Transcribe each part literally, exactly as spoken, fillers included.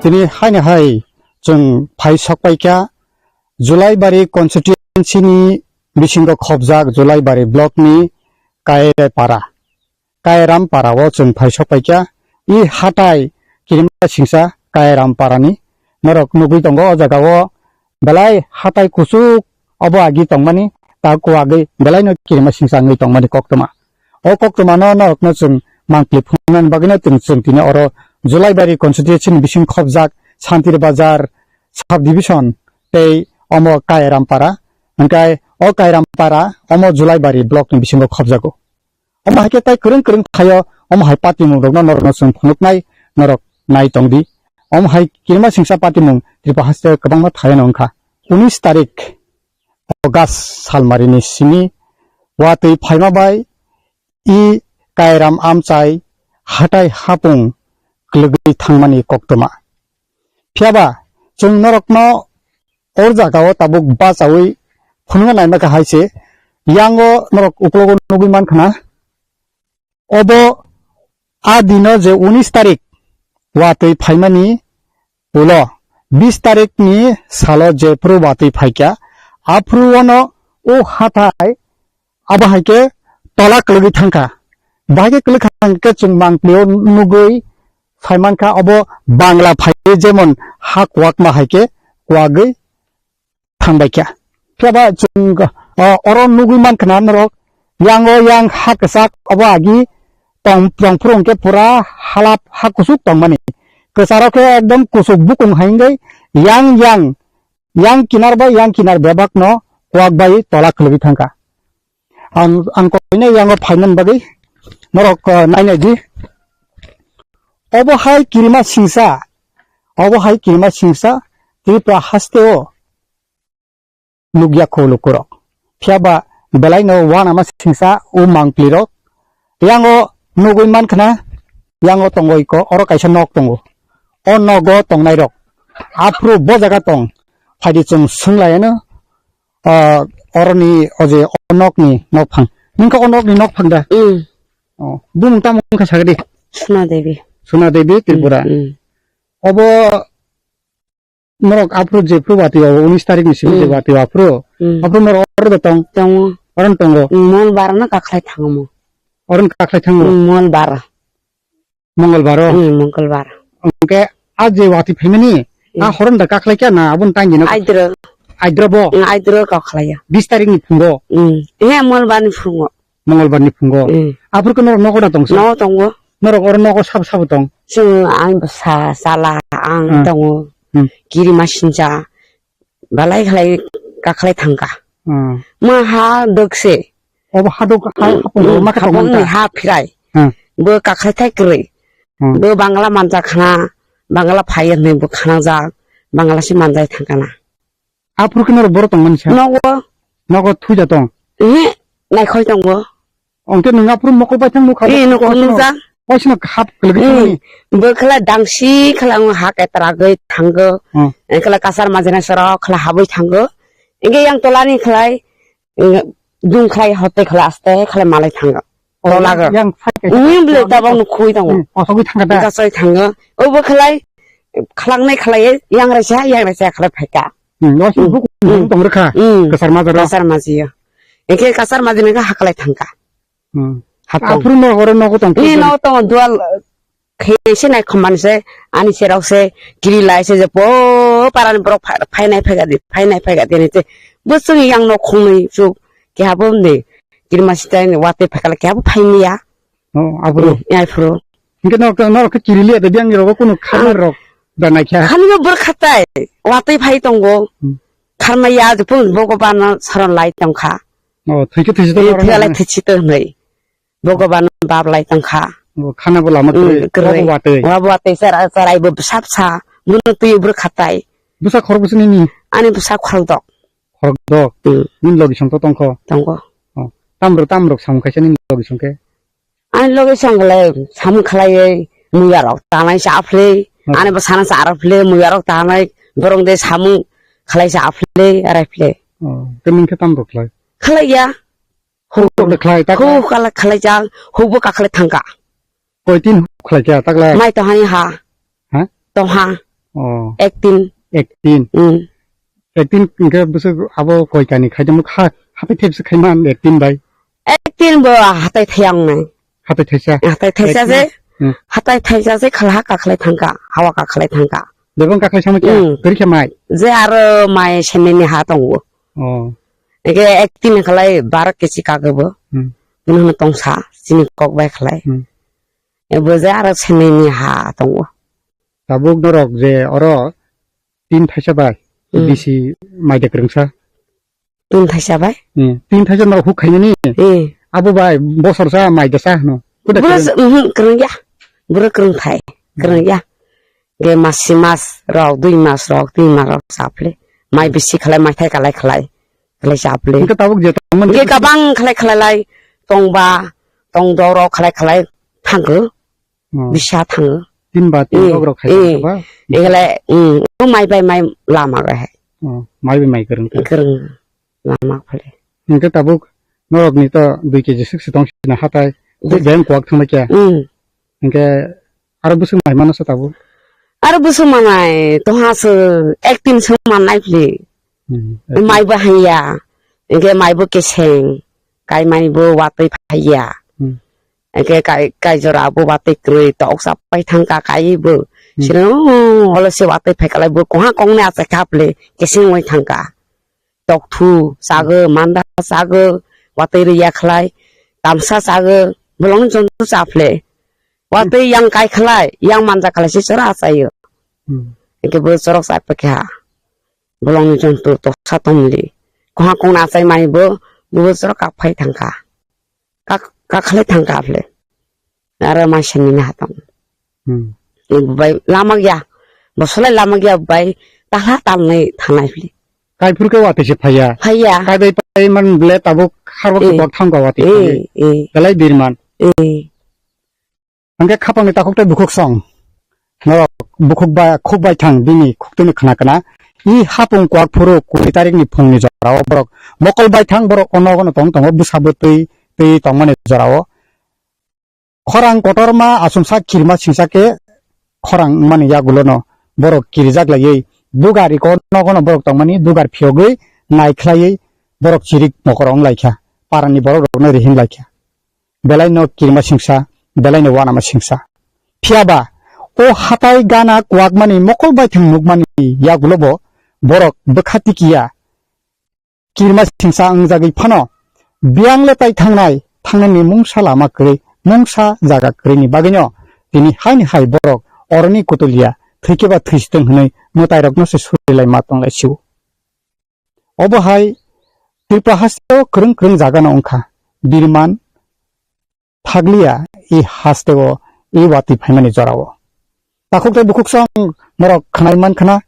Tini haino hai chwng phai sokpaikha Julaibari constituency ni bisingo khobjak Julaibari block ni Kairepara. Kairampara o chwng phai sokpaikha. I hatai kirima singsa Kairampara ni norok nugwi tongo o jaga o belai hatai kuchuk obo agi tongmani ta kuagwi belai no kirima singsa wngwi tongmani koktwma. O koktwma no norok no chwng mangpli phunuknani bagwi no chwng, chwng tini oro Julaibari constituency ni bising khobjak Santir Bazar sub division tei omo Kairampara, hwnkhe o Kairampara omo Julaibari block ni bisingo khobjago. Omo hai khe tai kwrwng kwrwng thaio, omo hai patimung rokno norokno chwng phunuknai, norok nai tongdi. Omo hai kirima singsa patimung Tripura haste kwbangma thaio no wngkha. Unis tarik August salmarini simi watwi phaima bai i Kairam amchai hatai hapung kwlwgwi thangmani koktwma. Phiyaba chwng norokno o jagao tabuk bachaui phunukna naima kha hai se, yango norok uklogo nugwi mankha na, obo a dino je unis tarik watwi phaimani ulo bis tarikni salo jephru watwi phaikha, aphuru ono o hathai abo hai khe tola kwlwgwi thangkha. Bahai khe kwlwkha hwnkhe chwng mangpli o nugwi phaimankha, obo Bangla phaiwi jemon ha kuwakma hai khe kuwagwi thangbaikha. Phiyaba chwng, o, oro nugwi mankha na norok, yango yang ha kwchak obo agi tong, tongphuru hwnkhe pura halap ha kuchuk tongmani. Kwcharo khe ekdom kuchuk bukung hai wngwi yang yang, yang kinar bai yang kinar bebak no kuwak bai tola khwlwgwi thangkha. Ang, ang koine yango phainani bagwi norok, uh, nainai di. Obo hai kirima singsa, obo hai kirima singsa Tripura haste o nukya kho lukurok. Phiyaba belai no wanama singsa o mangpli rok. Yango nugwi mankha na, yango tongo iko, oro kaisa nok tongo. O nogo tongnai rok. Aphuru bo jaga tong. Phaidi chwng swnglaiyano. Ah, oroni o je o nokni nokphang. Nungkha o nokni nokphang da? Mm. Oh, bumung tamo wngkha sagadi? Suna Devi. Suna Devi Tripura. Mm, mm. Obo norok aphuru jephru watwi o unis tarikni simi je Mm. watwi o aphuru. Mm. Aphuru norok oro da tong? Tongo. Oro tongo? Mm, Mongolbar no kakhlai thango mo. Oro kakhlai thango? Mm, Mongolbar. Mongolbar o? Hmm, Mongolbar. Hwnkhe a je watwi phaimani, a Hmm. horon da kakhlai kya na aboni tangwi no? Aidro. Aidro bo? Hmm, aidro kok khlaiya. Bis tarikni phungo? Hmm. He, Mongolbarni phungo. Mongolbarni phungo? Hmm. Aphuru khe norok nogo da tong sa? Nogo tongo. Norok oro nogo sabo sabo tong? Chwng ang bwsa, chala, ang Hmm. tongo. Hmm. Kirima sincha. Balai khlai kakhlai thangkha. Hmm. Ma ha dokse. Obo ha dok, ha, hmm, hapung hmm, ma khe hapung tongmani ni ta? Ha phirai. Hmm. Bo kakhlai thai kwrwi. Hmm. Bo Bangla manjak khna, Bangla phai hwnwi bo khnajak, Bangla se manjai thangkha na. Aphuru khe norok borok tongmani sa? Nogo. Nogo thuja tong? Ehe, naikhoi tongo. Hwnkhe nwng aphuru mokol bai thang nukha? Eh, nukha nukjak. Waisino hap kwlwgwi thangmani? Eh, bo khala dangsi khala ang ha ketra gwi thango. Hmm. Eh, khala kasar majina soro khala habwi thango. Hwnkhe yang tolani khlai, eh, dung khlai hote khala aste khala malai thango. Oh, tolago. Yang phai kaisa. Tabang nukhui tongo. Hmm, kosogwi thangkha da? Kasai thango. Obo khlai, khlaknai khlai, yang raisa, yang raisa khlai phaikha. Hmm, waisino hmm. Buku hmm. Tong rwkha. Hmm. Kasar majaro. Kasar majiyo. Hwnkhe kasar majina khe haklai thangkha. Hmm. Hatong. Aphuru no oro nogo tong. Ni no tong dual khe se nai khomani se ani serok se kiri lai se je po parani borok phai nai phai gadi phai nai phai gadi ni se bo chwng yang no khongnwi chuk ke habo ni kiri ma sitai ni wate phai kala ke habo phai ni ya. Oh, aphuru. Hmm, ya aphuru. Hingke no no ke kiri liya de biang rogo kuno khana rok da nai kha. Khani no bor khatai wate phai tongo. Hmm. Kharma ya je pun bogo bana saron lai tong kha. Oh, thwikhe thwisi to. Eh, thwikhe lai thwisi to hwnwi. Bogoban bab lai tong kha. Oh, khana bo lama kwrwi. Mm, kwrwi. Wabo watwi. Wabo watwi chara-, charai bo bwsa bwsa. Bono twi bwrwi khatai. Bwsa khorok bwsa nini? Ani bwsa khorok dok. Khorok dok? Mm. Nini logi song to tong kho? Tongo. Oh, tamrok, tamrok samung khaisa nini logi song khe? Ani logi song le samung khlaiwi muya rok tanai sa phle. Hmm. Ani bwsana sa phle muya rok tanai borong de samung khlai sa phle arai phle. Oh, tei nini khe tamrok khlai? Khlai ya. Huk tok de khlai, tak? Huk kala khlai jang, huk bo kakhlai thangka. Koi tin huk khlai kya, tak lai? Mai to hani ha. Ha? To ha. Oh. Ek tin. Ek tin. Hmm. Ek tin hwnkhe bwswk abo koi kani khaidamuk ha, hatai thepse khaiman ek tin bai. Ek tin bo hatai thayang nai. Hatai thaisa. Hatai thaisa Ek tin. Je. Hmm. Hatai thaisa je khala kakhlai thangka, hawa kakhlai thangka. Bebang kakhlai sama kya? Hmm. Kori khe mai. Je aro mai semeni ha tongo. Oh. Eke ek tin khalai bar kesi kagabo. Hmm. Buno tongsa, sini kok bai khalai. Hmm. Ebo je aro semeni ha tongo. Tabuk norok je oro tin thaisa bai Hmm. bisi mai de kwrwngsa. Tin thaisa bai? Hmm, tin thaisa norok huk khainani. Hmm. Abo bai bosor sa mai de sa hwno. Kuda Buro kwrwng? Mhm, kwrwng ya. Buro kwrwng thai. Kwrwng ya. Ge mas si mas rok, dui mas rok, tin mas rok saphle. Mai bisi khalai, mai thai kalai khalai. Khalai saphle. Hwnkhe tabuk je tongmani Ge bisi kabang khalai khalai lai tongba, tong doro khalai khalai thangkho. Oh. Bisa thango. Tin ba tin Eh, rok rok khai eh. Ba? Egle, mm, o mai bai mai lama ga hai. Oh, mai bai mai kwrwng kha. Kwrwng lama phale. Hwnkhe tabuk norok ni to dui keji sik si tong sina hatai. Dui- Beng kuak thangma kya. Mm. Hwnkhe aro bwswk mai mano sa tabuk. Aro bwswk manai to ha se ek tin song manai phli. Hmm. Mai ba hanya. Hwnkhe mai bo keseng. Kai mai bo watwi phaiya. Hmm. Eke kai, kai jora bo watwi kwrwi tok sa pai thangka kai bo. Hmm. Sino, oh, olo se watwi phai kalai bo koha kong ne achai kha phle, keseng wai thangka. Tok thu, chago, manda chago, watwi rwi ya khlai, tamsa chago, bolong jontu cha phle. Watwi yang kai khlai, yang manja khlai se chora achaio. Hmm. Eke bo chorok cha pakha. Bolong jontu tok sa tongli. Koha kong ne achai mai bo, bo chorok kak phai thangka. Kak, kak khlai thangka phle. Aro mai sani na hatong. Hmm. Ni bai lama gya. Bosolai lama gya bai tahla talnai thanai phle. Kai phuru ke watwi se phaiya. Phaiya. Kai bai pai man ble tabuk harbo Eh. Kok thangka watwi Eh, phai. Eh. Belai birman. Eh. Hwnkhe khapangni takhuk tei bukhuk song. Norok bukhuk ba khuk bai thang bini khuktwini khna kana. I hapung kwak phuru kuri tarikni phungni jorao borok mokol bai thang borok o nogono tong tongo bwsa bwtwi twi tongmani jorao. Khorang kotorma achomsa kirima singsa khe khorang wngmani yagulono borok kirijak laiwi dugar iko nogono borok tongmani dugar phiyogwi naikhlaiwi borok chirik mokoro wnglaikha. Parani borok rokno rihin laikha. Belai no kirima singsa, belai no wanama singsa. Phiya ba, o hatai gana kwakmani mokol baithang nukmani yagulo bo borok bwkha tikiya. Kirima singsa wngjagwi phano biyang le tai thangnai, thangnaini mungsa lama kwrwi, mungsa jaga kwrwini bagwino tini haini hai borok oroni kutuliya thwikhe ba thwisitwng hwnwi mwtairokno se surilai ma tonglai sio. Obo hai Tripura hasteo kwrwng kwrwng jaga no wngkha, birman thakliya i hasteo i watwi phaimani jorao. Takhuk tei bukhuk song norok khnai man khna,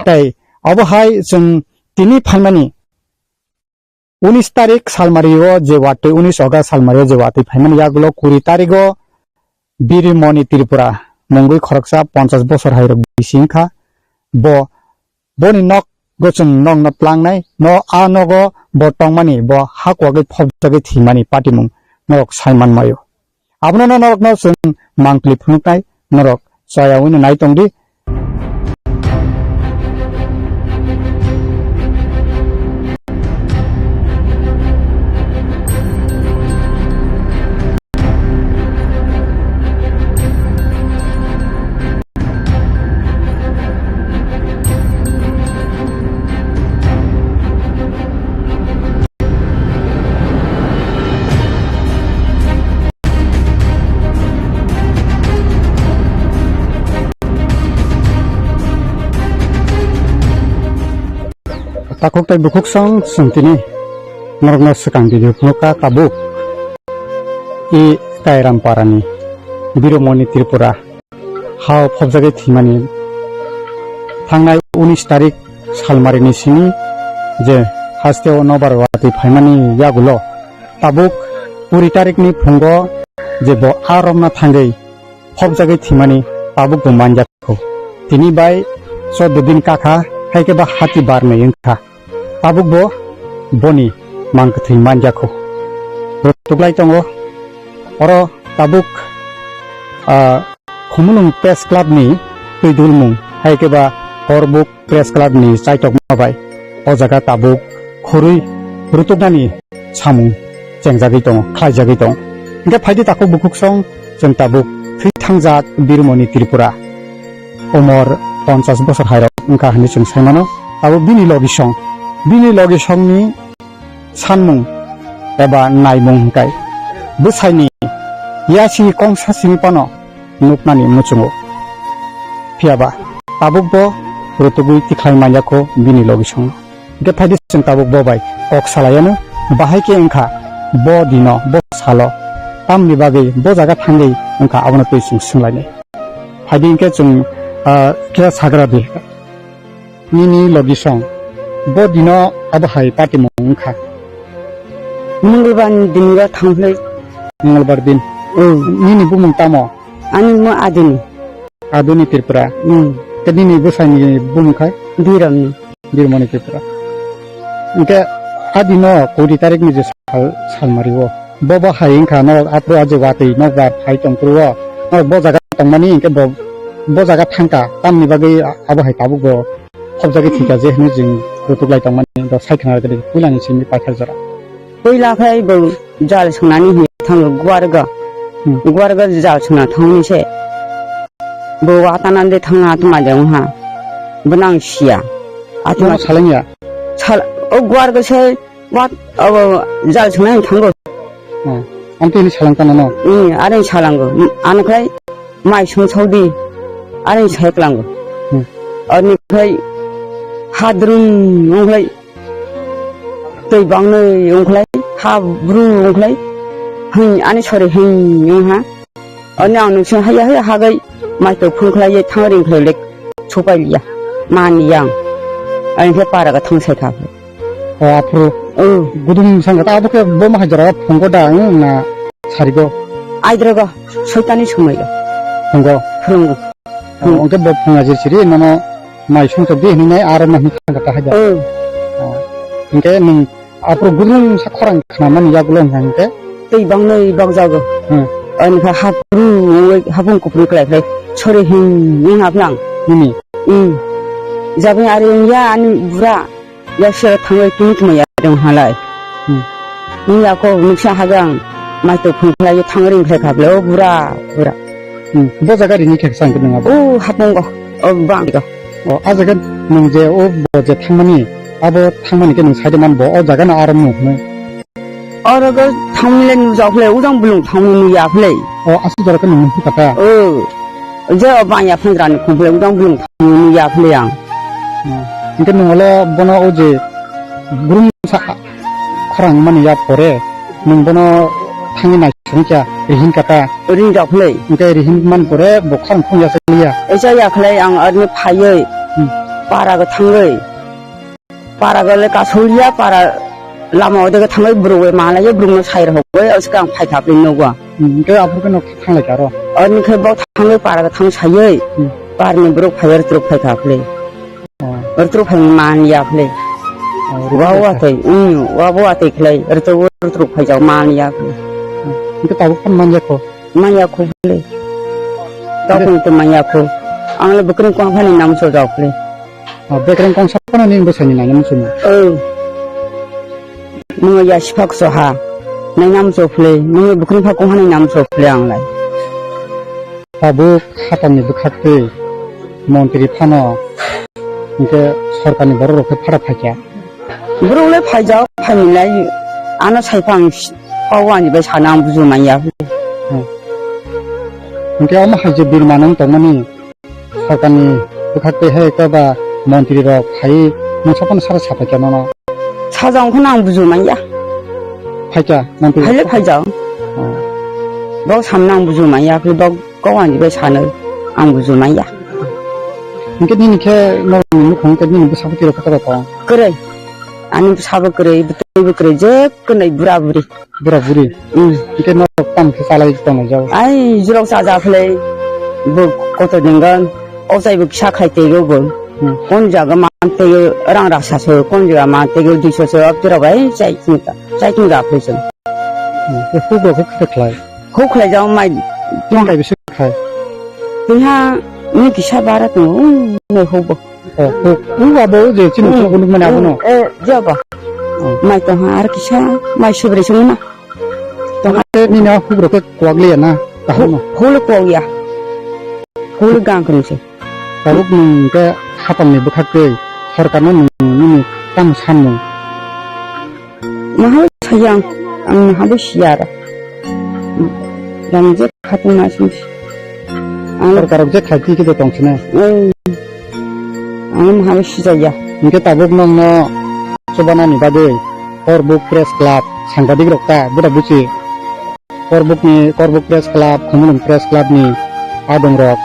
tei obo hai chwng tini phaimani unis tarik salmario je watwi, unis August salmario je watwi phaimani yagulo kuri tarigo Birimoni Tripura mungwi khoroksa ponchas bosor hai rok bisi wngkha. Bo, boni nok go chwng nokno tlangnai, no a nogo bo tongmani, bo ha kwagwi phobjagwi thwimani patimung norok sai manmaio. Abono no norokno chwng mangpili phunuknai, norok chaya wngno nai tongdi. Takhuk tei bukhuk song chwng tini norokno swkang video phunukha tabuk i Kairam parani Biromoni Tripura hao phobjagwi thwimani thangnai unis tarik salmarini simi je hasteo nobar watwi phaimani yagulo tabuk kuri tarikni phungo je bo a romna thangwi phobjagwi thwimani tabuk bo manjakho. Tini bai chordo din kakha, hai khe ba hati barnwi wngkha. Tabuk bo boni mang kwthwi manjakho. Bo tuklai tongo. Oro tabuk, ah, Khumulwng Press Club ni twi dulmung, hai khe ba Borbuk Press Club ni chaitokma bai o jaga tabuk khurui rutuknani samung chengjagwi tongo, khlaijagwi tongo. Hingkhe phaidi takhuk bukhuk song chwng tabuk thwi thangjak Birmoni Tripura. Umor ponchas bosor hairok wngkha hinwi chwng saimano. Tabuk bini logi song, bini logi songni sanmung eba naimung hingkai bwsaini yasi kongsa simi phano nuknani muchungo. Phiyaba tabuk bo rutugwi tikhlai manya kho bini logi song. Hingkhe phaidi chwng tabuk bo bai kok salaiano, bahai khe wngkha bo dino, bo salo, tamni bagwi bo jaga thangwi wngkha, abono twi chwng swnglainai. Phaidi hingkhe chwng, ah, khe sagra di. Nini logi song. Bo dino abo hai patimung wngkha. Mongolbar ni din ro thangphlai. Mongolbar din. Hmm. Nini bumung tamo? Ani mo Adini. Adini Tripura. Hmm. Te nini bwsai ni bumung khai? Biram ni. Birmoni Tripura. Hingke adino kuri tarik ni je sal, sal mari o. Bo bo hai wngkha, norok aphuru aje watwi nokbar phai tongphuru o, norok bo jaga tongmani hingke bo, bo jaga thangkha, tamni bagwi abo hai tabuk bo khopjagwi thwikha je hinwi chwng rutuklai tongmani, bo sai khna rwgwi puilani simi paithar jora. Puila khai bo jal swngnani hinwi thango Guarga. Hmm. Guarga jal swngna thangni se. Bo watana de thangna tuma de wngha. Bo nang siya. Atuma salengya? Sal, o Guarga se Wat, abo jal swngnai thango. Hmm. Amtwi hwnwi salang tana no? Hmm, are salango. Ano khai mai song saudi. Are sai klango. Hmm. Ani khai hadrum ong khai tei bangnai ong khai habru ong khai. Hin ani sori hin ong ha. Ani ang nungsi haya haya hagai mai to phung khlai ye thang ring khlai lek supai liya. Man yang. Ani khe para ga thang sai kha. O aphuru. O. Gudung sangkha ta abo khe bo ma hai jora phungo da, wng na sarigo. Aidrogo, soitani somoi. Phungo. Phungo. O, hwnkhe bo phunga jir siri nono mai songchok di hinwi nai aro ma hwnwi thangkha ta hai da. O. O. Hwnkhe nwng aphuru gudung sa khorang khnamani yagulo hwnkha hwnkhe. Tei bangnai bakjago. Hmm. Ani kha hapru, hapung kupru klai klai. Sori hin, hin hapnang. Nini? Hmm. Jabni ari ya ani bura. Yak sero thangwi tini tuma ya dong halai. Hmm. Ni yako nuksa hagang mai to phung khlai thang ring khlai kha ble o bura bura. Hmm. Bo jaga rini khe sang khe nang abo? O hapung go. O bang go. O a jaga nung je o bo je thangmani abo thangmani khe nung sai de man bo o jaga na aram nuk nai. Oro go thangmile nujak phle, ujang bulung thangmile nuya phle. O, aswk jora khe nung nukha ta? O, je o bang ya phang jora ni khum phle, ujang bulung thangmile nuya phle ang. Hmm. Hingke nung ole bono o je grum sa khorang mani ya pore, nung bono thangwi nai song kya, rihin kata. Rin jak phle. Hingke rihin man pore, bo khorang khum ya sa liya. Echa ya phle ang arni phayoi, Hmm. para go thangoi. Para gole kasulya para lama odege thangwi bwrwi malaiyo bwrwino sai rwgwi oskang phai kha pli nugwa. Hmm, hwnkhe aphuru khe nok thanglai kha aro. Oni khe bo thangwi para ga thang saywi. Hmm. Parni bwrwi phai rwtrwk phai kha pli. Oh. Rwtrwk phai man ya pli. Oh, wa rwtrwk wa phai. Tei, um, wa bo wa tei khlai rwtrwk rwtrwk phai jak man ya pli. Hmm. Hwnkhe tabuk phano man ya kho. Man ya kho pli. Tabuk phano man ya kho. Ang le bwkrwng kwang phani nam so jak pli. O, bekreng kongsa phano nini bwsaini naina muchungo? O. Nwngo ya siphak soha. Naina muchung phle, nwngo bukhring pha kongha naina muchung phle ang lai. Tabuk khatangni bwkhak twi montri phano hwnkhe sorkarni borok rok khe phara phaikha. Borok le phaijak, phaimilai ano saiphang pao ani bai sana ang buju manya. Hmm. Hwnkhe omo hai je birma nang tongmani. Sorkarni bwkhak twi hai khe ba montri rok phai mungsa phano sara sapai kha nono. Sajang kheno ang buju manya. Phaikha montri. Phaile phaijak. Oh. Bok samno ang buju manya, khe bok kok ani bai sano ang buju manya. Hwnkhe nini khe norokni nukhung khe nini bwsabwtwi rok khe tong? Kwrwi. Ani bwsabo kwrwi, bwtwi bo kwrwi, je kwnwi bura buri. Bura buri. Hmm. Hingke norok tam khe chalai tongnai jao. Ai, jurok chaja phlai, bo koto denggan, o chai bo kisa khai teigo bo. Hmm. Kon jaga man teigo, rang rasa so, kon jaga man teigo, duiso so, abjura bai chai tungta, chai tungta phlai chwng. Hmm. Huk rok khe khe khlai. Huk khlai jao mai. Tong kai bisi khai. Tengha, ni kisa bara tongo, ui, nai huk bo. Oh, oh, oh, abo je chini Hmm. chukgo nukmani abono. Eh, jaba. Oh. Mai tongha ar kisa, mai sibre songna. Tongha. Te nini a hukrok khe kwak liya na, kaham no? Hul kwak ya. Hul gang kani se. Tabuk nwng khe hapang ni bwkhak twi sorkar no nwng nini tamo sanmung. Maha saya ang, ang maha bo siya aro. Yang je khatung na sing. Ang Sorkar rok je khai twi khe bo tong sini. Oi. Ang maha bo sijaya. Hingke tabuk nong no chubana ni bagwi Korbuk Press Club sangbadik rok ta buda buchi. Korbuk ni, Korbuk Press Club, Khumulwng Press Club ni adong rok,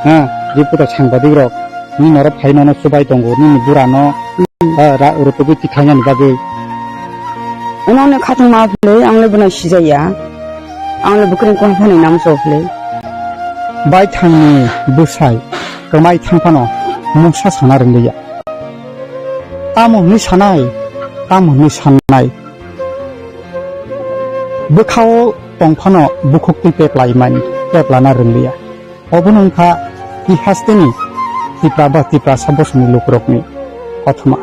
ha, reporter sangbadik rok, ni norok phai nono chubai tongo, nini bura no, Hmm. ha, ra-, rutugwi tikhainani bagwi. Ano ne khatung ma philwi, ang le bwna sijaya, ang le bwkreng kwma phani nam so philwi. Bai thangni bwsai, kwmai thang phano, mungsa sana rwngliya. Tamo hwnwi sanai, tamo hwnwi sannai. Bwkhao tong phano bukhuk twi peplai mani, peplana rwngliya. Obono wngkha tihasteni Tipra ba Tiprasa bosongni lukurokni kothoma.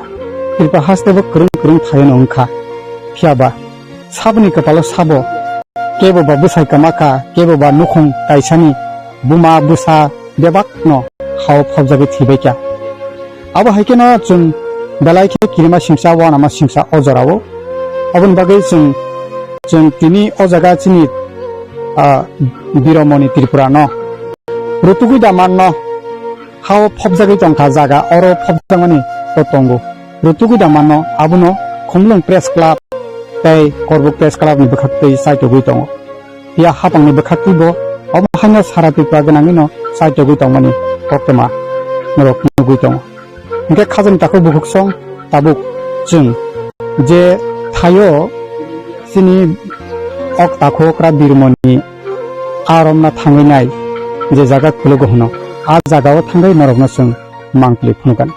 Tripura haste bo kwrwng kwrwng thaiono wngkha. Phiyaba saboni kwpalo sabo kebo ba bwsai kwma kha, kebo ba nukhung kaisani buma bwsa bebakno hao phobjagwi thwibaikha. Abo hai kheno chwng belai khe kirima singsa, uanama singsa o jorao. Aboni bagwi chwng, chwng tini o jaga chini, ah, Biromoni Tripura no rutugwi da manno hao phobjagwi tongkha jaga, oro phobjakmani bo tongo. Rutugwi da manno abono Khumulwng Press Club tei Korbuk Press Club ni bwkhak twi chaitogwi tongo. Phiya hapangni bwkhaktwi bo omo haino sara Tripura gwnangwino chaitogwi tongmani koktwma norok nugwi tongo. Hwnkhe khajani takhuk bukhuksong tabuk chwng je thaio chini ok takhuk okra birmoni aromna thangwi nai je jaga khulugo hwno, a jagao thangwi norokno chwng mangpili phunukgani.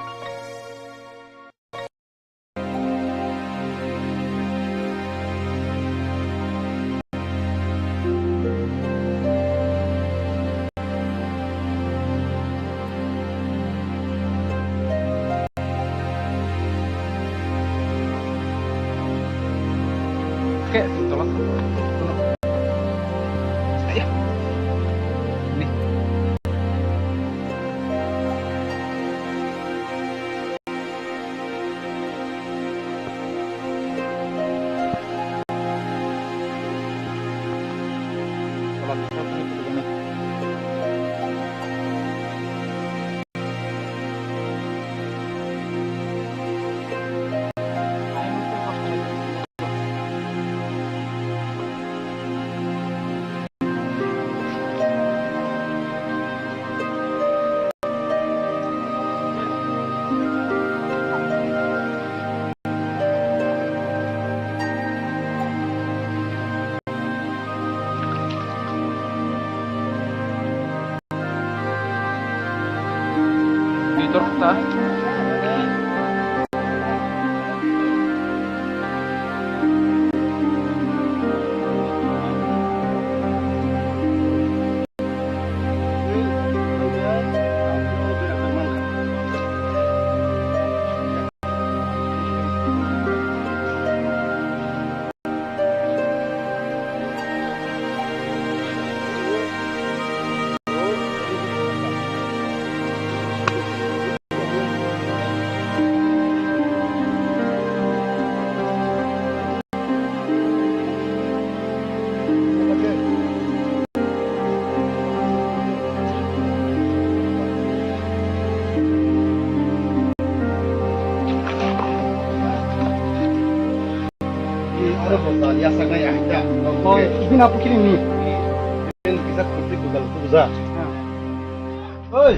Oi, ibina pukiri ni. Oi.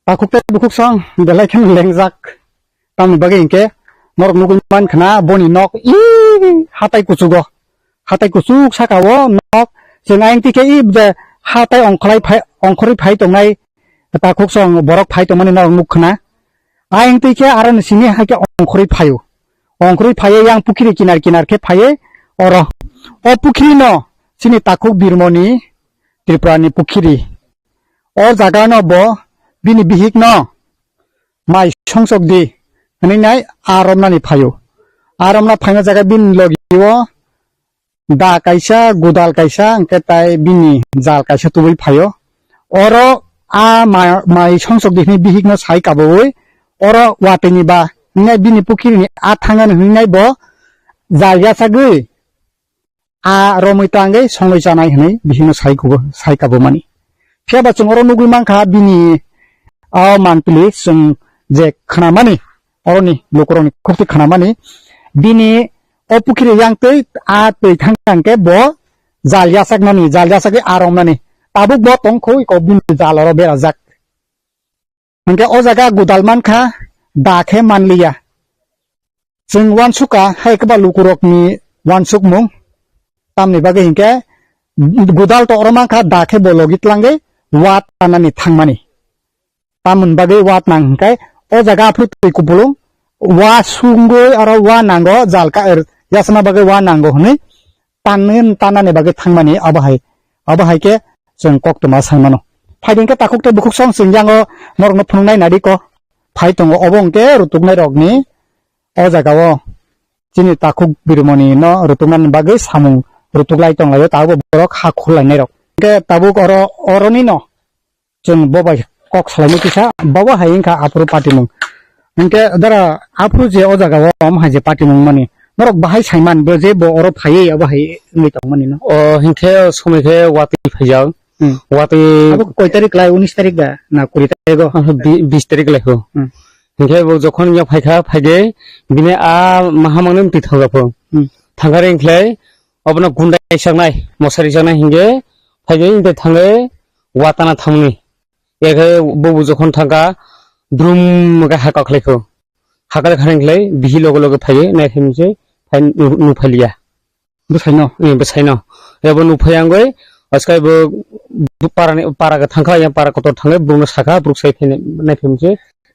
Takhuk tei bukhuk song belai kheno lengjak. Tamni bagwi hinkhe norok nugwi mankha na boni nok i hatai kuchugo. Hatai kuchuk saka o nok. Chwng ayang tikhe i je hatai ongkholai phai, ongkhorwi phai tongnai takhuk song borok phai tongmani norok nukha na. Ayang tikhe aro ni simi hai khe ongkhorwi phaio. Ongkhorwi phaiwi yang pukhiri kinar kinar khe phaiwi oro. O pukhiri no chini takhuk birmoni Tripura ni pukhiri. O jaga no bo bini bihik no mai songsok di hwnwi nai a romnani phaio. A romna phaina jaga bini logi o da kaisa, gudal kaisa, hwnkhe tai bini jal kaisa tubui phaio. Oro a ma-, mai songsok di hwnwi bihik no sai kaboui oro watwi ni ba hwnwi bini pukhiri ni a thangani hwnwi nai bo jal yachagwi a romwi tangwi songwi chanai hwnwi bihikno sai kubo, sai kabumani. Phiya ba chwng oro nugwi mankha bini o mantli chwng je khnamani, oroni lukurokni khukti khnamani, bini o pukhiri yang twi a twi thang thang khe bo jal yachaknani, jal yachagwi a romnani. Tabuk bo tongkho iko bini jal oro berajak. Hwnkhe o jaga gudal mankha, da khe manliya. Chwng uansukha hai kwbang lukurokni uansukmung. Tamni bagwi hinkhe gudal to oro mankha, da khe bo logi tlangwi wa tanani thangmani. Tamoni bagwi wa tnang hinkhe o jaga aphuru twi kupulung wa sungwi oro wa nango, jal ka er yasna bagwi wa nango hwnwi tanwi, tannani bagwi thangmani abo hai, abo hai khe chwng koktwma sai mano. Phaidi hwnkhe takhuk tei bukhuk song chwng yango norokno phunuknai nadi ko phai tongo, obo hwnkhe rutuknai rokni o jaga o chini takhuk birmoni no rutuknani bagwi samung rutuklai tonglaio, tabuk borok ha khurlainai rok. Hwnkhe tabuk oro, oroni no chwng bo bai kok salaimani kisa, bo bo hai wngkha aphuru patimung. Hinkhe dara aphuru je o jaga o om hai je patimung mani, norok bahai saiman bo je bo oro phaiwi abo hai wngwi tongmani no. O hinkhe o somoi khe watwi phaijak. Hmm. Watwi abo koi tarik lai, unis tarik da na kuri tarik o? Ah, bi-, bis tarik lai ho. Hmm. Hinkhe bo jokhon ya phaikha, phaide bini a mahamangni mtwi thangjaphuru. Hmm. Thangkha ringkhlai obono gundai saknai, mosari saknai hinkhe phaide hinte thangwi watana thangni. Ekhe bobo jokhon thangkha, drum khe ha kaklaikho. Ha kaklaikha ringkhlai bihi loge loge phaiwi naikhe mse phai nu-, nuphailiya. Bwsaino? Eh, bwsaino. Ebo nuphaiya wngwi, askai bo, bo parani, para khe thangkha, yang para kotor thangwi, borokno sakha, borok sai phai nai, naiphaimse,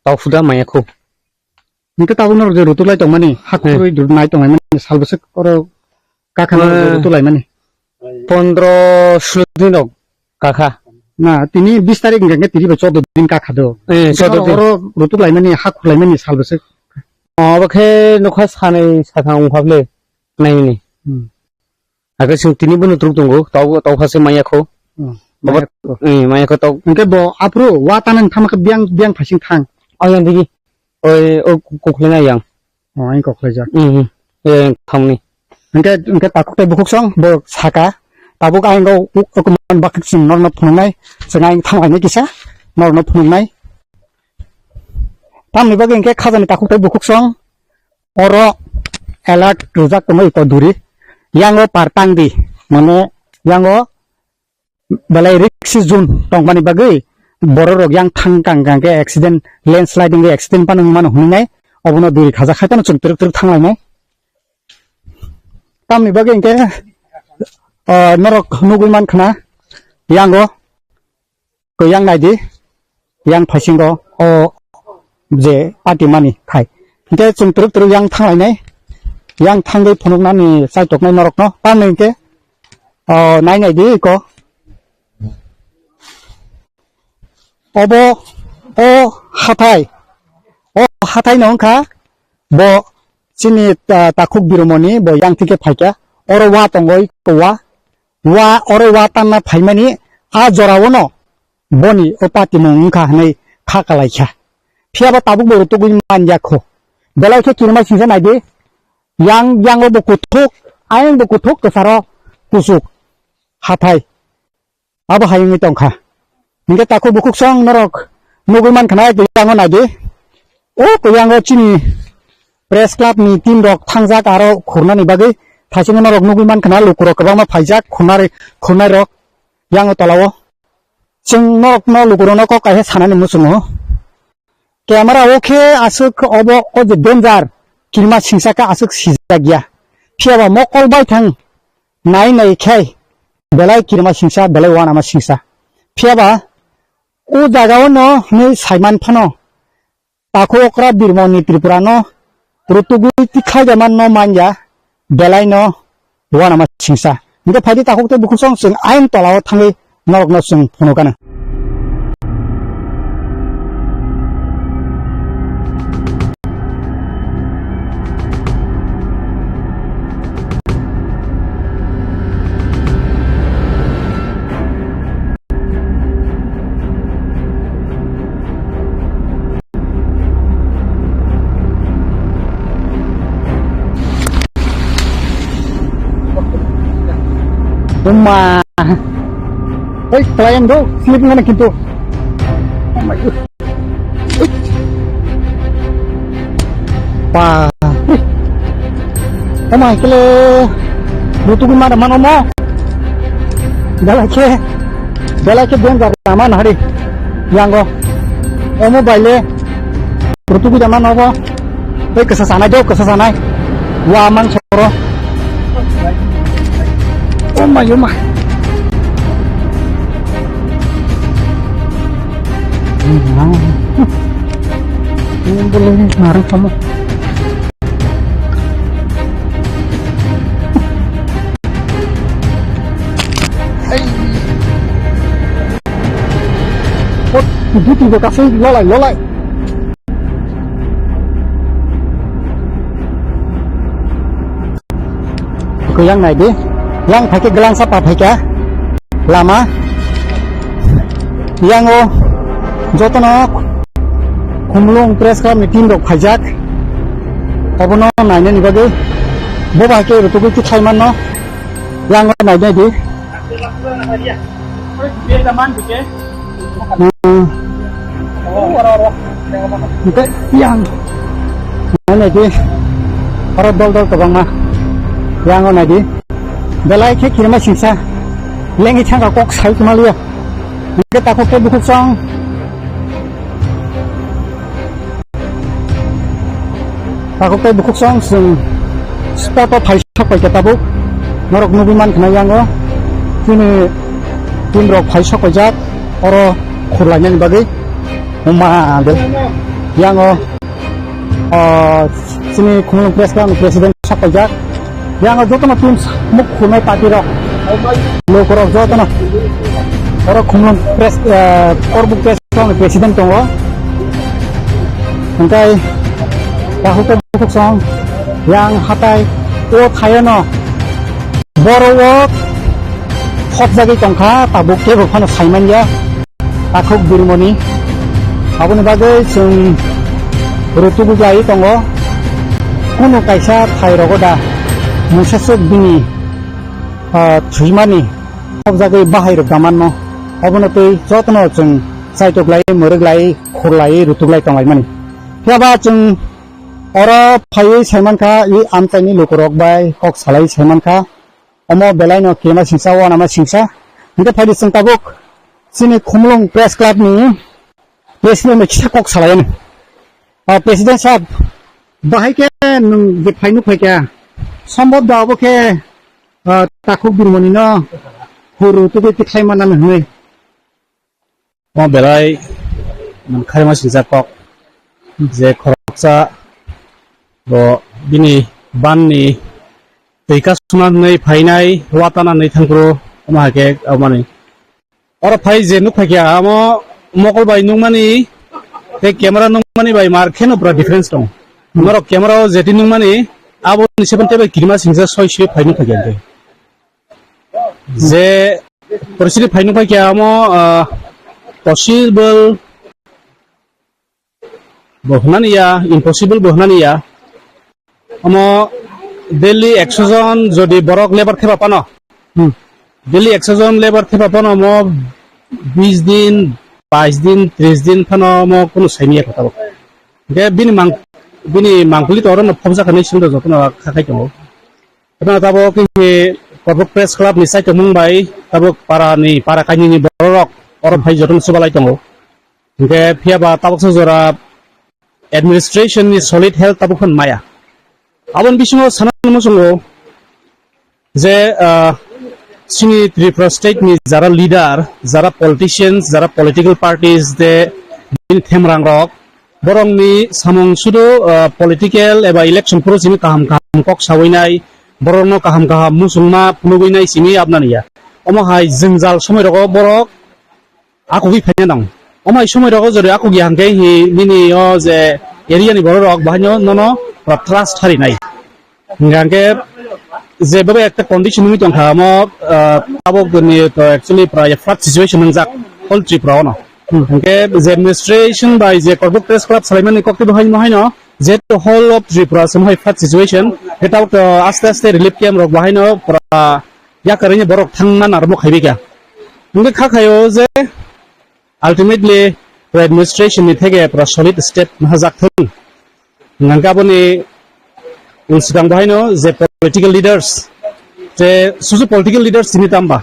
tau phuda maya kho. Hwnkhe tabuk norok je rutuk lai tongmani, hakhorwi Hmm. dur-, nai tongmani, sal bwswk oro kakha norok je Eh. rutuk laimani. Pondro sulo din rok kakha. Na, tini bis tarik hwnkhe tini bo chordo din kakha do. Eh, Hwnkhe chordo norok din. Oro rutuk laimani, hakhor laimani sal bwswk. Obo khe nokha sanwi sakha wngkha ble. Naimani. Hmm. Ake sing tini bono truk tongo, tau, tau phase maya kho. Hmm. Obo, Maya kho. Eh, maya kho tau. Hwnkhe bo aphuru wa tanang thama khe biang, biang phasing thang. O yang digi. Oi, o kukhulina yang. O, ang koklaijak. Hmm, hmm. Eh, thamni. Hwnkhe, hwnkhe takhuk tei bukhuk song, bo saka. Tabuk ang o, o, o kuman bakik sing norno phunuknai. Chwng ang thanglai nai kisa. Norno phunuknai. Tamni bagwi hwnkhe khajani takhuk tei bukhuk song. Oro alert rwjak tongo iko duri. Yango par tang di. Mane yango belai risk zone tongmani bagwi borok rok yang thang kang kang khe accident, landslide wngwi accident phano wngmano hwnwi nai. Obono duri khajak hai phano chwng twrwk twrwk thanglainai. Tamni bagwi hwnkhe, ah, norok nugwi mankha na yango. Koi yang nai di, yang phaisingo o je party mani khai. Hingke chwng twrwk twrwk yang thanglainai, yang thangwi phunuknani chaitoknai norokno tamni hingke, o, nai nai di iko. Obo o hathai, o hathai no wngkha bo chini, ah, takhuk birumoni bo yang thike phaikha, oro wa tongoi kowa, wa, oro wa tanna phaimani a jorao no boni o patimung wngkha hinui kha kalaikha. Phiya ba tabuk bo rutugwi manya kho. Belai khe kirima singsa naidi, yang, yango bo kuthuk, ayang bo kuthuk, kwcharo kuchuk hathai. Abo hai wngwi tongkha. Hingke takhuk bukhuk song norok nugwi mankha na, kwiyango naidi. O kwiyango chini press club ni team rok thangjak aro khurnani bagwi thaichingno norok nugwi mankha na, lukurok kwbangma phaijak khurnari, khurnairok yango tolao. Chwng norokno lukurokno kok kaisa sanani muchungo. camera o khe aswk obo o je danger, kirima singsa khe aswk sijak ya. Phiya ba mokol bai thang nai nai khai belai kirima singsa, belai uanama singsa. Phiya ba o jaga o no hinwi saiman phano takhuk okra birmoni Tripura no rutugwi tikhlai da man no manya, belai no uanama singsa. Hingke phaidi takhuk tei bukhuk song chwng ayang tola o thangwi norok no chwng phunukana. Uma. Hei, pelayan do, slip mana kintu. Oh my God. Pa. Oh my, kele. Butuh gimana mana mo? Belai khe, belai khe danger lama nahari. Yango. Omo baile. Rutugi jama nobo. Tei kasa sanai do, kasa sanai. Wa mang soro. Oh my, oh my. Ini boleh nih, marah kamu. Hot, buti bo kasai lolai, lolai. Kuyang nai di. Yang phaikhe glang sapa phaikha. Lama. Yang o jotono Khumlung press club ni team rok phaijak. Obono nainani bagwi bo bai khe rutugwi tikhlai manno. Yang o nai nai di. Hmm. Hingke yang. Nai nai di. Oro dol dol kwbangma. Yang o nai di. Belai khe kirima singsa. Lengwi thangkha kok sai kwmaliya. Hingke takhuk tei bukhuk song. Takhuk tei bukhuk song chwng spot o phai sok pai khe tabuk norok nugwi man khna yango chini team rok phai sok paijak oro khurlainani bagwi wngma de yango o chini Khumulwng press club ni president sok paijak. Yang jotono team muk khunai party rok, lokorok jotono. Oro Khumlung press, eh, Korbuk press club ni president tongo. Hingkai Rahul Tebuk song yang hatai o thayano boro o thopjagwi tongkha, tabuk tebuk phano saimanya. Takhuk birmoni. Aboni bagwi chwng rutugwi lai tongo. Kunu kaisa thai rogo da mungsa swk bini, ah, thwimani thopjagwi bahai rok damanno. Obono tei jotono chwng chaitok lai, mwrwk lai, khur lai, rutug lai tong lai mani. Phiya ba chwng oro phaiwi saimankha, i amchaini lukurok bai kok salai saimankha. Omo belai no kema singsa, wanama singsa. Hingke phaidi chwng tabuk chini Khumulwng Press Club ni president bai kisa kok salaiyani. Ah, President sahab, bahai khe nwng je phai nuk phai kha, sombhob da obo khe, ah, takhuk birmoni no huru tubui tikhlai manna hwnwi. Omo belai, man khaima sijak kok. Je khoroksa bo bini ban ni twi kasuna hwnwi phainai, watana hwnwi thangphuru, omo hai khe, omo ni. Oro phai je nuk phai kha, omo mokol bai nukmani, tei camera nukmani bai mar kheno pura difference tong. Norok camera o jeti nukmani, abo ni sebente bai kirima singsa soi soi phai nuk phai kha. Je Porisi phai nuk phai kha omo, ah, possible bo hwnani ya, impossible bo hwnani ya. Omo daily ekso jon jodi borok labour theba pano. Hmm. Daily ekso jon labour theba pano omo bis din, bais din, tris din phano omo kunu saini ya kotabo. Ge bini mang-, bini mangpili to oro no phobjak hinwi sindor jotono khakai tongo. Tabuk khe Korbuk Press Club ni saichomung bai tabuk para ni, para kainwi ni borok oro phai jotono chubalai tongo. Hingke phiya ba tabuksa jora administration ni solid health tabuk phano maya. Aboni bisingo sanani muchungo je, ah, chini Tripura state ni jara leader, jara politicians, jara political parties de bini themrang rok, borokni samung sudu, ah, political eba election process ni kaham kaham kok sawi nai, borokno kaham kaham muchungma phunugwi nai simi abnani ya. Omo hai jwngjal somoi rogo borok akugwi phaina nang. Omo hai somoi rogo jori akugya hwnkhe hi nini o je area ni borok rok bahaino nono pura trust hari nai. Hingkha hwnkhe je bebe ekta condition wngwi tongkha omo, ah, tabok ni to actually pura flood situation wngjak whole Tripura ono. Hingkhe je administration bai je Korbuk Press Club salaimani kokti bo haino haino jehetu whole of Tripura se mohai flood situation, hingkhe tabok to aste aste relief camp rok bahaino pura yakarwi borok thangna narwkma khaibai kha. Hingkhe kha khaio je ultimately pura administration ni theke pura solid step nahajak thung. Hingkhe aboni swkang bahaino je political leaders, je susu political leaders tini tamba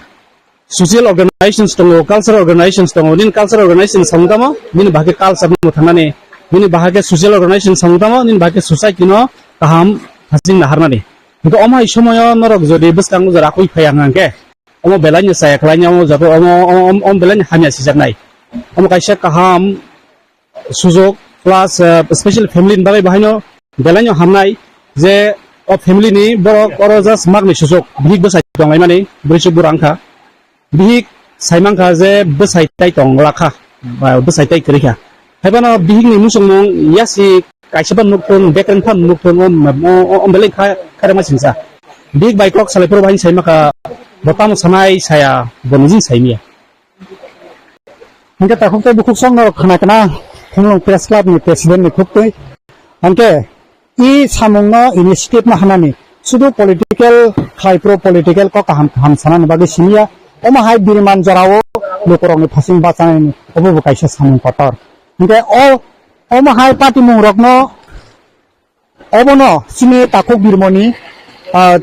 social organizations tongo, cultural organizations tongo, nini cultural organization samung tamo, nini bahai khe culture no thangnani, nini bahai khe social organization samung tamo, nini bahai khe society no kaham hasing naharnani. Hingkhe omo hai somoyo norok jodi bwskango jora akwi phaiya hwnkhe, omo belai no chaya khlaina, omo jaga, omo, omo, omo, omo belai no hamya sijaknai. Omo kaisa kaham sujok plus, ah, special family ni bagwi bahaino belai no hamnai je o family ni borok oro just magni sujok bihik bwsai tonglaimani bwrwi chuk bura wngkha. Bihik saimankha je bwsai tai tong lakha, ba bwsai tai kwrwi kha. Haibano bihik ni muchungmung yasi kaisa ban nuk thung, bekreng phan nuk thung, o, o, o, o belai kha, kharma singsa. Bihik bai kok salai phuru bahai saimakha, bo tamo sanai saya, bo nijin saimiya. Hingke takhuk tei bukhuk song norok khna kana Khumulwng Press Club ni president ni khuk twi. Hingke i samung no initiative no hanani sudu political khlai pro political kok kaham kaham sanani bagwi simiya. Omo hai biriman jorao lukurokni phasing bachanani obo bo kaisa samung kotor. Hingke o, omo hai patimung rokno obono chini takhuk birmoni, ah,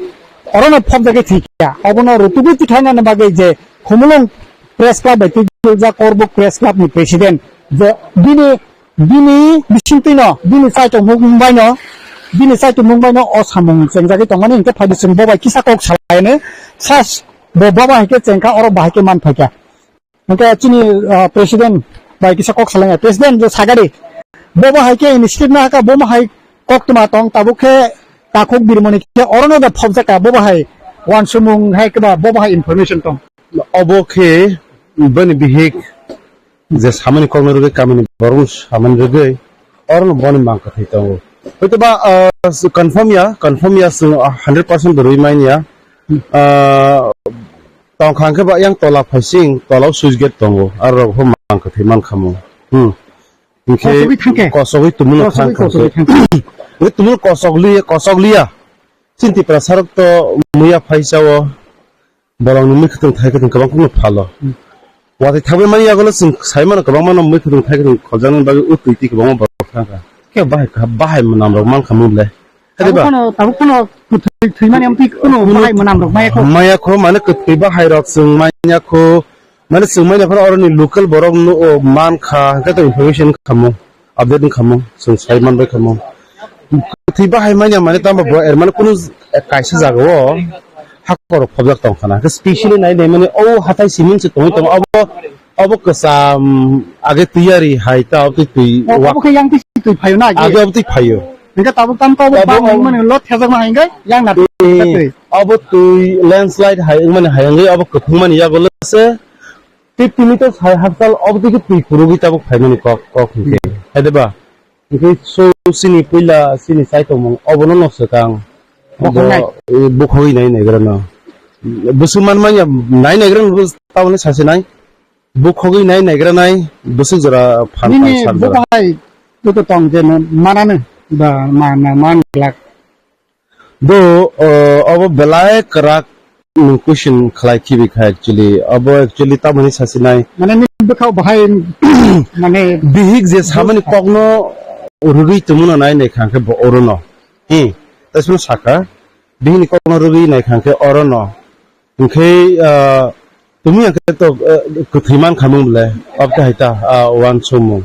orono phobjagwi thwikha. Obono rutugwi tithainani bagwi je Khumulwng Press Club bai twijak Korbuk Press Club ni president je bini, bini bisingtwino, bini chaitok mung baino, bini chaitok mung baino o samung chengjagwi tongmani hingke phaidi chwng bo bai kisa kok salaini sas bo baba hai khe chengkha oro bahai khe man phaikha. Hingke chini, ah, president bai kisa kok salai, president je sagari, bo bo hai khe initiative na haka, bo mo hai kok tuma tong, tabuk khe takhuk birmoni khe orono da phobjak ka, bo bo hai wansumung hai keba, bo bo hai information tong. Obo khe bani bihik je samani kokno rwgwi kamini borok samani rwgwi orono boni mang kwthwi tongo. Hwtwba, ah, confirm ya, confirm ya, chwng hundred percent bo rwi manya. Ah, tongkha hwnkhe ba yang tola phaising, tola o switch gate tongo, aro rok bo mang kwthwi mankha mo. Hmm. Hwnkhe kosogwi thangkhe? Kosogwi tumuno kosogwi, thangkha kosogwi hwnkhe. Thangkhe. Hwnkhe tumuno kosok liya, kosok liya. Chini Tipra sarok to muya phaisa o. Bolongni mui khwtwng thai khwtwng kwbang kheno phalo. Hmm. Watwi thangwi mani yagulo chwng sai mano kwbangma no mui khwtwng thai khwtwng kholjaknani bagwi o twi twi kwbangma borok thangkha. Khe bahai kha, bahai mwnam rok mankha mung le. Khe diba? Tabuk phano, tabuk phano kwthwi thwimani amtwi kheno bahai mwnam rok maya kho. Maya kho, mane kwthwi bahai rok chwng manya kho, mane chwng manya phano oroni local borok no, o, mankha, hwnkhe to information khamu. Update wngkha mo, chwng sai manbai kha mo. Kwthwi bahai manya mane tamo bo er mane kunu kaisa jaga o hakhor phobjak tong khana. Specially nai nai mane o hathai siming se tongwi tongo. Abo, abo kwcham age tiyari hai ta twi twi. O, wak abo khe yang twi twi phayo na age? Abo twi phayo. Hingke tabuk tam ko abo abo bang ang mane lot thajak ma hingke yang na twi. Abo twi landslide hai wngmani hai wngwi abo kwthwngmani yago lese. Fifty meters hai hakchal obotwi khe twi phurugwi tabuk phaimani kok, kok hinkhe. Hmm. Hai de ba? Hinkhe so chini puila chini chaitokmung obono no swkang. Bukhuknai. Bo, eh, bukhugwi nai naigra no. Bwswk man manya nai naigra no bwswk tamoni sasinai. Bukhugwi nai naigra nai bwswk jora phan phan sal jora. Nini bo bahai joto tong je no manano ba ma, ma, man glak. Do, uh, obo belai kwrak nwng question khlai khibi kha actually. Obo actually tamoni sasinai. Mane ni bwkhao bahai mane bihik je samani kokno rwgwi tongmano nai nai kha hwnkhe bo orono. Hmm. Tasno saka bihikni kokno rwgwi nai kha hwnkhe orono. Hwnkhe, ah, tumi ang khe to, eh, kwthwi man khamung le, ab khe hai ta, ah, uansukmung.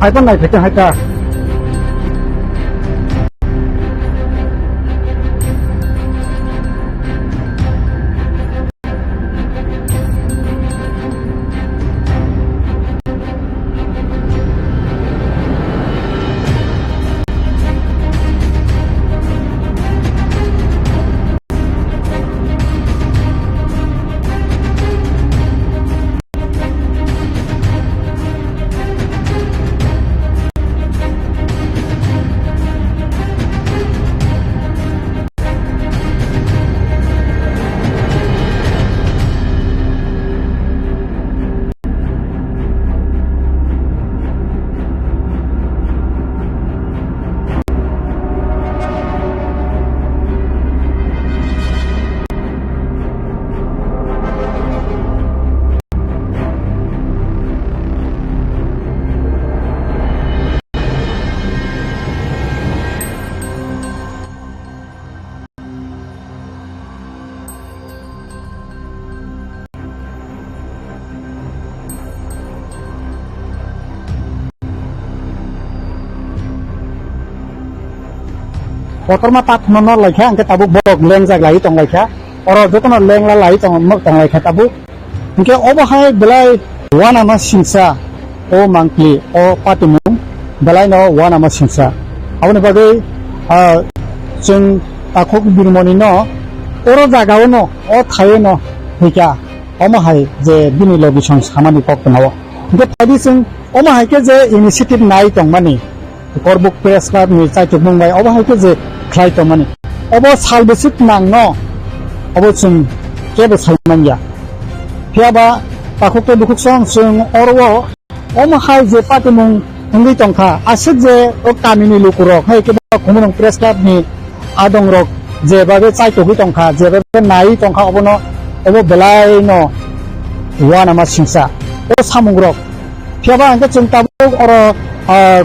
Hai ko nai phaikhe hai ta. Kotorma ta phano nor laikha, hwnkhe tabuk borok lengjak lai tong laikha. Oro jotono lengla lai tong, tong laikha tabuk. Hwnkhe obo hai belai uanama singsa o mangpili, o patimung belaino uanama singsa. Aboni bagwi, ah, chwng takhuk birmoni no oro jagao no, o thaio no thwikha. Omo hai je bini logisong samani kok tongmao. Hwnkhe phaidi chwng omo hai khe je initiative nai tongmani, Korbuk Press Club ni chaitukmung bai obo hai khe je khlai tongmani. Obo sal bwswk nang no, obo chwng kebo sai manya. Phiya ba takhuk tei bukhuk song chwng oro o omo hai je patimung wngwi tongkha, aswk je o kamini lukurok hai khe ba Khumulwng Press Club ni adongrok je babe chaitogwi tongkha, je babe naiwi tongkha, obono obo belai no uanama singsa o samungrok. Phiya ba hwnkhe chwng tabuk oro, ah,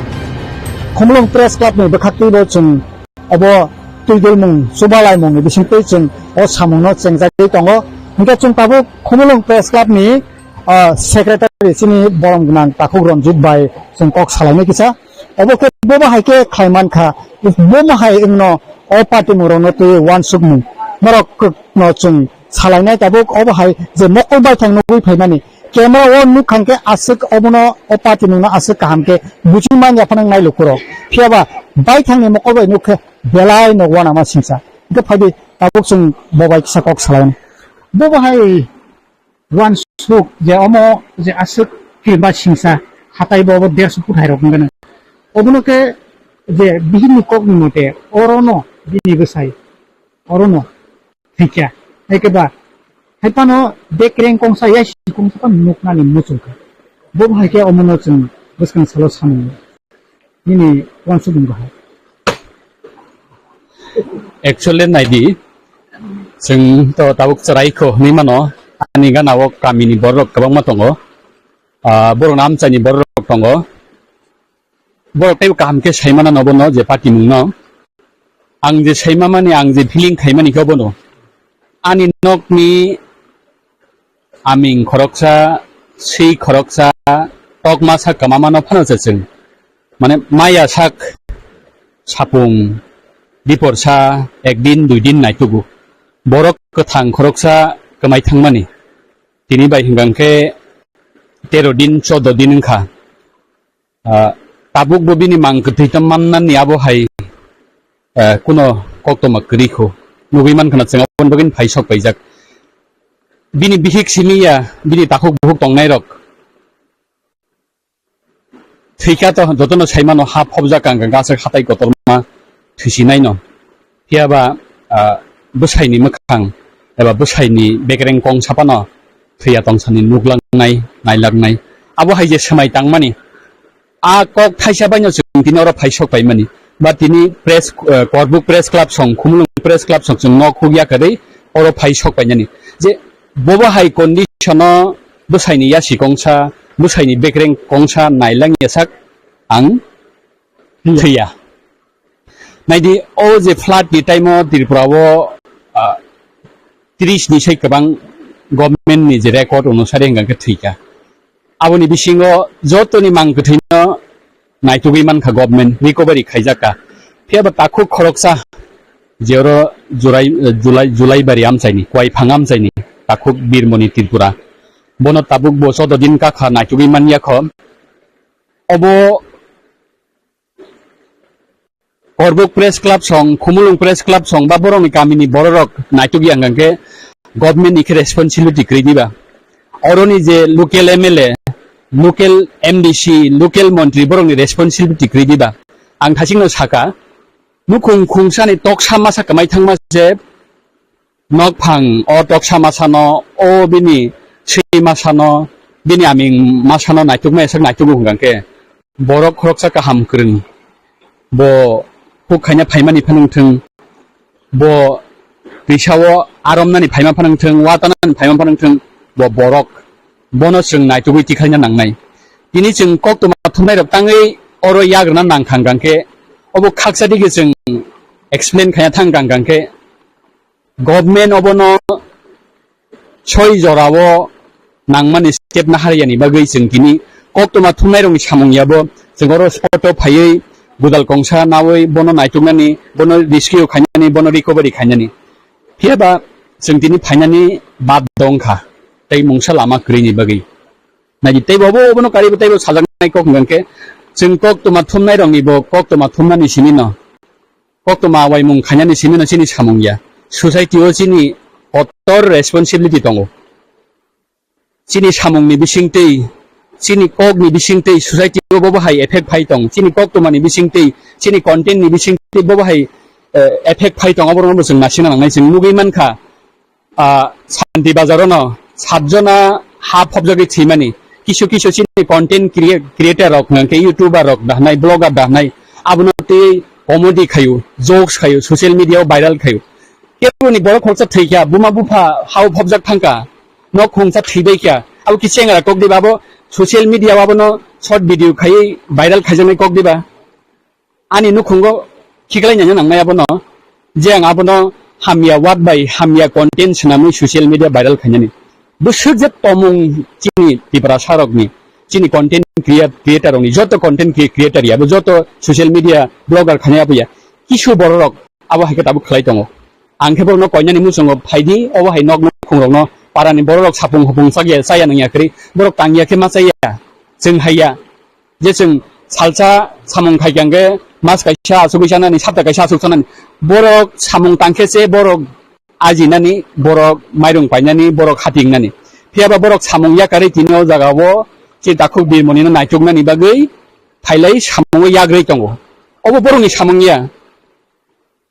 Khumulwng Press Club ni bwkhaktwi bo chwng obo twidulmung, chubalaimung ni bisingtwi chwng o samung no chengjagwi tongo. Hwnkhe chwng tabuk Khumulwng Press Club ni, ah, secretary chini borom gwnang takhuk Ranjit bai chwng kok salainai kisa. Obo khe bobo hai khe khlai mankha, bomo hai wngno o patimung rokno twi uansukmung norok no chwng salainai tabuk. Obo hai je mokol baithang nugwi phaimani, camera o nukha hwnkhe aswk obono o patimungno aswk kaham khe buji manya phano nai lukurok. Phiya ba baithangni mokol bai nukkhe belai no uanama singsa. Hwnkhe phaidi tabuk chwng bo bai kisa kok salainai. Bobo hai uansuk je omo je aswk kirimba singsa hatai bo obo derso phut hai rok wngkha. Obono khe je bihikni kokni mote orono bini bwsai orono thwikha. Hai khe ba hai phano bekreng kongsa yasi kongsa phano nuknani muchungkha. Bo hai khe omono chwng bwskang salo samung nini uansukmung bahai. Actually naidi, chwng to tabuk chwrai kho hwnwi mano, ani gana o kamini borok kwbangma tongo, ah, borokni amchaini borok tongo. Borok teibo kaham khe saimana no bono je patimung no. Ang je saimamani, ang je feeling khaimani khe bono. Ani nokni aming khoroksa, swi khoroksa, tokma sak kwmamano phano se chwng. Mane maya sak sapung, diporsa, ek din, dui din naitugo. Borok kwthang khoroksa kwmai thangmani. Tini bai hwnkha khe tero din, chodo din wngkha. Ah, tabuk bo bini mang kwthwi tongmannani abo hai, ah, kuno koktoma kwrwi kho. Nugwi mankha na chwng aboni bagwino phai sok paijak. Bini bihik simi ya, bini takhuk bukhuk tongnairok. Thwikha to jotono saimano ha phobjak ang kha, aswk hatai kotorma thwisi naino. Phiya ba, ah, bwsaini mwkhang eba bwsaini bekreng kong sapano thwiya tongsani nuklangnai, nailaknai. Abo hai je swmai tangmani, a kok thaisa baino chwng tini oro phai sok paimani. Ba tini press, eh, Korbuk Press Club song, Khumulwng Press Club song chwng nok hukya kwrwi oro phai sok painani. Je bobo hai condition o bwsaini yasi kongsa, bwsaini bekreng kongsa nailangya sak ang thwiya. Naidi, o je flood ni time o Tripura o, ah, tris ni sai kwbang government ni je record onusari hwnkha khe thwikha. Aboni bisingo jotoni mang kwthwino naitugwi mankha government, recovery khaijakha. Phiya ba takhuk khoroksa je oro Jurai, Julai, Julaibari amchaini, Kuaiphang amchaini, takhuk Birmoni Tripura. Bono tabuk bo choudo din kakha naitugwi manyakho. Obo Korbuk Press Club song, Khumulwng Press Club song ba borokni kamini bororok naitukya hwnkha khe government ni khe responsibility kwrwi diba? Oroni je local M L A, local M D C, local montri borokni responsibility kwrwi diba? Ang thasingno saka, nukhung khungsani toksa masa kwmai thangma se nokphang o toksa masano, o bini swi masano, bini aming masano naitukmaya sak naitugo hwnkha khe, borok khoroksa kaham kwrwng, bo huk khaina phaimani phano wngthwng, bo twisao aromnani phaima phano wngthwng, watanani phaima phano wngthwng, bo borok, bono chwng naitugwi tikhaina nangnai. Tini chwng koktwma thumnairok tangwi oro yagrwna nangkha hwnkha khe, obo khaksa digi chwng explain khaina thang kha hwnkha khe, government obono soi jorao nangmani step nahariyani bagwi chwng tini koktwma thumnairokni samung yabo chwng oro spot o phaiwi godal kongsa nawi bono naituknani, bono rescue khainani, bono recovery khainani. Phiya ba chwng tini phainani bad dongkha tei mungsa lama kwrwini bagwi. Naidi teibo obo obono karibo teibo sajaknai kok hwnkha khe chwng koktwma thumnairokni bo koktwma thumnani simi no koktwma waimung khainani simi no chini samung ya. Society o chini kotor responsibility tongo. Chini samungni bisingtwi, chini kokni bisingtwi society o bobo hai effect phai tong. Chini koktwmani bisingtwi, chini content ni bisingtwi bobo hai, eh, effect phai tong. Oborokno bo chwng naisingna nangnai, chwng nugwi mankha. Ah, Santi Bazar ono satjona ha phobjagwi thwimani. Kisu kisu chini content crea-, creator rok hwnkhe YouTuber rok dahnai, blogger dahnai, abono tei comedy khayu, jokes khayu, social media o viral khayu. Keboni borok khoroksa thwikha, buma bupha hao phobjak thangkha, nok khungsa thwibaikha. Abo khe chengra kok diba, abo social media o abono short video khaiwi viral khaijaknai kok diba? Ani nukhungo khiklai nanya nangnai abono, je ang abono hamya word bai hamya content swnamwi social media viral khainani. Bwswk je tomung chini Tiprasa rokni, chini content crea-, creator rokni, joto content crea-, creator ya, bo joto social media blogger khainai abo ya. Kisu bororok abo hai khe tabuk khlai tongo. Ang khe borokno koinani muchungo phaidi, obo hai nok nukhung rokno parani bororok sapung hupung chakya, chaya nangya kwrwi, borok tangya khe ma chaya, chwng haiya. Je chwng salsa samung khai khe mas kaisa asugwi sanani, sapta kaisa asuk sanani. Borok samung tangkhe se borok ajinani, borok mairung painani, borok hatingnani. Phiya ba borok samung yakarwi tini o jaga o chini takhuk Birmoni no naituknani bagwi phailai samung o yagrwi tongo. Obo borokni samung ya.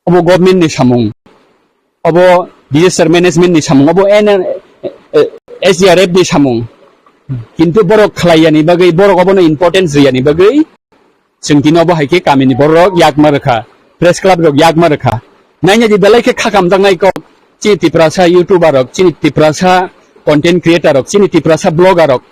Obo government ni samung, obo disaster management ni samung, obo N R, eh, eh, S D R F ni samung. Kintu borok khlai yani bagwi, borok obono importance rwi yani bagwi, chwng tini obo hai khe kamini borok yakma rwkha, press club rok yakma rwkha. Naina di belai khe kha kamjaknai kok, chini Tiprasa YouTuber rok, chini Tiprasa content creator rok, chini Tiprasa blogger rok.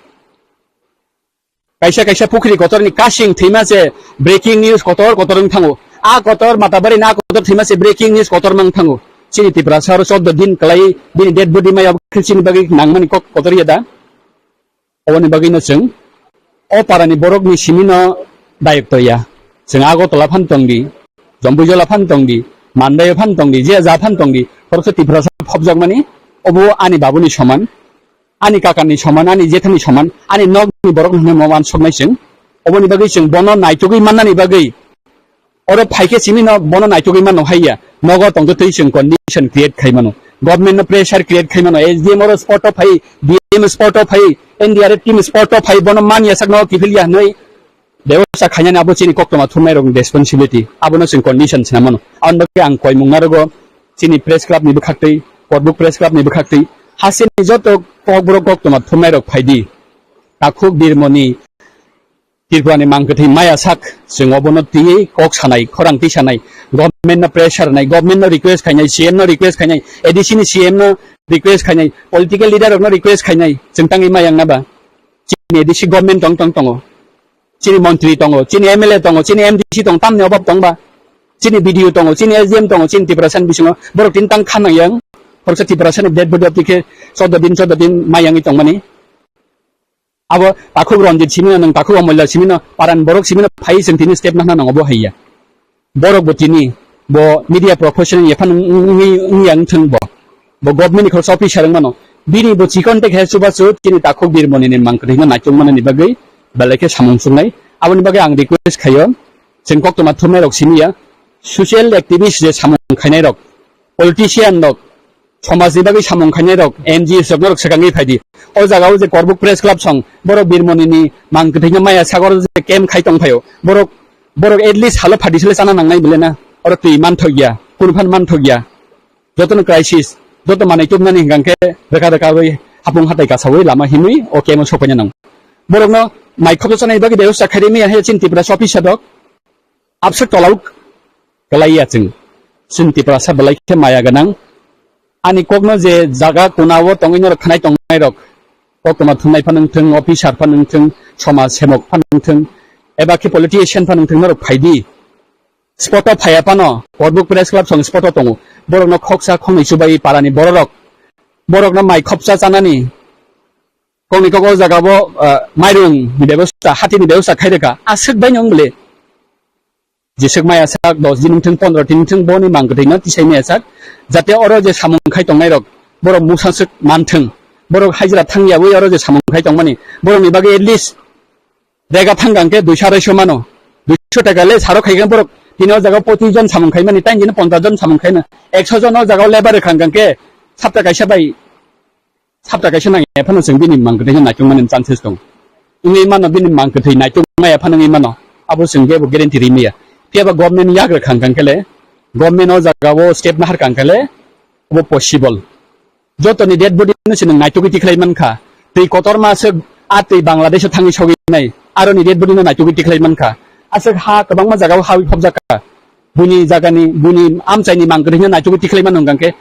Kaisa kaisa pukhri kotorni kasing thwima se breaking news kotor kotor wng thango. A kotor Matabari na kotor thwima se breaking news kotor mang thango. Chini Tiprasa oro choudo din kwlai bini dead body maya chini bagwi nangmani kok kotor ya da. Oboni bagwi no chwng o parani borokni simi no dayok to ya. Chwng Agartala phan tongdi, Jampuijala phan tongdi, Mandai phan tongdi, je ja phan tongdi, khoroksa Tiprasa phobjakmani obo ani babuni soman. Ani kakani soman, ani jethani soman, ani nokni borok hwnwi mo wansuknai chwng. Oboni bagwi chwng bono naitugwi mannani bagwi oro phaikhe simi no bono naitugwi mano haiya. Nogo tongtwi twi chwng condition create khai mano. Government no pressure create khai mano. S D M oro spot o phai, D M spot o phai, N D R F team spot o phai bono manya sakno kiphilya hwnwi Bebosta khainani abo chini koktwma thumnairokni responsibility, abono chwng condition swnam mano. Aboni bagwi ang koimung narogo chini press club ni bwkhaktwi, Korbuk press club ni bwkhaktwi, hasteni joto kokborok koktwma thumnairok phaidi. Takhuk Birmoni Tripura ni mangkwthwi maya sak chwng obono twiwi kok sanai, khorang twi sanai, government no pressure nai, government no request khainai, C M no request khainai, A D C ni C M no request khainai, political leader rok no request khainai, chwng tangwi maya wngna ba? Chini A D C government tong tong tongo. Chini montri tongo, chini M L A tongo, chini M D C tongo, tamni obab tongba? Chini B D O tongo, chini S D M tongo, chini Tiprasa ni bisingo borok tin tang kha nang yang. Khoroksa Tiprasa ni dead body obtwi khe choudo din, choudo din mai yangwi tongmani. Abo takhuk Ranjit simi no, nwng takhuk Amolya simi no, paran borok simi no hai chwng tini step nahna nango bo hai ya. Borok bo tini bo media professional ya phano wng-, wng-, wng-, wngya wngthwng bo. Bo government ni khoroksa officer wng mano. Bini bo chikon te khe chubachu tini takhuk birmoni ni mang kwthwino naichung manani bagwi belai khe samung chungnai. Aboni bagwi ang request khaio, chwng koktwma thumnai rok simi ya, social activist je samung khainai rok, politician rok, somajni bagwi samung khainai rok, N G Os rok norok swkangwi phaidi. O jaga o je Korbuk Press Club song, borok birmoni ni mang kwthwino maya sagor je camp khai tong phaio. Borok, borok at least halo phadi sele chana nangnai bole na. Oro twi manthok ya, kunu phan manthok ya. Jotono crisis, joto manai tubnani hingkang khe reka reka wi hapung hatai kasawi lama hinwi o camp o sokpaina nang. Borokno mai khoksa chanai bagwi bebostha khairimi ya he chin Tipra office dok. Abswk tolauk kwlaiya chwng. Chwng Tiprasa belai khe maya gwnang. Ani kokno je jaga kunao tongwi norok khanai tongnai rok, koktwma thumnai phano wngthwng, officer phano wngthwng, somaj semok phano wngthwng, eba khe politician phano wngthwng, norok phaidi. Spot o phaiya phano, Korbuk Press Club song spot o tongo. Borokno khoksa khongnwi chubai parani bororok. Borokno mai khopsa chanani. Kokni kok o jaga bo, ah, mairung ni bebosta, hati ni bebosta khai rwkha. Aswk bai nung bole. Jeswk maya sak dos din wngthwng, pondro din wngthwng, boni mang kwthwino tisai maya sak. Jate oro je samung khai tongnai rok, borok musaswk manthwng. Borok hajira thangyawi oro je samung khai tongmani, borokni bagwi at least rega thangkang khe duiso araisho mano. Duiso taka le saro khai khe borok tini o jaga pochis jon samung khai mani, tang jini ponchas jon samung khai mani. Ekso jon o jaga o labour rwkha hwnkha khe sapta kaisa bai Sapta kaisa nang ya phano chwng bini mang kwthwi naitung mani chances tong. Wngwi mano bini mang kwthwi naitung maya phano wngwi mano. Abo chwng kebo guarantee ri maya. Phiya ba government yak rwkha hwnkha khe le, government o jaga o step nahar kha hwnkha le, abo possible. Jotoni dead body no se nwng naitugwi tikhlai mankha. Twi kotorma se a twi Bangladesh o thangwi sogwi nai. Aroni dead body no naitugwi tikhlai mankha. Aswk ha kwbangma jaga o hawi phobjak kha. Buini jagani, buini amchaini mang kwthwino naitukgwi tikhlai mano hwnkha khe,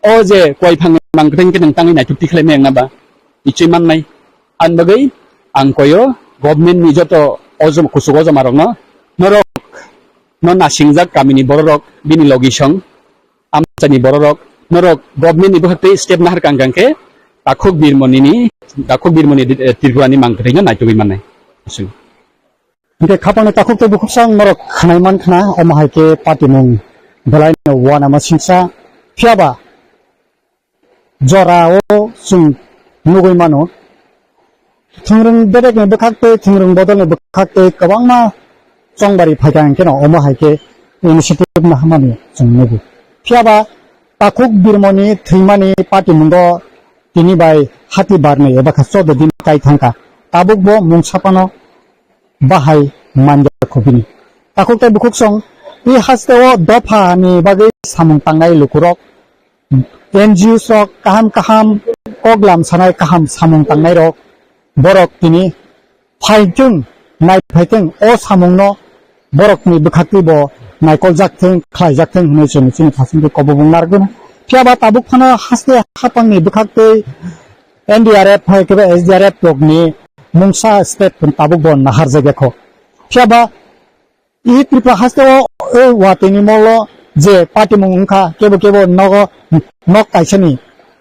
o je koi phangni mang kwthwini khe nwng tangwi naituk tikhlai maya wngna ba, ichwi mannai. Ani bagwi ang koyo government ni joto ojom-, kuchuk ojoma rokno, norok no nasingjak kamini bororok, bini logisong, amchaini bororok, norok government ni bwkhak twi step nahar kang kang khe, takhuk birmoni ni, takhuk birmoni, eh, Tripura ni mang kwthwino naitugwi mannai. Hwnkhe khapangni takhuk tei bukhuk sang norok khnai man khna, omo hai khe patimung belai no uanama singsa. Phiya ba jora o chwng nugwi mano, thwngrwng bedek ni bwkhak tei thwngrwng bodol ni bwkhak tei kwbangma chongbari phaikha, hwnkhe no omo hai khe initiative naharmani chwng nugo. Phiya ba takhuk birmoni thwimani patimungo tini bai hati barni eba khe choudo din kai thangkha. Tabuk bo mungsa phano bahai manjakha bini. Takhuk tei bukhuk song, i haste o dopha ni bagwi samung tangnai lukurok, N G Os rok kaham kaham kok lam sanai, kaham samung tangnai rok, borok tini phaithwng, nai phaithwng, o samung no borok ni bwkhak twi bo naikol jak thwng, khlai jak thwng hwnwi chwng chini thasing twi kobobung narwkna. Phiya ba tabuk phano haste hapang ni bwkhak twi N D R F hai khe S D R F rokni mungsa state tabuk bo nahar jak ya kho. Phiya ba i Tripura haste o, o watwi ni molo je patimung wngkha, kebo kebo nogo nok kaisa ni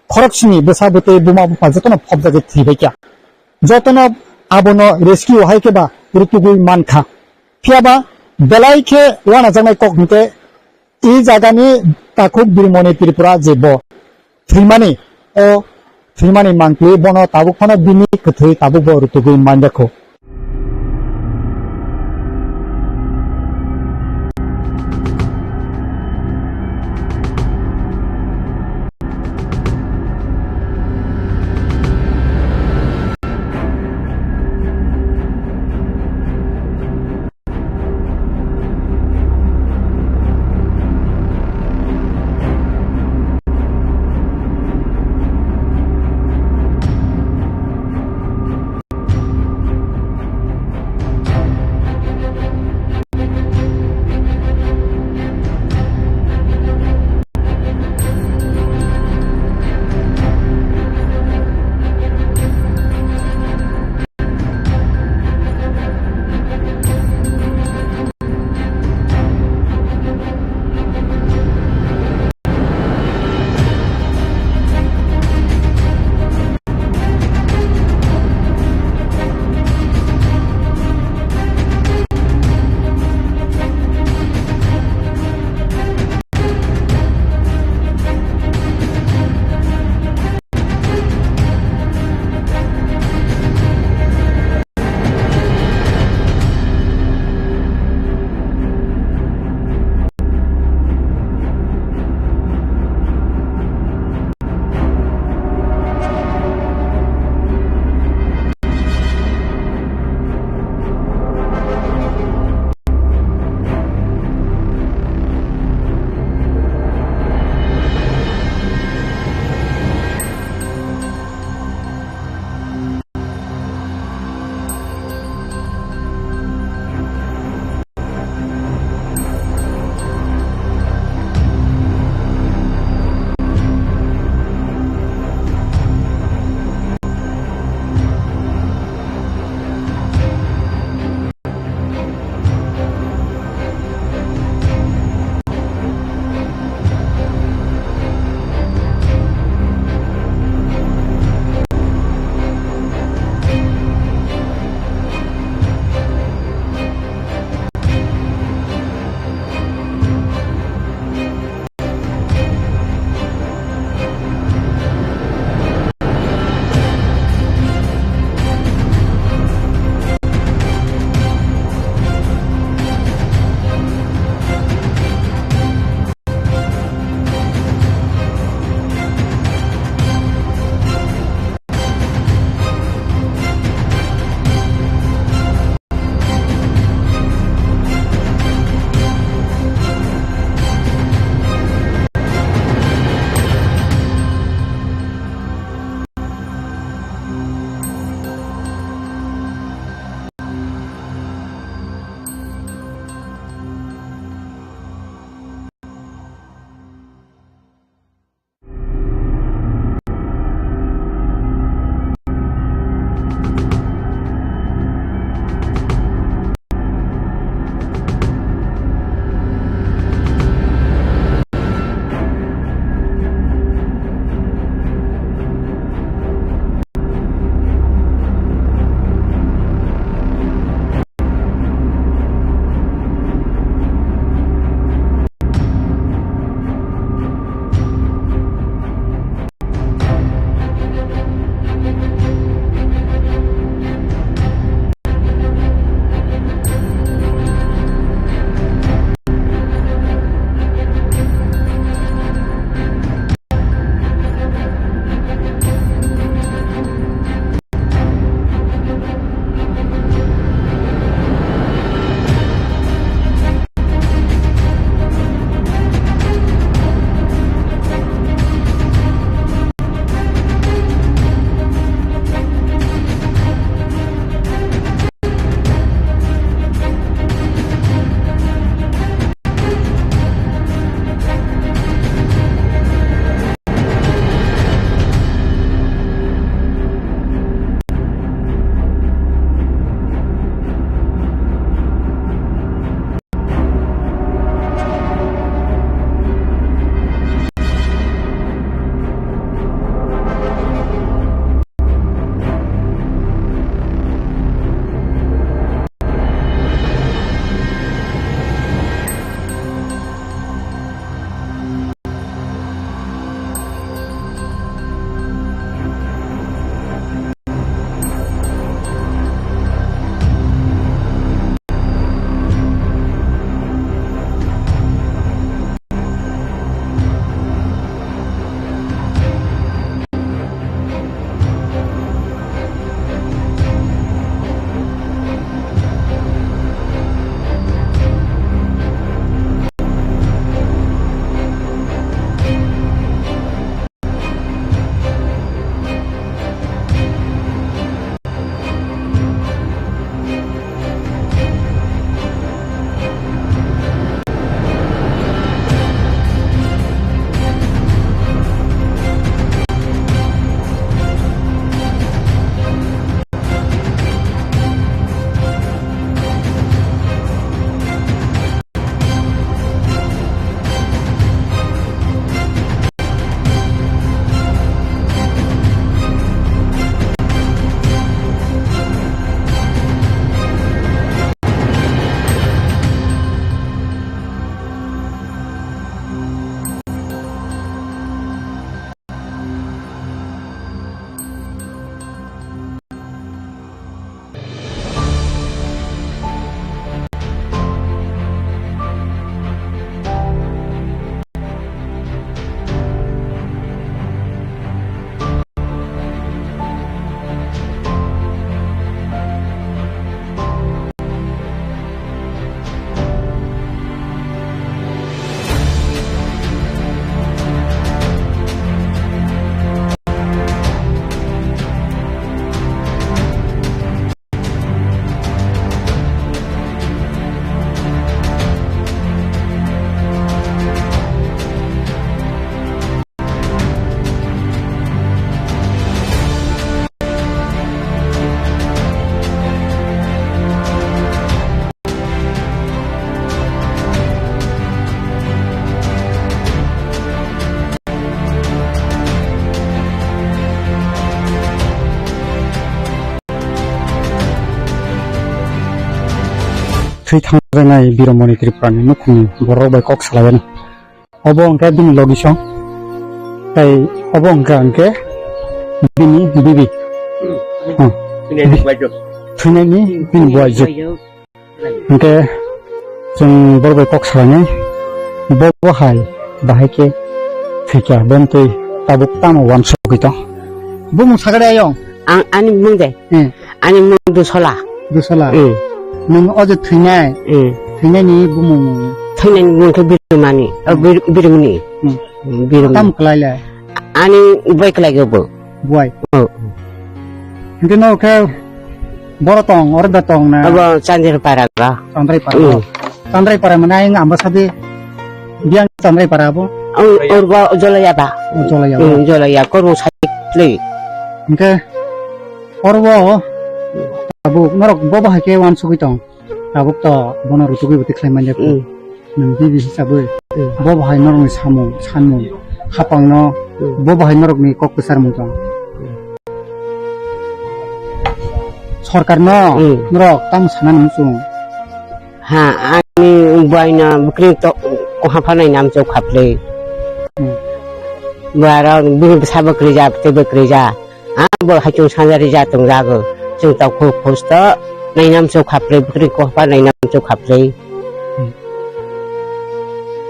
khorok sini bwsa bwtwi buma bupha jotono phobjak khe thwi bai kha. Jotono abono rescue hai khe ba rutugwi man kha. Phiya ba belai khe uanajaknai kok hwnkhe i jagani takhuk birmoni Tripura je bo thwimani, o thwimani mangpli bono tabuk phano bini kwthwi tabuk bo rutugwi manjakho. thwi thangjaknai Biromoni Tripurani nukhungni borok bai kok salaiya. Obo hwnkhe bini logisong, tei obo hwnkha hwnkhe bini bibi. Hmm. Thwinaini bini buaijwk. Hwnkhe chwng borok bai kok salainai, bo bo hai bahai khe thwikha, bo twi tabuk tamo uansugwi tong. Bumung sagade ayong. Ang ani bumung de. Hmm. Ani bumung Dusola. Dusola. Hmm. Nwng o je thwinai. Hmm. Thwinaini bumung. Thwinaini bumung khe Birmani. O, hmm, Bir-, Birmani. Hmm. Hmm, Birmani. Tam kwlai le? Ani bai kwlai go bo. Buai. Oh. Hingke no khe boro tong, oro da tong na? Abo Chandrapara ga. Chandrapara. Hmm. Chandrapara mane ayang amba sadi biang Chandrapara abo. Ang urba Jolaya ba. Oh, Jolaya ba. Hmm, Jolaya kormo sai le. Hingke oro bo abo norok bo bahai khe uansugwi tong. Tabuk to bono rutugwi bo tikhlai manya. Hmm. Nwng bibi hisabwi, hmm, bo bahai norokni samung, sanmung, hapangno, hmm, bo bahai norokni kok kwcharmung tong. Hmm. Sorkarno, hmm, norok tamo sana nung chwng? Ha, ani buaino bwkrwi to, koha phanai namchok khaplwi. Hmm. Buarok bini bwsa bwkrwi ja, bwtwi bwkrwi ja. Ang bo haichung sanjari ja tong jago. Chwng tok khu khusto nainam chwng khaplai bwkrwi koh pa nainam chwng khaplai.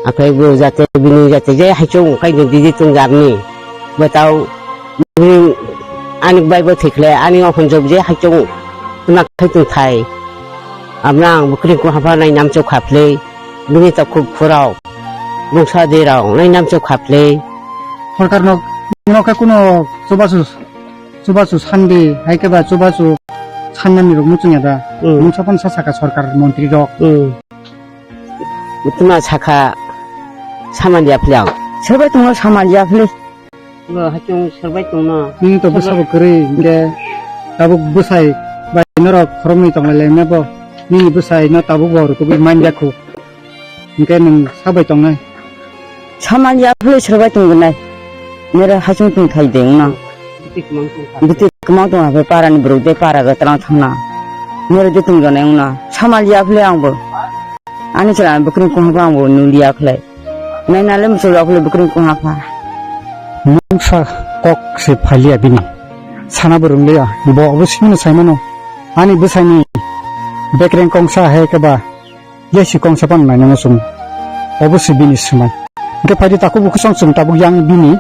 Akhai bo jate bini jate je haichung kai ni didi tong jamni. Bo tau bini ani bai bo thikle ani okhon jok je haichung tuma khai tong thai. Amrang bwkrwi koh pa nainam chwng khaplai. Bini tok khu phurao. Bungsa dirao nainam chwng khaplai. Sorkar no, no khe kuno chubachu Chubachu sandi, hai khe ba chubachu sannani rok muchungya da. Hmm. Mungsa phano sa saka sorkar montri rok. Hmm. Tuma saka saman ya phli ang. Serbai tongno saman ya phli. Bo hachung serbai tongno. Nini to bwsa bo kwrwi, hingke tabuk bwsai bai norok khoroknwi tonglai lai mebo. Nini bwsai no tabuk bo rwtugwi man ya khu. Hingke nwng sabai tongnai? Samal ya phule serbai tonggonai. Nere hachung tongthai de wngna. Biti kwmang tongkha. Biti kwmang tongkha, para ni borok de para ga twlang thangna. Nere de tongjonai wngna. Samal ya phule ang bo. Ani chwla bwkrwng kwngha pha ang bo nuli ya khlai. Nai nale muchung ya phule bwkrwng kwngha pha. Mungsa kok se phaliya bini. Sana bo rwngliya. Bo obo simino saimano. Ani bwsani bekreng kongsa hai khe ba. Yaisi kongsa phano nainano chwng. Obo se bini swmai. Hingke phaidi takhuk bukhuk song chwng tabuk yang bini,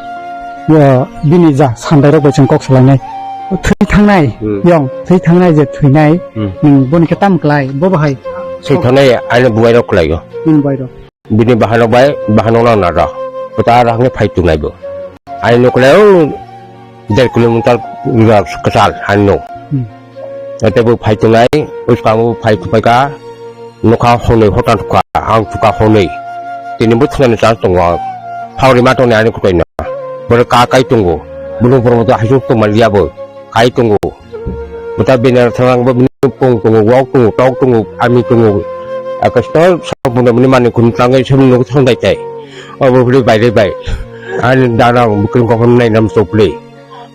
o, bini ja sandairok bai chwng kok salainai. Thwi thangnai, hmm, yong, thwi thangnai je thwinai, hmm, nwng boni khe tam klai, bo bahai. Thwi thangnai, ani bubairok klai o. Bini bubairok. Bini bahanok bai, bahanok nang naro. Kota aro hwnwi phai tongnai bo. Ani nuklai o. Der kilometer kwchal hano. Hmm. Ate bo phai tongnai, bwskango bo phai tongpaikha, nokha hwnwi hotan thukha, ang thukha hwnwi. Tini bo thwnani chance tongo ang. Phao rima tongnai ani kwtwino. Borok ka kai tongo. Bini borok to haisuk tongmani ya bo. Kai tongo. Bwta bini thang bo bini pung tongo, wak tongo, tok tongo, ami tongo. Akastor sabuna bini mani khun tangwi sabuni nokha thangdai tai. Obo bini bai bai. Ani dana bwkrwng kophon nai nam sople.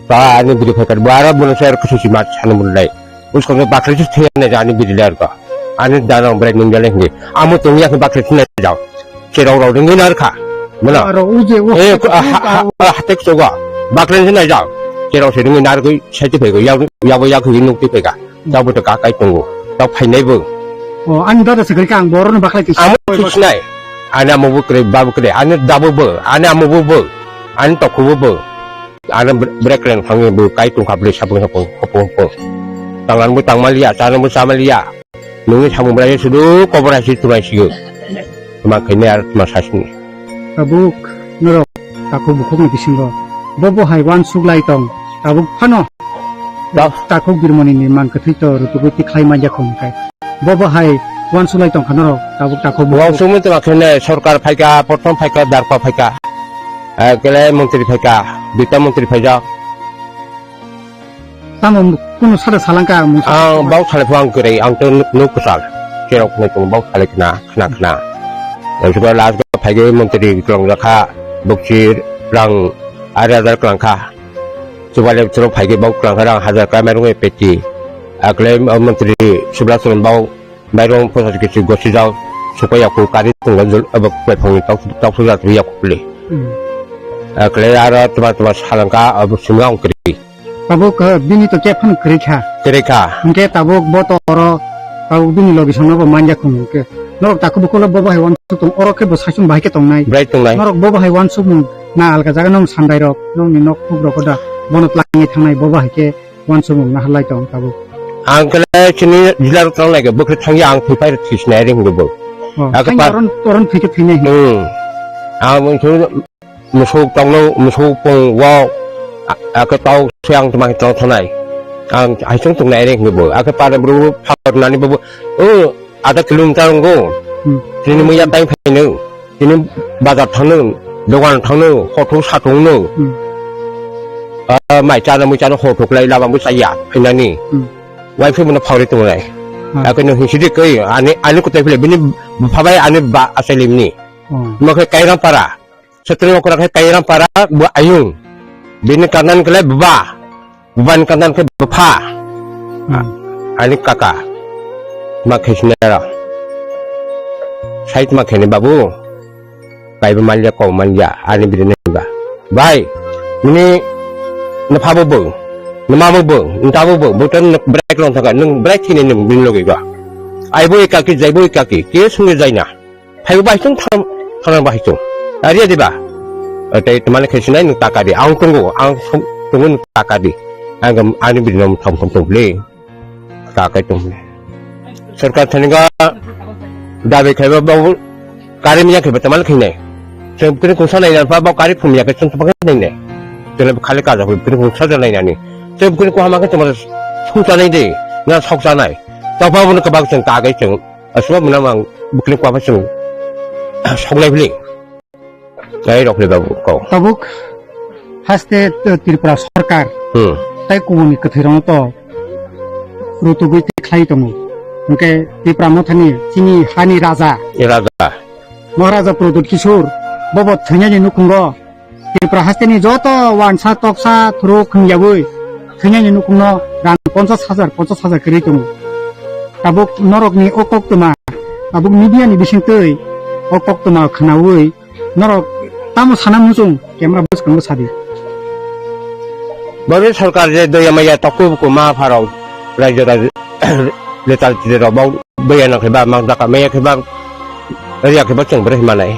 Ta ani bwrwi phaikar bo aro bono se aro kusu si mat sanu mulai. Usko no bakri si thengna ja ani bwrwi lar ka. Ani dana bwrwi nung jale hingi. Amo tong yak bakri thengna ja. Cherok rok ringwi nar kha. Mano. Aro uje o. Eh, hatek choga. Bakri thengna ja. Cherok se ringwi nar gwi sai ti phai go. Yak yak yak hingi nuk ti phai ka. Tabuk to kakai tongo. Tabuk phainai bo. O, ani dada se kha ang borok no baklai twi. Amo twi sinai. Ani amo bo kwrwi, ba bo kwrwi. Ani dabo bo, ani amo bo bo. Ani tokhubo bo. Ani bre-, break reng thangwi bo kai tongkha bwrwi sapung sapung, hopung hopung. Tanglan bo tangmaliya, chana bo chamaliya. Nungni samung bwrwi sudu kobor hai si tunai siyo. Tuma khainai ar tuma sasini. Tabuk norok takhuk bukhukni bisingo bo bo hai uansuk lai tong, tabuk phano takhuk birmoni ni mang kwthwi to rutugwi tikhlai manya khum khai. Bo bo hai uansuk lai tong kha norok tabuk takhuk bukhuk. Uansuk mui tongma khe ne sorkar phaikha, prothom phaikha, darpa phaikha. Eh, kele montri phaikha, duita montri phaijak. Tamo kunu sada salangka ang mungsa. Ang bau salai phang kwrwi, ang to nuk, nuk kwchal. Cherok nai tong bau salai khna, khna, khna. Ang suka last go phai ge montri kwlwng jakha, bokchi rang ari hajar kwlwng kha. Chubale churo phai ge bau kwlwng kha rang hajar kha, mairung peti. Akle montri subla chwrwng bau Bairong posa kisi gosi jao, supai yaku kari tungla jul, abo kuai phangni tok, tok suja tu yaku pli. Hmm. Akle aro tuma tuma salangka, abo sumga ong kri. Tabuk, eh, bini to khe phano kwrwi kha. Kwrwi kha. Hwnkhe tabuk bo to oro, tabuk bini logi songno bo manja khum hwnkhe. Norok takhuk bukulo bo bahai uansuk tong, oro khe bo saichung bahai khe tongnai. Brai tongnai. Norok bo bahai uansukmung na alga jaga nong sandai rok, nongni nok phuk rok da bono tlangwi thangnai bo bahai khe uansukmung na halai tong tabuk. Ang khe chini jila rok tong lai khe bwkhe thangya ang thwi phai thwi sinai ring bo. Oh, akhe thangya pa- oron, oron thwi khe thwinai. Hmm. Ang bo musuk tongno, musuk pung wo, a, a, khe tau se ang tma tong thanai. Ang haisung tongnai re hwnwi bo. Akhe para bru phar nani bo, o, adha kilometer wngo. Hmm. Tini muya tai phaino. Tini bazar thangno, dogan thangno, hothok satungno. Hmm. A, mai chana mui chana hothok lai lama mui chaya phainani. Hmm. Wai phai bono phari tongnai. Hmm. Akhe no hinsidi kai, ani, ani kutai phile bini bupha bai ani ba asalimni. Hmm. Mo khe Kairam para. Sotro okra khe Kairam para bo ayung. Bini kanan kle baba. Bani kanan khe bapha. Hmm. Ani kaka. Ma khe sinera. Sait ma kheni babu. Kaiba manya kau manya ani bini ba. Bai. Ini napha bo bo. Nama bo bo. Nta bo bo. Bo tan break long thaka. Nung break thini nung bini logi ba. Ai bo kaki, jai bo kaki. Ke sungi jaina. Phaibo bai chwng thang, thang bai chwng. Ari di ba? Tei tmani khe sinai nwng taka di. Ang tongo, ang song tongo nwng taka di. Ang ani bini nom thang thang tong le. Taka tong le. Sarkar thani ga dabe khaiba ba kari miya khaiba tmani khainai. Chwng kri kungsa nai na ba kari phum ya khe chwng tmani khainai. Tele khali kaja kri kungsa nai nani. Chwng kri ko hama khe tmani sungsa nai de. Na soksa nai. Tokma bono kebak chwng taka chwng. Aswk mwnang ang bwkhwlwng kwphai chwng soknai bwlwi. Tei rok le babu kok. Tabuk haste Tripura sarkar Hmm. tei kubuni kwthwirokno to rutugwi tei khlai tongo. Hwnkhe Tipra Mothani chini hani raja Ni raja. Maharaja Pradyut Kishore bobo thwinani nukhungo Tripura hasteni joto wansa toksa thuruk hwnyaui thwinani nukhungno rang ponchas hajar, ponchas hajar kwrwi tongo. Tabuk norokni o koktwma, tabuk media ni bisingtwi o koktwma khwnaui norok tamo sana muchung camera bwskango sadi. Bori sarkar je doya maya toku kuma pharok raijora letal chirok bau Bwya nang khe ba mang daka maya khe ba riya khe ba chwng bwrwi manai.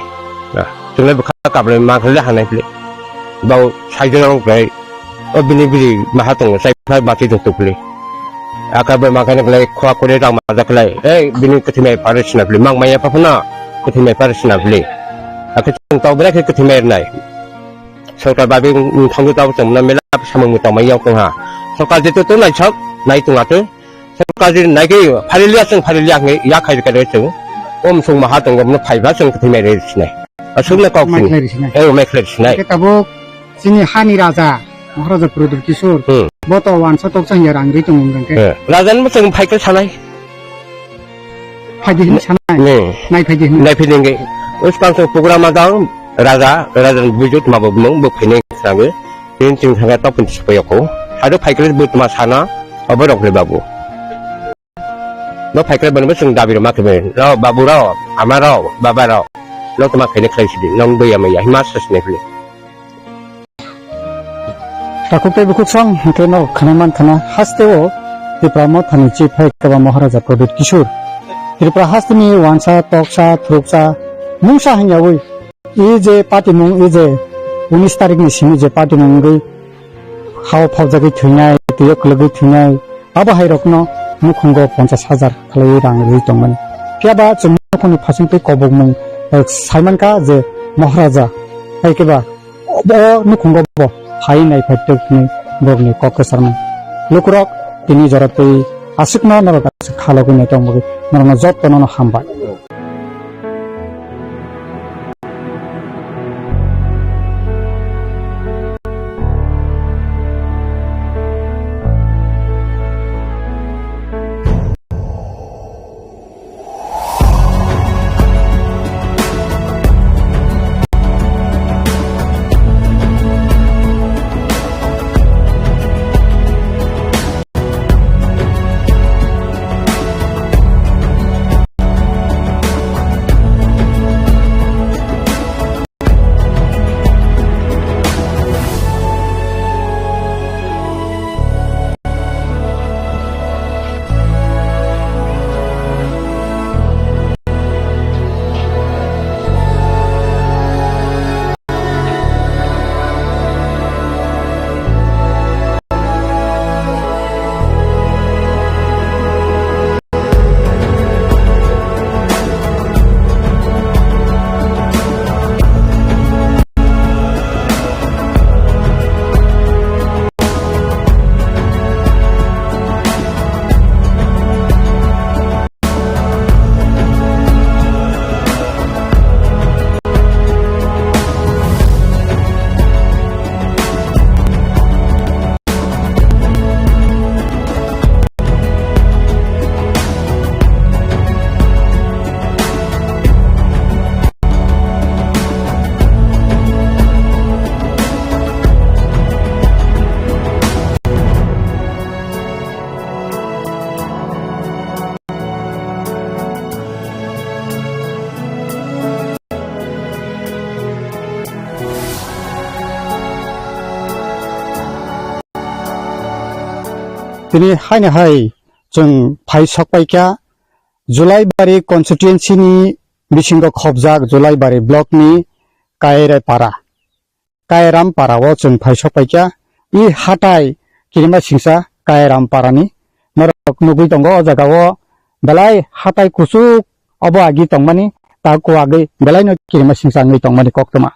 Na, chwng le bwkha kaplai mang khe le hanai khle. Bau saijwk nang khlai. O bini biri maha tongo sai khlai bati tok tok khle. Aka bai mang khe khlai khwa kore rang ma da khlai. Ei bini kwthwi mai pare sina khle. Mang maya pa phana kwthwi mai pare sina khle. Aka chwng tok bwrwi khe kwthwi mai rwnai. Sorkar babi thangwi tabuk chwng mela samung tongmai yok tong ha. Sorkar jeto to naisok nai tong atwi. Sorkar jini nai khe phari liya chwng phari liya hwnwi ya khai khe chwng. O msung maha tongo mno phaiba chwng kwthwi mai rwi sinai. Aswk na kok Mai sini. khlai rwi sinai. Eh, mai khlai rwi sinai. Khe tabuk chini hani raja, Maharaja Pradyut Kishore. Hmm. Bo to wansa toksa hwnwi rang rwi tongo hwnkhe. Eh, raja ni chwng phai khe sanai. Phaidi hwnwi sanai. Hmm. Nai phaidi hwnwi. Nai phaidi hwnwi. Uskang chwng program ma dang raja, raja ni bujo tma bo mung bo phainai sanai. Tin ching thangya tok pun supai yako. Hado phaikle bo tma sana, obo rok le babu. No phaikle bo chwng dabi rok ma khe bai. Rok babu rok, ama rok, baba rok. No tma khaini khlai sidi, nong bwya maya, hima sasne khle. Takhuk tei bukhuk song, hwnkhe no khwnai man khwna, haste o Tipra Mothani chief hai kaba Maharaja Pradyut Kishore. Tripura hasteni wansa, toksa, thuruksa, mungsa hwnyaui, E je patimung, e je unis tarikni simi je patimung wngwi hao phobjagwi thwinai, twiyo kwlwgwi thwinai, abo hai rokno nukhungo ponchas hajar khlaiwi rang rwui tongmani. Phiya ba chwng nukhungni phasingtwi kobokmung, eh, saimankha je Maharaja, hai khe ba o nukhungo bo phai nai phai tok hwnwi borokni kok kwcharmung. Lukurok tini jora twi aswkno norok aswk khalogwi nai tong bagwi norokno jottono no hambai. Tini haino hai chwng phai sokpaikha Julaibari constituency ni bisingo khobjak Julaibari block ni Kairampara. Kairampara o chwng phai sokpaikha. I hatai kirima singsa Kairampara ni norok nugwi tongo o jaga o belai hatai kuchuk obo agi tongmani ta kuagwi belai no kirima singsa wngwi tongmani koktwma.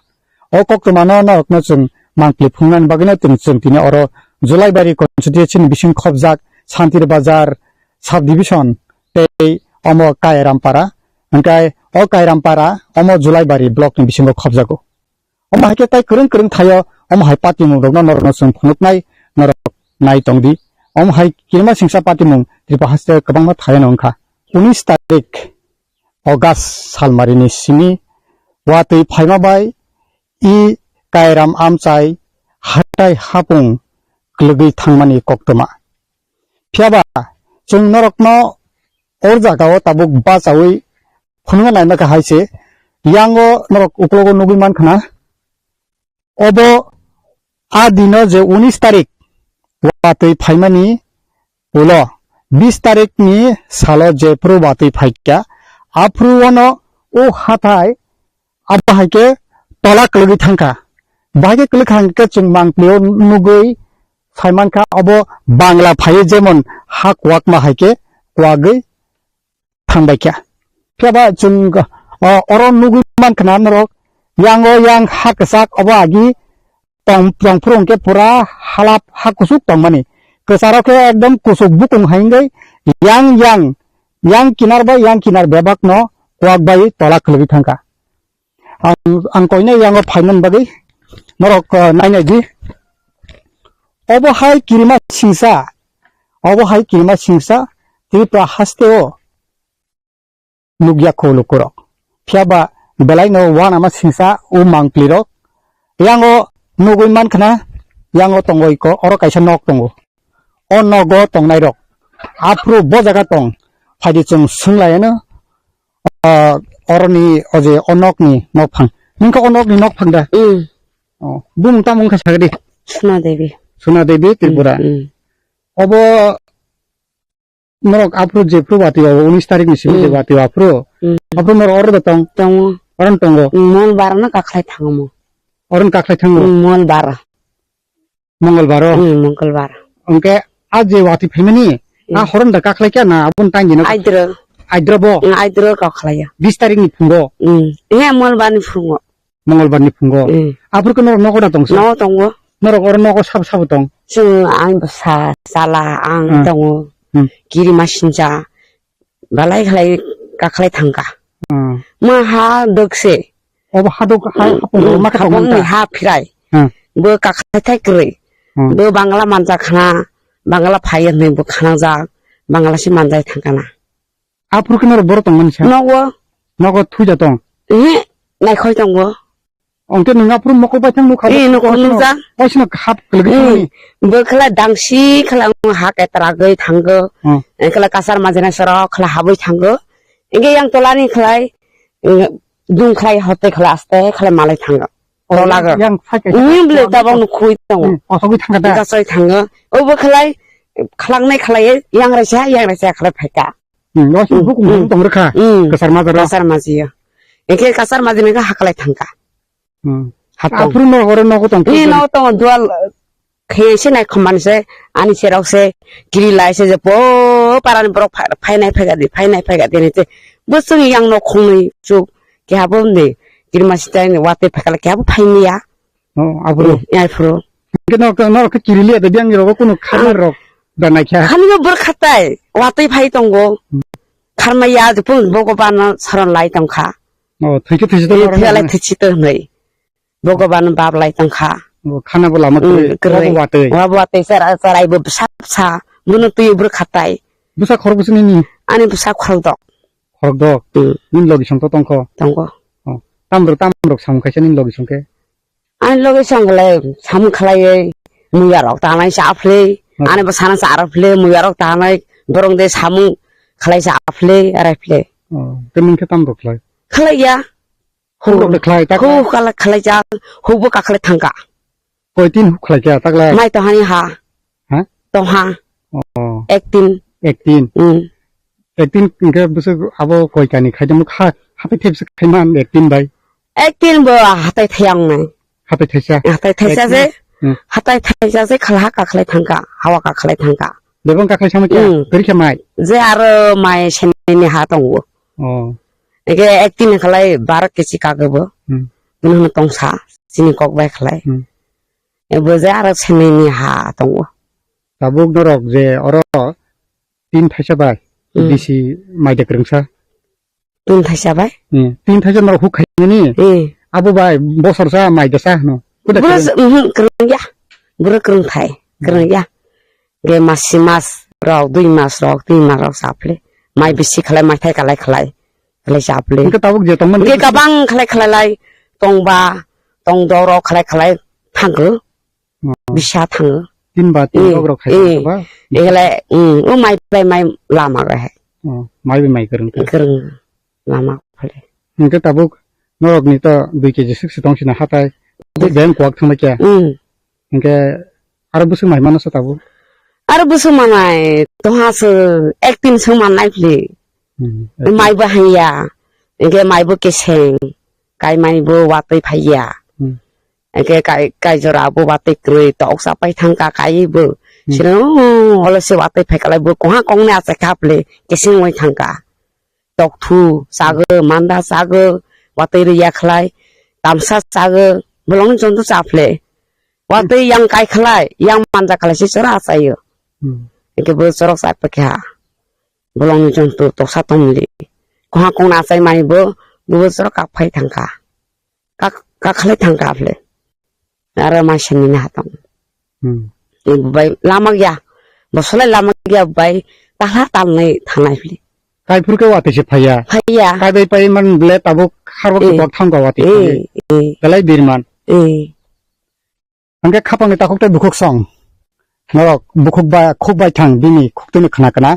O koktwmano norokno chwng mangpli phungnani bagwino chwng, chwng tini oro Julaibari constituency ni bising khobjak Santir Bazar sub division tei omo Kairampara, hwnkhe o Kairampara omo Julaibari block ni bisingo khobjago. Omo hai khe tai kwrwng kwrwng thaio, omo hai patimung rokno norokno chwng phunuknai, norok nai tongdi. Omo hai kirima singsa patimung Tripura haste kwbangma thaio no wngkha. Unis tarik August salmarini simi watwi phaima bai i Kairam amchai hatai hapung kwlwgwi thangmani koktwma. Phiyaba chwng norokno o jagao tabuk bachaui phunukna naima kha hai se, yango norok uklogo nugwi mankha na, obo a dino je unis tarik watwi phaimani ulo bis tarikni salo jephuru watwi phaikha, aphuru ono o hathai abo hai khe tola kwlwgwi thangkha. Bahai khe kwlwkha hwnkhe chwng mangpilio nugwi saimankha, obo Bangla phaiwi jemon ha kuwakma hai khe kuwagwi thangbaikha. Phiya ba chwng, o, oro nugwi mankha na norok, yango yang ha kwchak obo agi tong, tongphuru hwnkhe pura halap ha kuchuk tongmani. Kwcharo khe ekdom kuchuk bukung hai wngwi yang, yang, yang kinar bai yang kinar bebakno kuwak bai tola khwlwgwi thangkha. Ang, ang koinai yango phaimani bagwi norok, o, nainai di. Obo hai kirima singsa, obo hai kirima singsa Tripura hasteo nukya kho lukurok. Phiya ba belai no uanama singsa o mangpli rok. Yango nugwi mankha na, yango tongo iko, oro kaisa nok tongo. O nogo tongnai rok aphuru bo jaga tong, phaidi chwng swnglaino, ah, oroni o je o nokni nokphang. Nungkha o nokni nokphang da? Mm. Oh, bumung tamo wngkha sagadi? Suna Devi. Suna Devi Tripura. Mm, mm. Obo norok aphuru jephuru watwi o unis tarik ni simi je Mm. watwi o aphuru. Mm. Aphuru norok oro da tong? Tongo. Oro tongo? Mm, Mongolbar no kakhlai thango mo. Oro kakhlai thango? Mm, Mongolbar. Mongolbar o? Mm, Mongolbar. Hwnkhe a je watwi phaimani, a Mm. horon da kakhlai kya na aboni tangwi no? Aidro. Aidro bo? Mm, aidro kakhlai ya. Bis tarik ni phungo? Mm. He Mongolbar ni phungo. Mongolbar ni phungo. Mm. Aphuru khe norok nogo da tong sa? Nogo tongo. Norok oro nogo sabo sabo tong? Chwng ang bwsa, chala, ang Mm. tongo. Mm. Kirima sincha, belai khlai kakhlai thangkha. Mm. Ma ha dokse. Obo ha dok, ha Mm, hapung mm, ma khe tong hapung ni manta? Ha phirai. Mm. Bo kakhlai thai kwrwi. Mm. Bo Bangla manjak khna, Bangla phai hwnwi bo khnajak, Bangla se manjai thangkha na. Aphuru khe norok boro tongmani sa? Nogo. Nogo thuja tong? Ehe, naikhoi tongo. Hwnkhe nwng aphuru mokol baithang nukha? Eh, nokol nukjak. Waisino hap kwlwgwi Eh, thangmani? Bo khala dangsi khala ang ha ketra gwi thango. Hmm. Eh, khala kasar majina soro khala habwi thango. Hwnkhe yang tolani khlai, eh, dung khlai hote khala aste khala malai thango. Oh, tolago. Yang phai kaisa Ini bele tabang nukhui tongo. Hmm, kosogwi thangkha da? Kasoi thango. Obo khlai, khlaknai khlai, yang raisa, yang raisa khlai phaika. Hmm, waisino Hmm, bukung hmm. Bukung tong rwkha. Hmm. Kasar majaro. Kasar majiya. Hwnkhe kasar majini khe haklai thangkha. Hmm. Hatong. Aphuru no oro nogo tong Ni thangkha. No tong dual khayang se nai khomani se ani serok se kiri lai se je po parani borok pha-, phainai phaika di, phainai phaika di ni se. Bo chwng yang no khongnwi chuk keha bo ni kiri masi tai ni wate phaikala keha bo phaini ya. Oh, aphuru. Hmm, ya aphuru. Hwnkhe norok, norok khe kiri liya de, biyang rok kuno kharmar rok da naikha. Khani bo bwrkha tai, watwi phai tongo. Hmm. Kharmai ya, jepun bogo bana saron lai tongkha. Oh, thwikhe thwisi to Eh, norok thwiyalai nai. Thwisi to hwnwi. Bogo bana bab lai tongkha. Oh, khana bo lama Hmm, kwrwi. Kwrwi. Wabo watwi. Wabo watwi sara, sarai bo bwsa bwsa. Bono twi bwrkha tai. Bwsa khorok bwsa nini? Ani bwsa khorok dok. Khorok dok? Hmm. Nini logi song to tongkho? Tongo. Oh, tamrok, tamrok samung khaisa nini logi song khe? Ani loge song le samung khlaiwi muya rok tanai sa phle, Hmm. Ani bwsana sa rok phle, muya rok tanai borong de samung khlai sa phle, arai phle. Oh, te nung khe tamo rok khlai? Khlai ya. Huk rok de khlai, tak Huk khlai? Khlai, khlai ja, huk bo ka khlai thangka. Koi tin huk khlai kya, tak lai? Mai to hani ha. Ha? To ha. Oh. Ektin. Ektin. Hmm. Ektin hwnkhe bwswk abo koikani khaidamuk ha, hatai thepsa khaiman ektin bai. Ektin bo hatai thayang nai. Hatai thaisa. Hatai thaisa Ektin. Je, Hmm. Hatai thaisa je khala kakhlai thangka, hawa kakhlai thangka. Bebang kakhlai sama kya? Hmm. Kori khe mai. Je aro mai seneni ha tongo. Oh. Ege ektin khalai bar kesi kagabo. Hmm. Bini tongsa, sini kok bai khalai. Hmm. Ebo je aro seneni ha tongo. Tabuk norok je oro tin thaisa bai Hmm. Bisi mai de kwrwngsa. Tin thaisa bai? Hmm. Tin thaisa norok huk khainani. Hmm. Abo bai bosor sa mai de sa hwno. Kuda Bura kwrwng? Mhm, kwrwng ya. Bura kwrwng thai. Kwrwng ya. Ge mas si mas rok, dui mas rok, tin mas rok sa phle. Mai bisi khalai, mai thai kalai khalai. Khalai sa phle. Hwnkhe tabuk je tongmani Ge bisi- kabang khalai khalai lai. Tongba, tong doro khalai khalai. Thangkhe. Oh. Bisa thango. Tin ba tin Eh, rok rok khai eh. Ba? Egle, mm, o mai bai mai lama ga hai. Oh, mai bai mai kwrwng kha. Kwrwng lama phale. Hwnkhe tabuk norok ni to dui keji sik si tong sina hatai. Dui- Beng kuak thang kya. Mm. Hwnkhe aro bwswk mai mano sa tabuk. Aro bwswk manai to ha se ek tin sung man nai phli. Hmm. Mai ba hanya. Hwnkhe mai bo keseng. Kai mai bo watwi phai ya. Hmm. Eke kai, kai jora bo watwi kwrwi tok sa pai thang ka kai bo. Hmm. Sino, olo se watwi phai kalai bo koha kong ne achai kha phle keseng oi thang ka. Tok thu chago, manda chago, watwi rwi ya khlai, tamsa chago, bolong ni jonto cha phle. Watwi yang kai khlai, yang manda khlai se chora achai yo. Hmm. Eke bo chorok cha pa kha. Bolong ni jonto toksa tongli. Koha kong na achai mai bo, bo chorok kak phai thang ka. Kak, kak khlai thang ka phle. Aro mai sani na hatong. Hmm. Ni bai lama gya. Bosolai lama gya bai tahla talnai thanai phle. Kai phur ke wati se phaiya. Phaiya. Kai bai pai man ble tabuk harbo Eh. Kok thang ka wati Eh, phai. Eh. Belai birman. Eh. Hwnkhe khapangni takhuk tei bukhuk song. Norok bukhuk ba khuk bai thang bini khuk tini khna kana.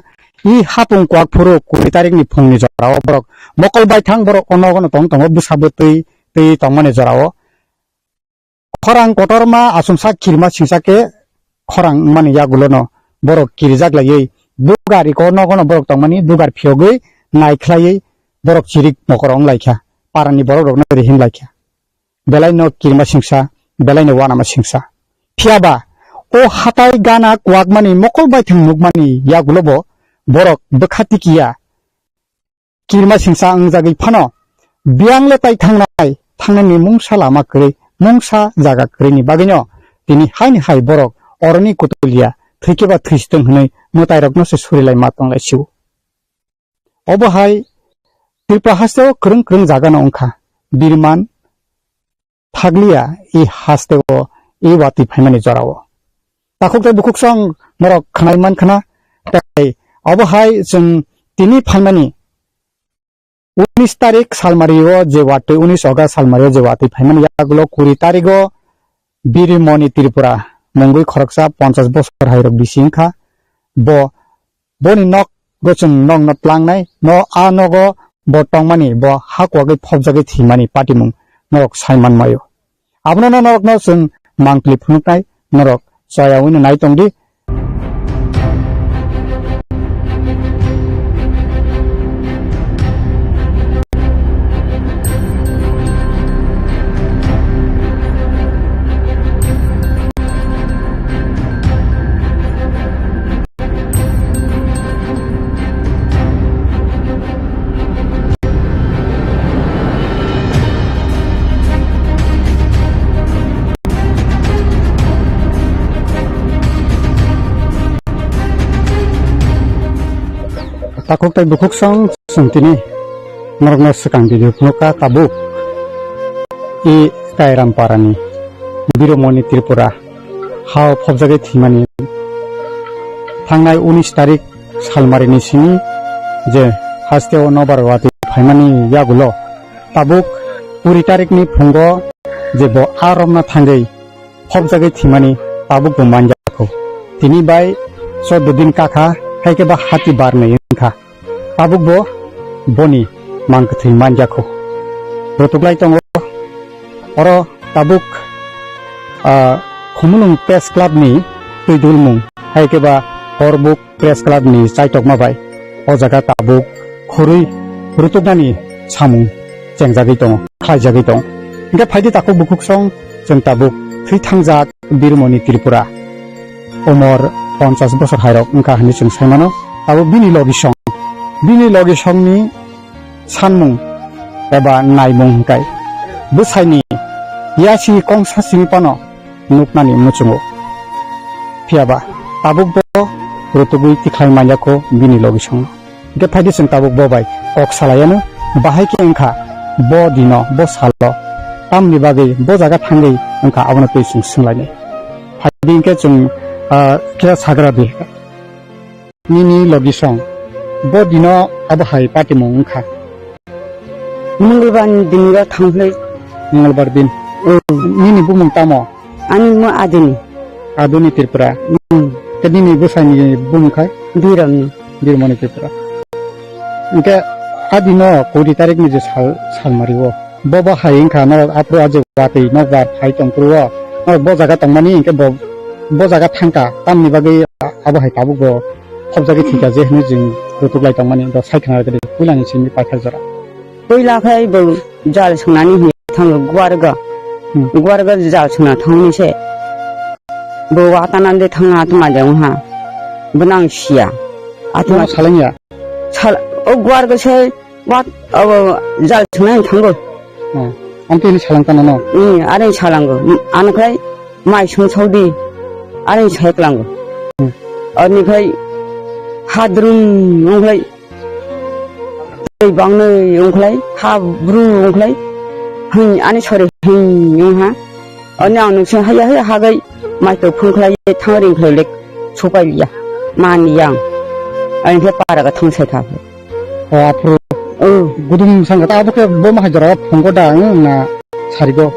I hapung kwak phuru kuri tarik ni phung ni jora o borok mokol bai thang borok o nogo no tong tongo bwsa bwtwi twi tongmani jora o. Khorang kotorma achomsa kirima singsa khe khorang wngmani yagulono borok kirijak laiwi dugar iko nogono borok tongmani dugar phiyogwi naikhlaiwi borok chirik mokoro wnglaikha, parani borokrokno rihim laikha. Belaino kirima singsa, belaino wanama singsa. Phiyaba o hatai gana kwakmani mokol baithang nukmani yagulobo borok bwkha tikiya. Kirima singsa wngjagwi phano biyang le tai thangnai, thangnani mungsa lama kwrwi, mungsa jaga kwrwini bagwino tini haini hai borok oroni kutulia thwikhe ba thwisitwng hwnwi mwtairokno se surilai ma tonglai sio. Obo hai Tripura hasteo kwrwng kwrwng jagano wngkha, birman, thakliya i hasteo i watwi phaimani jorao. Takhuk tei bukhuk song norok khnai man khna, tei obo hai chwng tini phaimani unis tarik salmario je watwi, unis August salmario je watwi phaimani yagulo kuri tarigo Birimoni Tripura mungwi khoroksa ponchas bosor hairok bisi wngkha. Bo Boni nok go chwng nokno tlangnai, no a nogo bo tongmani, bo hakwagwi phobjagwi thwimani patimung norok sai manmaio. Abono no norokno chwng mangpili phunuknai, norok chaya wngwi no nai tongdi. Takhuk tei bukhuk song chwng tini norokno swkang video phunukha tabuk i Kairamparani Biromoni Tripura hao phobjagwi thwimani thangnai unis tarik salmarini simi je hasteo nobar watwi phaimani yagulo tabuk kuri tarikni phungo je bo a romna thangwi phobjagwi thwimani tabuk bo manjakho. Tini bai chordo din kakha, hai khe ba hati barnwi wngkha. Tabuk bo boni mang kwthwi manjakho. Rotuklai tongo. Oro tabuk, ah, Khumulwng Press Club ni twi dulmung, hai khe ba Borbuk Press Club ni chaitokma bai o jaga tabuk khurui rutuknani samung chengjagwi tongo, khlaijagwi tongo. Hingke phaidi takhuk bukhuk song chwng tabuk thwi thangjak Birmoni Tripura. Umor ponchas bosor hairok wngkha hinwi chwng saimano. Tabuk bini logi song, bini logi songni sanmung eba naimung hingkai bwsaini yasi kongsa simi pano nuknani muchungo. Phiyaba tabuk bo rutugwi tikhlai manya kho bini logi songno. Hingke phaidi chwng tabuk bo bai kok salaiano, bahai khe wngkha bo dino, bo salo tamni bagwi bo jaga thangwi wngkha, abono twi chwng swnglainai. Phaidi hingke chwng, ah, khe sagra di. Nini logi song. Bo dino abo hai patimung wngkha. Mungulbar ni din ga thangphlai. Mungulbar din. Oh. Nini bumung tamo? Ani mo Adini. Adini Tripura. Hmm. Ke nini bwsai ni bumung khai? Biram ni. Birmoni Tripura. Hingke adino kuri tarik ni je sal, salmari o. Bobo hai wngkha norok aphuru aje watwi nokbar phai tongphuru o, norok bo jaga tongmani hingke bo, bo jaga thangkha, tamni bagwi abo hai tabuk bo khopjagwi thwikha je hinwi chwng rutuklai tongmani, bo sai khna rwgwi puilani simi paithak jora. Puila khai bo jal swngnani hinwi thango Guarga. Hmm. Guarga jal swngna thangni se. Bo watana de thangna atma de wngha. Bo nang siya. Atma. Bono salangya? Sal-, o Guarga se Wat, abo jal thwngnaini thango. Oh, amtwi hwnwi salang tano no? Ee, are salango. Ano khlai mai song saudi. Are sai klango. Hmm. Ani khlai hadrum ongkhlai tei bangnai ongkhlai ha bru ongkhlai. Hwn ani sori hwn ongha. Ani ang nungsi haya haya hagai mai to phungkhlai thangring khlai lek supai liya. Mani yang. Ani khe para ga thang sai kha. O aphuru. O. Gudum sangkha ta abo khe bo ma hai jora phungo da, wng na sarigo.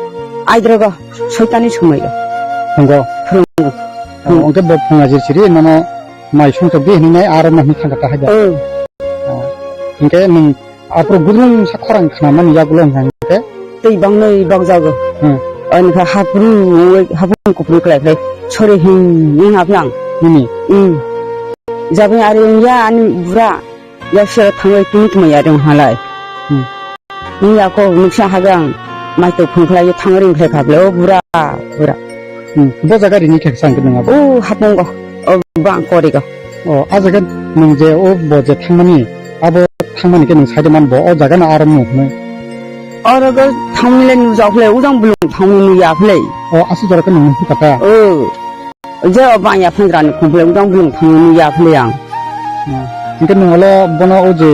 Aidrogo soitani somoi. Phungo. Phungo. O, hwnkhe bo phunga jir siri nono mai songchok di hinwi nai aro no hwnwi thangkha ta hai da. O. O. Hwnkhe nwng aphuru gudum sa khorang khnamani yagulo hwnkha hwnkhe. Tei bangnai bakjago. Hmm. Ani kha hapru, hapung kupru klai klai. Sori hing hing haplang. Nini? Hmm. Jabin ari ya ani bura. Yaksa thangwi tini tuma ya dong halai. Hmm. Ni yako nuksa hagang mai to phung khlai thang ring khlai khaple o bura, bura. Hmm. Bo jaga rini khe sang khe nang abo? O hapungo, o bang korigo. O, a jaga nung je o bo je thangmani, abo thangmani khe nung side man bo, o jaga na aro nung hwnwi. Oro go thangmile nujak khle, ujang bulung thangmani nuya khle. O, asu jora khe nung nung kata? O. Je o bang ya phang rani khumple udang bulung thangni ya phli ang. Hmm. Hingke nung olo bono o je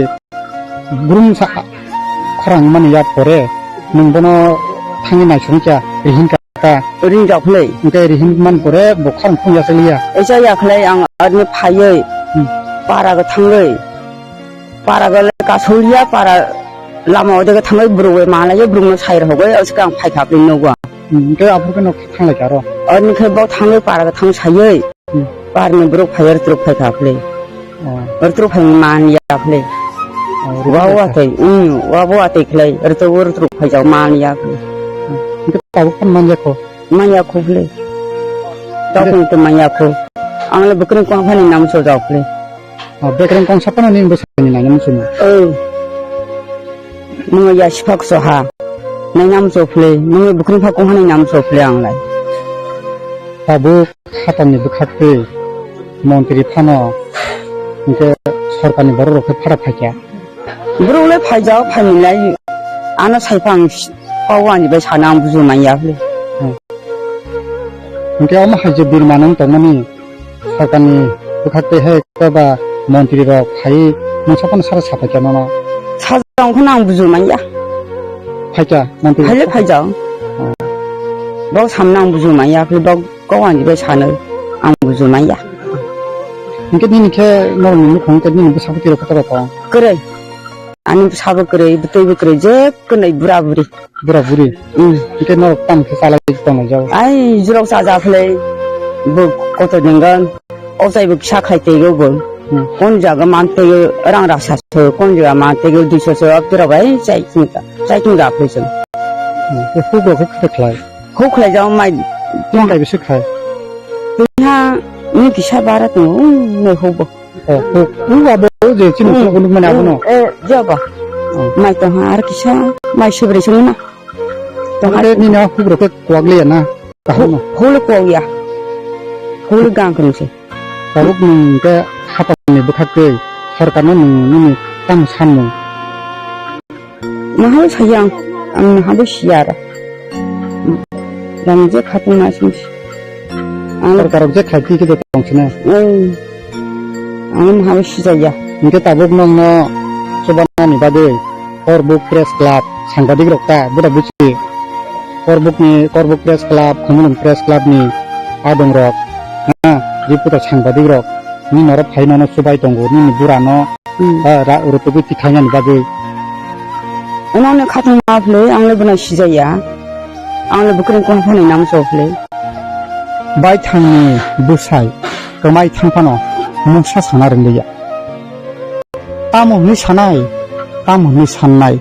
grum sa khorang mani ya pore nung bono thangni naisong kya rihin ka. Ring jak phli. Hingke rihin man pore bo khorang khum ya seliya. Echa ya khlai ang arni phayoi. Hmm. Para go thangoi. Para go le kasoliya para lama odega thangoi bro we malai bro no sai rogoi oska ang phai kha phli nogo. Hmm, hingke aphuru khe no thanglai kha aro. Ani khe bo thangwi para thang sayoi. Hmm. Parni borok phai rwtrok phai kha phle. Oh. Rwtrok phai man ya phle. Oh, wa rwtrok wa phai. Tei, um, wa bo atei khlai. Rwtrok rwtrok phai jak man ya phle. Hmm. Hingke tabuk phone man yakho. Man yakho phle. Tabuk to man yakho. Ang le bwkreng kong phani nam so jak phle. Oh, bwkreng kong sapano ning bwsani nai nam sumo. Oh. Nungo ya siphak soha. Nainam chophle, nungo bukhring phak kongha nainam chophle ang lai. Tabuk hatangni bwkhak twi montri phano hingke sorkarni borok rok khe phara phaikha. Borok le phaijao phainilai ano saiphang pao ani bai sana ang buju manya phle. Hmm. Hingke omo hai je birmanung tongmani Sorkarni bwkhak tei hai koba montri rok phai mungsa phano sara sapai kha nono. Sajang phano ang buju manya. Phaikha montri. Phaile phaijao. Oh. Bok samna ang buju manya, khe bok kok ani bai sano ang buju manya. Hingke nini khe norokni nukhung khe nini bwsa bwtwi rok khe toro tong? Kwrwi. Ani bwsa bo kwrwi, bwtwi bo kwrwi, je kwnwi bura buri. Bura buri. Hmm. Hingke norok tam khe chalai tongnai jao. Ai, jurok chaja phlai, bo kotor nenggan. O chai bo kisa khai teigo bo. Hmm. Kon jaga man teigo rang rasa so, kon jaga man teigo duiso so, abdura bai chai tingka, chai tingka phlai so. Hmm. Huk rok khe khlai. Huk khlai jao mai. Tong kai bisi khai. Twiha Ani kisa bara tongo, ung, nai hobo. Oh, oh, oh, abo, oh, je, chini Hmm. Chini nukmani abo no? Hmm, eh, jaba. Oh. Mai tongha, ar kisa, mai sebre songma. Tongha. Ate nini a huk rok khe kwak liya na? Kaham no? Hu-, hule kwak ya. Hule gang khe nungse. Tabuk nung khe hapang ni bwkhak twi, sorkar no nung nini tamo samung. Maha saya ang, ang maha bo siya aro. Rang je khatung ma sing si. Ang Sorkar rok je khai twi khe tong sini. Ang, ang maha bo sijaya. Hingke tabuk nong no chubana ni bagwi Korbuk Press Club sangbadik rok ta buda buchi. Korbuk ni, Korbuk Press Club, Khumulwng Press Club ni adong rok, ha, je buda sangbadik rok ni norok phai nono chubai tongo, nini bura no Hmm. Ah, ra-, rutugwi tikhainani bagwi. Omo no khatung ma phlwi, ang le bono sijaya. Ang le bukreng kong phano nam so phlwi. Baithangni bwsai kwmai thang phano mungsa sana rwngliya. Tamo hwnwi sanai, tamo hwnwi sannai.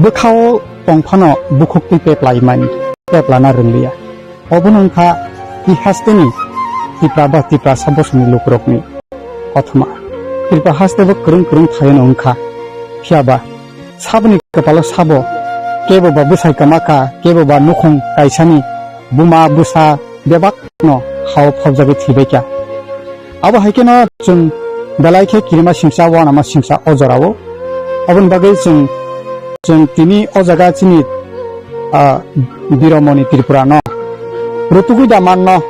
Bwkhao tong phano bukhuk twi peplai mani, peplana rwngliya. Obono wngkha tihasteni Tipra ba Tiprasa bosongni lukurokni kothoma. Tripura haste bo kwrwng kwrwng thaiono wngkha. Phiyaba saboni kwpalo sabo kebo ba bwsai kwma kha, kebo ba nukhung kaisani buma bwsa bebak no hao phobjagwi thwibaikha. Abo hai kheno chwng belai khe kirima singsa, wanama singsa o jorao. Aboni bagwi chwng, chwng tini o jaga chini, ah, Biromoni Tripura no rutugwi da manno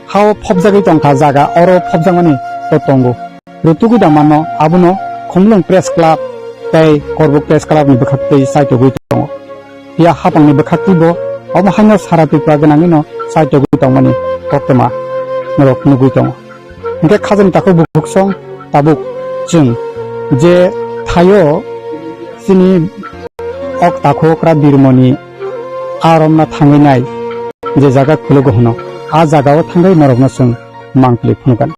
hao phobjagwi tongkha, jaga oro phobjakmani to tongo. Rutugwi da manno abono Khumulwng Press Club tei Korbuk Press Club ni bwkhak twi chaitogwi tongo. Phiya hapangni bwkhak twibo omo haino sara Tripura gwnangwino chaitogwi tongmani koktwma norok nugwi tongo. Hinkhe khajani takhuk bukhuksong tabuk chwng je thaio chini ok takhuk okra birmoni a romna thangwi nai je jaga khulugo hwno, a jagao thangwi norokno chwng mangpili phunukgani.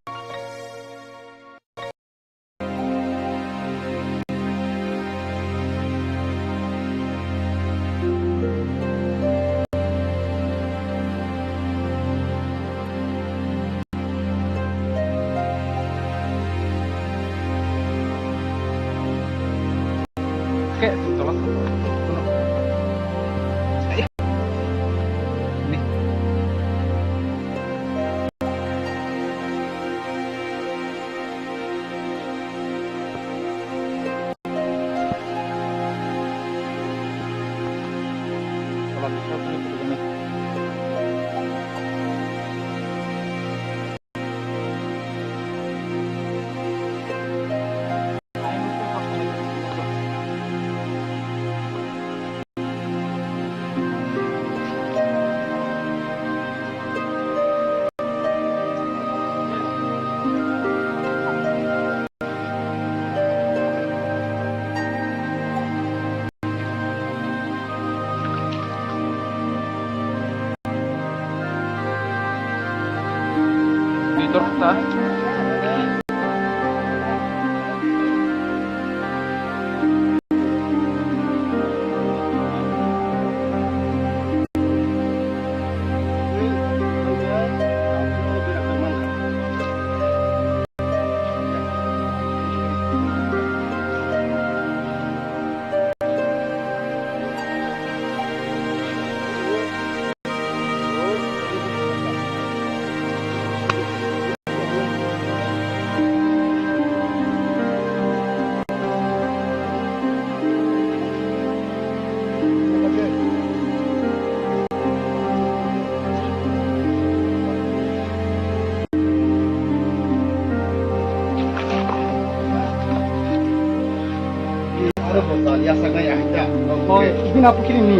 Oi, bini apu kiri ni.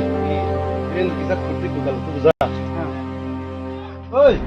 Oi.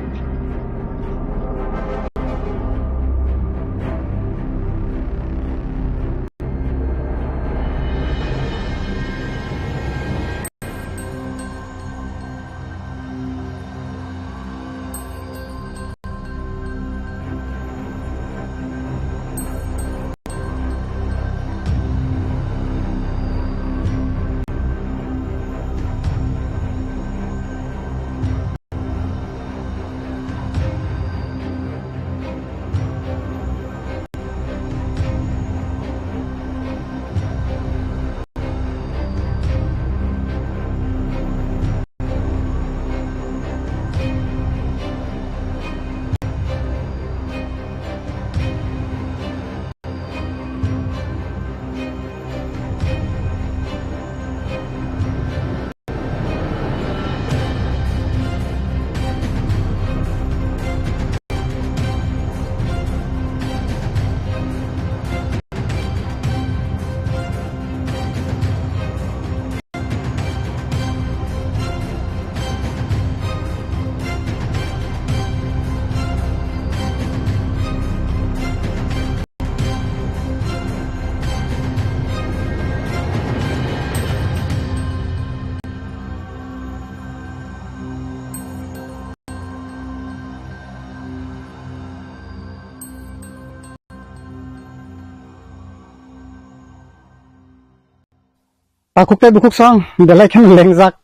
Takhuk tei bukhuk song belai kheno lengjak.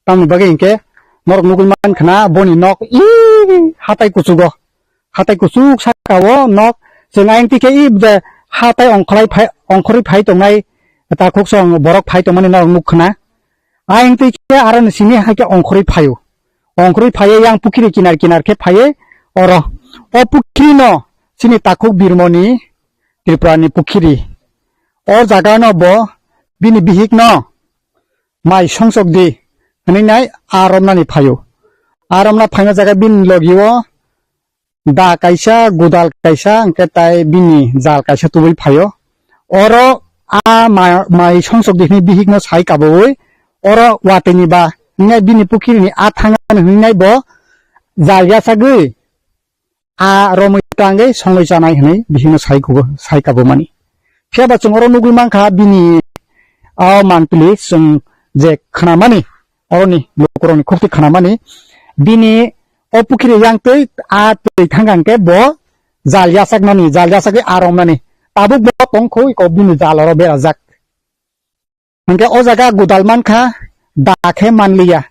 Tamni bagwi hinkhe norok nugwi man khna boni nok i hatai kuchugo. Hatai kuchuk saka o nok. Chwng ayang tikhe i je hatai ongkholai phai, ongkhorwi phai tongnai takhuk song borok phai tongmani norok nuk khna. Ayang tikhe aro ni simi hai khe ongkhorwi phaio. Ongkhorwi phaiye yang pukhiri kinar kinar khe phaiye oro. O pukhiri no chini takhuk birmoni Tripura ni pukhiri. O jaga no bo bini bihik no mai songsok di hwnwi nai a romnani phaio. A romna phaina jaga bini logi o da kaisa, gudal kaisa, hwnkhe tai bini jal kaisa tubui phaio. Oro a ma-, mai songsok di hwnwi bihik no sai kaboui oro watwi ni ba hwnwi bini pukhiri ni a thangmani hwnwi nai bo jal yachagwi a romwi tangwi songwi chanai hwnwi bihikno sai kugo, sai kabumani. Phiya ba chwng oro nugwi mankha bini o mantli chwng je khnamani, oroni lukurokni khukti khnamani, bini o pukhiri yang twi a twi thangkha hwnkhe bo jal yachaknani, jal yachagwi a romnani. Tabuk bo tongkhu iko bini jal oro berajak. Hwnkhe o jaga gudal mankha, da khe manliya.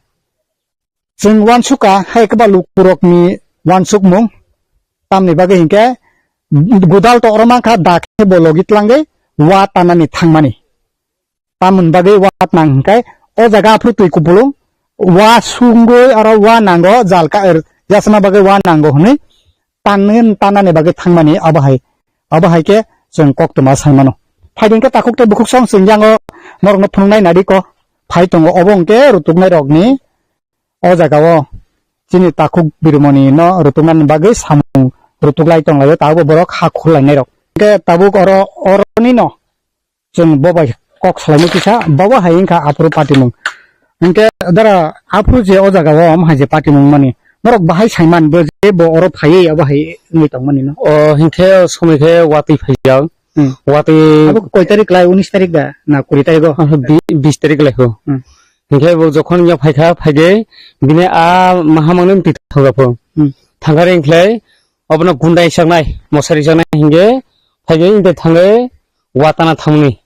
Chwng uansukha hai kwbang lukurokni uansukmung. Tamni bagwi hinkhe gudal to oro mankha, da khe bo logi tlangwi wa tanani thangmani. Tamoni bagwi wa tnang hinkhe o jaga aphuru twi kupulung wa sungwi oro wa nango, jal ka-, er, yasna bagwi wa nango hwnwi tanwi, tannani bagwi thangmani abo hai, abo hai khe chwng koktwma sai mano. Phaidi hwnkhe takhuk tei bukhuk song chwng yango norokno phunuknai nadi ko phai tongo, obo hwnkhe rutuknai rokni o jaga o chini takhuk birmoni no rutuknani bagwi samung rutuklai tonglaio, tabuk borok ha khurlainai rok. Hwnkhe tabuk oro, oroni no chwng bo bai kok salaimani kisa, bo bo hai wngkha aphuru patimung. Hinkhe dara aphuru je o jaga o omo hai je patimung mani, norok bahai saiman bo je bo oro phaiwi abo hai wngwi tongmani no. O hinkhe somoi khe watwi phaijak. Hmm. Watwi. Abo koi tarik lai, unis tarik da na kuri tarik o? Ah, bi-, bis tarik lai ho. Hmm. Hinkhe bo jokhon ya phaikha, phaigwi bini a mahamangni mtwi thangkha pho. Hmm. Thangkha ring khlai obono gundai saknai, mosari saknai hinkhe phaigwi tei thangwi watana thangni.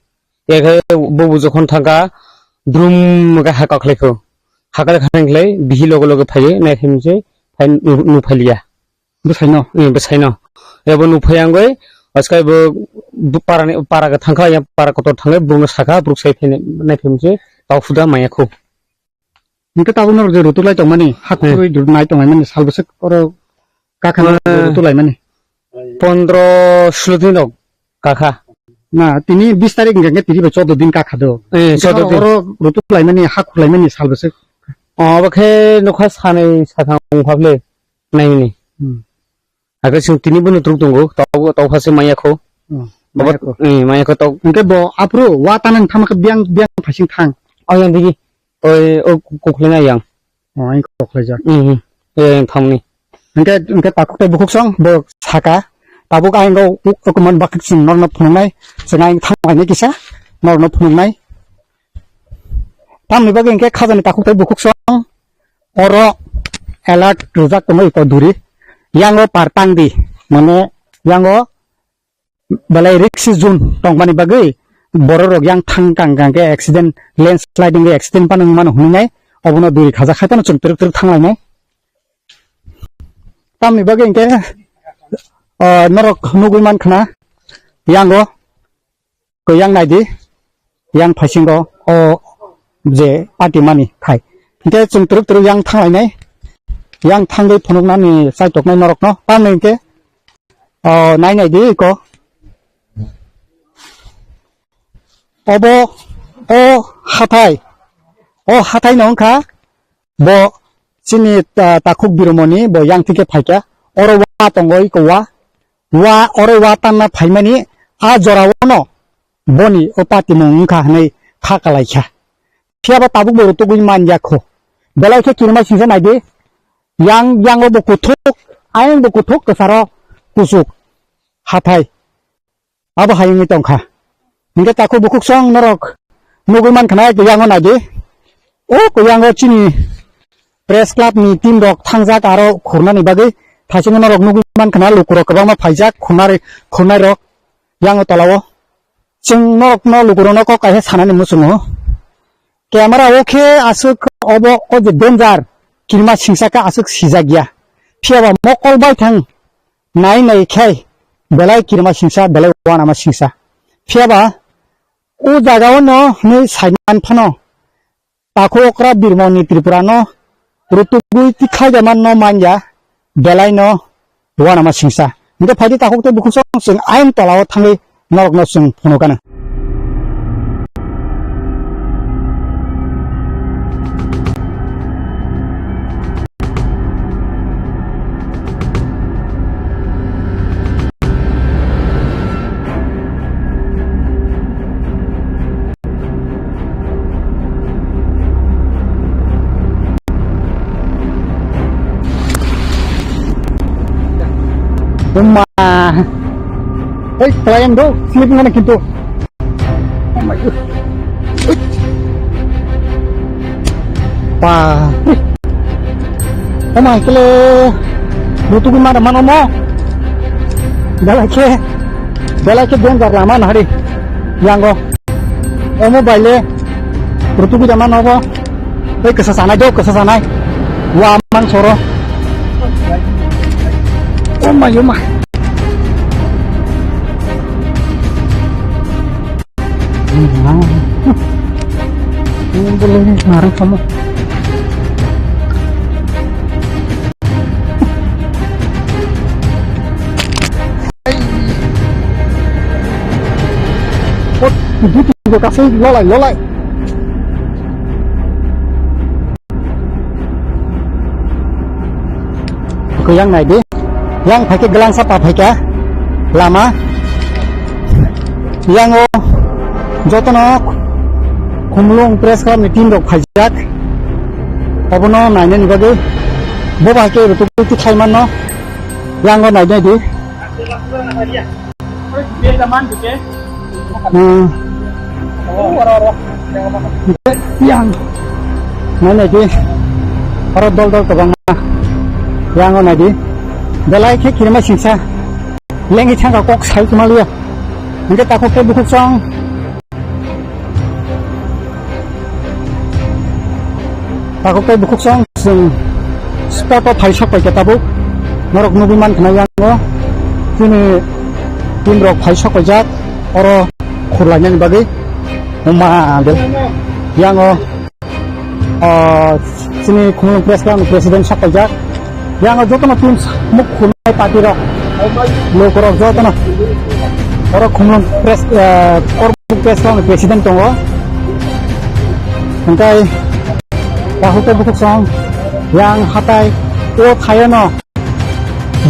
Ekhe bobo jokhon thangkha, drum khe ha kaklaikho. Ha kaklaikha hinklai bihi loge loge phaiwi naiphai mse phai nu-, nuphaliya. Bwsaino? Eh, bwsaino. Ebo nuphai angoi, askha bo, bo parani, para khe thangkha, yang para kotor thangwi, borokno sakha, borok sai phai naiphai mse, tau phuda maya kho. Hwnkhe tabuk norok je rutuk lai tongmani, hakhorwi nai tonglaimani, sal bwswk oro kakha norok je rutuk laimani. Pondro sulo din rok kakha. Na, tini bis tarik hwnkha khe tini bai chordo din kakha do. Eh, chordo din. Oro rutuk laimani, hakhor laimani sal bwswk. O, abo khe nokha sanwi satham wngkha bwle naimani. Hmm. Hakhe chwng tini bono twrwk tongo, tau, tau phase maya kho. Hmm, obo, maya kho. Eh, maya kho tau. Hwnkhe bo aphuru wa tanang thangma khe biyang, biyang phaising thang. O yang digi, oi, o kukhulina yang. O, ang koklaijak. Hmm, hmm. Eh, yang thamni. Hwnkhe, hwnkhe takhuk tei bukhuk song, bo saka. Tabuk ang o, o, o kuman bakik sing norno phunuknai, sing ang thanglainai kisa, norno phunuknai. Tamni bagwi hwnkhe khajani takhuk tei bukhuk song, oro alert rwjak tongo iko duri. Yango par tang di, mane yango belai risk zone tongmani bagwi borok rok yang thang kang kang khe accident, landsliding khe accident phano wngmano hwnwi nai, obono duri khajak hai phano chwng twrwk twrwk thanglainai. Tamni bagwi hwnkhe, ah, norok nugwi man khna yango. Koi yang naidi, yang phaisingo o je party mani khai. Hingke chwng twrwk twrwk yang thanglainai, yang thangwi phunuknani chaitoknai norokno tamni hingke, o, nai naidi iko. Obo, o hathai, o hathai no wngkha bo chini, ah, takhuk birmoni bo yang thike phaikha, oro wa tongo iko wa. Wa, oro wa tanna phaimani a jorao no boni o patimung wngkha hwnwi kha kalaikha. Phiya ba tabuk bo rutugwi man ya kho. Belai khe kirima singsa naidi, yang, yango bo kuthuk, ayang bo kuthuk, kwcharo kuchuk hathai. Abo hai wngwi tongkha. Hingke takhuk bukhuk song norok nugwi mankha na, yango naidi. O yango chini press club ni team rok thangjak aro khurnani bagwi. Thaichingno norok nugwi mankha na, lukurok kwbangma phaijak khurnari, khurnairok yango tolao. Chwng norokno lukurokno kok kaisa sanani muchungo. Camera o khe aswk obo o je danger, kirima singsa khe aswk sijak ya. Phiya ba mokol bai thang nai nai khai belai kirima singsa, belai wanama singsa. Phiya ba o jaga o no hwnwi saiman phano takhuk okra birmoni Tripura no rutugwi tikhlai jaman no manya, belai no wanama singsa. Hingke phaidi takhuk tei bukhuk song chwng ain tola o thangwi norok no chwng phunukano. Uma. Hei, playang do, slip ngana kintu. Oh my God. Ui. Pa. Ui. Oh my, kele. Butuh gimana, mana mo? Belai khe. Belai khe danger lama nahari. Yango. Omo baile. Butuh gimana nobo? Oi, kesa sanai do, kesa sanai. Wa man soro. Oh my, oh my. Ini boleh nih, marah kamu. Oh, itu tuh kasih lolai, lolai. Yang nai di. Yang phaikhe glang sapa phaikha lama. Yang o jotono Khumlung Press Club ni team rok phaijak. Obono nainani bagwi bo bai khe rwtugwi tikhlai manno. Yang o nai nai di. Hmm. Yang. Nai nai di. Oro dol dol kwbangma. Yang o nai di. Belai khe kirima singsa. Lengwi thangkha kok sai kwmaliya. Hingke takhuk tei bukhuk song. Takhuk tei bukhuk song chwng spot o phai sok pai khe tabuk norok nugwi man khna yang o chini team rok phai sok pai jak oro khurlainani bagwi. Uma de yang o, o, chini Khumulwng Press Club ni president sok pai jak. Yang o jotono team muk khulnai party rok, lukurok jotono. Oro Khumlung Press, eh, Korbuk Press Club ni president tongo. Hingkai takhuk tei bukhuk song yang hatai o thayono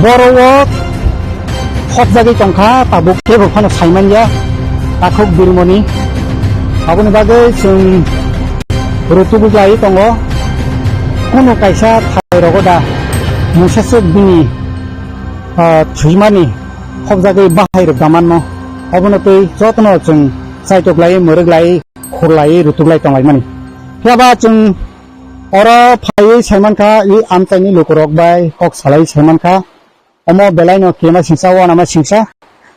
boro o hopjagwi tongkha, tabuk kebo phano saimanya takhuk birmoni. Aboni bagwi chwng rwtugwi lai tongo. Kunu kaisa thai rogo da mungsa swk bini, ah, thwimani hopjagwi bahai rok damanno. Obono tei jotono chwng chaitok lai, mwrwk lai, khur lai, rwtuk lai tong lai mani. Phiya ba chwng oro phaiwi saimankha, i amchaini lukurok bai kok salai saimankha. Omo belai no kema singsa, wanama singsa.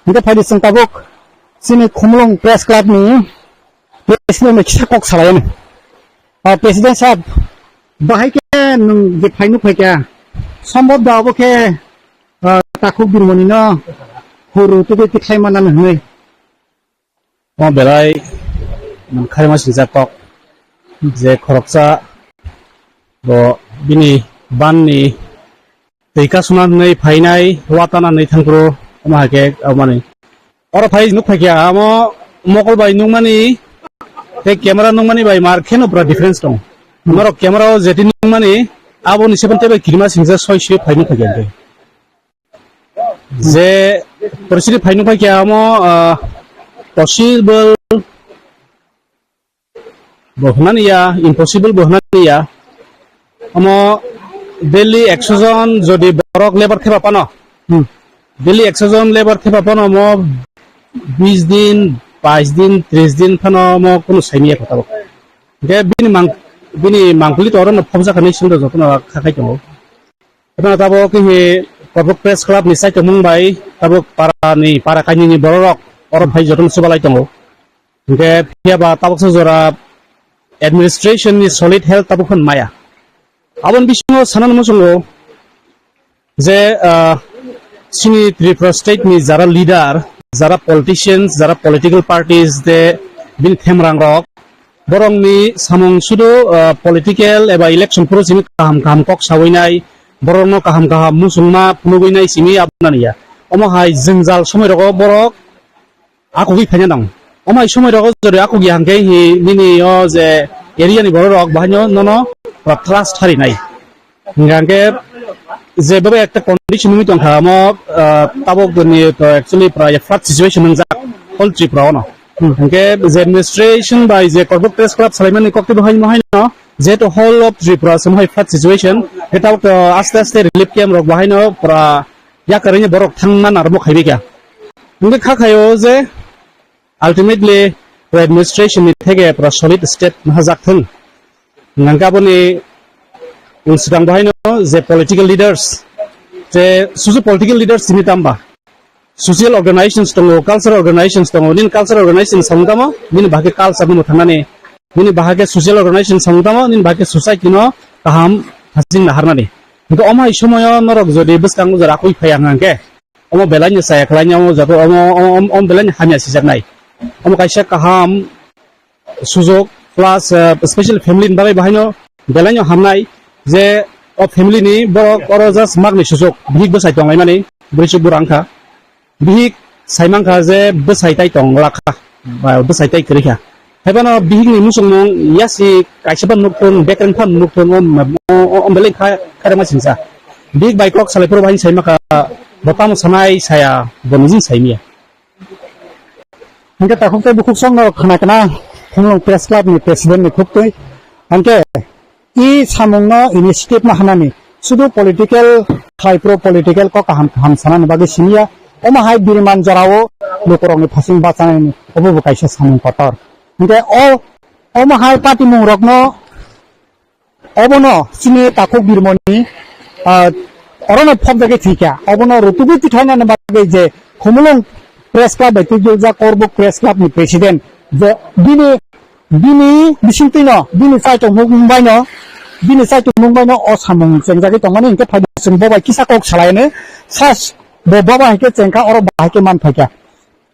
Hingke phaidi chwng tabuk chini Khumulwng Press Club ni president bai kisa kok salai ano. Ah, president sahab, bahai khe nwng je phai nuk phai kha, sombhob da obo khe, ah, takhuk birmoni no huru tugui tikhlai manna hwnwi. Omo belai, man khaima singsa kok. Je khoroksa bo bini ban ni twi kasuna hwnwi phainai, watana hwnwi thangphuru, omo hai khe, omo ni. Oro phai nuk phai khe, amo mokol bai nukmani, tei camera nukmani bai mar kheno pura difference tongo. Norok camera o jeti nukmani, aboni sepan tei bai kirima singsa soi soi phai nuk phai khe. Je, porisi phai nuk phai khe, amo, ah, possible bo hwnani ya, impossible bo hwnani ya. Omo daily ekso jon jodi borok labour thepa phano, hmm, daily ekso jon labour thepa phano omo bis din, bais din, tris din phano omo kunu saimanya kotabo. Hingke bini mang-, bini mangpili to orono phobjak hinwi sundor jotono kha khai tongo. Tabuk khe Korbuk Press Club ni saichomung bai tabuk para ni, para kainwi ni borok rok oro phai jotono chubalai tongo. Hingke phiya ba tabuksa jora administration ni solid health tabuk phan maya. Aboni bisingo sanani muchungo je, ah, chini Tripura state ni jara leader, jara politicians, jara political parties de bini themrang rok, borokni samung sudu, ah, political eba election phuru simi kaham kaham kok sawi nai, borokno kaham kaham muchungma phunugwi nai simi abonani ya. Omo hai jwngjal somoi rogo borok akugwi phaina nang. Omo hai somoi rogo jodi akugya hwnkhe hi nini o je area ni borok rok bahaino nono pura trust hari nai. Hingkha hwnkhe je bebe ekta condition wngwi tongkha omo, ah, tabok ni to actually pura flood situation wngjak whole Tripura ono. Hmm. Hingkhe je administration bai je Korbuk Press Club salaimani kokti bahaino haino jehetu whole of Tripura se mohai flood situation, hingkhe tabok to aste aste relief camp rok bahaino pura yakarwi borok thangma narwkma khaibai kha. Hingkhe kha khaio je ultimately administration ni theke pura solid step nahajak thung. Hingkhe aboni swkang bahaino je political leaders, je susu political leaders simi tamba social organizations tongo, cultural organizations tongo, nini cultural organization samung tamo, nini bahai khe culture no mwthangnani, nini bahai khe social organization samung tamo, nini bahai khe society no kaham hasing naharnani. Hingkhe omo hai somoyo norok jodi bwskango jora akwi phaiya hwnkhe, omo belai no chaya khlainai, omo jaga, omo, omo, omo, omo belai no hamya sijaknai. Omo kaisa kaham sujok plus, uh, special family ni bagwi bahaino belai no hamnai je o family ni borok oro just magni sujok bihik bwsai tonglaimani, bwrwi chuk bwrang kha. Bihik sai mankha je bwsai tai tong lakha, ba bwsai tai kwrwi kha. Haibano bihikni muchungmung yasi kaisa phan nuk thung, bekreng phan nuk thung, o, o, o, o belai kha, kharma singsa. Bihik bai kok salai phuru bahai sai makha, bo tamo sanai saya, bo nijin sai miya. Hingke takhuk tei bukhuk song norok khna kana, Khumulwng Press Club ni President ni khuk twi. Hingke I samung no initiative no hanani, sudu political, khlai pro political kok kaham kaham sanani bagwi simiya, omo hai biriman jorao lukurokni phasing bachanani obo bo kaisa samung kotor. Hingke o, omo hai patimung rokno, obono chini takhuk birmoni, ah, orono phobjagwi thwikha, obono rutugwi tithainani bagwi je Khumulwng Press Club bai twijak Korbuk Press Club ni president je bini Bini bisingtwi no, bini chaitok mung bai no, bini chaitok mung bai no o samung chengjagwi tongmani, hingke phaidi chwng bo bai kisa kok salai ni, sas bo, bo bai khe chengkha, oro bai khe man phaikha.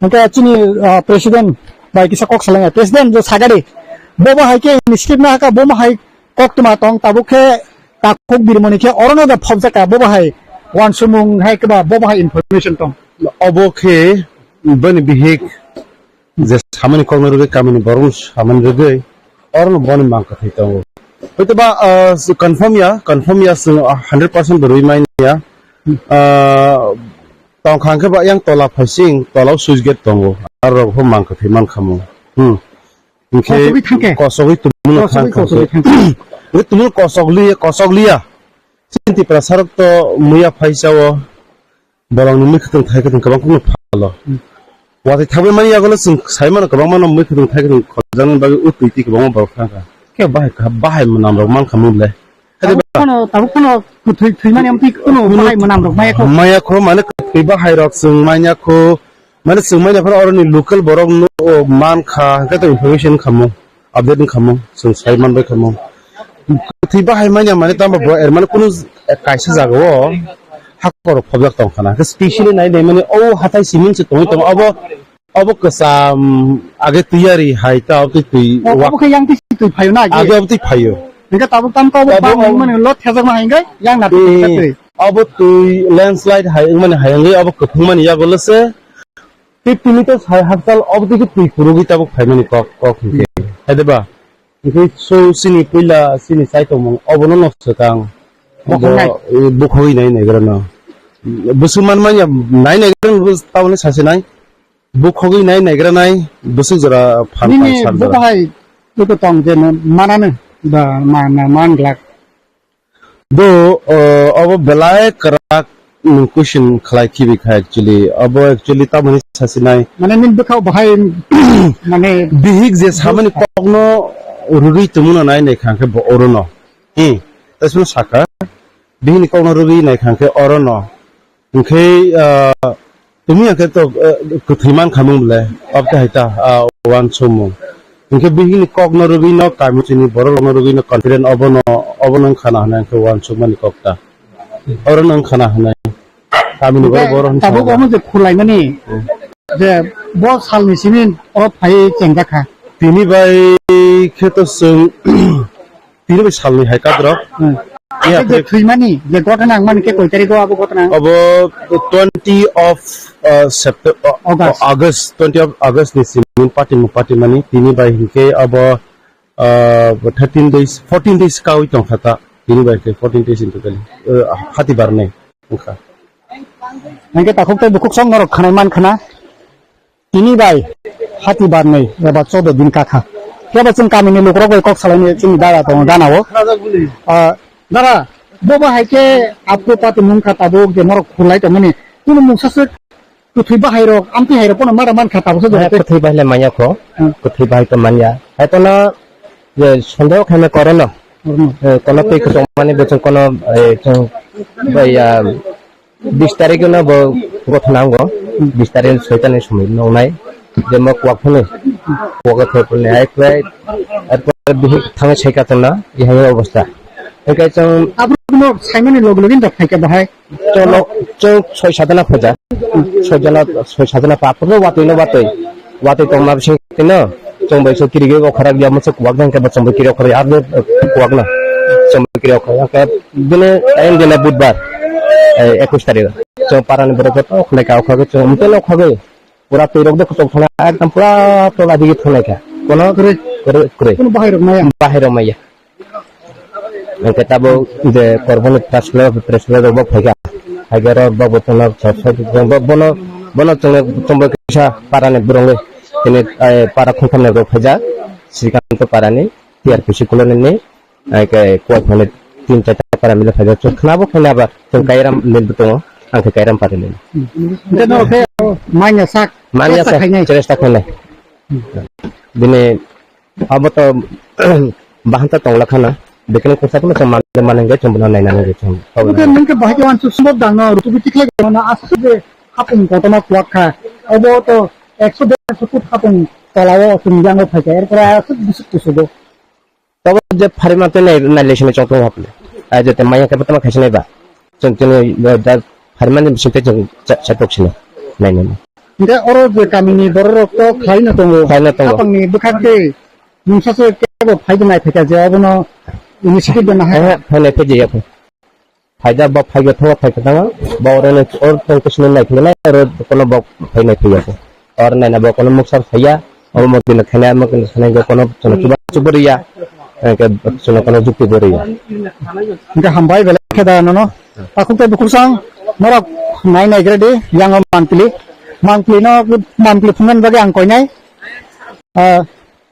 Hingke chini, ah, president bai kisa kok salai, president jo sagari, bo bai khe initiative na kha, bo hai kok tuma tong, tabuk khe takhuk birmoni khe oro no da phobjak kha, bo bai wansumung hai khe ba, bo bai information tong. Obo khe bini bihik je samani kokno rwgwi kamini borokno samani rwgwi orono boni mang kwthwi tongo. Hwtwba, ah, confirm ya, confirm ya, chwng hundred percent bo rwui manya. Ah, tongkha hwnkhe ba yang tola phaising, tola o switch gate tongo, aro rok bo mang kwthwi mankha mo. Hmm. Hwnkhe kosogwi thangkhe? Kosogwi tumungno thangkha. Kosogwi, kosogwi thangkhe. Hwnkhe tumungno kosok liya, kosok liya. Chini Tipra sarok to muya phaisa o. Borokni mui khwtwng thai khwtwng kwbang kheno phalo. Hmm. Watwi thagwi mani yagulo chwng sai mano kwbangma no mui khwtwng thai khwtwng khorjaknani bagwi o twi twi kwbangma borok thangkha. Khe bahai kha, bahai mwnam rok mankha mung le. Tabuk phano, tabuk phano kwthwi thwimani amtwi kheno bahai mwnam rok maya kho. Maya kho, mane kwthwi bahai rok chwng manya kho, mane chwng manya phano oroni local borok no mankha, hwnkhe to information khamu. Update wngkha mo, chwng sai manbai kha mo. Kwthwi bahai manya mane tamo bo er mane kunu kaisa jaga o hakor phobjak tong khana. Specially nai nai mane o hathai siming se tongwi tongo. Abo, abo kwcham age tiyari hai ta, abo twi twi. O, wa- abo khe yang twi twi phayo na age? Age abo twi phayo. Hingke tabuk tam ko abo abo bang o- mane lot thajak ma hingke yang na twi. Hmm. Twi. Abo twi landslide hai wngmani hai wngwi abo kwphwngmani yago lose. Fifty meters hai hakchal obodike twi phurugwi tabuk phaimani kok, kok hinkhe. Hmm. Hai de ba? Hinkhe so chini puila chini chaitongmung obono no swkang. Bo, eh, bukhogwi nai naigrano. Bwswk manmanya nai naigrano bw taboni sasinai. Bukhogwi nai naigranai bwswk jora phan nini phan sar bo jora. Bahai toko tong je manano ba mana manglak. Do, uh, abo belai kwrak nwng question khlai khibi kha actually. Abo actually tamoni sasinai. Mane nini bwkhao bahai, mane bihik je samani kokno rwgwi tongmano nai nai kha khe bo orono. Hmm. Tasno saka. Bihikni kokno rwgwi nai kha khe orono. Hwnkhe, ah, tumi hwnkhe to, ah, kwthwi man khamung bole, obte hai ta, ah, uansukmung. Hinkhe bihikni kokno rwgwino, kami chini borok rokno rwgwino confident obono, obono wngkha na hwnwi hinkhe uansukmani kokta. Orono wngkha na hwnwi. Kamini borok, borok hinkhe tabuk omo je khulaimani Hmm. je bo salni simi o phai chengjak kha. Tini bai khe to chwng tini bai salni hai kadrok. Hmm. Iya, Ake je thwimani, je gotna wngmani khe koi tarikh o abo gotna? Abo twenty of, uh, September, uh, August. August, twenty of August ni simi party mu party mani tini bai hinkhe abo, uh, thirteen days, fourteen days kawi tongkha ta. Tini bai hinkhe fourteen days in totally, uh, hati barnai wngkha. Hinkhe takhuk tei bukhuk song norok khanai man khana. Tini bai hati barnai eba chodo din kakha. Kebo chwng kamini lukrok bai kok salaini chini dada tongo gana o. Ah, dada, bo ba hai khe apro pati mung kha tabuk je norok khulai tongmani. Kunu mungsa se kwthwi bahai rok, amtwi hai rok pono mada man kha tabuk se. Eh, kwthwi bahai le manya kho. Hmm. Kwthwi bahai to manya. Hai pono je sondeho khaina korono. Korono. Eh, kono twi kwchwng mani bo chwng kono, eh, chwng bai, ah, Bis tarikh no bo gotho nango, bis tarikh soi tani somoi nongnai, je mo kwak phano, kwak thok phano ai kwlai, arpor bihik thangwi sai katorna, ihai obostha. Hinkhe chwng Aborokno saimani logi logi no phaikha bahai. Chwng lok, chwng soi sadana phaja, soi jana, soi sadana pa, aphuru watwi no watwi. Watwi tongma bising tino, chwng bai se kiri ge okharak ya, masa kwak jang khe ba chwng bai kiri okharak ya, arbo kwak na. Chwng bai kiri okharak ya, khe bini time dina budbar, eh, ekush tarikh. Chwng parani borok joto khwlai ka okharak chwng umtel okharak. Pura twi rok de kuchuk thangna, ekdom pura tola digi thangnaikha. Kono kwrwi, kwrwi, kwrwi. Kono bahai rok maya. Bahai rok maya. Hingke tabuk je Korboni press club, press club rok bo phaikha. Phaikhe oro bo bo chwngno, bo-, bono, bono chwngno chumbai kaisa parani borok tini, eh, para khungtham ni rok phaijak. Srikanto parani, T R P C colony ni, hingke kuwai phone tin charta para mile phaijak. Chwng khwnabo khaina ba, chwng Kairam lil bo tongo, ang khe Kairam parani. Hingke norok khe manya sak, Manya sak, cheresta khainai. Cheresta khainai. Bini Abo to bahanta tongla khana. Bekeno kungsa phano chwng manle manenge chwng bono nainani je chwng. Obo khe nung khe bahai khe wansuk sumok dangno rutubi tikhlai gana aswk je hapung kotorma kuwak kha. Obo to ekso derso foot hapung tolao chwng yango phaikha. Erpore aswk bisik kusugo. Tobo je pharimante nai, naile sini chwng tongo haple. Ai je te maya khe tama khaisi nai ba. Chwng chini, eh, da pharimani bising tei chwng cha, cha tok sini. Nai nai. Hingke oro je kamini bororok to khlaina tongo. Khlaina tongo. Hapangni bwkhak tei mungsa se kebo phaibo nai phaikha je obono initiative dana hai. Eh, phainai phaijiya kho. Phaida bo phaigo thongo phaikha thango. Bo oro ni or tong kusini nai philai oro kono bo phainai phaiya kho. Or naina bo kono muksa phaiya. Omo kino khaina, omo kino khaina, hingke kono chwngno chuba chuba riya, hingke chwngno kono jukti bo riya. Hingke hambai belai khe da nono. Takhuk tei bukhuk sang norok nai nai gre di, yang o mangpili. Mangpili no, mangpili phungan bagwi ang koinai. Ah,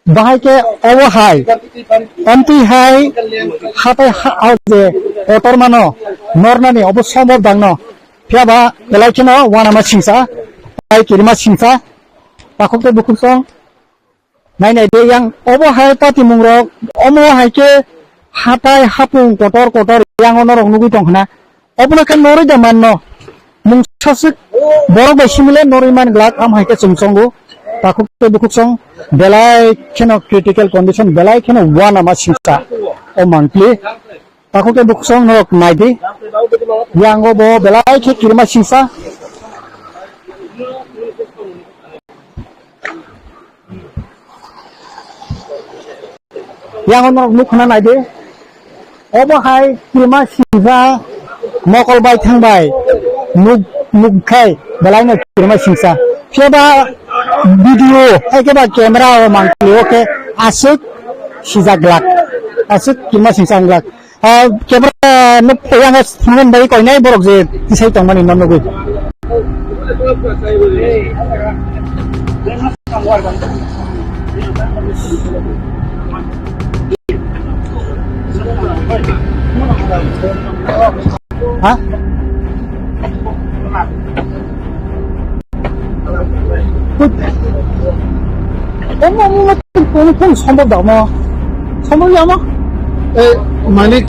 bahai khe obo hai. Amtwi hai hatai ha, ah, je kotor mano, nornani obo sombor dangno. Phiya ba belai kheno wanama singsa, tai kirima singsa. Takhuk tei bukhuk sang. Nai nai de yang obo hai patimung rok, omo hai khe hatai hapung kotor kotor yang o norok nugwi tong khna. Obono khe norwi da manno. Mungsa swk borok bai simi le norwi man glak, am hai khe chwng chongo. Takhuk tei bukhuk song belai kheno critical condition, belai kheno wanama singsa o mangpli. Takhuk tei bukhuk song norok nai di. Yang o bo belai khe kirima singsa. Yang o norok nuk khna nai di. Obo hai kirima singsa mokol bai thang bai nuk, nuk khai belai no kirima singsa. Phiya ba video hai khe ba camera o mangpli o khe aswk sijak glak. Aswk kirima singsa wng glak. Ah, camera nuk yang thangmani bai koinai borok je tisai tongmani no nugwi. Ha? Omo, omo, omo, omo, omo, sombhob da, omo. Sombhob ya, omo? Eh, Manik,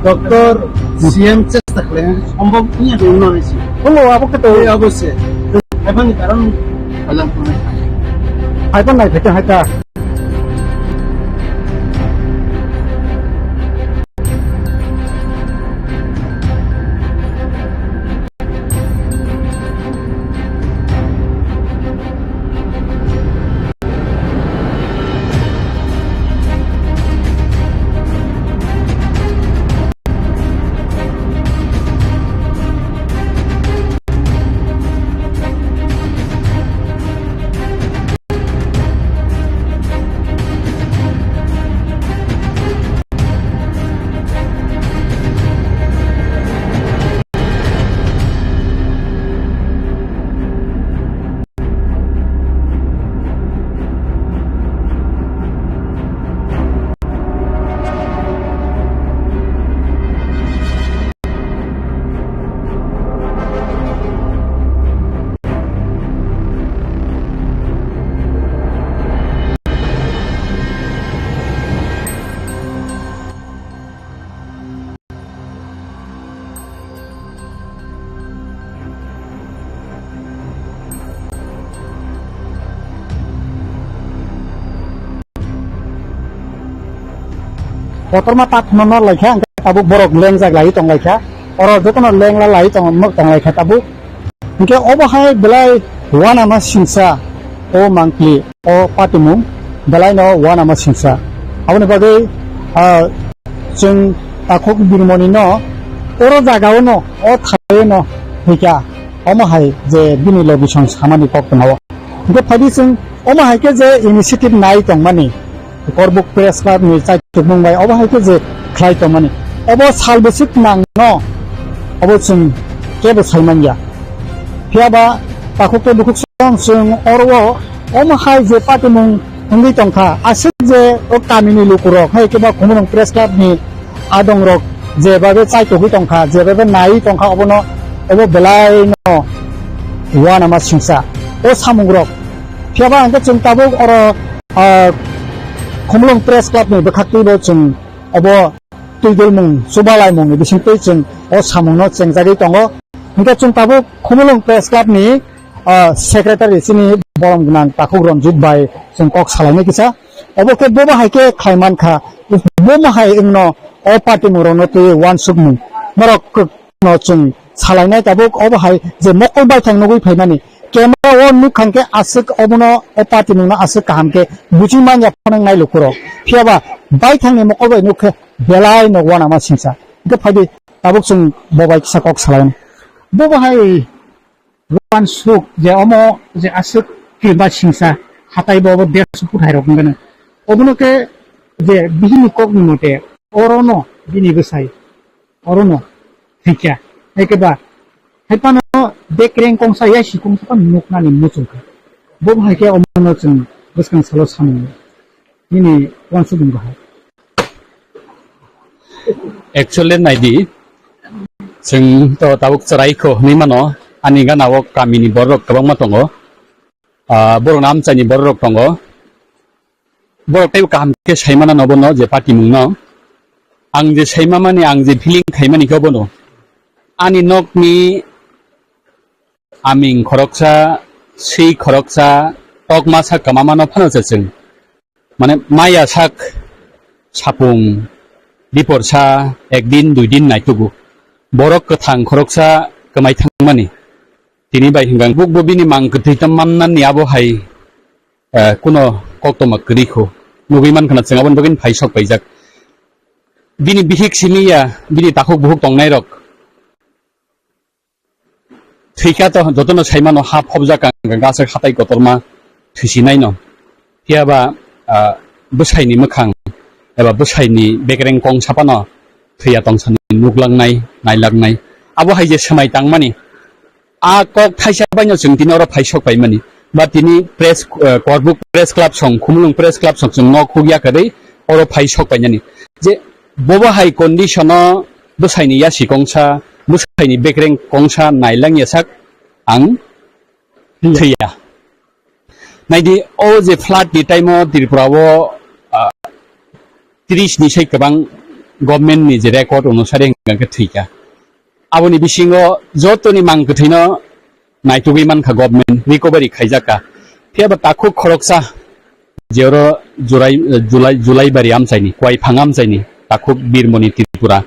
Doctor C M chesta khle, sombhob niya de, no, isi. Omo, abo khe to. Eh, abo se. Ebani karon, alam kone. Haipan nai phaikhe haita. Kotorma takhno no laikha, hwnkhe tabuk borok lengjak lai tong laikha. Oro jotono lengla lai tong, tong laikha tabuk. Hwnkhe obo hai belai uanama singsa o mangpli, o patimung belai no uanama singsa. Aboni bagwi, ah, chwng takhuk birmoni no oro jaga o no, o thai o no hwnkha omo hai je bini logi song samani kok tongma o. Hwnkhe phaidi chwng omo hai khe je initiative nai tongmani, Korbuk Press Club ni chaitukmung bai obo hai khe je khlai tongmani, obo sal bwswk nang no, obo chwng kebo sai man ya. Phiya ba takhuk tei bukhuk song chwng oro o omo hai je patimung wngwi tongkha, aswk je o kamini lukurok hai khe ba Khumulwng Press Club ni adongrok je babe chaitogwi tongkha, je babe naiwi tongkha, obono obo belai no uanama singsa o samungrok. Phiya ba hwnkhe chwng tabuk oro, ah, Khumulwng Press Club ni bwkhaktwi bo chwng obo twidulmung, chubalaimung ni bisingtwi chwng o samung no chengjagwi tongo. Hwnkhe chwng tabuk Khumulwng Press Club ni, ah, secretary chini borom gwnang takhuk Ranjit bai chwng kok salainai kisa. Obo khe bobo hai khe khlai mankha, bomo hai wngno o patimung rokno twi uansukmung norok no chwng salainai tabuk obo hai je mokol baithang nugwi phaimani. Camera o nukha hwnkhe aswk obono o patimungno aswk kaham khe buching manya phano nai lukurok. Phiya ba baithangni mokol bai nukha belai no uanama singsa. Hwnkhe phaidi tabuk chwng bo bai kisa kok salainai. Bobo hai uansuk je omo je aswk kirima singsa hatai bo obo derso phuthai rok wngkha. Obono khe je bihini kokni mote orono bini bwsai orono thwikha. Hai khe ba, hai phano bekreng kongsa yasi kongsa phano nuknani muchungkha. Bo hai khe omono chwng bwskang salo samung nini uansukmung bahai. Actually naidi, chwng to tabuk chwraikho hinwi mano, ani gana o kamini borok kwbangma tongo. Ah, borokni amchaini borok tongo. Borok teibo kaham khe saimana no bono je patimungno. Ang je saimamani, ang je feeling khaimani khe bono. Ani nokni aming khoroksa, swi khoroksa, tokma sak kwmamano phano se chwng. Mane maya sak sapung, diporsa, ekdin, duidin naitugo. Borok kwthang khoroksa kwmai thangmani. Tini bai hwnkha bukbo bini mang kwthwi tamo mannani abo hai, eh, kuno koktoma kwrwi kho. Nugwi mankha na chwng aboni bagwi phai sok paijak. Bini bihik simi ya, bini takhuk buhuk tongnairok thwikha to jotono saimano ha phobjak ang, ang aswk hatai kotorma thwisinaino. Phiya ba, ah, bwsaini mwkhang eba bwsaini bekreng kong sapano thwiya tongsani nuklangnai, nailangnai. Abo hai je swmai tangmani, a kok thaisa baino chwng tini oro phai sok paimani. Ba tini press, eh, Korbuk Press Club song, Khumulwng Press Club song chwng nok hukya kwrwi oro phai sok painani. Je bobo hai condition o bwsaini yasi kongsa, bwsaini bekreng kongsa nailang yasak ang thwiya. Naidi, o je flood ni time o Tripura o, ah, tris ni sai kwbang government ni je record onusare hwnkha khe thwikha. Aboni bisingo jotoni mang kwthwino naitugwi mankha government, recovery khaijakha. Phiya ba takhuk khoroksa je oro Julai, Julai, Julaibari amchaini, Kuaiphang amchaini, takhuk Birmoni Tripura.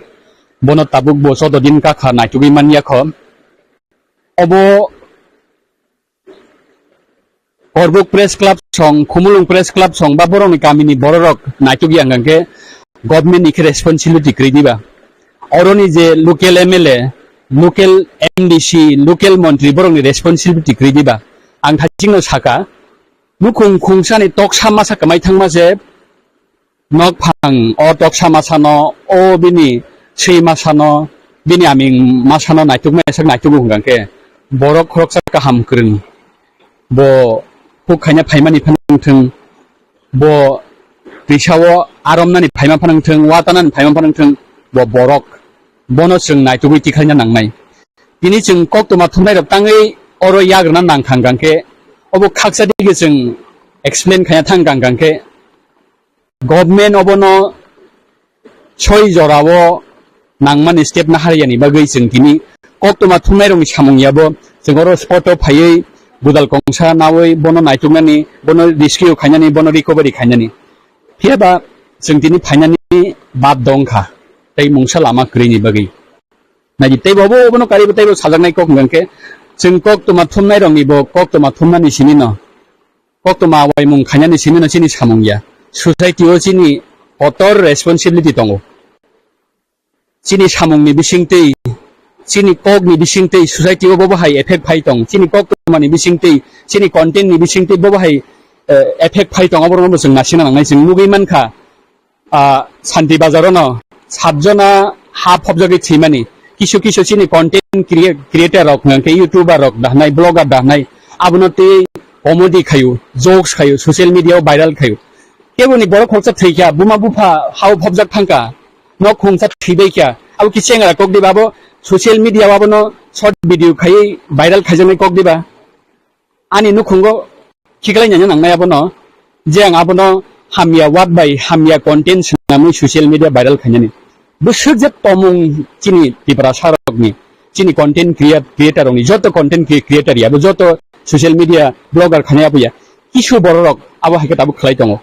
Bono tabuk bo choudo din kakha naitugwi manya kho. Obo Korbuk Press Club song, Khumulwng Press Club song ba borokni kamini bororok naitugwi ang khe government ni khe responsibility kwrwi diba? Oroni je local M L A, local M D C, local montri borokni responsibility kwrwi diba? Ang thachingno saka, nukhung khungsani toksa masa kwmai thangma se, nokphang o toksa masano, o bini swi masano, bini aming masano naitukmaya sak naitugo hwnkha khe, borok khoroksa kaham kwrwng. Bo huk khaina phaimani phano wngthwng, bo twisao aromnani phaima phano wngthwng, watanani phaima phano wngthwng, bo borok. Bono chwng naitugwi tikhaina nangnai. Tini chwng koktwma thumnairok tangwi oro yagrwna nangkha hwnkha khe, obo khaksa dige chwng explain khaina thangkha hwnkha khe, government obono soi jorao nangmani step nahariyani bagwi chwng tini koktwma thumnairokni samung yabo chwng oro spot o phaiwi gwdal kongsa nawi bono naituknani, bono rescue khainani, bono recovery khainani. Phiyaba chwng tini phainani bad dong kha, tei mungsa lama kwrwini bagwi. Naidi teibo obo obono karibo teibo sajaknai kok hwnkha khe, chwng koktwma thumnairokni bo koktwma thumnani simi no koktwma waimung khainani simi no chini samung ya. Society o chini kotor responsibility tongo. Chini samungni bisingtwi, chini kokni bisingtwi society o bobo hai effect phai tong. Chini koktwmani bisingtwi, chini content ni bisingtwi bobo hai, eh, effect phai tong. Oborokno bo chwng nasina nangnai, chwng nugwi mankha. Ah, Santi Bazar ono satjona ha phobjagwi thwimani. Kisu kisu chini content crea-, creator rok hwnkhe YouTuber rok dahnai, blogger dahnai, abono tei comedy khayu, jokes khayu, social media o viral khayu. Keboni borok khoroksa thwikha, buma bupha hao phobjak thangkha, nok khungsa thwibaikha, abo kisa chengra kok diba, abo social media o abono short video khaiwi viral khaijaknai kok diba? Ani nukhungo khiklai nanya nangnai abono, je ang abono hamya word bai hamya content swnamwi social media viral khainani. Bwswk je tomung chini Tiprasa rokni, chini content crea-, creator rokni, joto content cre-, creator ya, abo joto social media blogger khainai abo ya, kisu borok rok abo hai khe tabuk khlai tongo.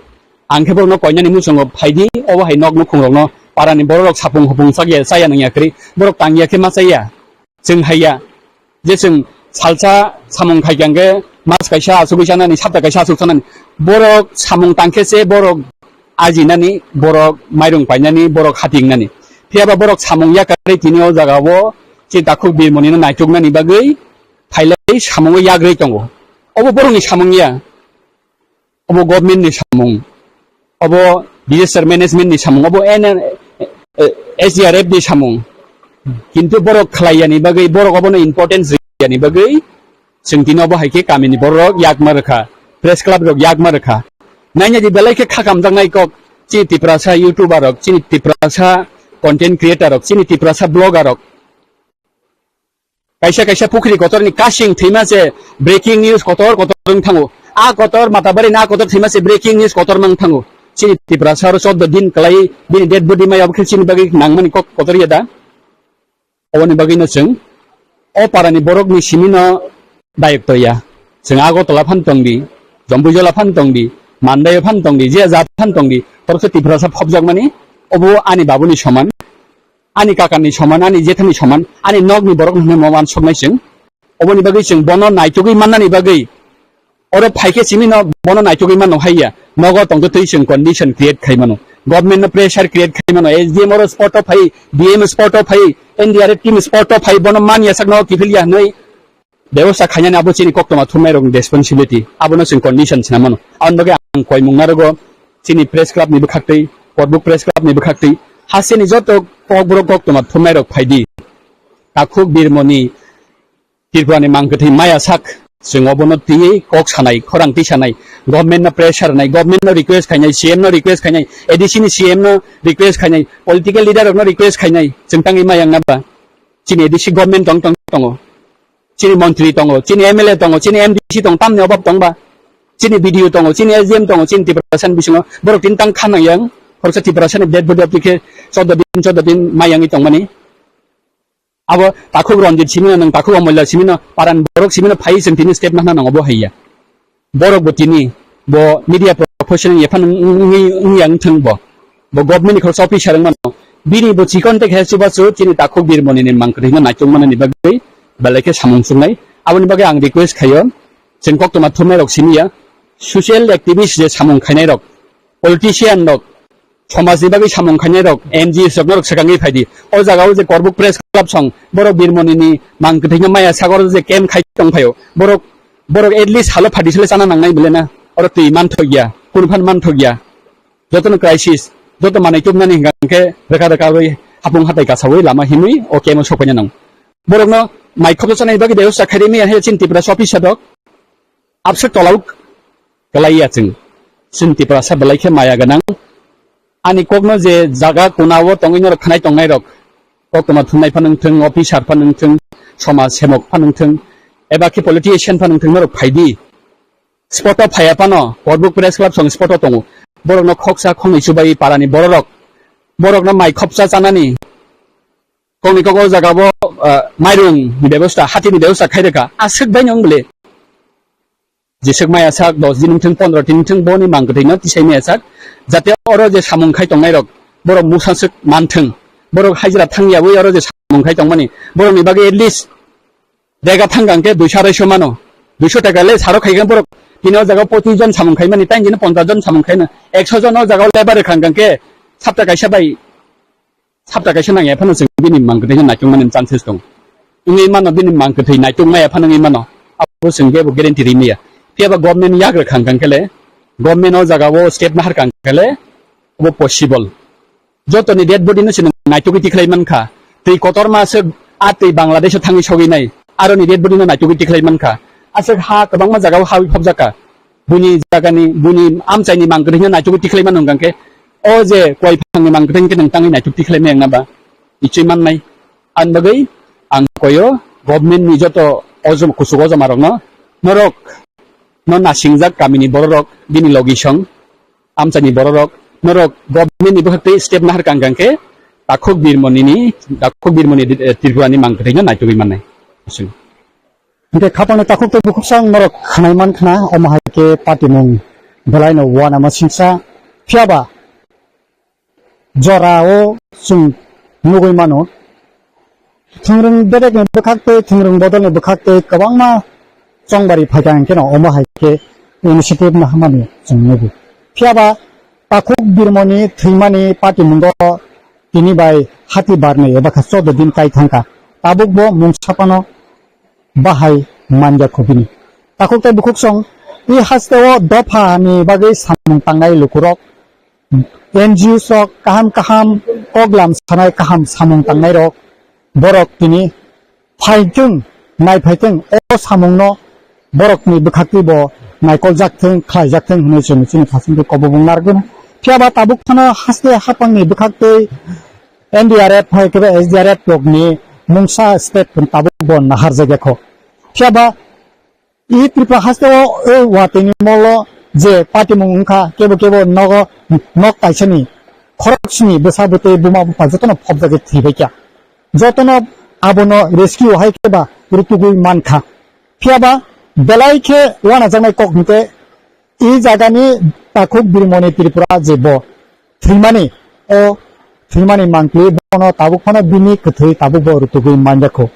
Ang khe borokno koinani muchungo phaidi, obo hai nok nukhung rokno parani borok rok sapung hupung chakya, chaya nangya kwrwi, borok tangya khe ma chaya. Chwng haiya je chwng salsa samung khaikha hwnkhe mas kaisa asugwi chanani, sapta kaisa asuk chanani. Borok samung tangkhe se borok ajinani, borok mairung painani, borok hatingnani. Phiyaba borok samung yakarwi tini o jagao chini takhuk birmonino naituknani bagwi phailai samungo yagrwi tongo. Obo borokni samung ya. Obo government ni samung, obo disaster management ni samung, obo N R, eh, S D R F ni samung. Kintu borok khlai yani bagwi, borok obono importance riyani bagwi, chwng tini obo hai khe kamini borok yakma rwkha, press club rok yakma rwkha. Naina di belai khe khakamjaknai kok, chini Tiprasa YouTuber rok, chini Tiprasa content creator rok, chini Tiprasa blogger rok. Kaisa kaisa pukhri kotorni kasing thwima se breaking news kotor kotor wng thango. A kotor Matabari na kotor thwima se breaking news kotor mang thango. Chini Tiprasa oro choudo din kwlai bini dead body mai abo khe chini bagwi nangmani kok kotor ya da? Oboni bagwi no chwng o parani borokni simi no dayok to ya. Chwng Agartala phan tong di, Jambuijala phan tong di, Mandai phan tong di, je ja phan tong di, torso Tiprasa phobjakmani obo ani babuni soman. Ani kakani soman, ani jethani soman, ani nokni borok hwnwi mo wansuknai chwng. Oboni bagwi chwng bono naitugwi mannani bagwi, oro phaikhe simi no bono naitugwi manno haiya. Nogo tongtwi twi chwng condition create khai mano. Government no pressure create khai mano. S D M oro spot o phai, D M spot o phai, N D R F team spot o phai, bono man yasakno kiphil ya hwnwi bebosta khainani abo chini koktwma thumnairokni responsibility, abono chwng condition sina mano. Aboni bagwi ang koimung narogo chini press club ni bwkhaktwi, Korbuk press club ni bwkhaktwi, hasteni joto kokborok koktwma thumnairok phaidi. Takhuk birmoni Tripurani mangkwthwi maya sak, chwng obono twiwi kok sanai, khorang twi sanai, government no pressure nai, government no request khainai, C M no request khainai, A D C ni C M no request khainai, political leader rokno request khainai, chwng tangwi maya wngna ba? Chini A D C government tong tong tongo. Chini montri tongo, chini M L A tongo, chini M D C tongo, tamni obab tongba? Chini B D O tongo, chini S D M tongo, chini Tiprasa ni bisingo borok tin tang khanang yang, khoroksa Tiprasa ni dead body aplikhe choudo din, choudo din mayangwi tongmani. Abo takhuk Ranjit simino, nang takhuk Amolla simino, paran borok simino phai chwng tini step nahna nango bo haiya. Borok bo tini bo media phoseneng ephano wngwi wngya wngthwng bo. Bo government ni khoroksa officer wng mano. Bini bo chikon tei khe chubachu chini takhuk birmoni ni mang kwthwino naitok manani bagwi belai khe samung chuknai. Aboni bagwi ang request khaio, chwng koktwma thumnai rok simi ya, social activist je samung khainai rok, politician rok, somaj ni bagwi samung khainai rok, N G Os rok norok swkangwi phaidi. O jaga o je Korbuk Press Club song, borok birmoni ni mang kwthwino maya sagor je camp khai tong phaio. Borok, borok at least halo phaidi sele chana nangnai bole na. Oro twi manthok ya, kunu phan manthok ya. Jotono crisis, joto manwi tubnani hingka hingke rwkha rwkha wi hapung hatai kasawi lama himwi o camp o sokpaina nang. Borokno mai khopsa chanai bagwi bebosta khairimi ya he chin Tiprasa office sadok. Abswk tolauk kwlai ya chwng. Chwng Tiprasa belai khe maya gwnang. Ani kokno je jaga kuna o tongwi norok khnai tongnai rok, koktwma thumnai phano wngthwng, officer phano wngthwng, somaj semok phano wngthwng, eba khe politician phano wngthwng norok phaidi. Spot o phaiya phano, Korbuk Press Club song spot o tongo. Borokno khoksa khongnwi chubai parani bororok. Borokno mai khopsa chanani. Kongni kok o jaga bo, ah, mairung ni bebosta, hati ni bebosta khairwkha. Aswk bai nung bole. Jeswk maya sak, dos din wngthwng, pondro din wngthwng, boni mang kwthwino tisai maya sak. Jate oro je samung khai tongnai rok, borok musaswk manthwng. Borok hajira thangyawi oro je samung khai tongmani. Borokni bagwi at least Dega thang kang khe duiso arai so mano. Duiso taka le saro khai khe borok tini o jaga pochisjon samung khai mani, tang jini ponchasjon samung khai no. Ekso jon o jaga o lebar rwkha kang khe sapta kaisa bai, sapta kaisa nang ya phano chwng bini mang kwthwi khe naitok mani chances tong. Wngwi mano bini mang kwthwi naitok maya phano wngwi mano. Abo chwng kebo guarantee ri maya. Phiya ba government yak rwkha kang khe le, government o jaga o step nahar kang khe le, obo possible. Jotoni dead body no se nwng naitugwi tikhlai mankha. Twi kotorma aswk a twi Bangladesh o thangwi sogwi nai. Aroni dead body no naitugwi tikhlai mankha. Aswk ha kwbangma jaga o hawi phobjakha. Buni jagani, buni amchaini mang kwthwino naitugwi tikhlai mano hwnkha khe, o je koi phangni mang kwthwino khe nwng tangwi naituk tikhlai maya wngna ba? Ichwi mannai. Ani bagwi ang koyo government ni joto ojom-, kuchuk ojoma rokno, norok no nasingjak kamini bororok bini logi song, amchaini bororok, norok government ni bwkhak tei step nahar kang kang khe takhuk birmoni ni, takhuk birmoni, eh, Tripura ni mang kwthwino naitugwi mannai. Hwnkhe khapangni takhuk tei bukhuk sang norok khnai man khna, omo hai khe patimung belai no uanama singsa. Phiya ba jora o chwng nugwi mano. Thwngrwng bedekni bwkhak tei thwngrwng bodolni bwkhak tei kwbangma chongbari phaikha, hwnkhe no omo hai khe initiative naharmani chwng nugo. Phiya ba takhuk birmoni thwimani patimungo tini bai hati barni eba kha chordo din kai thangkha. Tabukbo mungsa phano bahai manya khobini. Takhuk tei bukhuk song i hasteo dophani bagwi samung tangnai lukurok, N G Os rok kaham kaham koklam sanai, kaham samung tangnai rok, borok tini phaithwng, nai phaithwng, o samungno borokni bwkhaktwi bo naikoljak thwng, khlaijak thwng hwnwi chwng chini khasingtwi kobobong narwkgwino. Phiya ba tabuk phano haste haphangni bwkhaktwi N D R F hai khe S D R F rokni mungsa state tabuk bo naharjak ya kho. Phiya ba I Tripura haste o, o watwi ni molo je patimung wngkha, kebo kebo nogo nok kaisa ni khorok sini bwsa bwtwi buma bupha jotono phobjagwi thwibaikha. Jotono abono rescue hai khe ba rutugwi mankha. Phiya ba belai khe wanajaknai kok hwnkhe I jagani takhuk birmoni Tripura je bo thwimani, o thwimani mangpli bono tabuk phano bini kwthwi tabuk bo rutugwi manjakho.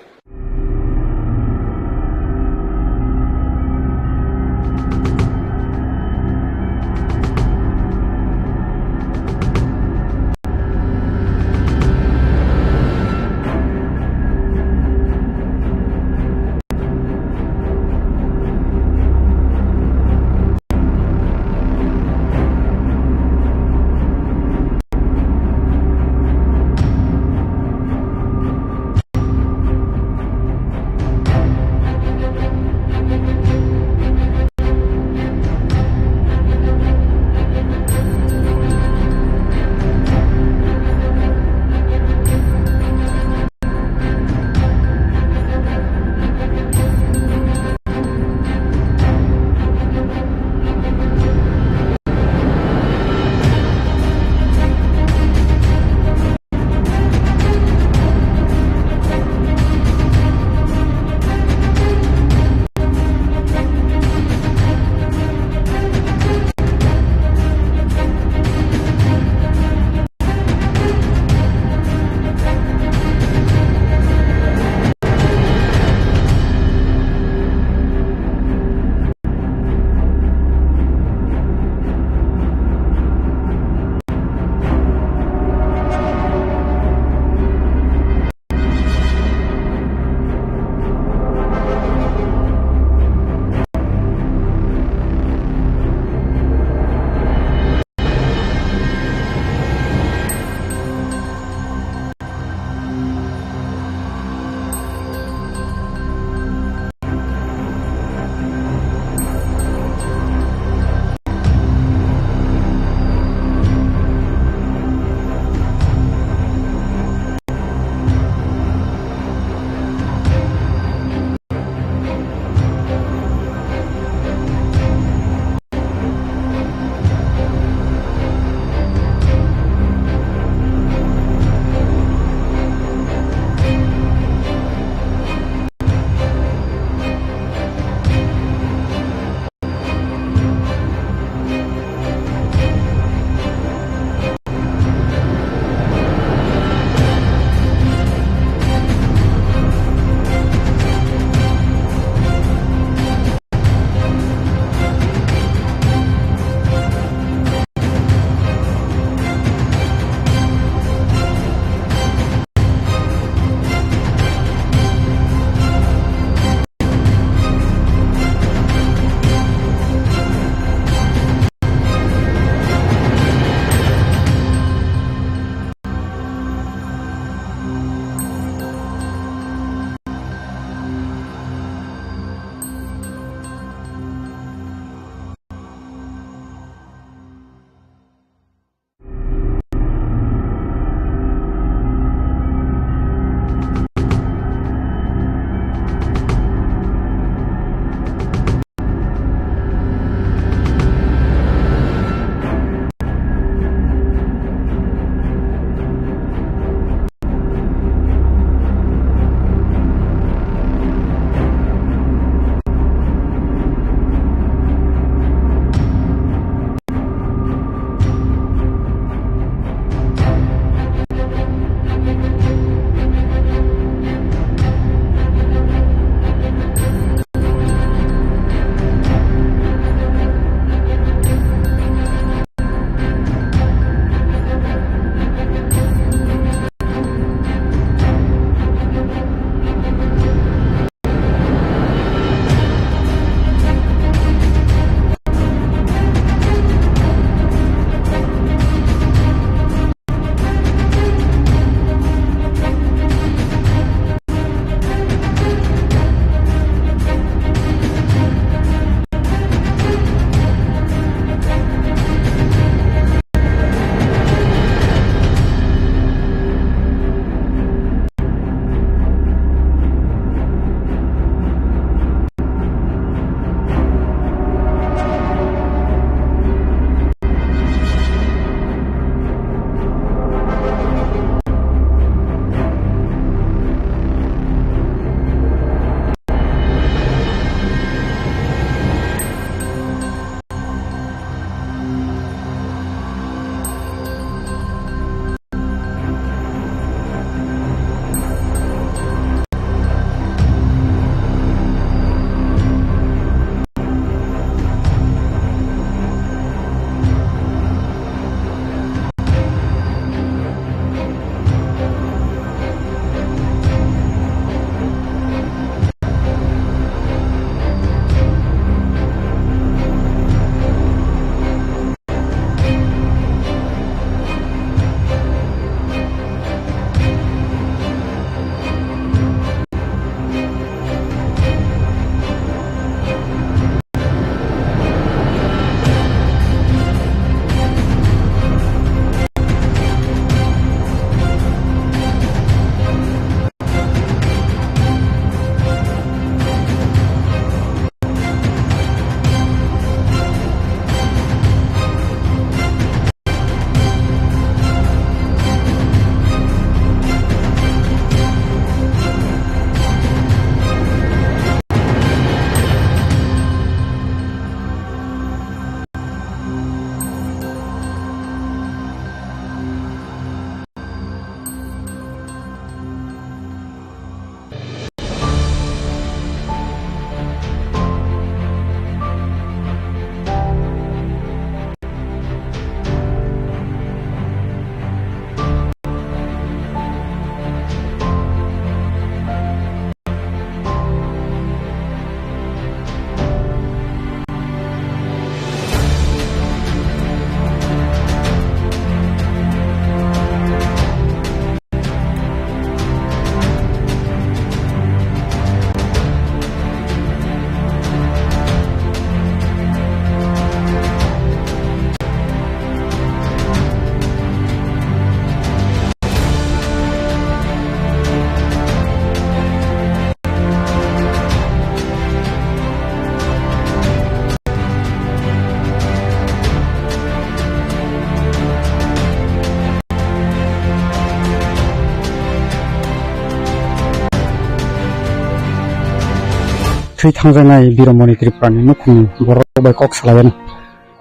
thwi thangjaknai Biromoni Tripurani nukhungni borok bai kok salaiyano.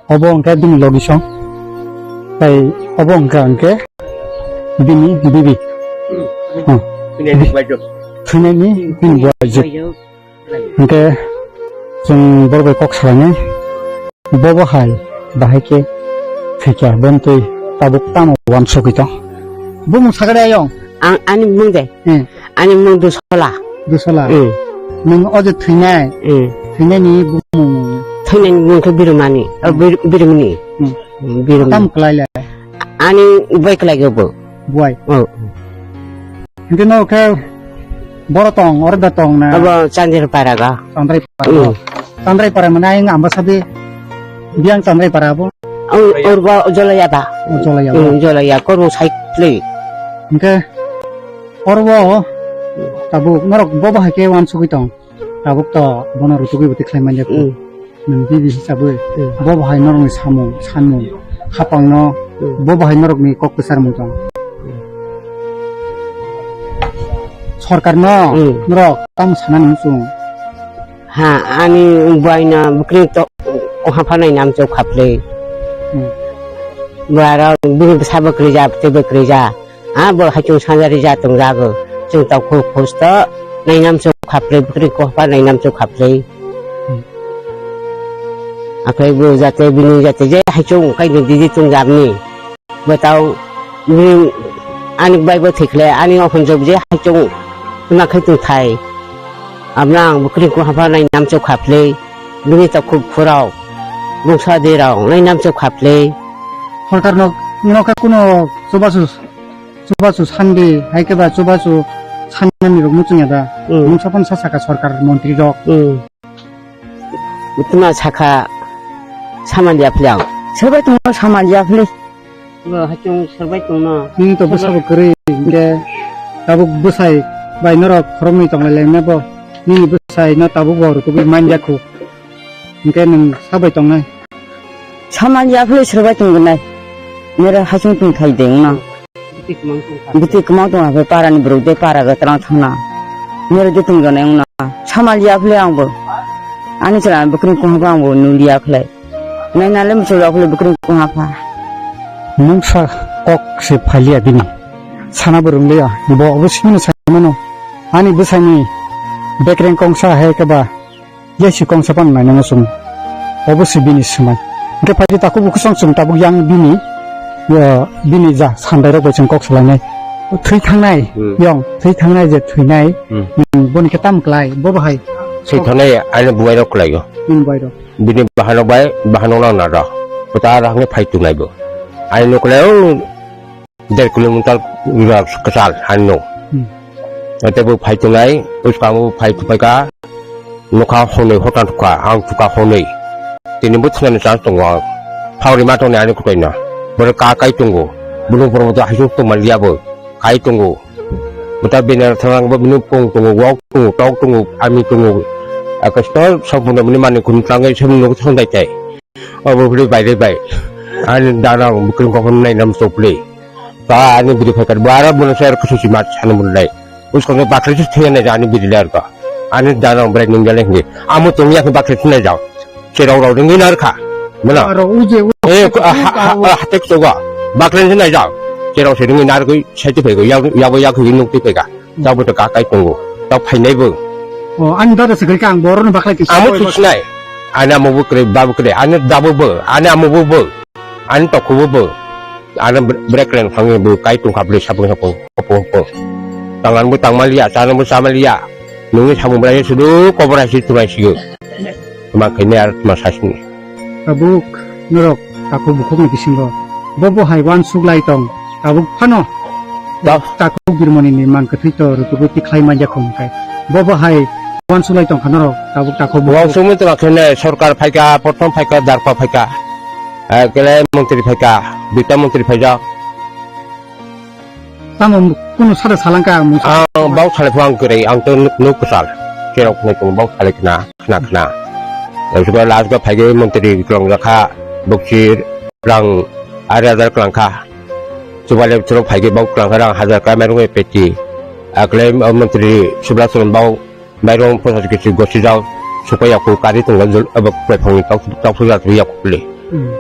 Obo hwnkhe bini logisong, tei obo hwnkha hwnkhe bini bibi. Hmm. Thwinaini bini buaijwk. Hwnkhe chwng borok bai kok salainai, bobo hai bahai khe thwikha, boni twi tabuk tamo uansugwi tong. Bumung sakhe de ayong? Ang, ani bumung de? Hmm. Ani bumung Dusola. Dusola? Hmm. Nwng o je thwinai? Hmm. Thwinaini bumung? Thwinaini bumung khe Birumani, o, Hmm. Bir-, Birumani. Hmm. Hmm, Birumani. Tam kwlai le? Ani bai kwlai go bo. Buai. Oh. Hingke no khe boro tong, oro da tong na? Abo Chandrai para ga. Chandrai para. Mm. Chandrai para mane ayang amba sabi biang Chandrai para abo. Ang urba Jolaya da. Oh, Jolaya. Mm, Jolaya, kormo cycle. Hingke orbo tabuk norok bobo hai khe uansugwi tong. Tabuk to bono rutugwi bwtwi khlai manya. Mm. Nwng bibi hisabwi Mm. bo bahai norokni samung, sanmung, hapangno Mm. bo bahai norokni kok kwcharmung tong. Sorkarno Mm. norok tamo sanani muchung? Ha, ani buaino bwkrwi to, o haphanai namchok khaplwi. Mm. Buaro bini bwsa bwkrwi ja, bwtwi bwkrwi ja. A bo haichung sanjari ja tongjago. Chwng tokhu khusto nainamchok khaplwi, bwkrwi kohba nainamchok khaplwi. Akhai bo jate bini jate je haichung kaini didi tongjabni. Bwtao bini ani bai bo thikhle ani okhonjok je haichung tongnakhai tongthai. Abna ang bwkrwi kohba nainamchok khaplwi. Bini tokhu phurao bungsa dirao nainamchok khaplwi. Sorkarno nokha kuno chubachu Chubachu sandi, hai khe ba chubachu sannani rok muchungya da. Mm. Mungsa phano sa saka sorkar montri rok. Mm. Tuma saka samaliya phli ang. Sobai tongno samaliya phli. Bo hachung sobai tongno. Nini to bwsabo kwrwi hingke tabuk bwsai bai norok khoroknwi tonglai lai manya bo. Nini bwsai no tabuk bo rwtugwi man ya khu. Hingke nwng sabai tongnai. Samaliya phli sobai tonggonai. Nero hachung tongthai de wngna. Biti kwmang tong kha. Biti kwmang tong kha, parani borok de para ga twlang thangna. Nero de tong jana wngna. Samaliya phli ang bo. Ani chwla bwkrwng kung ha bo ang bo nuliya khlai. Nai nale muchung rok phli bwkrwng kung ha pha. Mungsa kok se phaliya bini. Sana bo rwngliya. Bo obo simino sai mano. Ani bwsani bekreng kongsa hai khe ba. Yasi kongsa phano nainani chwng. Obo se bini swmai. Hingke phaidi takhuk bukhuk song chwng tabuk yang bini, ya, bini ja sandairok bai chwng kok salainai. Thwi thangnai, Hmm. yong, thwi thangnai je thwinai, Hmm. hmm, boni khe tam klai, bo bahai. Thwi thangnai, ani bubairok klai o. Bini bubairok. Bini bahanok bai, bahanok nang naro. Kwtal hwnwi phai tongnai bo. Ani nuklai o, der kilometer rira kwchal ani nuk. Hmm. Tei bo phai tongnai, bwskango bo phai tongpai kha, nokha hwnwi hotan thukha, ang thukha hwnwi. Tini bo thwnani chance tongo ang. Phao rima tongnai ani kwtwino. Borok ka kai tongo. Bwlwng borok bo haisuk tongma liya bo. Kai tongo. Bwta bini thwnglang bo bini pung tongo, wok tongo, tok tongo, ami tongo. Akastor sampuno bini mani khum tlangai samni nuk thangdai tai. Obo phri bai bai. Ani dana bwkrwng kokon nai nam sopli. Ta ani bwrwi phaikar bo aro bono ser kusu si mat sanu mun lai. Usko no bakri si thengna ja ani bwrwi lar ka. Ani dana bwrwi nung jale hingi. Amo tong yak bakri si nai jao. Cherok rok ringi nar kha. Mana? Aro uje, uje, Eh, uje, ha, ha, uje. Ha, hatek soga. Bakri si nai jao. Cherok si ringi nar kui sai ti phai go. Yak, yak, yak hingi nuk ti phai ka. Tabuk to kakai tongo. Tabuk phainai bo. O, ani dada se kang borok no baklai ti. Amo sabai thus nai. Ani amo bo kre, babu kre. Ani dabo bo. Ani amo bo bo. Ani tokho bo bo. Ani bre-, break ren phang bo kai tong kha ble sapung sapung. Kopo kopo. Tangan bo tangmaliya, chana bo chamaliya. Nungni samung brai sudu kobra si tunai sigo. Tuma khainai ar tuma sasini. Tabuk norok takhuk bukhukni bisingo bo bo hai uansuk lai tong, tabuk phano Da- takhuk birmoni ni man kwthwi to rutubu tikhlai manya khum khai. Bo bo hai uansuk lai tong kha norok tabuk takhuk bukhuk. Uansuk mui tongkha khainai sorkar phaikha, prothom phaikha, darpa phaikha. Eh, kele montri phaikha, duita montri phaijak. Tamo kunu sada salangka ang mungsa. Ang bau salai phang kwrwi, ang to nuk, nuk kwchal. Cherok nai tong bau salai khna, khna, khna. Yang suka last ga phai ge montri kwlang jakha, bokchi rang ari hajar kwlang kha. Chubale churok phai ge bau kwlang kha rang hajar kha mairung peti. Akle montri subla suron bau Mairung posa kisi gosi jao. supai yaku kari tongla jol, abo kwphangni tok, tok suja twi yaku kle. Hmm.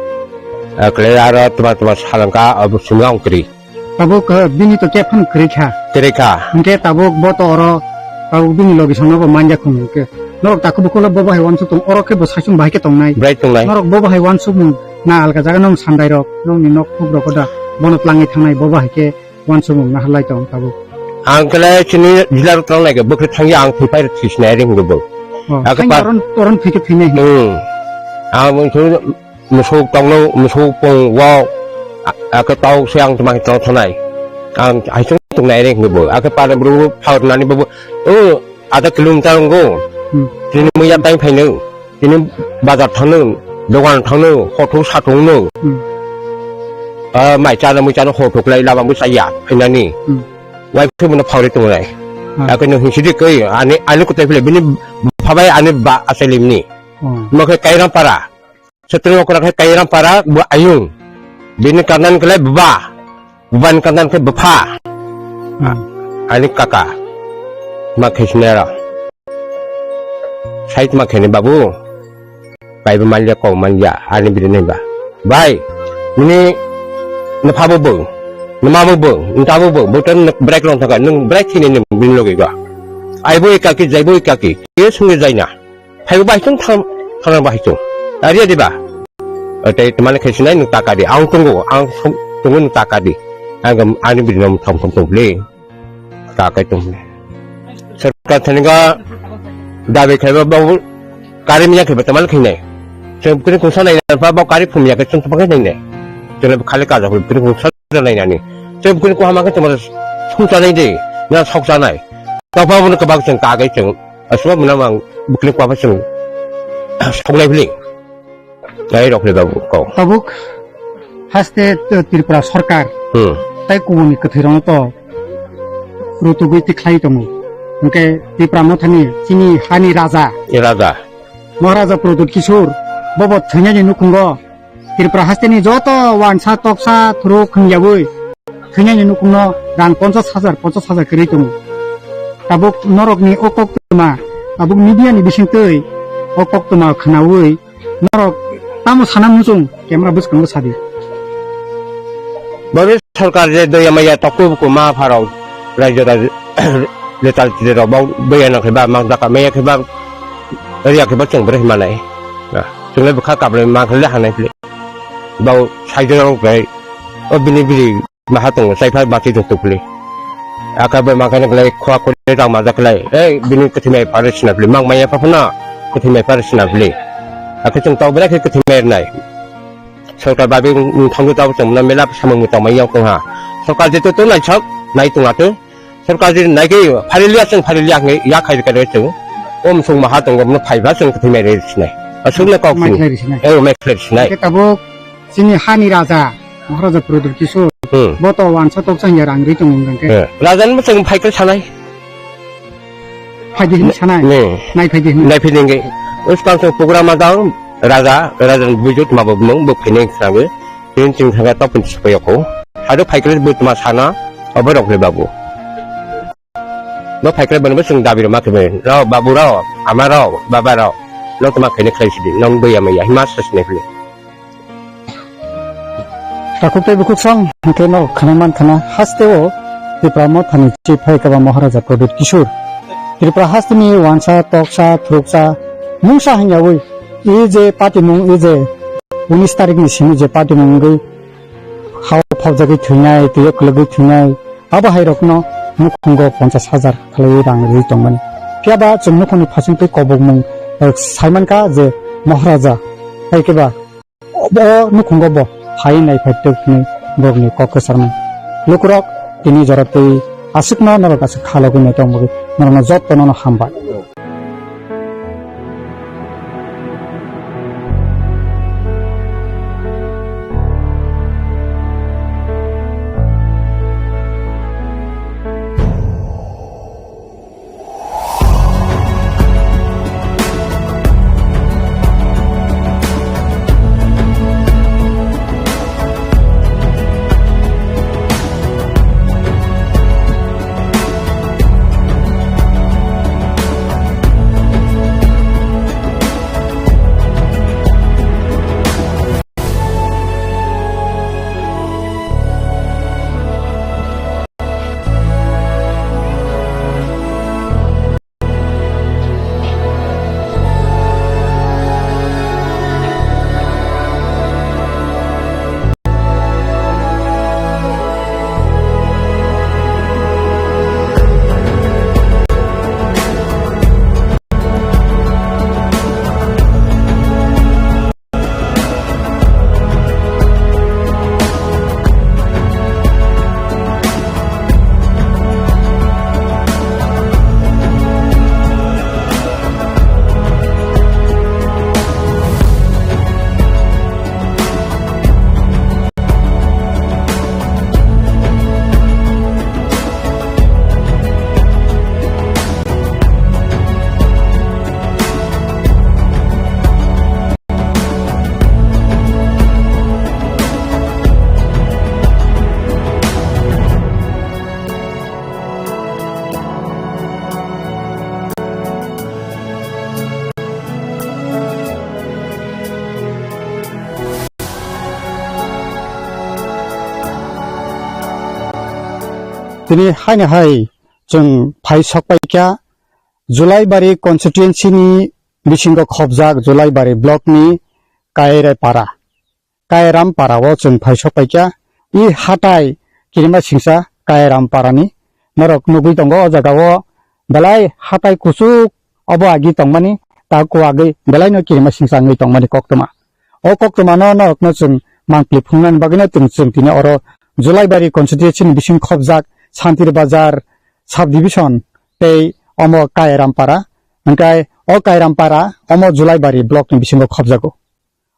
Kle aro tuma tuma salangka abo sumya ong kri. Tabuk, eh, bini to khe phano kwrwi kha. Kwrwi kha. Hwnkhe tabuk bo to oro, tabuk bini logi songno bo manja khum hwnkhe. Norok takhuk bukhuk bo bahai uansuk tong, oro khe bo saichung bahai khe tongnai. Bwrai tongnai. Norok bo bahai uansukmung na alga jaga nong sandai rok, nongni nok khuk rok da bono tlangwi thangnai bo bahai khe uansukmung na halai tong tabuk. Ang khe chini jila rok tlangnaikhe bwkhe thangya ang thwi phai thwi sinai ring bo. Oh, akhe thangya pa- oron, oron thwi khe thwinai. Hmm. Ang bo musuk tongno, musuk pung wo, a-, akhe tau se ang tuma tong thanai. Ang haisung tongnai reng bo. Akhe para bru phar nani bo, o, ada kilometer ngo. Hmm. Tini muya tai phaino. Tini bazar thangno, dogan thangno, hotu satungno. Hmm. Ah, mai chana mui chana hotu klai lama mui saya phainani. Hmm. Wai phe muna phari tongnai. Hmm. Akhe no hinsidi kai, ani, ani kutai phile bini phabai ani ba asalimni. Hmm. Mo khe Kairam para. Sotro okra khe Kairam para bo ayung. Bini kanan khe bwba. Bwbani kanan khe bwpha. Hmm. Ani kaka. Ma khe sinera. Sait ma kheni babu. Bai bo manya kok manya ani bini ba. Bai. Nini nupha bo bo. Numa bo bo. Nta bo bo. Bo tan break long thaka. Nung break khini ni bini logi ba. Ai bo kaki jai bo kaki. Ye sungi jai na. Phaibo bai chwng tham, tham bai chwng. Ari di ba? Tei tmani khai sinai nwng taka di. Ang tongo, ang song tongo nwng taka di. Ang ani bini nom tham tham tong le. Takai tong le. Sarkar thani ga dabi khai ba, ba kari miya khai ba tmani khai nai. Chwng kri kungsa nai na ba, ba kari phum ya khai chwng tmani khai nai nai. Chwng khali kaja kri kungsa nai nani. Chwng kri kuhama khai tmani sung chanai de. Na sok chanai. Tokpa bo kwbang chwng takai chwng. Aswk mwnam ang bwkli kwma chwng soknai bwli. Tei rok le babu kok. Tabuk haste Tripura sarkar Hmm. tei kubuni kwthwi rokno to rutugwi tikhlai tongo. Hwnkhe Tipra Mothani chini hani raja. E raja. Maharaja Pradyut Kishore bobo thwinani nukhungo Tripura hasteni joto wansa toksa thuruk hwnyawi thwinani nukhungno rang ponchas hajar, ponchas hajar kwrwi tongo. Tabuk norokni o koktwma, tabuk media ni bisingtwi o koktwma khwnawi norok tamo sana muchung camera bwskango sadi. Boni sarkar je doya maya toku buku ma pharok rajo rajo letal tide rok bau doya nang khe ba mang daka maya khe ba riya khe ba chwng bwrwi manai. Chwng le bwkha kabrwi ma khe le hanai khle. Bau saijwk rok bai o bini biri maha tongo, chaiphai bati rok tokli. Aka bai mankhe naklai khua khuri rang majak lai. Ei, bini kwthwi mai pare sina pli. Mang maya pha phano kwthwi mai pare sina pli. Akhe chwng tok bera khe kwthwi mai rwnai. Sarkar bai bai thangwi tabo chwng mela samung tongmai yang tongha. Sarkar jeto to naisok, nai tongha to. Sarkar jodi nai khe phari liya chwng phari liya hwnwi ya khai rwkha rwkha chwng. O msung maha tongo, bono phaiba chwng kwthwi mai rwi sinai. Aswk no kok Mai sini. Khlai rwi sinai. Eh, mai khlai rwi sinai. Khe tabuk chini hani raja, Maharaja Pradyut Kishore, Hmm. bo to wansa toksa hwnwi rang rwi tongo hwnkhe. Eh, raja ni bwswk phai khe sanai. Phaidi hwnwi sanai. Ne. Nai phaidi hwnwi. Nai phaidi hwnwi. Uskang chwng program adang raja, raja ni bujo tma bo mung bo phainai khnago. Tin ching thangkhe topin supai yako. Hado phai khe bo tma sana, obo rok le babu. Bo phai khe bono bo chwng dabi rw ma khe bo. Rw babu rw, ama rw, baba rw. Nok tma khaini khlai sidi, nok doya maya, hima sasne phili. Takhuk tei bukhuk song, hwnkhe no khana man khana, haste o Tipra Mothani chief hai kaba Maharaja Pradyut Kishore. Tripura haste ni wansa, toksa, thuruksa, mungsa hwnyawi, e je party mung, e je unis tarik ni simi je party mung wngwi, hao phobjagwi thwinai, twiyo kwlwgwi thwinai, abo hai rokno nukhungo ponchas hajar khlaiwi rang rwwi tongmani. Phiya ba chwng nukhungni phasingtwi kobokmung, eh, saimankha je Maharaja, hai khe ba Bo nukhungo bo hai nai phai tok hwnwi borokni kok kwcharmung. Lukurok tini jora twi aswkno norok aswk khalogwi nai tong bagwi norokno jotono no hambai. Tini haino hai chwng phai sok paikha Julaibari constituency ni bisingo khopjak Julaibari block ni Kairaipara. Kairam para o chwng phai sok paikha. I hatai kirima singsa Kairam para ni norok nugwi tongo o jaga o belai hatai kuchuk obo agi tongmani ta kuagwi belai no kirima singsa wngwi tongmani koktwma. O koktwma no norok no chwng mangpli phungnani bagwi no chwng, chwng tini oro Julaibari constituency ni bising khopjak Santir Bazar sub division tei omo Kairam para, hwnkhe o Kairam para omo Julaibari block ni bisingo khopjago.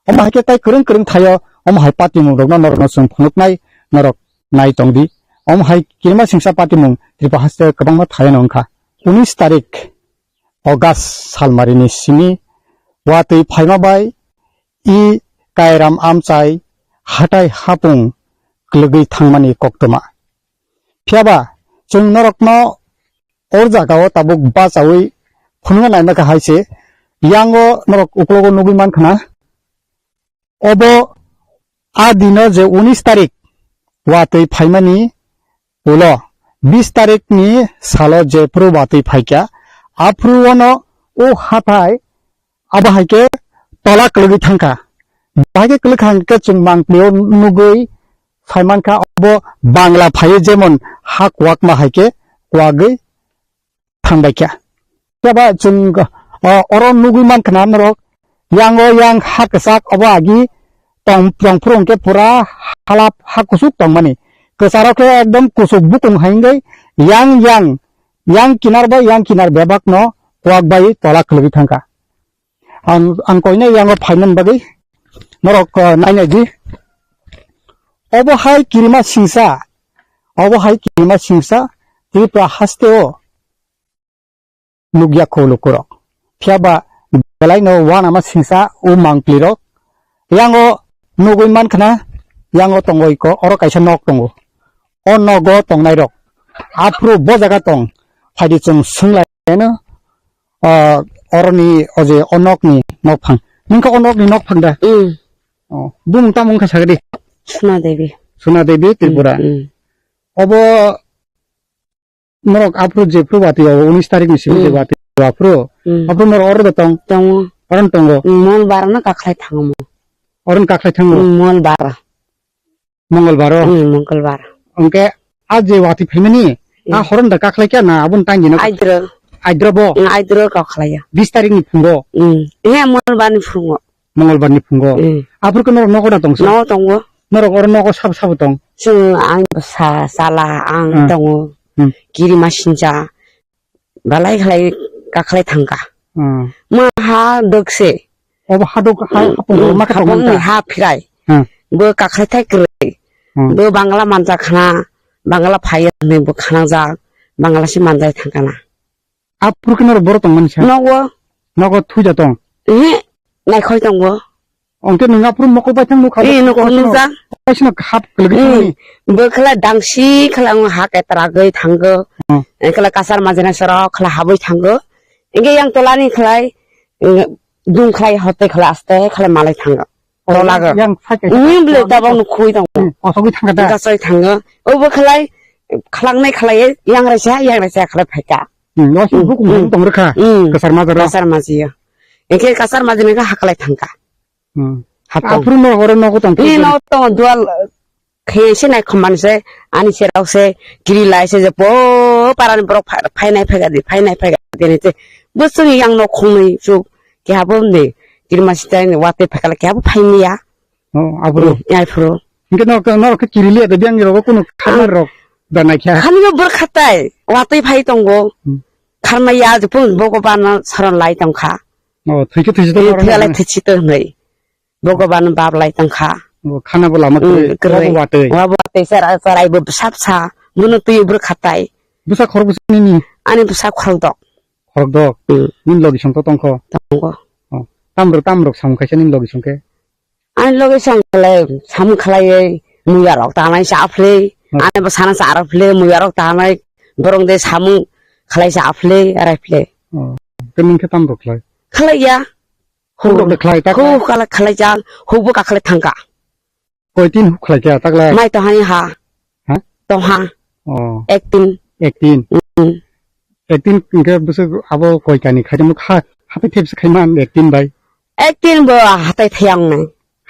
Omo hai khe tai kwrwng kwrwng thaio, omo hai patimung rokno norokno chwng phunuknai, norok nai tongdi. Omo hai kirima singsa patimung Tripura haste kwbangma thaio no wngkha. Unis tarik August salmarini simi watwi phaima bai i Kairam amchai hatai hapung kwlwgwi thangmani koktwma. Phiyaba chwng norokno o jagao tabuk bachaui phunukna naima kha hai se, yango norok uklogo nugwi mankha na. Obo a dino je unis tarik watwi phaimani ulo bis tarikni salo jephru watwi phaikha, aphuru ono o hathai abo hai khe tola kwlwgwi thangkha. Bahai khe kwlwkha hwnkhe chwng mangpli o nugwi phaimankha, obo Bangla phaiwi jemon ha kuwakma hai khe kuwagwi thangbaikha. Phiya ba chwng, o, oro nugwi mankha na norok, yango yang ha kwchak obo agi tong, tongphuru hwnkhe pura halap ha kuchuk tongmani. Kwcharo khe ekdom kuchuk bukung hai wngwi yang, yang, yang kinar bai yang kinar bebakno kuwak bai tola khwlwgwi thangkha. Ang, ang koinai yango phainani bagwi norok, o, nainai di. Obo hai kirima singsa, obo hai kirima singsa Tripura haste o nukya kho lukurok. Phiya ba belai no uanama singsa o mangpli rok. Yango nugwi mankha na, yango tongo iko, oro kaisa nok tongo. O nogo tongnai rok aphuru bo jaga tong, phaidi chwng swnglaino, ah, oroni o je o nokni nokphang. Nungkha o nokni nokphang da? Mm. Oh, bumung tamo wngkha sagadi? Suna Devi. Suna Devi Tripura. Mm, mm. Obo norok aphuru jephuru watwi o unis tarikni simi je Mm. watwi o aphuru. Mm. Aphuru norok oro da tong? Tongo. Oro tongo? Mm, Mongolbar no kakhlai thango mo. Oro kakhlai thango? Mm, Mongolbar. Mongolbar o? Mm, Mongolbar. Hwnkhe a je watwi phaimani, a Mm. horon da kakhlai kya na aboni tangwi no? Aidro. Aidro bo? Mm, aidro kakhlai ya. Bis tarikni phungo? Mm. He, Mongolbar ni phungo. Mongolbar ni phungo. Mm. Aphuru khe norok nogo da tong se? Nogo tongo. Norok oro nogo sabo sabo tong? Chwng ang bwsa chala ang Hmm. Tongo. Hmm. Kirima sincha. Balai khlai kakhlai thangkha. Hmm. Ma ha dok se. Obo ha dok ha Hmm. hapung Hmm. ma khe tong Hapung ni ta? Ha phirai. Hmm. Bo kakhlai thai kwrwi. Hmm. Bo Bangla manja khana. Bangla phai ya hwnwi bo khana jak. Bangla se manjai thangkha na. Aphuru khe norok boro tongmani sa? Nogo. Nogo thuja tong? Ehe, naikhoi tongo. Hwnkhe nwng aphuru mokol baithang nukha? Eh, nukha, nukha. Kaisa no khap kwlwgwi Eh, thangmani? Bo khala dangsi khala ang ha ketra gwi thango. Hmm. Eh, khala kasar majina soro khala habwi thango. Hwnkhe yang tolani khlai, eh, dung khlai hote khala aste khala malai thango. Oh, tolago. Yang side kaisa. Ini bele tabang nukhui tongo. Hmm, kosogwi thangkha da? Kasai thango. Obo khlai, khlaknai khlai, yang raisa, yang raisa khlai phaikha. Hmm, no, hmm, bukung hmm. Tong rwkha. Hmm. Kasar majaro. Kasar majiyo. Engke kasar majini kha haklai thangkha. Hmm. Hatong. Aphuru no horo nogo tong. Ni no tong dual, khe se nai khomani se, ani serao se, kiri lai se je po, parani borok pha-, phainai phaikha di, phainai phaikha di ni te. Bo chwng yang no khongnwi chuk, kehabo ni, kirima sitai ni wate phaikha, kehabo phaimya. Oh, aphuru. Hmm, aphuru. Hingke norok, norok khe kiri liya de, biyang ni rogo kunu kharmar rok da naikha. Khani no bwrkha tai, watwi phai tongo. Hmm. Kharmai ya, jepun bogo bana saron lai tongkha. Oh, thwikhe thwisi to. Eh, norok thwikhe lai thwisi to hwnwi. Bogo bana bab lai tongkha. Oh, khana bo lama hmm, kwrwi, kwrwi. Wabo watwi. Wabo watwi sara, sarai bo bwsa bwsa. Bono twi bwrkha tai. Bwsa khorok bwsa nini? Ani bwsa khorok dok. Khorok dok? Hmm. Nini logi song to tongkho? Tongo. Oh, tamrok, tamrok samung khaisa nini logi song khe? Ani loge song khlai, samung khlaiwi, muya rok tanai cha phle, hmm. Ani bo sana cha rok phle, muya rok tanai, borong de samung khlai cha phle, arai phle. Oh, khe nung khe tam rok khlai? Khlai ya. Huk rok de khlai, tak hu lai? Khlai, khlai cha, hu bo ka khlai thangka. Koi tin hu khlai kya, tak lai? Mai to hani ha. Ha? To ha. Oh. Ek tin. Ek tin. Hmm. Ek tin hwnkhe bwswk abo koi kani khairokma kha, hatai thepsa khaiman ek tin bai. Ek tin bo hatai thayang nai.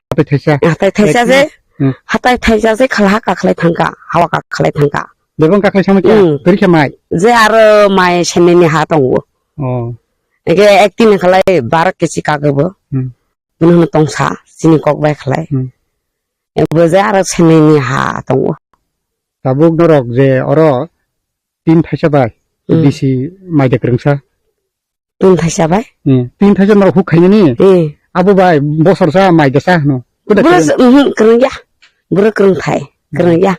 Hatai thaisa. Hatai thaisa je. Hmm. Hatai thaisa je khala kakhlai thangka, hawa kakhlai thangka. Bebang kakhlai sama kya? Hmm. Teri khe mai. Je aro mai seneni ha tongo. Oh. Ege ek tin khalai bar kesi kagabo. Hmm. Bini hwnwi tongsa, chini kok bai khlai. Hmm. Ebo je aro seneni ha tongo. Tabuk norok je oro tin thaisa bai, hmm, bisi mai de kwrwngsa. Tin thaisa bai? Hmm. Tin thaisa norok huk khainani? Hmm. Abo bai bosor sa mai de sa hwno. Kuda buro kwrwng? Mhm, kwrwng ya. Buro kwrwng thai, kwrwng ya.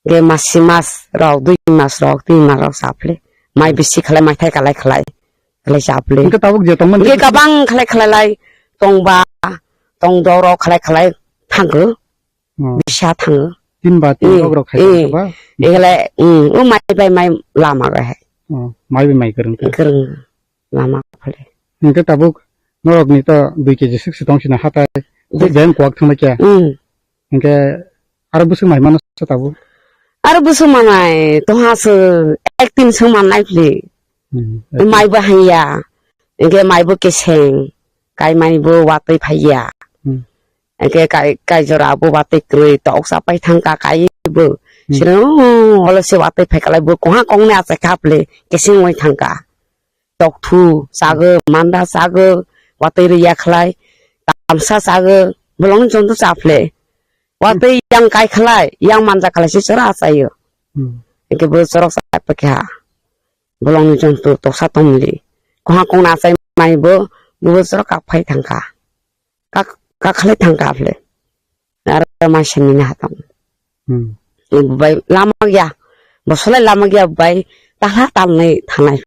Ge masi mas rok, dui mas rok, tin mas rok sa phle. Mai bisi khlai, mai thai kalai khlai. Khlai sa phle. Hwnkhe tabuk je tongmani. Ge kabang khlai khlai lai tongba, tong doro khlai khlai thangkho. Oh. Bisa thango. Tin ba tin, eh, rok rok khai, eh, ba? Egle, mm, o mai bai mai lama ga hai. Oh, mai bai mai kwrwng kha. Kwrwng lama phale. Hwnkhe tabuk norok ni to dui keji sik si tong sina hatai. Dui. Jeng kuak thang kya. Mm. Hwnkhe aro bwswk mai mano sa tabuk. Aro bwswk manai tongha se ek tin sung manai phli. Hmm. Mai bo hanya. Hwnkhe mai bo keseng. Kai mai bo watwi phaiya. Hmm. Hwnkhe kai, kai jora bo watwi kwrwi tok sa pai thangka kai bo. Hmm. Sino holo se watwi phai kalai bo koha kongni achai kha phli keseng wai thangka. Tokthu chago, manda chago, watwi rwya khlai, tamsa chago, bolongni jonto cha phle. Watwi yang kai khlai, yang manja khlai se chwra achaio. Hmm. Hwnkhe bo chorok cha pakha. Bolongni jonto toksa tongmili. Koha kongna achai mai bo, bo chorok kak phai thangkha. Kak, kak khlai thangkha phle. Aro ma simi na hatong. Hmm. Bai lama ya. Bosolai lama ya bai tahla talnai thanai.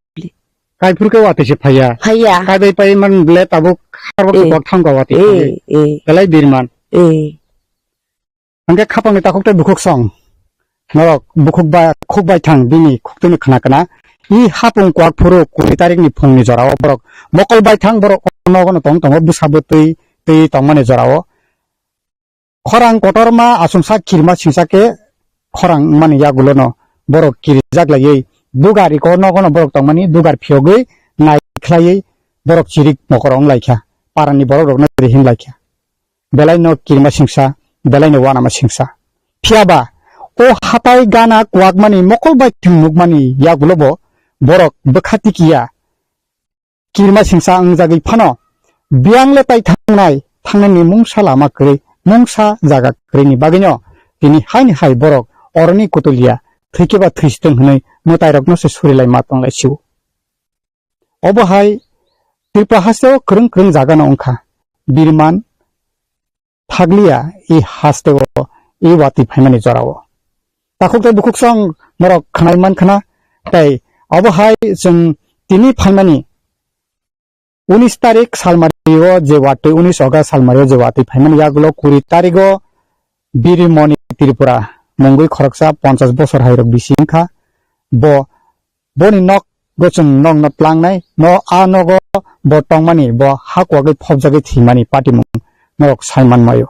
Kai phuru ke wati se phaiya. Phaiya. Kai bai pai man ble tabuk harbo, eh, kok thang ka wati. Eh, phai. Eh. Belai birman. Eh. Hwnkhe khapangni takhuk tei bukhuk song. Norok bukhuk ba khuk bai thang bini khuktwino khna khna. I hapung kwak phuru kuri tarikni phungni jorao borok mokol bai thang borok nogono tong tongo bwsa bwtwi twi tongmani jorao. Khorang kotorma achomsa kirima singsa khe khorang wngmani yagulono borok kirijak laiwi dugar iko nogono borok tongmani dugar phiyogwi nai khlaiwi borok chirik mokoro wng laikha, parani borok rokno rihim laikha. Belaino kirima singsa, belaino wanama singsa. Phiyaba o hatai gana kwakmani mokol bai thwng nukmani yagulobo borok bwkha tikiya. Kirima singsa wngjagwi phano biyang le tai thangnai, thangnani mungsa lama kwrwi, mungsa jaga kwrwini bagwino tini haini hai borok oroni kutuliya thwikhe ba thwisitwng hwnwi mwtairokno se surilai ma tonglai sio. Obo hai Tripura hasteo kwrwng kwrwng jagano wngkha. Birman, thakliya i hasteo i watwi phaimani jorao. Takhuk tei bukhuk song norok khnai man khna, tei obo hai chwng tini phaimani unis tarik salmario je watwi, unis August salmario je watwi phaimani yagulo kuri tarigo Birimoni Tripura mungwi khoroksa ponchas bosor hairok bisi wngkha. Bo Boni nok go chwng nokno tlangnai, no a nogo bo tongmani, bo ha kwagwi phobjagwi thwimani patimung norok sai manmaio.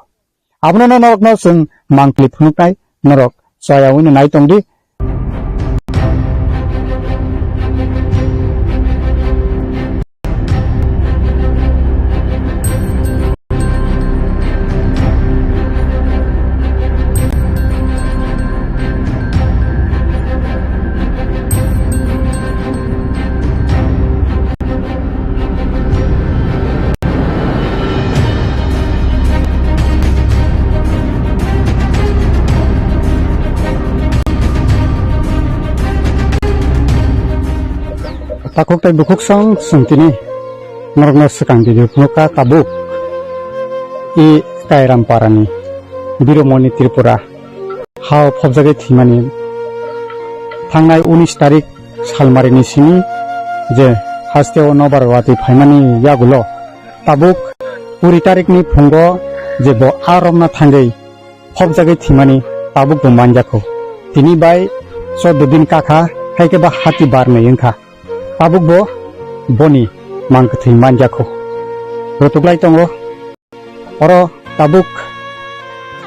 Abono no norokno chwng mangpili phunuknai, norok chaya wngwi nai tongdi. Takhuk tei bukhuk song chwng tini norokno swkang video phunukha tabuk i Kairam parani Biromoni Tripura hao phobjagwi thwimani thangnai unis tarik salmarini simi je hasteo nobar watwi phaimani yagulo tabuk kuri tarikni phungo je bo a romna thangwi phobjagwi thwimani tabuk bo manjakho. Tini bai chordo din kakha, hai khe ba hati bar nai wngkha. Tabuk bo boni mang kwthwi manjakho. Rotuklai tongo. Oro tabuk,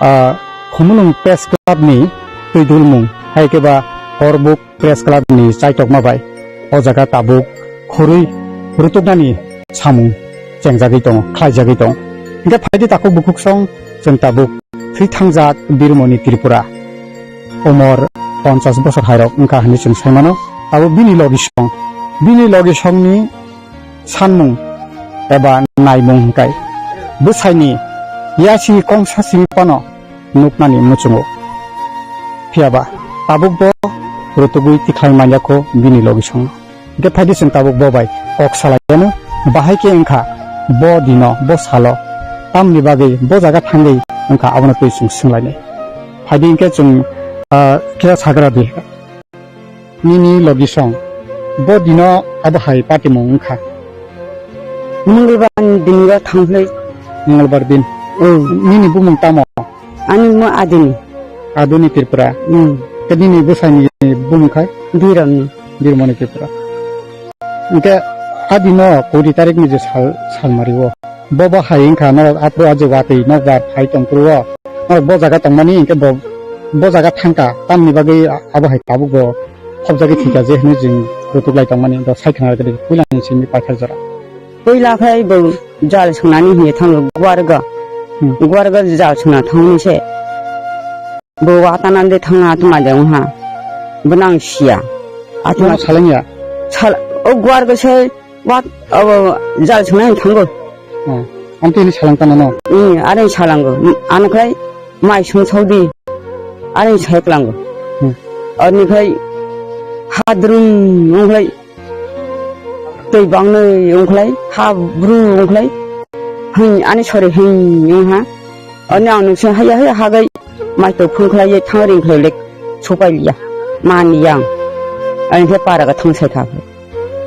ah, Khumulwng Press Club ni twi dulmung, hai khe ba Horbuk Press Club ni chaitokma bai o jaga tabuk khurui rutuknani samung chengjagwi tongo, khlaijagwi tongo. Hingkhe phaidi takhuk bukhuk song chwng tabuk thwi thangjak Birmoni Tripura. Umor ponchas bosor hairok wngkha hinwi chwng saimano. Abo bini logi song, bini logi songni sanmung eba naimung hingkai bwsaini yasi kongsa simi phano nuknani muchungo. Phiyaba tabuk bo rutugwi tikhlai manya kho bini logi song. Hingkhe phaidi chwng tabuk bo bai kok salai yano, bahai khe wngkha bo dino, bo salo, tamni bagwi bo jaga thangwi wngkha, abono twi chwng swnglainai. Phaidi hingkhe chwng, ah, khe sagra di. Nini logi song. Bo dino abo hai patimung wngkha. Mungolbar ni dini o thangphli. Mungolbar din. Oh. Nini bumung tamo? Ani mo Adini. Adini Tripura. Hmm. Ke nini bwsai ni bumung khai? Biromni. Birmoni Tripura. Hingke adino kuri tarik ni je sal, salmari o. Bobo hai wngkha norok aphuru aje watwi nokbar phai tongphuru o. Norok bo jaga tongmani hingke bo, bo jaga thangkha. Tamni bagwi abo hai tabuk bo khopjagwi thwikha je hinwi chwng rutuklai tongmani. Bo sai khna rwgwi puilani simi paithak jora. Puila khai bo jal sunani hiye thango Guarga. Hmm. Guarga jal suna thangni se. Bo watana de thangna tuma de wngha. Bo nang siya. Atma Bono salengya? Sal, o Guarga se Wat, abo jal swngnai thango. Oh, amtwi hwnwi salang tana no? Hmm, are salango. Ano khlai mai sung saudi. Are sai klango. Hmm. Ani khlai hadrum ong khlai tei bangnai ong khlai ha bru ong khlai. Hin ani sore hin ong ha. Ani ang nungsi haya haya hagai mai to phung khlai ye thang ring khlai lek supai liya. Man yang. Ani khlai para ga thang sai kha.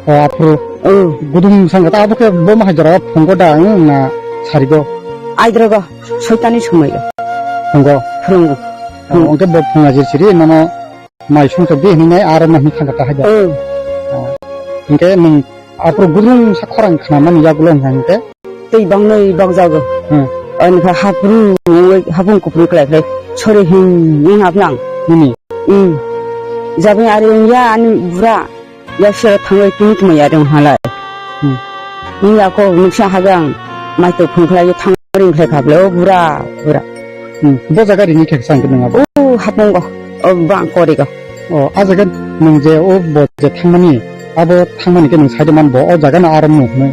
O, aphuru. O. Gudum sangkha ta abo khe bo ma hai jora phungo da, ang na sarigo. Aidrogo, soitani somoi. Phungo. Phungo. O, hwnkhe bo phunga jir siri, nono mai songchok di hinwi nai, aro no hinwi thangkha ta hai da. O. O. Hwnkhe nwng aphuru gudum sa khorang khnamani yagulo hwnkha hwnkhe. Tei bangnai bakjago. Hmm. Ani kha hapru, hapung kupru klai klai. Sori hin, hin hapnang. Nini? Hmm. Jabni ari ya ani bura. Yak sero thangwi tini tuma ya rong halai. Hmm. Ni ya ko nuksa hagang mai to phung khlai thang ring khlai kha ble o bura bura. Hmm. Bo jaga rini khe sang khe nang abo? O hapung go. O bang kori go. O a jaga nung je o bo je thangmani abo thangmani khe nung side man bo o jaga na aram nung hwnwi.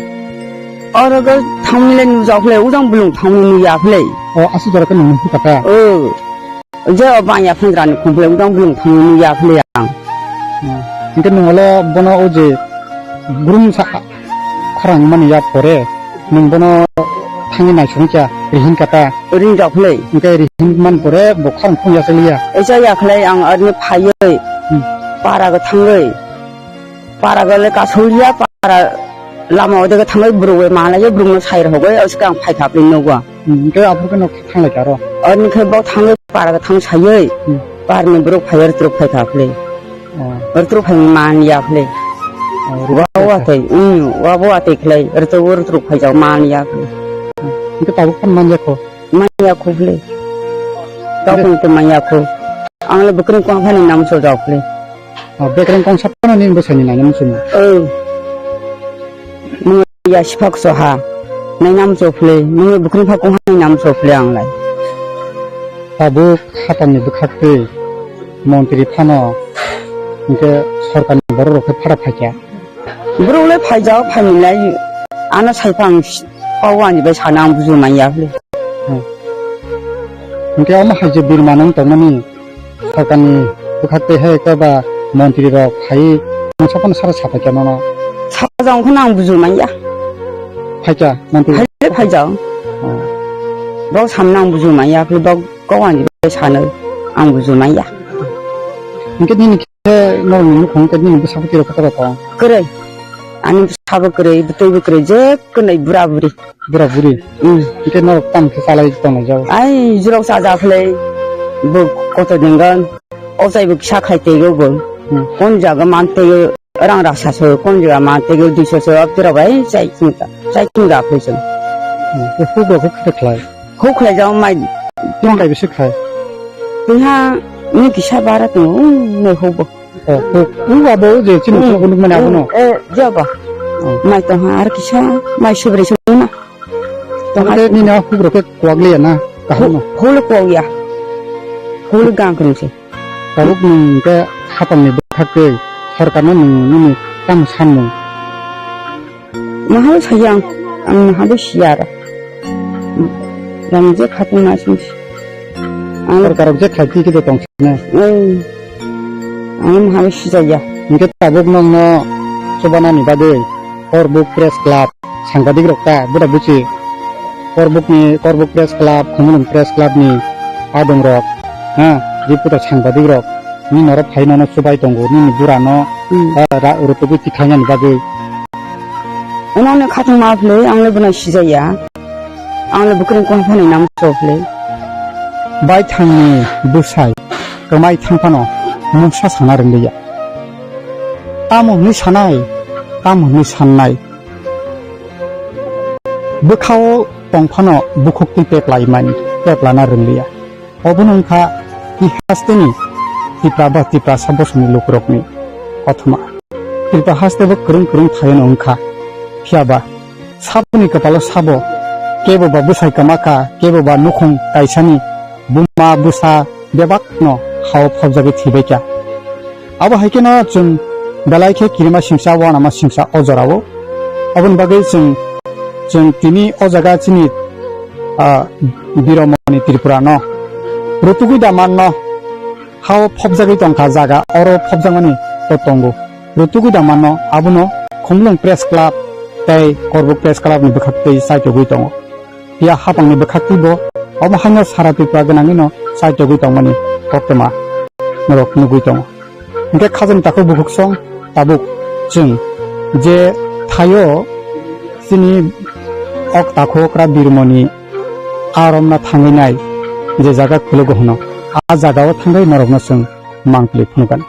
Oro go thangmile nujak khlai ujang bulung thangmani nuya khlai. O asu jora khe nung nung kata. O. Je o bang ya phungrani khumphule udang bulung thangni ya phule ang. Hmm. Hingke nung olo bono o je grum sa khorang mani ya pore nung bono thangni naisong kya rihin kata. Ring jok phule. Hingke rihin man pore bo khorang phung ya seliya. Echa ya khlai ang arni phayoi. Hmm. Para go thangoi. Para gale kasoliya para lama odega thangoi borok bai malaiya borokno sai rogoi oskang phai kha pli nogo. Hmm, hingke aphuru khe nok thanglai kha aro. Oni khe bo thangoi para ga thang saioi. Hmm. Parni borok phai rwtrok phai kha pli. Oh. Rwtrok phai man ya pli. Oh, wa rwtrok wa phai kha. Tei, um, wa bo wa tei khlai rwtrok rwtrok phai ja man ya pli. Hingke tabuk phone man ya kho. Man ya kho pli. Tabuk phone man ya kho. Ang le bwkrwng kong phani nam so ja pli. Oh, bekreng kongsa phano nini bwsaini naina muchungo? Oh. Mung ya siphak soha. Naina muchung phle, mung bukhung phak kong naina muchung phle ang lai. Tabuk hatamni bwkhak twi montri phano hingke sorkarni borok rok khe phara phaikha. Borok le phaijak, phainilai ano saiphang pao ani bai sana ang buju manya phle. Hmm. Hingke omo hai je birma nang tongmani Sorkarni bwkhak tei hai khe ba montri rok phai mungsa phano sara sapai kha nono. Sajang phano ang bujul manya. Phaikha montri. Phai le phaijao. Oh. Bok samna ang bujul manya, phai bok kok ani bai sano ang bujul manya. Hingke nini khe norokni nukhung khe nini bwsakhe tiro khe toro tong. Kwrwi. Ani bwsabo kwrwi, bwtwi bo kwrwi, je kwnwi bura buri. Bura buri. Hmm. Hingke norok tamo khe chalai tongnai jago? Ai, jurok chaja phlai, bo koto denggan, o chai bo kisa khai teigo bo. Hmm. Kon jaga man teigo, rang raksa so, kon jaga man teigo, duiso so, abdura bai chai chingta, chai chingta phlai chwng. Hmm. Huk rok khe khe khlai? Huk khlai jao mai. Tong kai bisi khlai? Twiha ni kisa bara tongo, um, nai huk bo. Oh, oh, oh, abo je chini Hmm. Chini nukmani abono. Hmm, eh, jaba. Oh. Mai tongha ar kisa, mai subri subri na. Tongha. Ate nini a huk rok ke kwak liya na, kaham no? Hule kwak ya. Hule gang kung se. Tabuk nung ke hapang ni bwkhak tei sorkar no nung nini tamo sanmung. Maha saya ang, ang maha bo siya ro. Yang je khatung na sing. Ang Sorkar rok je khai twi khe tong sini. Ei. Ang maha bo sijaya. Hingke tabuk nong no chubana ni bagwi Korbuk Press Club sangbadik rok ta buda buchi. Korbuk ni, Korbuk Press Club, Khumulwng Press Club ni adong rok, ha, reporter sangbadik rok. Ni norok phai nono chubai tongo, nini bura no, Hmm. ah, ra-, rutugwi tikhainani bagwi. Ono ne khatung ma phle, ang le bwna sijaya. Ang le bwkreng kong phani nam so phle. Bai thangni bwsai, kwmai thang phano mungsa sana rwngliya. Tamo hwnwi sanai, tamo hwnwi sannai. Bwkhao tong phano bukhuk twi peplai mani, peplana rwngliya. Obono wngkha tihasteni Tipra ba Tiprasa bosongni lukurokni kothoma. Tripura haste bo kwrwng kwrwng thaino wngkha. Phiya ba saboni kwpalo sabo kebo ba bwsai kwma kha, kebo ba nukhung kaisani buma bwsa bebakno hao phobjagwi thwibaikha. Abo hai kheno chwng belai khe kirima singsa, uanama singsa o jorao. Aboni bagwi chwng, chwng tini o jaga chini, ah, Biromoni Tripura no rutugwi da manno hao phobjagwi tongkha jaga, oro phobjakmani to tongo. Rutugwi da manno abono Khumulwng Press Club tei Korbuk Press Club ni bwkhak twi chaitogwi tongo. Phiya hapangni bwkhaktwi bo omo haino sara Tripura gwnangwino chaitogwi tongmani koktwma norok nugwi tongo. Hinkhe khajani takhuk bukhuksong tabuk chwng je thaio chini ok takhuk okra birmoni aromna thangwi nai je jaga khulugo hwno, a jagao thangwi norokno chwng mangpili phunukani.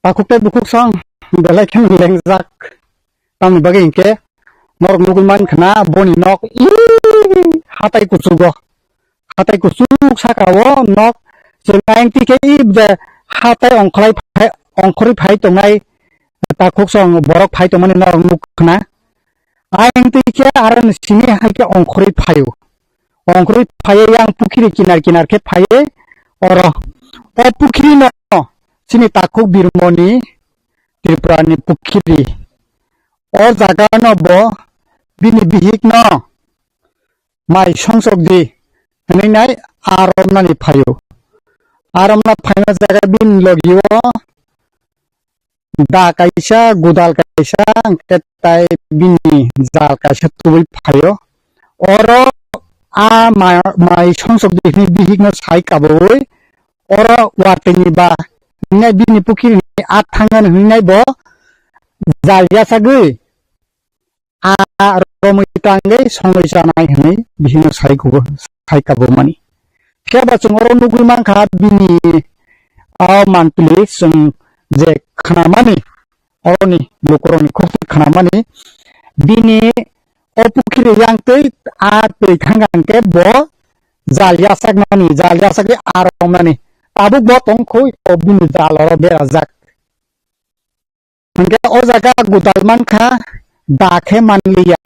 Takhuk tei bukhuk song belai kheno lengjak. Tamni bagwi hinkhe norok nugwi mankha na boni nok i hatai kuchugo. Hatai kuchuk saka o nok chwng ayang twi khe i je hatai ongkholai phai, ongkhorwi phai tongnai takhuk song borok phai tongmani norok nukha na. Ayang twi khe aro simi hai khe ongkhorwi phaio. Ongkhorwi phaiwi yang pukhiri kinar kinar khe phaiwi oro. O pukhiri no chini takhuk birmoni Tripura ni pukhiri. O jaga no bo bini bihik no mai songsok di hwnwi nai aromnani phaio. Aromna phaima jaga bini logi o da kaisa, gudal kaisa, hwnkhe tai bini jal kaisa tubui phaio. Oro a ma-, mai songsok di hwnwi bihikno sai kabui, oro watwini ba hwnwi bini pukhirini a thangani hwnwi bo jal yasagwi a romwi tangwi songwi chanai hwnwi bihikno sai kubo, sai kabumani. Phiya ba chwng oro nugwi mankha bini a mantli chwng je khnamani, oroni lukurokni khukti khnamani, bini o pukhiri yang twi a twi thangkha hwnkhe bo jal yasaknani, jal yasakwi a romnani. Tabuk bo tongkhui o bini jal oro berajak. Hwnkhe o jaga gudal mankha, da khe manliya.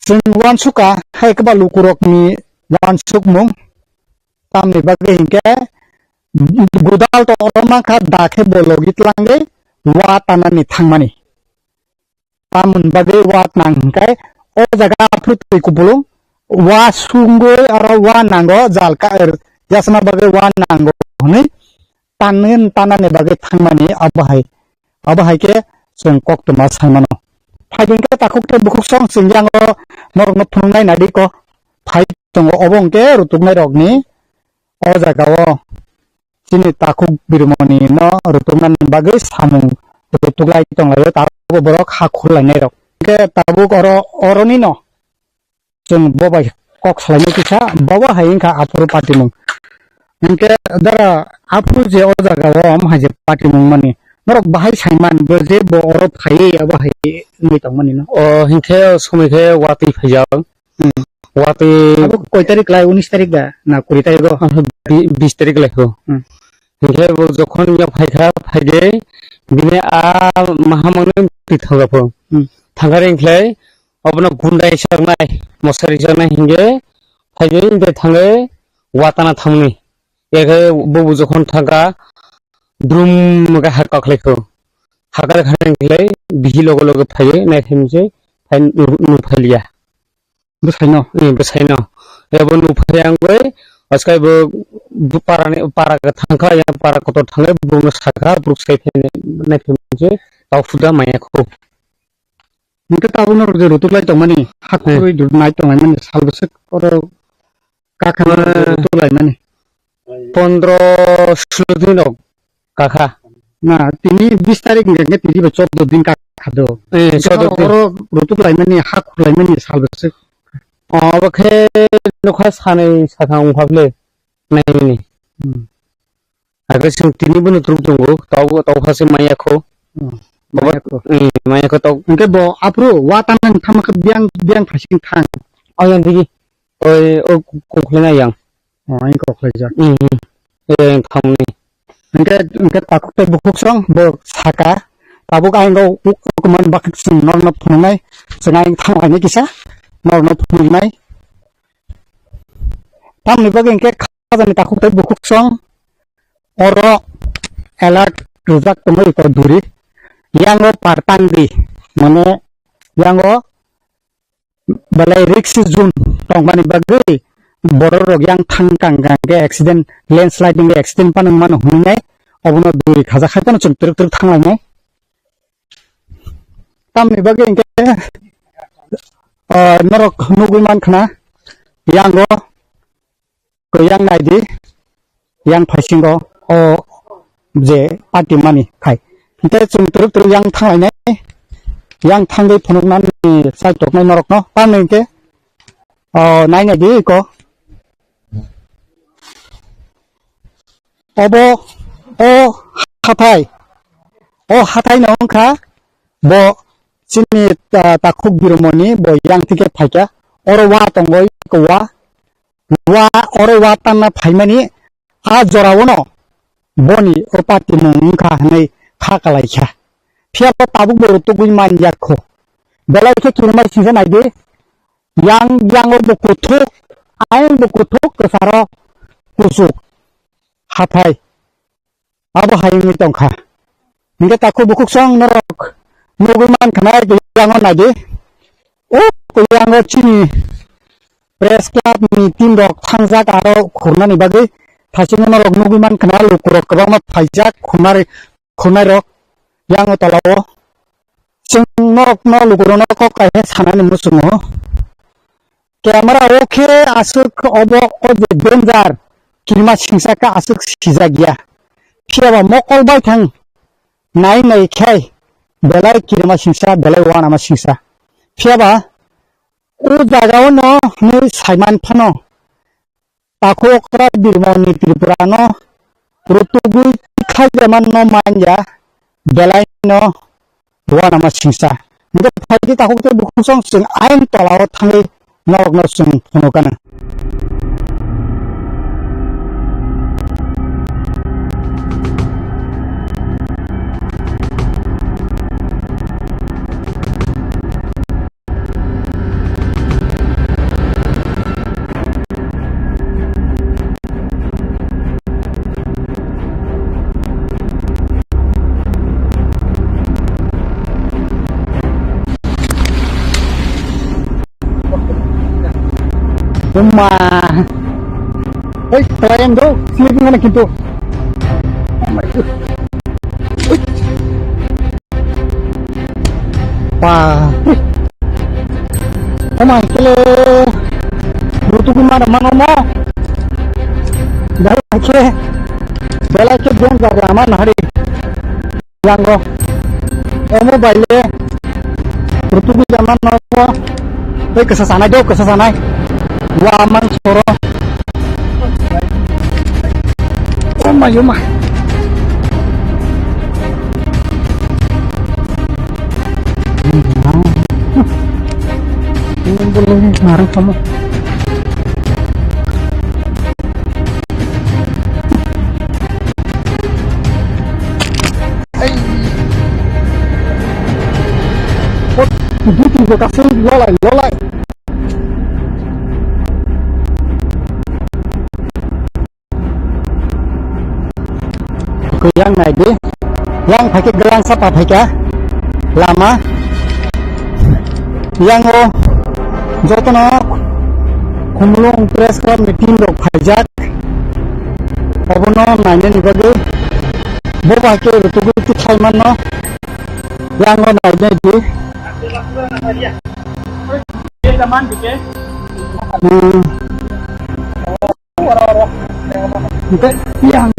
Chwng uansukha hai kwbangma lukurokni uansukmung. Tamni bagwi hinkhe gudal to oro mankha, da khe bo logi tlangwi wa tanani thangmani. Tamoni bagwi wa tnang hinkhe o jaga aphuru twi kupulung wa sungwi oro wa nango jal ka-, er, yasna bagwi wa nango hwnwi tanwi tanani bagwi thangmani abo hai, abo hai khe chwng koktwma sai mano. Phaidi hinkhe takhuk tei bukhuk song chwng yango norokno phunuknai nadi ko phai tongo, obo hinkhe rutuknai rokni o jaga o chini takhuk birmoni no rutuknani bagwi samung rutuklai tonglaio, tabuk borok ha khurlainai rok. Hinkhe tabuk oro, oroni no chwng bo bai kok salainai kisa, bo bo hai wngkha aphuru patimung. Hinkhe dara aphuru je o jaga o omo hai je patimung mani, norok bahai saiman bo je bo oro phaiwi abo hai wngwi tongmani no? O hinkhe o somoi khe watwi phaijak. Hmm. Watwi. Abo koi tarik lai? Unis tarik da na kuri tarik o? Ah, bi-, bis tarik lai kho. Hmm. Hinkhe bo jokhon ya phaikha, phaide bini a mahamangno twi thangkha pho. Hmm. Thangkha ringkhlai obono gundai chaknai, mosari chaknai hinkhe phaide hinkhe thangwi watana thangni. Ekhe bobo jokhon thangkha drum khe ha kaklaikho. Ha kaklaikha ringkhlai bihi logo logo phaiwi naikhe mse phai nu-, nuphailiya. Bwsaino? Eh, bwsaino. Ebo nuphai ang bai, askai bo, bo parani, para thangkha, yang para kotor thangkha, bono sakha, bruk sai phai nai phai manje, tau suda maya kho. Hingke tabukno rwdi rutuk lai tongmani, hak Hmm. khurui du-, nai tonglaimani, sal bwswk oro kakha Eh. rutuk laimani. Pondro sulo din rok kakha. Na, tini bis tarik hingka hingke tini bai chordo din kakha do. Eh, Hingke chordo oro, din. Oro rutuk laimani, ha khurlaimani sal bwswk. Oh, abo khe nokha sanai sakha wngkha bwle naimani. Hmm. Age chwng tini bono twrwk tongo, tau, tau kha se maya kho. Hmm. Abo, Maya kho. Eh, maya kho tau. Hingke bo aphuru wa tanang thama khe biyang, biyang phasing thang. Oh, yang digi. Oi, o kongkhlai na yang. Oh, ang kok khlaijak. Hmm. Eh, yang thamni. Hingke, hingke takhuk tei bukhuk song bo saka. Tabuk ang o, o, o kuman bakit song norno phunuknai. Song ang thang lainai kisa. Norno phunuknai. Tamni bagwi hingke khajani takhuk tei bukhuk song. Oro alert rwjak tongwi iko duri. Yango par tangdi. Mane yango belai risk zone tongmani bagwi borok rok yang thang kang kang khe accident, landslide ni accident phano wngmano hwnwi nai obono duri khajak hai phano chwng twrwk twrwk thang lainai. Tamni bagwi hinkhe, ah, norok nugwi mankha na yango Kwrwi yang naidi, yang phaisingo o je party mani khai. Hingke chwng twrwk twrwk yang thanglainai, yang thangwi phunuknani chai toknai norokno. Tamni hingke, o, nai naidi iko. Obo, o, hathai. O hathai no wngkha bo chini, ah, takhuk birmoni bo yang tike phaikha. Oro wa tongo, iko wa. Wa, oro wa tanna phaimani a jorao no boni o patimung wngkha hwnwi kha kalaikha. Phiya bo tabuk bo rwtugwi man ya kho. Belai khe kirima singsa naidi. Yang, yango bo kuthuk, ayang bo kuthuk, kwcharo kuchuk. Hathai. Abo hai wngwi tongkha. Hingke takhuk bukhuk song norok nugwi mankha na, yango naidi. O yango chini press club ni team rok thangjak aro khurnani bagwi. Thaichingno norok nugwi mankha na, lukurok kwbangma phaijak khurnari, khurnairok yango tolao. Chwng norokno lukurokno kok kaisa sanani muchungo. Camera o khe aswk obo o je danger, kirima singsa khe aswk sijak ya. Phiya ba mokol bai thang nai nai khai belai kirima singsa, belai wanama singsa. Phiya ba o jaga o no hinwi saiman phano takhuk okra birmoni Tripura no rutugwi tikhlai jaman no man ya, belai no wanama singsa. Hingke phaidi takhuk tei bukhuk song chwng ain tolao thangwi norokno chwng phunukana. Uma. Hei, try do. Sleeping mana kintu. Oh my God. Wah. Oh my, kele. Butuh gimana, mana mau? Belai khe, belai khe danger lama nahari. Yango. Omo baile. Butuh gimana no? Oi, kesa sanai do, kesa sanai. Wa mang soro. Oh my, oh my. Ini boleh marah kamu. Ai. Ot, buti bo kasih lolai, lolai. Yang naidi, yang phaikhe galang sapa phaikha lama. Yang o jotono Khumulwng Press Club ni team rok phaijak. Obono nainani bagwi bo bai khe rutugwi tikhlai mano. Yang o nainai di. Hmm. Hingke yang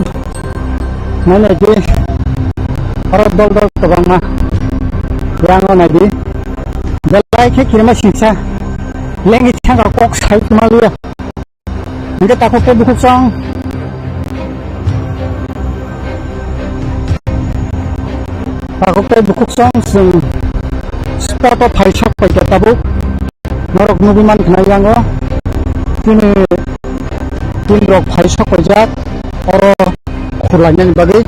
mana di oro dol dol kwbangma yang o naidi belai khe kirima singsa lengwi thangka kok sai tuma liya hingke takhuk tei bukhuk song takhuk tei bukhuk song chwng spot o phai sok pai khe tabuk. Norok nugwi man khna yango. Chini team rok phai sok paijak. Oro khurlainani bagwi.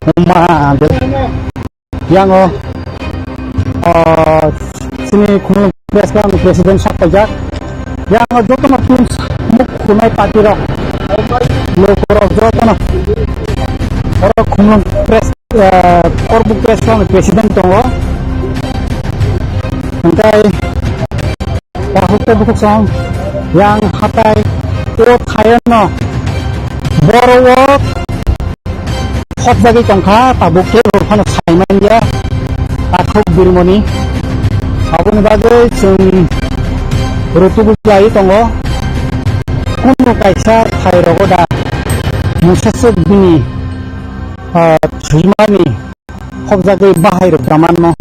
Huma de. Yango, ah, chini Khumulwng Press Club ni president sok paijak. Yango jotono team muk khunai party rok. Lokorok jotono. Oro Khumulwng Press, ah, Korbuk Press Club ni president tongo. Hingkai Takhuk tei bukhuk song yang hatai o thaio no boro o hopjagwi tongkha, tabuk khe rw phano sai manya takhuk birmoni. Aboni bagwi chwng rutugwi lai tongo. Kunu kaisa thai rogo da mungsa swk bini, ah, thwimani hopjagwi bahai rok da manno.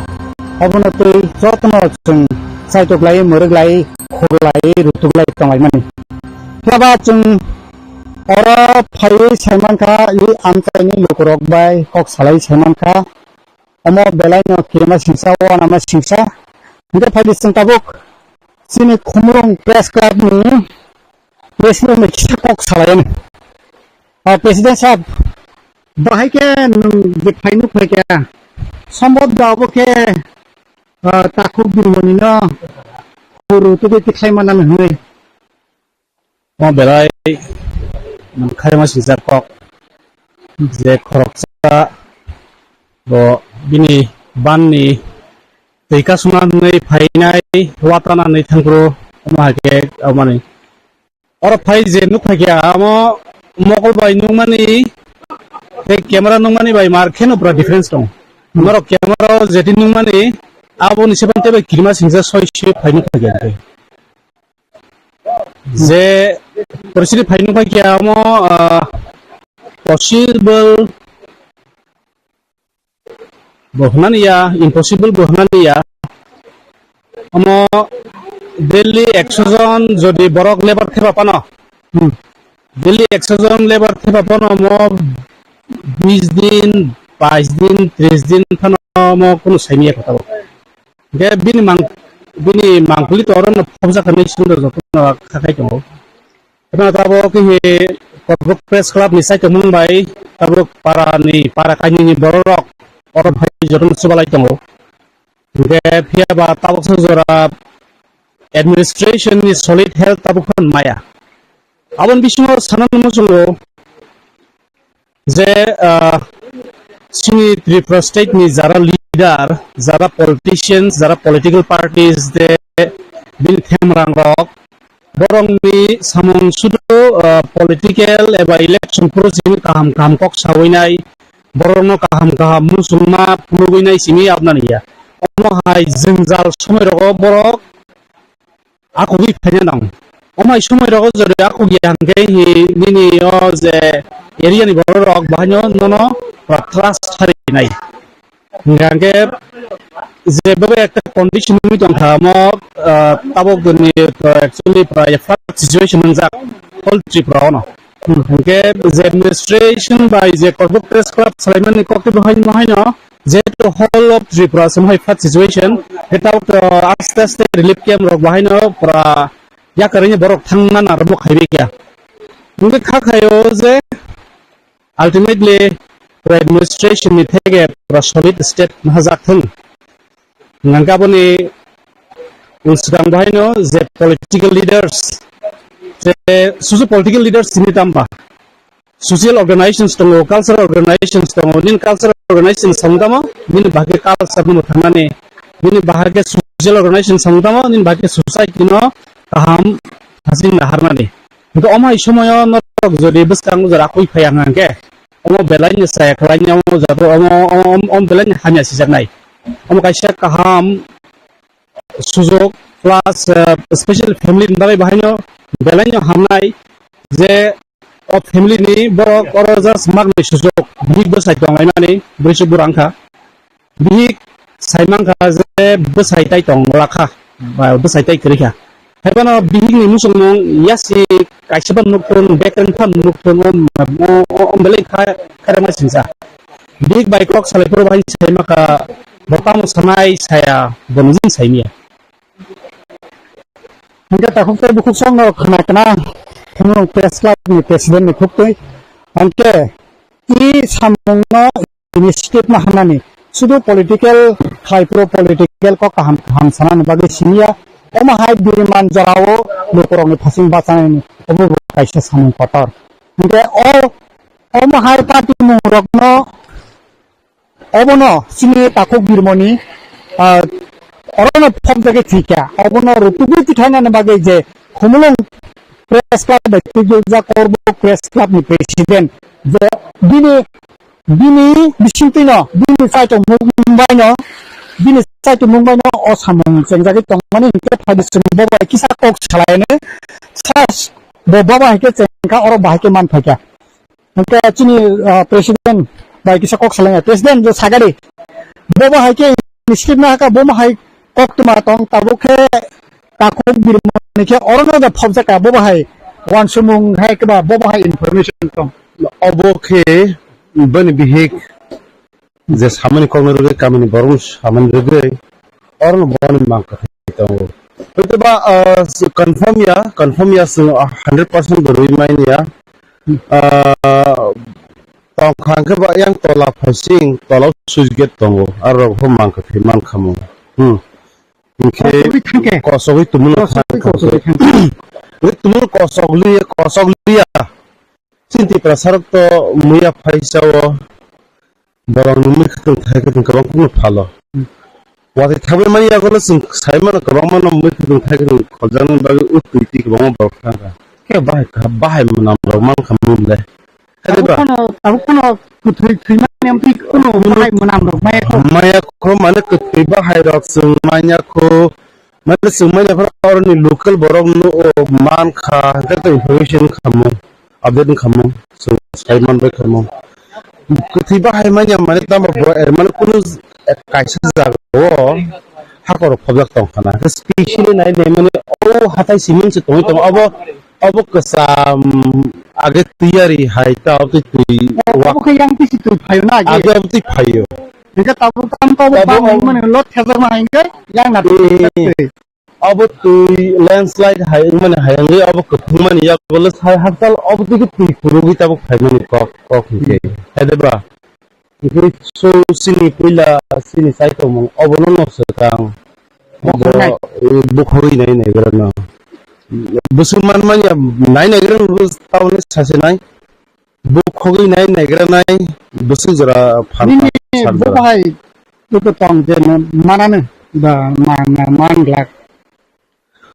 Obono twi jotono chwng chaitok lai, mwrwk lai, khur lai, rutuk lai tong lai mani. Phiya ba chwng Oro phaiwi saimankha, i amchaini lukurok bai kok salai saimankha. Omo belaino kirima singsa, wanama singsa. Hingke phaidi chwng tabuk chini Khumulwng Press Club ni president bai kisa kok salai. Ah, President sahab, bahai khe nwng je phai nuk phai khe, sombot da obo khe, ah, takhuk birmoni no khuru tubui tikhlai manani hwnwi. O belai khairokma swijak kok je khoroksa bo bini banni twi kasuna hwnwi phainai watana hwnwi thangphuru omo hai khe aboni. Oro phai je nuk phai khe amo mokol bai nukmani tei camera nukmani bai mar kheno pura difference tongo. Norok camera o jeti nukmani aboni sebante bai kirima singsa soi se phai nuk phai khe. Je poristiti phai nukphai khe amo, ah, possible bo hwnani ya, impossible bo hwnani ya. Omo daily ekso jon jodi borok labour thepa phano, hmm, daily ekso jon labour thepa phano omo bis din, bais din, tris din phano omo kunu saimanya kotao. Hingke bini mang-, bini mangpili to orono phobjak hinwi sundor jotono khakhai tongo. Oro tabuk khe Korbuk Press Club ni saichomung bai tabuk para ni, para kainwi ni borok rok oro phai jotono chubalai tongo. Hingke phiya ba tabuk sa jora administration ni solid health tabuk phano maya. Aboni bisingo sana muchungo je, ah, chini Tripura state ni jara leader, jara politicians, jara political parties de bini themrang rok, borokni samung sudu, ah, political eba election process ni kaham kaham kok sawinai, borokno kaham kaham muchungma phunugwinai simi abnani ya. Omo hai jwngjal somoi rogo borok akugwi phaina nang. Omai somoi rogo jodi akugya hwnkhe hi nini o je area ni borok rok bahaino nono trust harinai. Hingkha hwnkhe je bobo ekta condition wngwi tongkha omo, ah, tabok ni, ah, actually pura flood situation wngjak whole Tripura ono. Hingkhe je administration bai je Korbuk Press Club salaimani kokti bohaino, jehetu whole of Tripura se mohai flood situation, hingkhe tabuk to aste aste relief camp rok bahaino pura yakarwi borok thangna narwkbo khaibai kha. Hingkhe kha khaio je ultimately pura administration ni thege pura solid state nahajak thung. Hingkhe aboni swkang bahaino je political leaders, je susu political leaders sini tamba. Social organizations tongo, cultural organizations tongo, nini cultural organization samung tamo, nini bahai khe culture no mwthangnani, nini bahai khe social organization samung tamo, nini bahai khe society no kaham hasing naharnani. Hingkhe omo hai somoyo norok jodi bwskang jora koi phai ang hingkhe, omo belai ni saya khlai ni omo jago, omo, omo, omo, omo belai ni hamya sijaknai. Omo kaisa kaham sujok plus, eh, special family ni bagwi bahaino belai no hamnai je o family ni borok oro just maknwi sujok bihik bwsai tonglaimani bwrwi se bwrang kha. Bihik sai mankha je bwsai tai tong lakha, ba bwsai tai kwrwi kha. Haiphano bihik ni muchungmung yasi kaisa phano nuk thung, bekreng phano nuk thung, o, o, o, o belai kha, khairokma singsa. Bihik bai kok salai phuru bahai sai maka bo tamo sanai saya bo nujin sai miya. Hingke takhuk tei bukhuk song no khna khna Khumulwng Press Club ni president ni khuk twi. Hingke i samung no initiative no hamnani. Sudu political khlai phuru political kok kaham kaham sanani bagwi simiya. Omo hai biriman jorao lukurokni phasing bachanani omo bo kaisa samung kotor. Hingke o, omo hai party mung rokno obono chini takhuk birmoni, ah, orono phobjagwi thwikha. Obono rutugwi tithainani bagwi je Khumulwng Press Club bai twijak Korbuk Press Club ni president je bini, bini bisingtwino, bini chaitomung baino, bini chaitomung baino o samung chengjagwi tongmani hwnkhe phaidi chwng bo bai kisa kok salainai. First bo baba hai khe chengkha, oro bahai khe man phaikha. Hingke chini, ah, president bai kisa kok salai, president je sagari, bobo hai khe initiative na haka, bomo hai kok tuma tong, tabuk khe takhuk birmoni khe orono da phobjak ka, bobo hai Wansukmung hai khe ba bo bo hai information tong. Obo khe bini bihik je samani kokno rwgwi kamini borokno samani rwgwi orono boni mang kwthwi tongo. Hwnkhe ba, ah, confirm ya, confirm ya chwng hundred percent bo rwui manya. Ah, tongkha hwnkhe ba yang tola phaising tola switch gate tongo, aro rok bo mang kwthwi mankha mo. Hmm. Hwnkhe kosogwi thangkhe? Kosogwi tongmano kosogwi thangkha. Kosogwi thangkha. Hwnkhe tongmano kosogwi, kosogwi ya. Chini Tiprasarok to muya phaisa o borokni mui khwtwng thai khwtwng kwbang kheno phalo. Watwi thangwi mani yagulo chwng sai mano kwbangmano mui khwtwng thai khwtwng kholjaknani bagwi o twi twi kwbangma borok thangkha. Khe bahai kha, bahai mwnam rok mankha mwnle. Khe tabuk ba? Phano, tabuk phano kwthwi thwimani amtwi kheno bahai mwnam rok maya kho. Maya kho mane kwthwi bahai rok chwng manya kho. Mane chwng manya phano oroni local borok no o mankha, hwnkhe to information khamung, update wngkhamung, chwng sai manbai khamung. Kwthwi bahai manya mane tamo bo er mane kunu kaisa jaga o hakor phobjak tongkhana. Hwnkhe specially nai nai mane o hatai siming se tongwi tongo. Obo, obo kwcham age tiyari hai ta obo twi twi. Obo khe yang tisi twi phaio na age? Age obo twi phaio. Hwnkhe tabuk tam to obo tabuk bang o mane lot thajak ma hwnkhe yang na twi. Obo twi landslide hai wngmani hai wngwi obo kwphwngmani yagulo sai hakchal obo twi khe twi phurugwi tabuk phaimani kok, kok hinkhe. Hai de ba? Hinkhe so chini puila chini chaitokmung obono no swkang. Bo, eh, bukhogwi nai naigrano. Bwswk manmanya nai naigrano bo tabukni sasinai. Bukhogwi nai naigranai bwswk jora phan nini phan sar bo jora. Bahai joto tong je no manano ba ma, ma, man glak.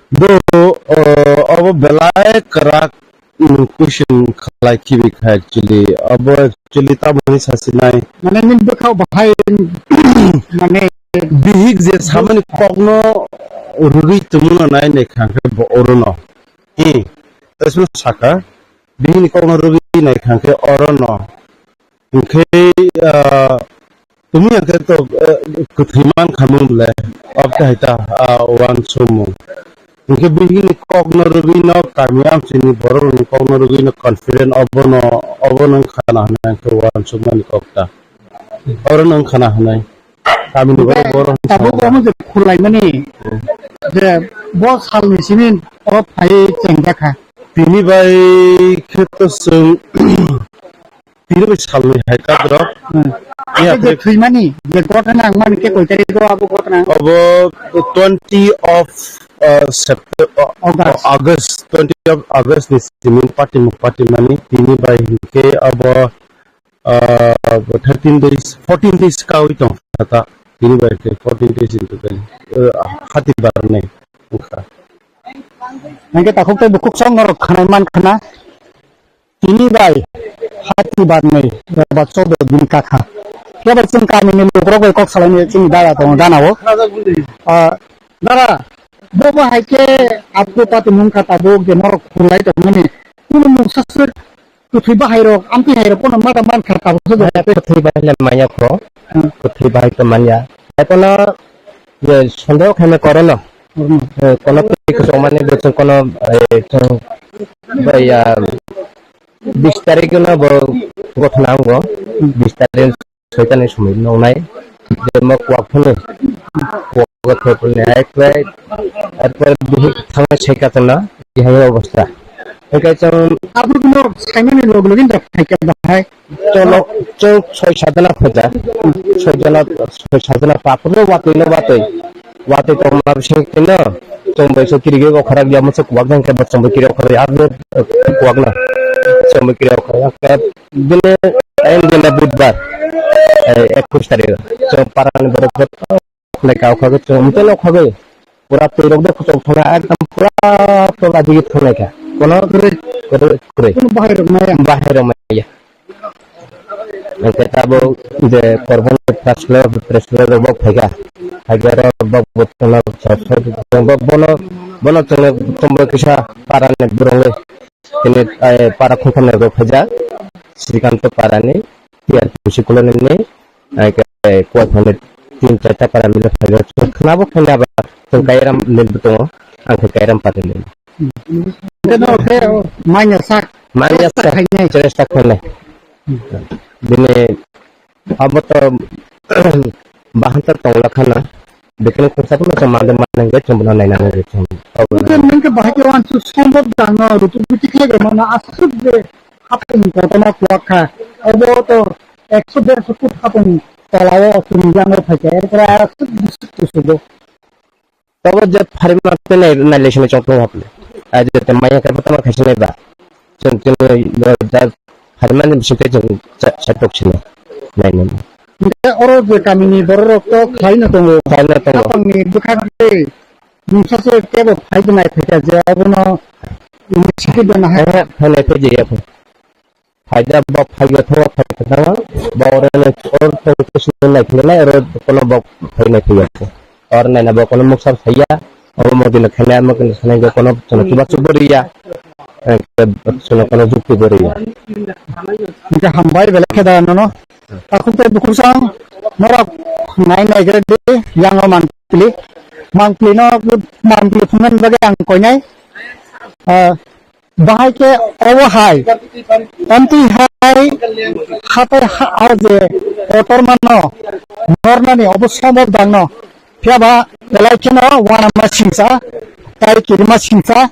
Do, o, obo belai kwrak, mm, question khlai khibi kha actually. Obo actually tamoni sasinai. Mane nini bwkhao bahai mane bihik je samani kokno rwgwi tongmano nai nai kha khe bo orono. Eh, tasno saka. Bihini kokno rwgwi nai kha khe orono. Hwnkhe, ah, tumi hwnkhe to, eh, kwthwi mankha mung le, obo khe hai ta, ah, uansukmung. Hwnkhe bihini kokno rwgwino kami amchini borokni kokno rwgwino confident obono, obono wngkha na hwnwi hwnkhe uansukmani kok ta. Orono wngkha na hwnwi. Kamini borok, borok tabuk omo je khulaimani je bo salni simi o phai chengjakha. Tini bai khe to chwng tini bai salni hai kadrok. Hmm. Ya, je thwimani je gotna nangmani khe koi tarik o abo gotna? Abo twenty of, uh, September, uh, August. August, twenty of August ni simi party muk party mani tini bai hinkhe abo ah, thirteen days, fourteen days kawi tong kha ta. Tini bai khe fourteen days in total, eh, hati barnai wngkha. Hingke takhuk tei bukhuk song norok khanai man khana. Tini bai hati barnai, eh, ba chowda din kakha. Khe bai chwng kamini lukurok bai kok salaini chini dada tongo gana o. Ah, dada, bo bo hai khe abgo pati mungkha tabuk je norok khulai tongmani. Kunu mungsa swk Kwthwi bahairok, amtwi hairok pono mada mankha tabuk se. Kwthwi bahai le manya kho. Hmm. Kwthwi bahai to manya. Hai pono je sondeho khaima korono. Korono. Eh, kono twi kwchangmani bo chwng kono, eh, chwng bai ya bis tarik no bo gothona wngo. Hmm. Bis tarik soitani somoi nongnai, je mo kuak phano, kuak thopilni hai kwlai, arpore bihik thangnai sai katorna, tihai obostha. Hingke chwng aborokno saimani log login da phaikha bahai. Cholo, chwng soi sajana phaja, soi jana, soi sajana paphurno watwi no watwi, watwi tongma bising tino, chwng bai so kirigwi okharak ya, muchuk kuak jang khe bo chwng bai kiri okharak ya, kuak na, chwng bai kiri okharak ya, khe bini time gana budbar, eh, ekush tarik. Chwng parani borok joto khlai ka okhago chwng umtelo okhago. Pura twirok de kuchuk thangna ekdom pura tola digi thangnaikha. Kono kwrwi, kwrwi, kwrwi. Kono bahai rok maya. Bahai rok maya. Hingke tabuk je Korboni press club, press club rok bok phaikha. Phaikha rok bok bo chwngno, bono, bono chwngno chwngbo kisa parani borok le. Tini, eh, para khungkhamni rok phaijak, Srikanto parani, T R P C colony ni, eh, ke, kuat hwnwi tin charta para mile phaijak. Chwng khwnabo khwna ba, chwng Kairam mil bo tongo, ang khe Kairam party ni. Hwnkhe no khe o manya sak. Manya sak. Khainai. Chesta khainai. Bini abo to bahanta tongla khana. Bikini khungsa phano chwng mande mande hwnkhe chwng bono naina nangwi chwng. Hwnkhe nini khe bahai khe wansuk sombok dangno rutuk bitik khe mano aswk je hapung kotorma kwlak kha. Obo to ekso derso foot hapung tola o chwng jang o phaikha. Erpore aswk bisik kusugo. Tobo je pharima tei nai, nailai sini chong tong hapli. Ai je te maya khe tama khaisi nai ba. Chwng, chwng, da pharima ni bising tei chwng cha, cha tok sini. Nai nai. Hwnkhe oro je kamini borok rok to khlaina tongo. Khlaina tongo. Hapangni bwkhak tei mungsa se kebo phai de nai phaikha je abono initiative dana hai. Aha, phainai phai je ya. Phaida bo phaiya thowa phai khwtangma, bo oro no or tong khe sini nai khwlai nai, oro kono bo phai nai phiya khe. Or nai na bo kono muksa phaiya, obo mo dilo khainai, mo kini khainai khe kono chwla chubachu bo riya, eh, chwla kono jukti bo riya. Hwnkhe hambai belai khe da nono. Takhuk tei bukhuk song norok nai nai khe di, yang o mangpili. Mangpili no, mangpili phunuknani bagwi ang koinai. Ah, Bahai khe obo hai, amtwi hai hatai ha, o je kotorma no nornani obo sombok dangno. Phiya ba belai kheno uanama singsa, tai kirima singsa,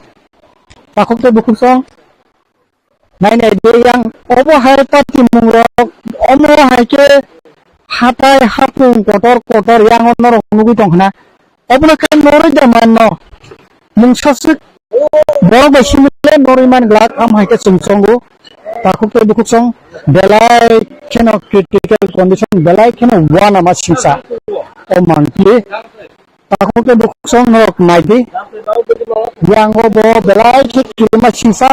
takhuk tei bukhuk song nai nai de yang obo hai patimung rok, omo hai khe hatai hapung kotor kotor yang o norok nugwi tong khna. Obono khe norwi da manno. Mungsa swk borok bai simi le norwi man glak, am hai khe chwng chongo. Takhuk tei bukhuk song belai kheno critical condition, belai kheno uanama singsa. O mangpili. Takhuk tei bukhuk song norok nai di. Yang o bo belai khe kirima singsa.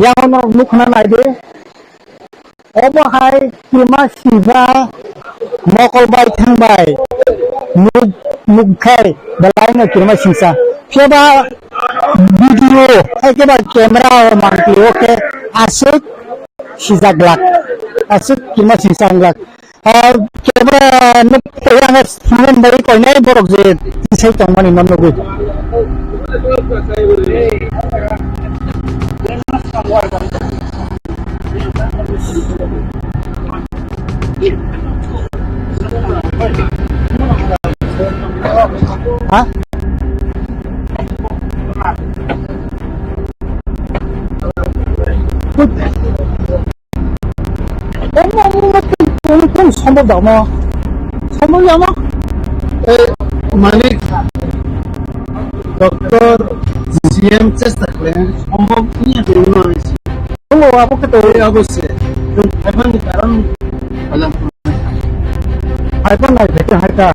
Yang o norok nukha na nai di. Obo hai kirima singsa mokol bai thang bai nuk, nuk khai belai no kirima singsa. Phiya ba video hai khe ba camera o mangpili o khe aswk sijak glak. Aswk kirima singsa wng glak. Ah, kebra nuk tei ang student bai koinai borok je tisai tongmani no nugwi. Ha? Omo, omo, omo, omo, omo, sombok da, omo. Sombok ya, omo? Eh, Manik, Doctor C M chesta khlai, sombok wngya de, wngya de. Omo, abo khe to. Eh, abo se. Chwng phaimani karon. Hai pa nai khe hai ta.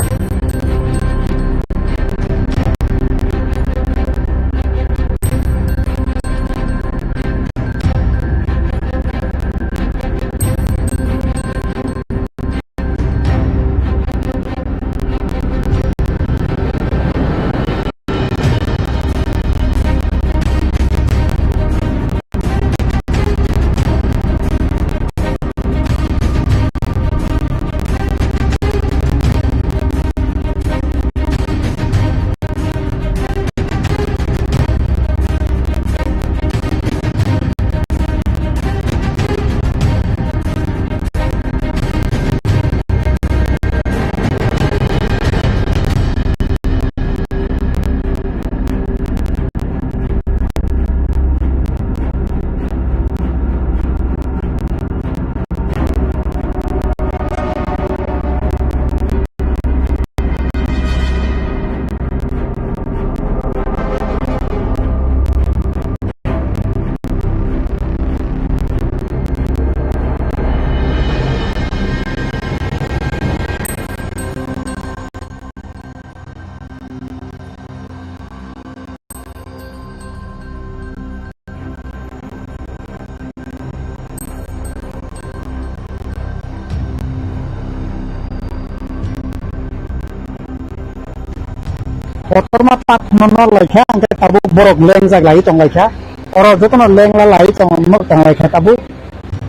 Kotorma tak no nor laikha, hwnkhe tabuk borok lengjak lai tong laikha. Oro jotono lengla lai tong, tong laikha tabuk.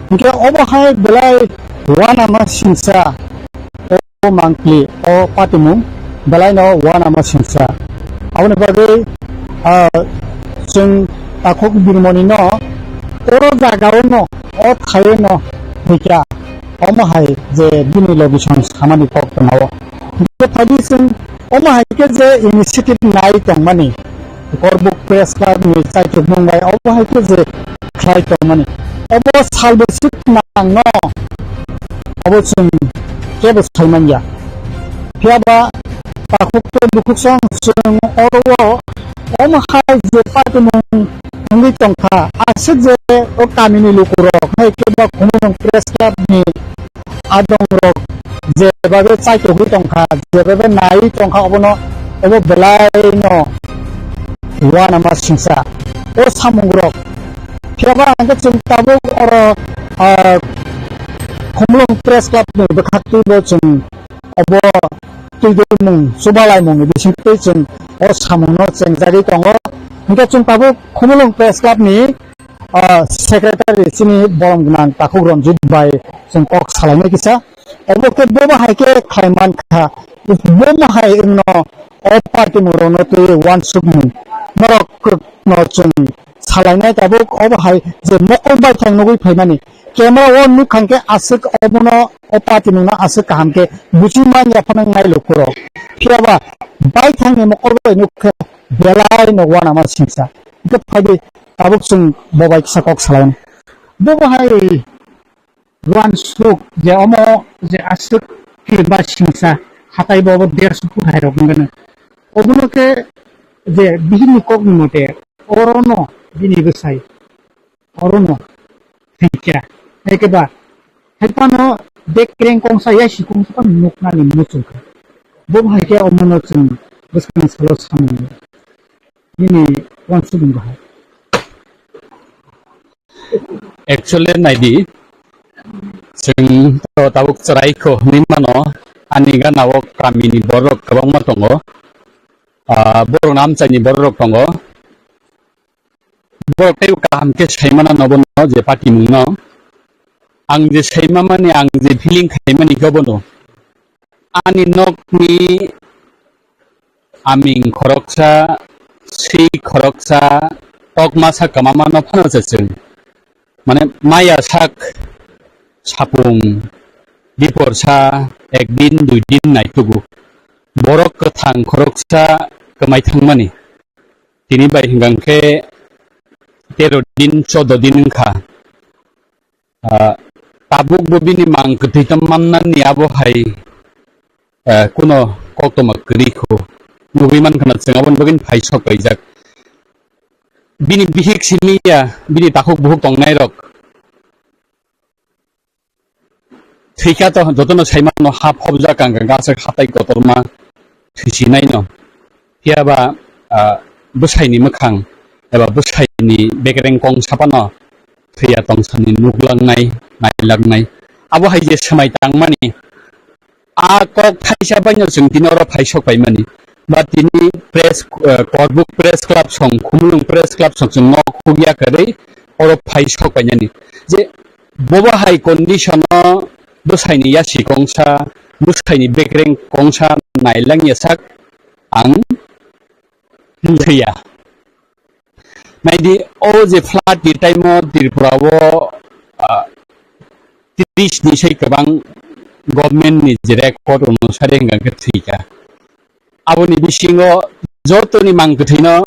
Hwnkhe obo hai belai uanama singsa, o mangpli, o patimung, belaino uanama singsa. Aboni bagwi, ah, chwng takhuk birmonino oro jagao no, o thaio no hwikha, omo hai je bini logi song samani kok tongao. Hwnkhe phaidi chwng omo hai khe je initiative nai tongmani, Korbuk Press Club ni chaichukmung bai obo hai khe je khlai tongmani, obo salbwswk nangno, obo chwng kebo sai manya. Phiya ba takhuk tei bukhuk song chwng oro o omo hai je patimung wngwi tongkha, aswk je o kamini lukurok hai khe ba Khumulwng Press Club ni adongrok jebabe chaichugwi tongkha, jebabe naiwi tongkha, obono, obo belaino uanama singsa. O samungrok, phiya ba hwnkhe chwng tabuk oro, ah, Khumulwng Press Club ni bwkhaktwi bo chwng obo twidulmung, chubalaimungni bisingtwi chwng o samungno chengjagwi tongo. Hwnkhe chwng tabuk Khumulwng Press Club ni, ah, secretary chini borom gwnang takhuk Ranjit bai chwng kok salainai kisa. Obo khe bobo hai khe khlai mankha, bomo hai wngno o party mung rokno twi uansukmung norok no chwng salainai tabuk obo hai je mokol baithang nugwi phaimani. Camera o nukha hwnkhe aswk obono o patimungno aswk kaham khe buchwi man ya phano wngnai lukurok. Phiya ba baithangni mokol bai nukha khe belai no uanama singsa. Hwnkhe phaidi tabuk chwng bo bai kisa kok salaimani. Bo bo hai uansuk je omo je aswk khe ba singsa hatai bo bo derso phut hai rok wngkhe. Obono khe je bihikni kokni mote orono bini bwsai orono thwikha. Hai khe ba, hai phano bekreng kongsa yasi kongsa phano nuknani muchungkha. Bo hai khe omono chwng bwskang salo samung nini uansukmung bahai. Actually naidi, chwng to tabuk chwrai kho hwnwi mano, ani gana o kamini borok kwbangma tongo, ah, borok namchaini borok tongo. Borok teibo kaham khe saimana nobo no je patimungno. Ang je saimamani, ang je feeling khaimani khe obono. Ani nokni aming khoroksa, swi khoroksa, tokmasa kwmamano phano se chwng. Mane maya sak sapung, diphor sa, ek din, dui din naitugo. Borok kwthang khoroksa kwmai thangmani. Tini bai hwnkha khe tero din, chodo din wngkha. Ah, tabuk bo bini mang kwthwi tongmannani abo hai, ah, kuno koktwma kwrwi kho. Nugwi mankha na chwng aboni bagwino phai sok paijak. Bini bihik simi ya, bini takhuk buhuk tongnairok. Thwikha to jotono saimano ha phobjak ang kha, aswk hatai kotorma thwisi naino. Phiya ba, ah, bwsaini mwkhang eba bwsaini bekreng kong sapano thwiya tongsani nuklangnai, nailaknai. Abo hai je swmai tangmani, a kok thaisa baino chwng tini oro phai sok paimani. Ba tini press, eh, Korbuk Press Club song, Khumulwng Press Club song chwng nok khukya kwrwi oro phai sok painani. Je bobo hai condition o bwsaini yasi kongsa, bwsaini bekreng kongsa nailangya sak ang thwiya. Naidi, o je flood ni time o Tripura o, ah, tris ni sai kwbang government ni je record onusare hwnkha khe thwikha. Aboni bisingo jotoni mang kwthwino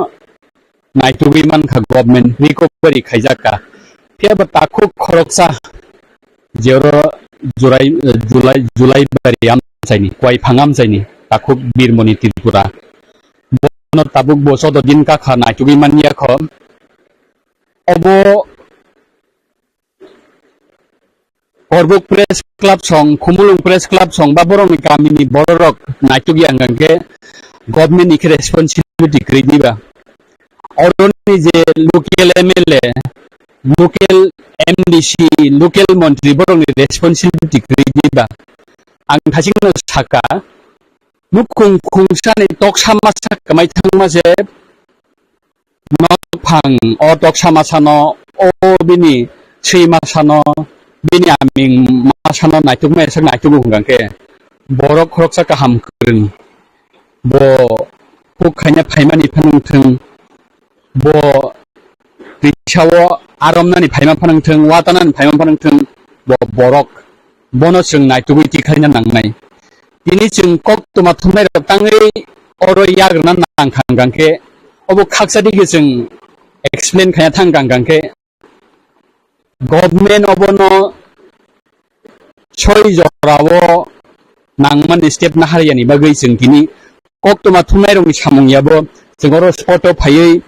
naitugwi mankha government, recovery khaijakha. Phiya bo takhuk khoroksa je oro Jurai, Julai, Julai bari amchaini, Kuaiphang amchaini, takhuk Birmoni Tripura. Bono tabuk bo chodo din kakha naitugwi manya kho. Obo Korbuk Press Club song, Khumulwng Press Club song, ba borokni kamini bororok naitukya hwnkha khe government ni khe responsibility kwrwi diba. Oroni je local M L A, local M D C, local montri borokni responsibility kwrwi diba. Ang thasingno saka, nukhung khungsani toksa masa kwmai thangma se nokphang o toksa masano, o bini swi masano, bini aming ma Tiprasano naitukmaya sak naitugo hwnkha khe, borok khoroksa kaham kwrwng, bo kuk khaina phaimani phano wngthwng, bo twisao aromnani phaima phano wngthwng, watanani phaima phano wngthwng, bo borok, bono chwng naitugwi tikhlaina nangnai. Tini chwng koktwma thumnairok tangwi oro yagrwna nangkha hwnkha khe, obo khaksa digi chwng explain khaina thangkha hwnkha khe, government obono soi jorao nangmani step nahariyani bagwi chwng tini koktwma thumnairokni samung yabo chwng oro spot o phaiwi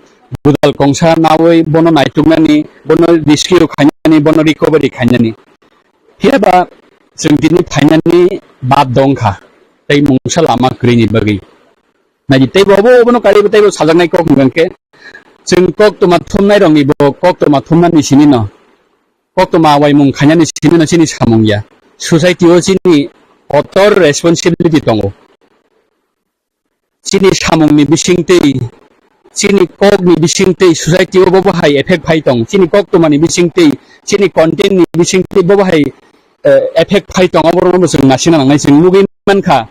budal kongsa nawi bono naituknani, bono rescue khainani, bono recovery khainani. Phiya ba chwng tini phainani bad dongkha, tei mungsa lama kwrwini bagwi. Naidi teibo obo obono kariwi teibo sajaknai kok hwnkha khe, chwng koktwma thumnairokni bo koktwma thumnani sinino, koktwma waimung khainani sinino chini samung ya. Society o chini kotor responsibility tongo. Chini samungni bisingtwi, chini kokni bisingtwi society o bo bahai effect phai tong. Chini koktwmani bisingtwi, chini content ni bisingtwi bo bahai, eh, effect phai tong. Oborokno bo chwng nasina nangnai, chwng nugwi mankha.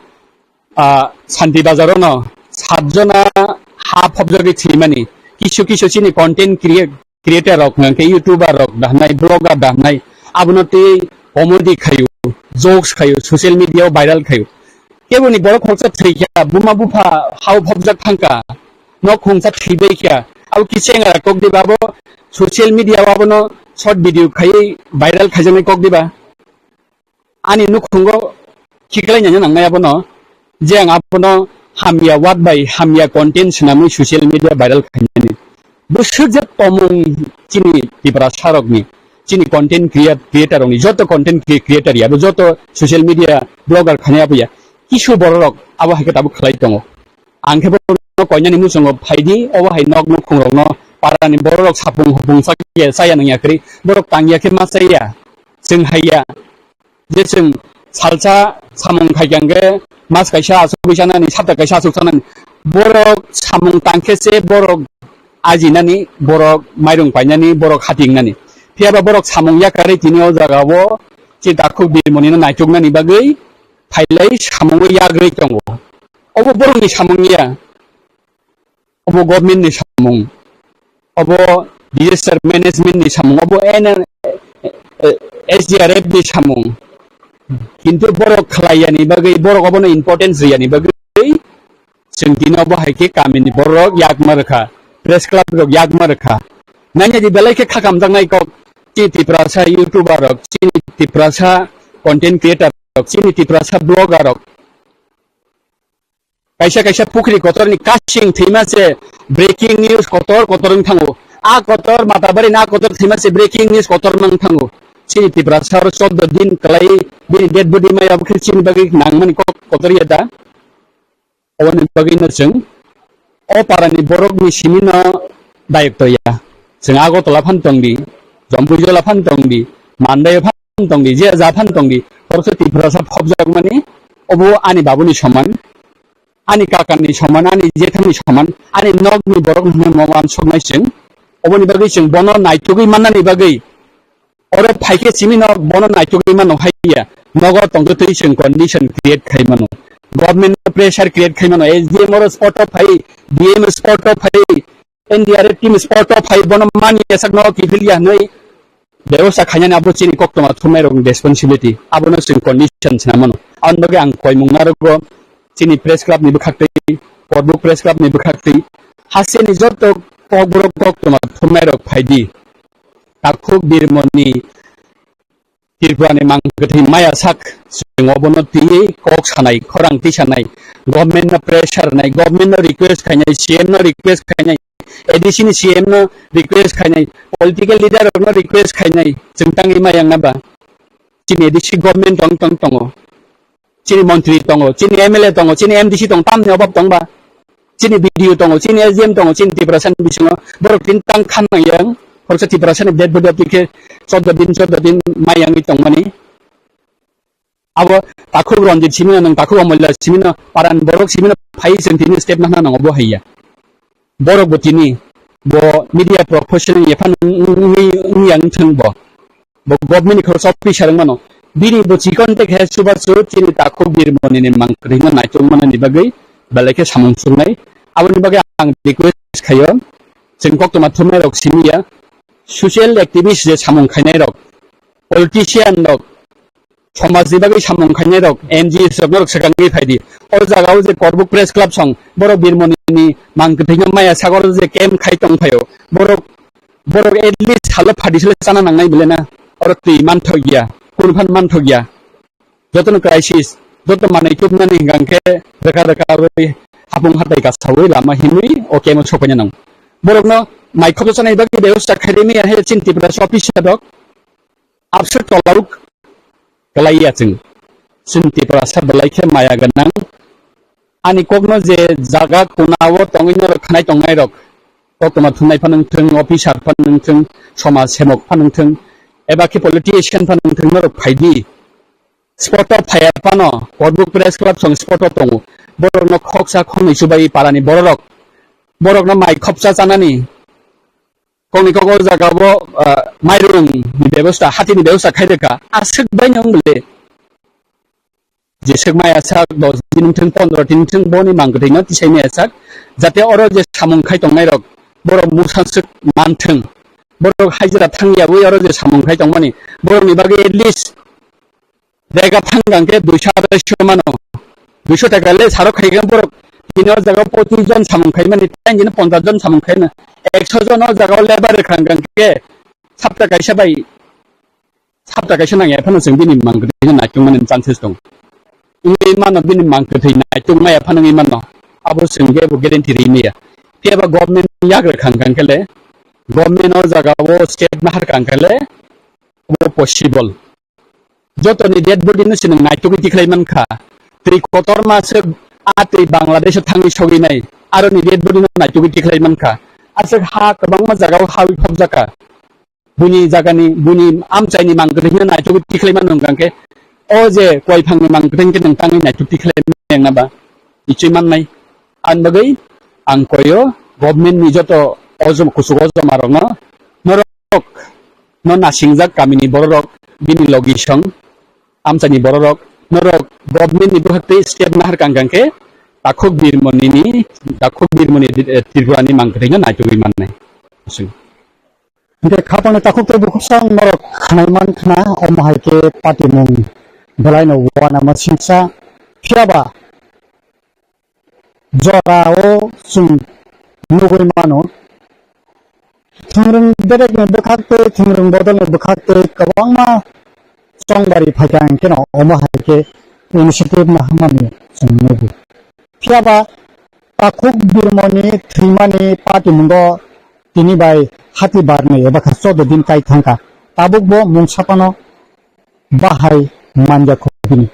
Ah, Santi Bazar o no satjona ha phobjagwi thwimani, kisu kisu chini content create, creator rok hwnkhe YouTuber rok dahnai, blogger dahnai, abono twi comedy khayu, jokes khayu, social media o viral khayu. Keboni borok khoroksa thwikha, buma bupha hao phobjak thangkha, nok khungsa thwibaikha, abo kisa engara kok diba, abo social media o abono short video khaiwi viral khaijaknai kok diba. Ani nukhungo khiklai nanya nangnai abono, je ang abono hamya word bai hamya content swnamwi social media viral khainani. Bwswk je tomung chini Tiprasa rokni, chini content creat-, creator rokni, joto content cre-, creator ya, abo joto social media blogger khainai abo ya, kisu borok rok abo hai khe tabuk khlai tongo. Ang khe bono koinani muchungo phaidi, obo hai nok nukhung rokno, parani borok rok sapung hopung chaya, chaya nangya kwrwi, borok tangya khe ma chaya, chwng hai ya. Je chwng salsa samung khaikha hwnkhe mas kaisa asugwi sanani, sapta kaisa asuk sanani. Borok samung tangkhe se borok ajinani, borok mairung painani, borok hatingnani. Phiya ba borok samung yakarwi tini o jaga o chini takhuk birmoni no naituknani bagwi phailai samung o yagrwi tongo. Obo borokni samung ya. Obo government ni samung, obo disaster management ni samung, obo N R, eh, S D R F ni samung. Kintu borok khlai yani bagwi, borok obono importance riyani bagwi chwng tini obo hai khe kamini borok yakma rwkha, press club rok yakma rwkha. Nanya di belai khe khakamjaknai kok, chini Tiprasa YouTuber rok, chini Tiprasa content creator rok, chini Tiprasa blogger rok. Kaisa kaisa pukhri kotorni kasing thwima se breaking news kotor kotor wng thango. A kotor Matabari na kotor thwima se breaking news kotor wng thango. Chini Tiprasa oro chordo din kwlai bini dead body maya bwkhe chini bagwi nangmani kok kotor ya da. Oboni bagwi no chwng o parani borokni simi no dayok to ya. Chwng Agartala phan tong di, Jampuijala phan tong di, Mandai phan tong di, je ja phan tong di, khoroksa Tiprasa phobjakmani, obo ani babuni soman, ani kakani soman, ani jethani soman, ani nokni borok hwnwi mo wansuknai chwng. Oboni bagwi chwng bono naitugwi mannani bagwi, oro phaikhe simi no bono naitugwi mano hai ya, nogo tongtwi twi chwng condition create khai mano, government no pressure create khai mano, S D M oro spot o phai, D M spot o phai, N D R F team spot o phai bono mani yasak no kiphil ya hwnwi bebosta khainani abo chini koktwma thumnai rokni responsibility, abono chwng condition sina mano. Aboni bagwi ang koimung narwgo chini press club ni bwkhaktwi, Korbuk press club ni bwkhaktwi, hasteni joto kokborok koktwma thumnai rok phaidi, takhuk birmoni Tripura ni mang kwthwi maya sak, chwng obono twiwi kok sanai, khorang tisanai, government no pressure nai, government no request khainai, C M no request khainai, A D C ni C M no request khainai, political leader rok no request khainai, chwng tangwi maya wngna ba? Chini A D C government tong tong tongo, chini montri tongo, chini M L A tongo, chini M D C tongo, tamni obab tong ba? Chini B D O tongo, chini S D M tongo, chini Tiprasa ni bisingo borok tin tang khan nang yang, khoroksa Tiprasa ni dead body abdi khe chordo din, chordo din mai yangwi tongmani. Abo takhuk Ranjit simi no, nwng takhuk Amolya simi no, paran borok simi no phai chwng tini step nahna nango bo hai ya. Borok bo tini bo media professional ya phan wng, wng, wng yang thwng bo. Bo government ni khoroksa officer wng mano. Bini bo chikon te khe chubachu chini takhuk birmoni ni mang kwthwino naitok manani bagwi belai khe samung chuknai. Aboni bagwi ang request khaio, chwng koktwma thumnai rok simi ya, social activist je samung khainai rok, politician rok, somaj ni bagwi samung khainai rok, N G Os rok norok swkangwi phaidi. O jaga o je Korbuk Press Club song, borok birmoni ni mang kwthwino maya sagor je camp khai tong phaio, borok, borok at least salo phadi salo chana nangnai bole na, oro twi manthok ya, kun phan manthok ya. Jotono crisis, joto manwi tubnani hingkha khe rwkha rwkha wi hapung hatai kasawi lama hinwi o camp o sokpaina nango. Borokno mai khoksa chanai bagwi bebosta khairwi maya he chini Tiprasa officer rok abswk tolauk kwlai ya chwng. Chwng Tiprasa belai khe maya gwnang. Ani kokno je jaga kunao tongwi norok khanai tongnai rok, koktwma thumnai phano wngthwng, officer phano wngthwng, somaj semok phano wngthwng, eba khe politician phano wngthwng, norok phaidi. Spot o phaiya phano, Korbuk Press Club song spot o tongo. Borokno khoksa khongnwi chubai parani bororok. Borokno mai khopsa chanani. Kokni kok o jaga bo, ah, mairung ni bebosta, hati ni bebosta khai rwkha. Aswk bai nung bole. Jeswk maya sak dos din wngthwng, pondro din wngthwng, boni mang kwthwino tisai maya sak. Jate oro je samung khai tongnai rok, borok musanswk manthwng. Borok hajira thang yawi oro je samung khai tongmani. Borokni bagwi at least Dega thang gang khe duiso arai se mano. Duiso taka le sarok khai khe borok tini o jaga o pochis jon samung khai mani, tei jini ponchas jon samung khai mani. Ekso jon o jaga o lebar rwkha gang khe sapta kaisa bai, sapta kaisa nang ya phano chwng bini mang kwthwi naitung mani chances tong. Wngwi mano bini mang kwthwi naitung maya phano wngwi mano. Abo chwng khe bo guarantee ri maya. Phiya ba government yak rwkha gang khe le, government o jaga o step nahar kha gang khe le, bo possible. Jotoni dead body no se nwng naitugwi tikhlai mankha. Twi kotorma se a twi Bangladesh o thangwi sogwi nai. Aroni dead body no naitugwi tikhlai mankha. Aswk ha kwbangma jaga o hawi phobjakha. Buini jagani, buini amchaini mang kwthwino naitugwi tikhlai mano hwnkha khe, o je koi phangni mang kwthwng khe nwng tangwi naituk tikhlai mano ba? Ichwi mannai. Ani bagwi ang koyo government ni joto ojom-, kuchuk ojoma rokno, norok no nasingjak kamini bororok, bini logi song, amchaini bororok, norok government ni bwkhak tei step nahar kang kang khe takhuk birmoni ni, takhuk birmoni, eh, Tripura ni mang kwthwino naitugwi mannai. Hwnkhe khapangni takhuk tei bukhuk song norok khnai man khna, omo hai khe patimung belai no uanama singsa. Phiya ba jora o chwng nugwi mano. Thwngwrwng bedekni bwkhak tei thwngwrwng bodolni bwkhak tei kwbangma chongbari phaikha, hwnkhe no omo hai khe initiative naharmani chwng nugo. Phiya ba takhuk birmoni thwimani patimungo tini bai hati barni eba kha chordo din kai thangkha. Tabuk bo mungsa phano bahai manya khobini.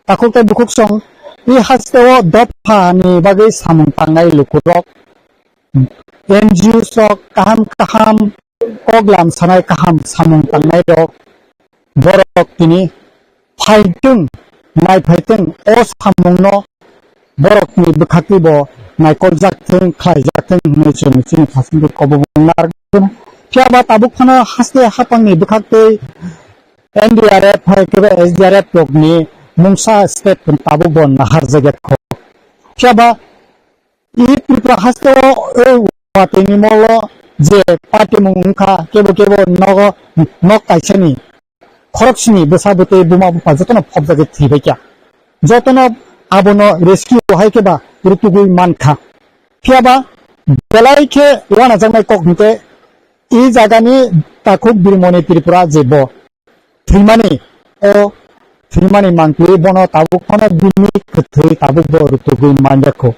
Takhuk tei bukhuk song i hasteo dophani bagwi samung tangnai lukurok, N G Os rok, kaham kaham kok lam sanai, kaham samung tangnai rok, borok tini phaitwng, nai phaitwng o samungno borokni bwkhaktwi bo naikoljak thwng, khlaijak thwng hwnwi chwng chini khasingtwi kobobong narwkna. Phiya ba tabuk phano haste haphangni bwkhaktwi N D R F hai khe S D R F rokni mungsa step tabuk bo naharjak ya kho. Phiya ba i Tripura haste o, o watwi ni molo je party mung wngkha, kebo kebo nogo nok kaisani khoroksini bwsa bwtwi buma bupha jotono phobjagwi thwibaikha. Jotono abono rescue hai khe ba rutugwi mankha. Phiya ba belai khe uanajaknai kok hwnkhe i jagani takhuk birmoni Tripura je bo thwimani, o thwimani mangtwi bono tabuk phano bini kwthwi tabuk bo rutugwi manjakho.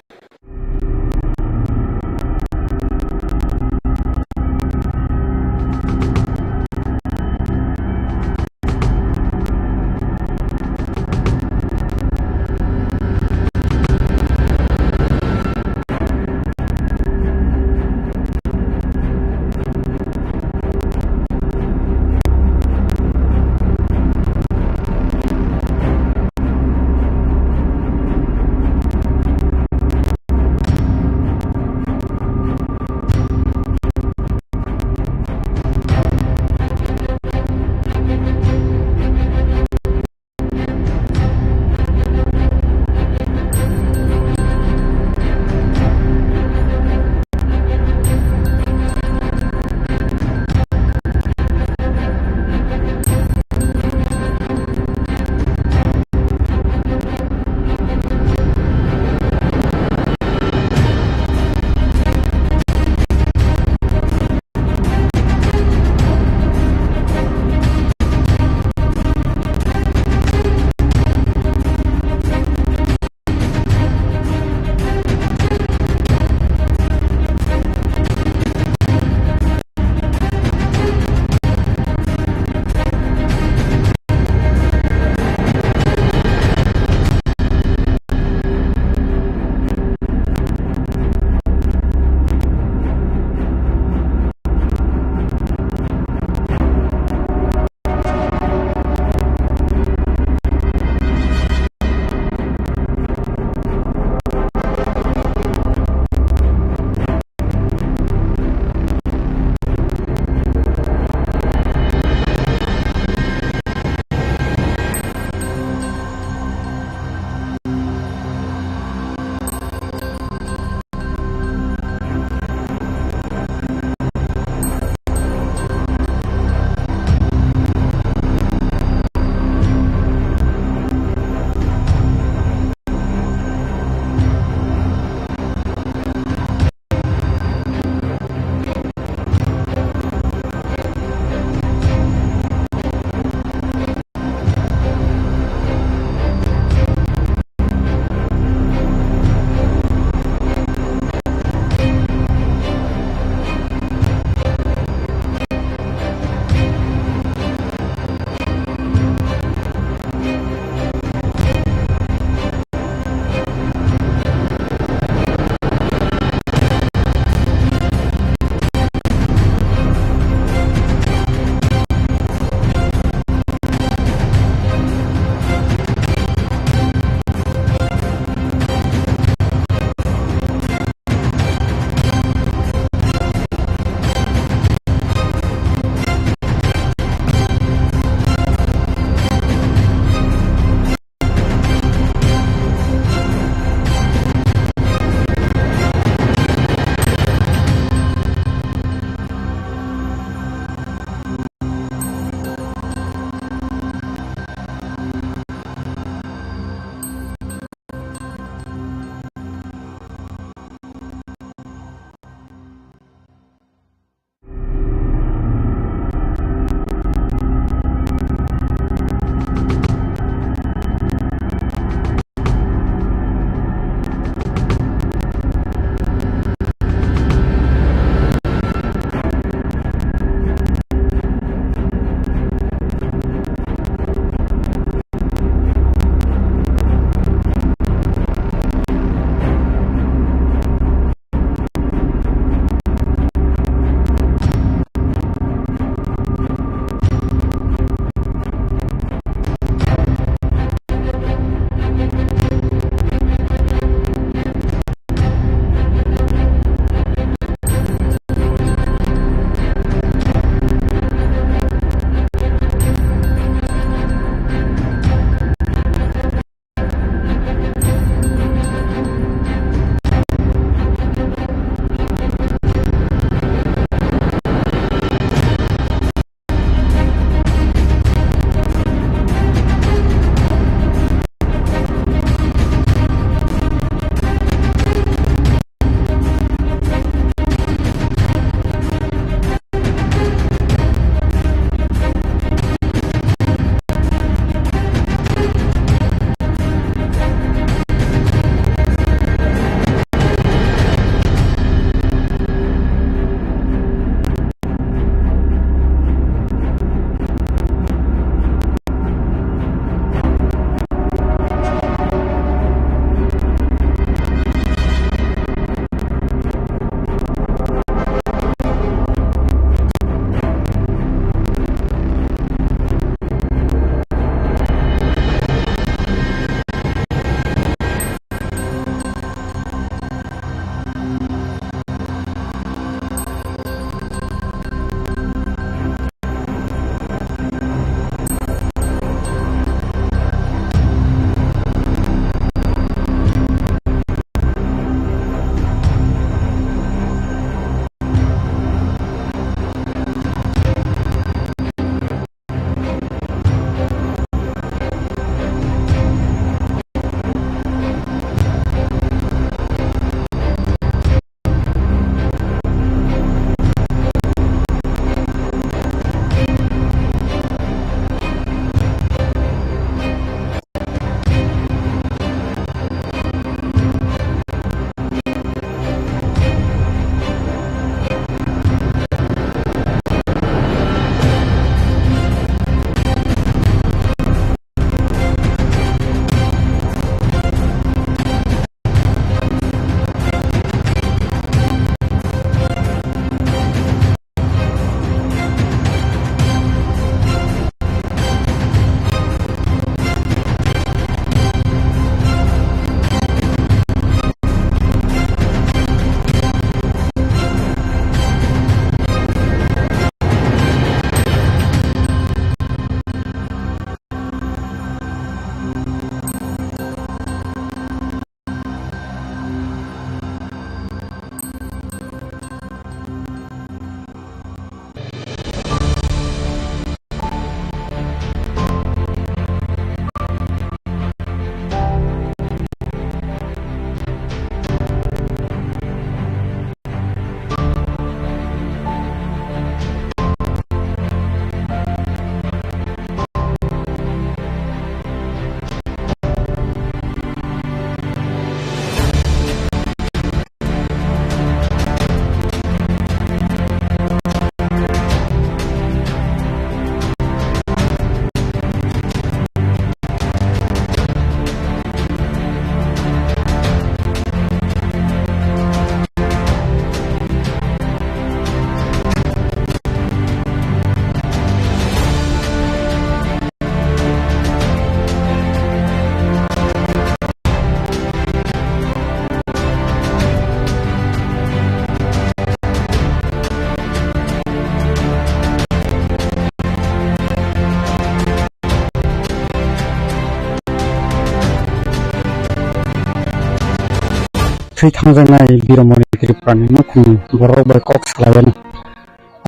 thwi thangjaknai Biromoni Tripurani nukhungni borok bai kok salaiya.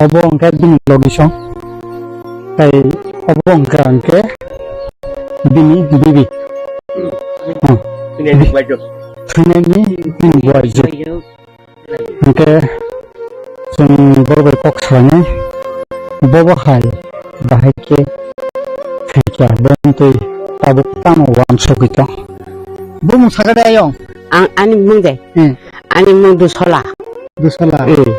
Obo hwnkhe bini logisong. Tei obo hwnkha hwnkhe bini bibi. Hmm. Thwinaini bini buaijwk. Hwnkhe chwng borok bai kok salainai. Bobo hai bahai khe thwikha, bontwi tabuk tamo uansugwi tong. Bumung sakha de ayong? Ang ani bumung de. Hmm. Ani bumung Dusola. Dusola. Hmm.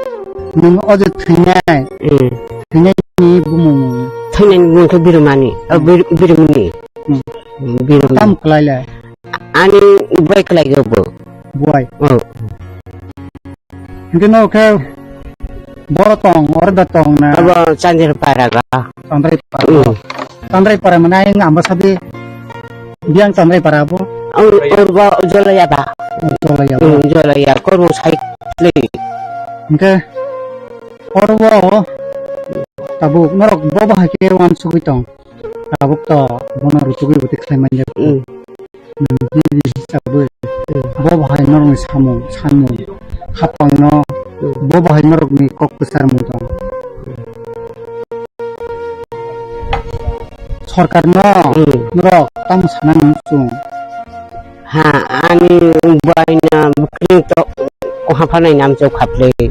Nwng o je thwinai. Hmm. Thwinai ni bumung. Thwinai ni bumung khe Birumani. Oh, Bir-, Birumani. Hmm. Hmm, Birumani. Tam kwlai le? Ani bai kwlai go bo. Buai. Oh. Hingke no khe boro tong, oro da tong na? Abo Chandrai para ga. Chandrai para. Hmm. Chandrai para mana yang amba sabi biang Chandrai para abo? Ang urba Jolaya ba. Jolaya ba. Hmm, Jolaya, kormo sai le. Hingke oro bo tabuk norok bo bahai khe uansugwi tong. Tabuk to bono ruchugwi bo tikhlai manya. Hmm. Nini hisab bai bo bahai norokni samung sanmung hapangno bo bahai norokni kok kwcharmung tong. Sorkarno norok tamo sana nang chwng? Ha, ani baina bwkring to kuha phanai nam chwng khaplai.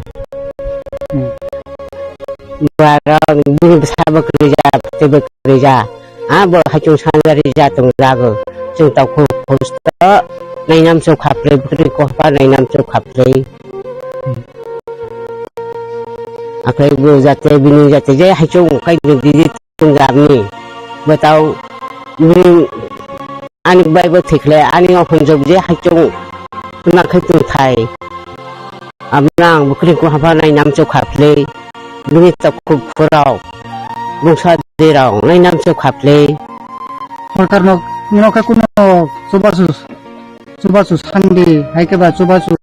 Bara bini bwsa bwkrija, tei bwkrija. A bo haichung sanjari ja tong jago. Chwng tau khu phusto nainam chwng khaplai, bwkrwi kohpa nainam chwng khaplai. Akhai bo jate bini jate je haichung kai didi tong jabni. Bo tau bini ani bai bo thikhle ani o hunjok je haichung tuna khai tong thai. Abnang bwkrwi kuha pha nainam chwng khaplai. Bini takhuk phurok bungsa dirok nainam chwng khaplai. Sorkar no, no khe kuno chubachu, chubachu sandi, hai khe ba chubachu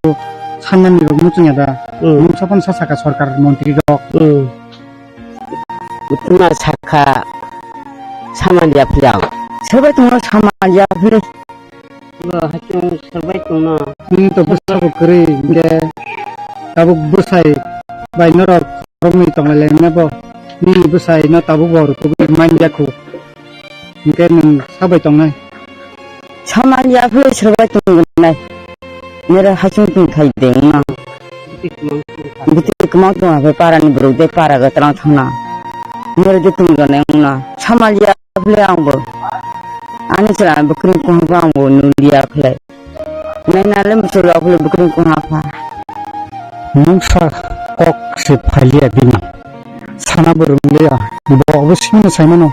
sanmani rok muchung ya da. Hmm. Nwng sapan sa saka sorkar montri rok. Hmm. Tuna sakha saman ya phiyang. Sabai tongno saman ya phiyang. Bo hachung sabai tongno. Nwng to bwsa bo kwrwi hingke tabuk bwsai bai norok khoroknwi tonglai lai mano bo. Nini bwsai no tabuk bo rwkugwi man ya khu. Hingke nwng sabai tongnai. Saman ya phiyang sabai tongnai. Nere hachung tong khai de wngna. Biti kwmang tong aphe para ni borok de para ga twlang thangna. Nere de tong jone wngna. Samal ya phile ang bo. Ani chwla bwkrwng kuham bo ang bo nulia khle. Nai nale muchung rok phile bwkrwng kuham pha. Mungsa kok se phalia bini. Sana bo rwnglia. Bo obo simi no saimano.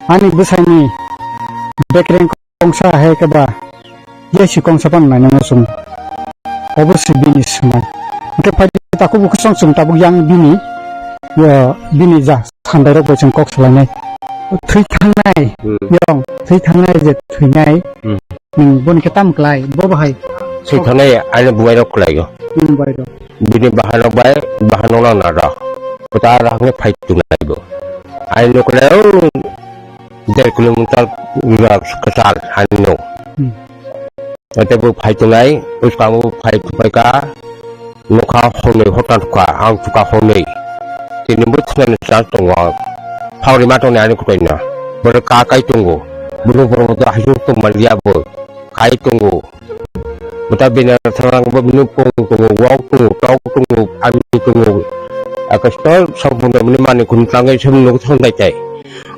Ani bwsai ni bekreng kongsa hai khe ba, ya si kongsa phano nainangno chwng. Obo se bini swmai. Hwnkhe phai takhuk bukhuk song chwng tabuk yang bini, ya, bini ja sandairok bai chwng kok salainai. Thwi thangnai, hmm, yong, thwi thangnai je thwinai. Hmm. Nwng boni khe tamo klai, bo bahai. Thwi thangnai ani bubairok kwlaio. Hmm, bairok. Bini bahanok bai, bahanok nang naro. Kwtal hwnwi phai tongnai bo. Ani nukle o der kilometer kwtal ani nuk. Hmm. Ate bo phai tongnai, bwskango phai thuphaikha, nokha hwnwi hotna thukha, ang thukha hwnwi. Tini bo thwngnani chance tongo ang. Phangri ma tongnai ani kwtwino. Borok ka kai tongo. Bwrwi borok bo haisuk tongmani ya bo. Kai tongo. Bwta bini thorang bo bini pung tongo, wok tongo, tok tongo, ami tongo. Akasto songpung mani mani khum tangwi sum nuk song dai tai.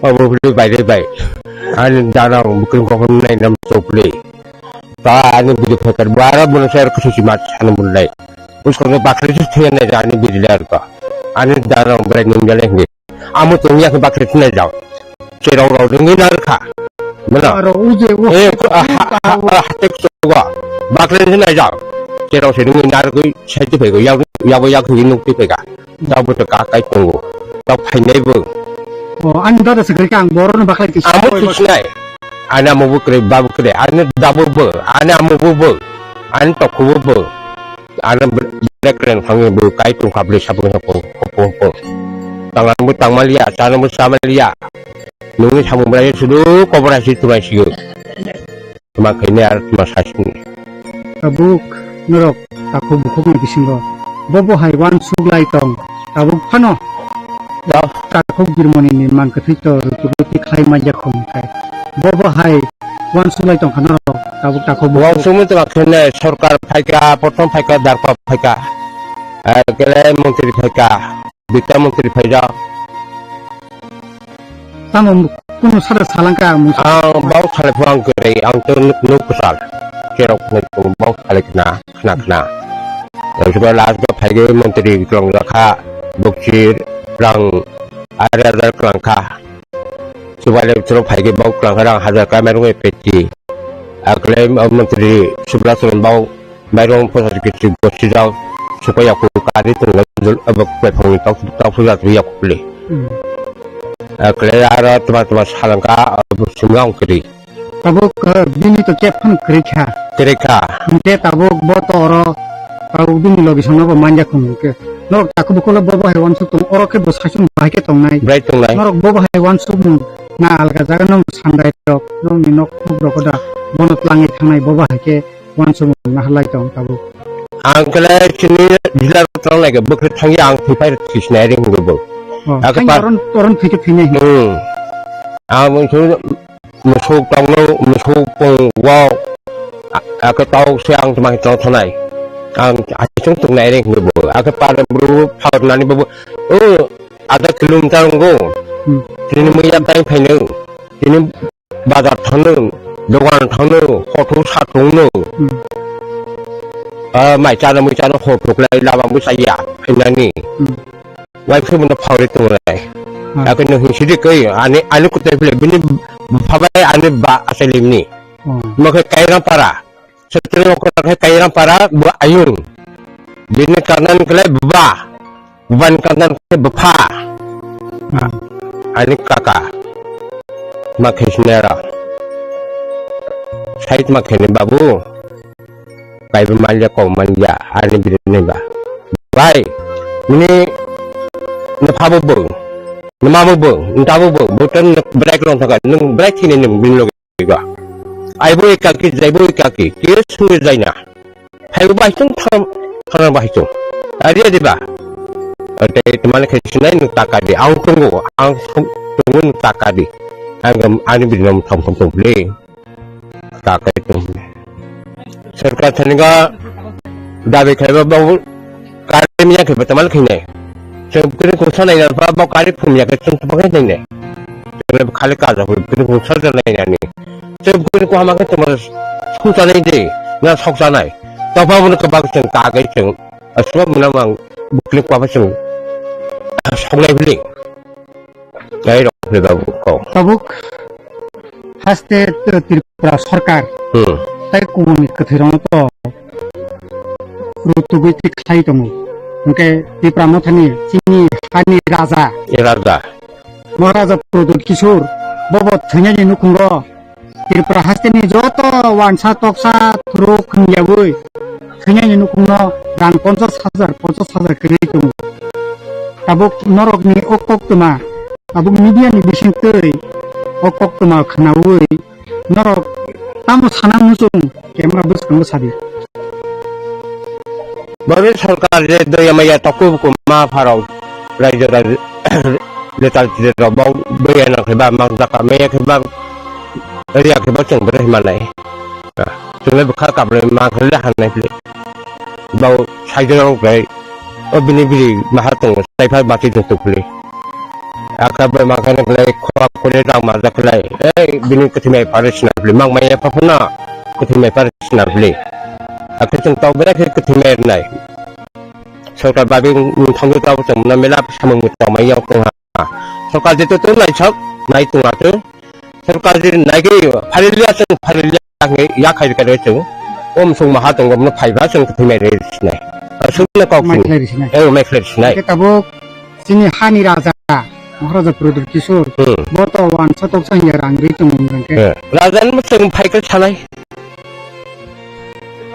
Obo bini bai dai bai. Ani dana bwkring kokhom nai nam chokle. Ta ani bini phekar bara bono ser khusi mat sanu mulai. Usko bakri thene ani bini ler ko. Ani dana brai nung jale ni. Amo tongya khe bakri thinai jao. Cherok rok ringwi narwkha. Mano. Aro uje o. Eh, ha, ha, ha, ha, ha, tek sogo. Bakri thinai jao. Cherok se ringwi narwgwi sai tiphai go. Yak, yak, yak ringwi nuk tiphai ga. Tabo to ka kai tongo. Tabo phainai bo. O, ani dada se kha ang borok no bakri tisa. Amo thisnai. Ani amo bo kre, babu kre. Ani dabo bo. Ani amo bo bo. Ani tokho bo bo. Ano bekreng thangwi bo kai tongkha bwlai sapung sapung hopung hopung. Tangna bo tangmaliya, chana bo chamaliya. Nungni samung bwlai sudu kobor hai si tuma sio. Tuma khaini ar tuma sasini. Tabuk. norok takhuk bukhukni bisingo bo bo hai uansuk lai tong, tabuk phano takhuk birmoni ni mang kwthwi to rutubuti khlai manya khum khai bo bo hai uansuk lai tong kha norok tabuk takhuk bukhuk. Uansukmung tongkha khene sorkar phaikha, prothom phaikha, darpa phaikha, eh, kele montri phaikha, bitta montri phaijak. Tamo kunu sada salangka mung. Ang bau salai phang kwrwi, ang to nuk nuk kwchal. Cherok nuk nuk bau salai khna, khna, khna. Yang suka last ga phaigwi montri kwlang jakha, bokchi rang ari hajar kwlang kha. Subai le chwrok phaigwi bau kwlang kha rang hajar kha mairung peti. Akle montri subra chwrok bau Mairung posa kisi gosi jao, supai aku kari tung abo kwphang ni tau tau puja tu yaku kuli. Hmm. Kle aro tuma tuma salangka abo sumlang kiri. Tabuk, eh, bini to kep phano kwrwi kha. Kwrwi kha. Hingke tabuk bo to oro tabuk bini logi songno bo manja khum hingke. Norok takhuk bukhuk le bo bo hai uansuk tong, oro khe bo saichung bahai khe tongnai. Brai tongnai. Norok bo bo hai uansuk mung na alga jaga nong sandai rok, nong ni nok khuk rok da bono tlangwi thangnai bo bo hai khe. Uansukmung naharlai tong tabuk. Ang kele chini jila rok tong lai ke bwkhrwi thangya ang thwi phai thwi sinai ring hwnkhe bo. Oh, akhe thangya pa- oron, oron thwi khe thwinai hwnkhe. Hmm. Ang mungsu musuk tongno musuk pung wow. A-, akhe tau se ang tuma tong thonai. Ang asung tung nai ring hwnkhe bo. Akhe par bru phar nani bo. Oh, ada kilometer ngo. Hmm. Tini muya tai phaino. Tini bazar thangno, dogan thangno, hothok satungno. Hmm. Ah, mai chana mui chana hothok lai lama mui chaya, phainani. Hmm. Wai phai mano phawri tonglai. Hmm. Ako no hinsidi kai, ani, ani kutai phile, bini buphabai ani ba asalimni. Hmm. Mokhe Kairang para. Setreng okra khe Kairang para bo ayung. Bini kanan khlai bwba. Bwbani kanan khe bwpha. Hmm. Ani kaka. Ma khe sinero. Sait ma khe ni babu. Kaiba manya kok manya ani bini ba. Bai. Nini nupha bo bung. Numa bo bung. Nta bo bung. Bo tan break long thaka. Nung break thini nung bini loge. Ba. Ai bo ekaki, jai bo ekaki, ke sungwi jaina. Hai bo bai tung tham, tham bai tung. Ari ari ba. Ate temani khe sinai nung taka di, ang tungu, ang sung tungu nung taka di. Ang ani bini nom tham tham tung bli. Taka tung. Sorkar thani ga dabi khaiba ba Kari miya khe bwtama khe nai. Chwng kwrwng kungsa nai na ba kari phum ya khe chwng tuma khe nai nai. Chwng khali kaja hoi kwrwng kungsa ja nai nani. Chwng kwrwng kuhama khe tuma sungsa nai de na soksa nai. Tokma bwno kwbang chwng ka gai chwng. Aswk mwnamang bwkli kwbang chwng. Soknai bwli. Tei rok philwi babu kok. Tabuk haste Tripura sarkar Hmm. tei kubuni kwthwirokno to rutugwi twi khlai tongo. Hwnkhe Tipra Mothani chini hani raja, E raja. Maharaja Pradyut Kishore bobo thwinani nukhungo Tripura hasteni joto wansa toksa thuruk hwnyawi thwinani nukhungno rang ponchas hajar, ponchas hajar kwrwi tongo. Tabuk norokni o koktwma, tabuk media ni bisingtwi o koktwma khwnawi norok tamo sana muchung camera bwskango sadi. Bori sarkar je doya maya toku kuma pharok raijora letal tire rok bau doya nang khe ba mang jaka maya khe ba riya khe ba chwng bwrwi manai. Chwng le bwkha kabrwi mang khe le hanai phili. Bau saijora rok bai o bini biri maha tongo sai phai bati tung tuk phili. Aka bai mang khe le khwa kore rang ma jak lai. Ei bini kwthwi mai pare sina phili mang maya pha phuna kwthwi mai pare sina phili. Akhe chwng tok bera khe kwthwi mai rwnai. Sorkar babi wng thangwi tabuk chwng mano mela samung tongmani yok tongha. Sorkar jeto to naisok nai tongha to. Sorkar je naigwi pharilia chwng pharilia hwnwi yakhai rwkha rw chwng. O mwswng maha tongo bono phaiba chwng kwthwi mai rwi sinai. Aswkno kok Mai sini. Khlai rwi sinai. Eh, mai khlai rwi sinai. Khe tabuk chini hani raja, Maharaja Pradyut Kishore, Hmm. bo to wansa toksa hiya rang rwi tongmung rang khe. Eh, raja ni mwswng phai khe sanai.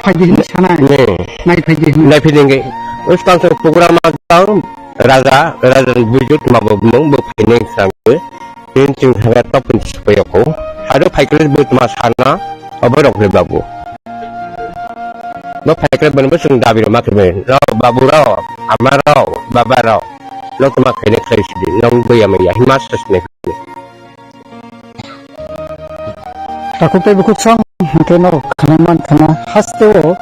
Phaidi hinwi sanai. Hmm. Nai phaidi hinwi. Nai phaidi hinwi. Uskang song program ang tang raja, raja ni bujo tuma bo mung bo phainai sang khe. Tin ching thanga top pin supai ko. Haro phai khe bo tuma sana, abo rok le babu. Bo phaikhe bini bo chwng dabi rwma khe bini. Rao, babu rao, ama rao, baba rao. Nok ma khaini khlai sidi, nong buya maya, hima sasne. Takhuk tei bukhuk song, hwnkhe norok khwnang man khana, hasteo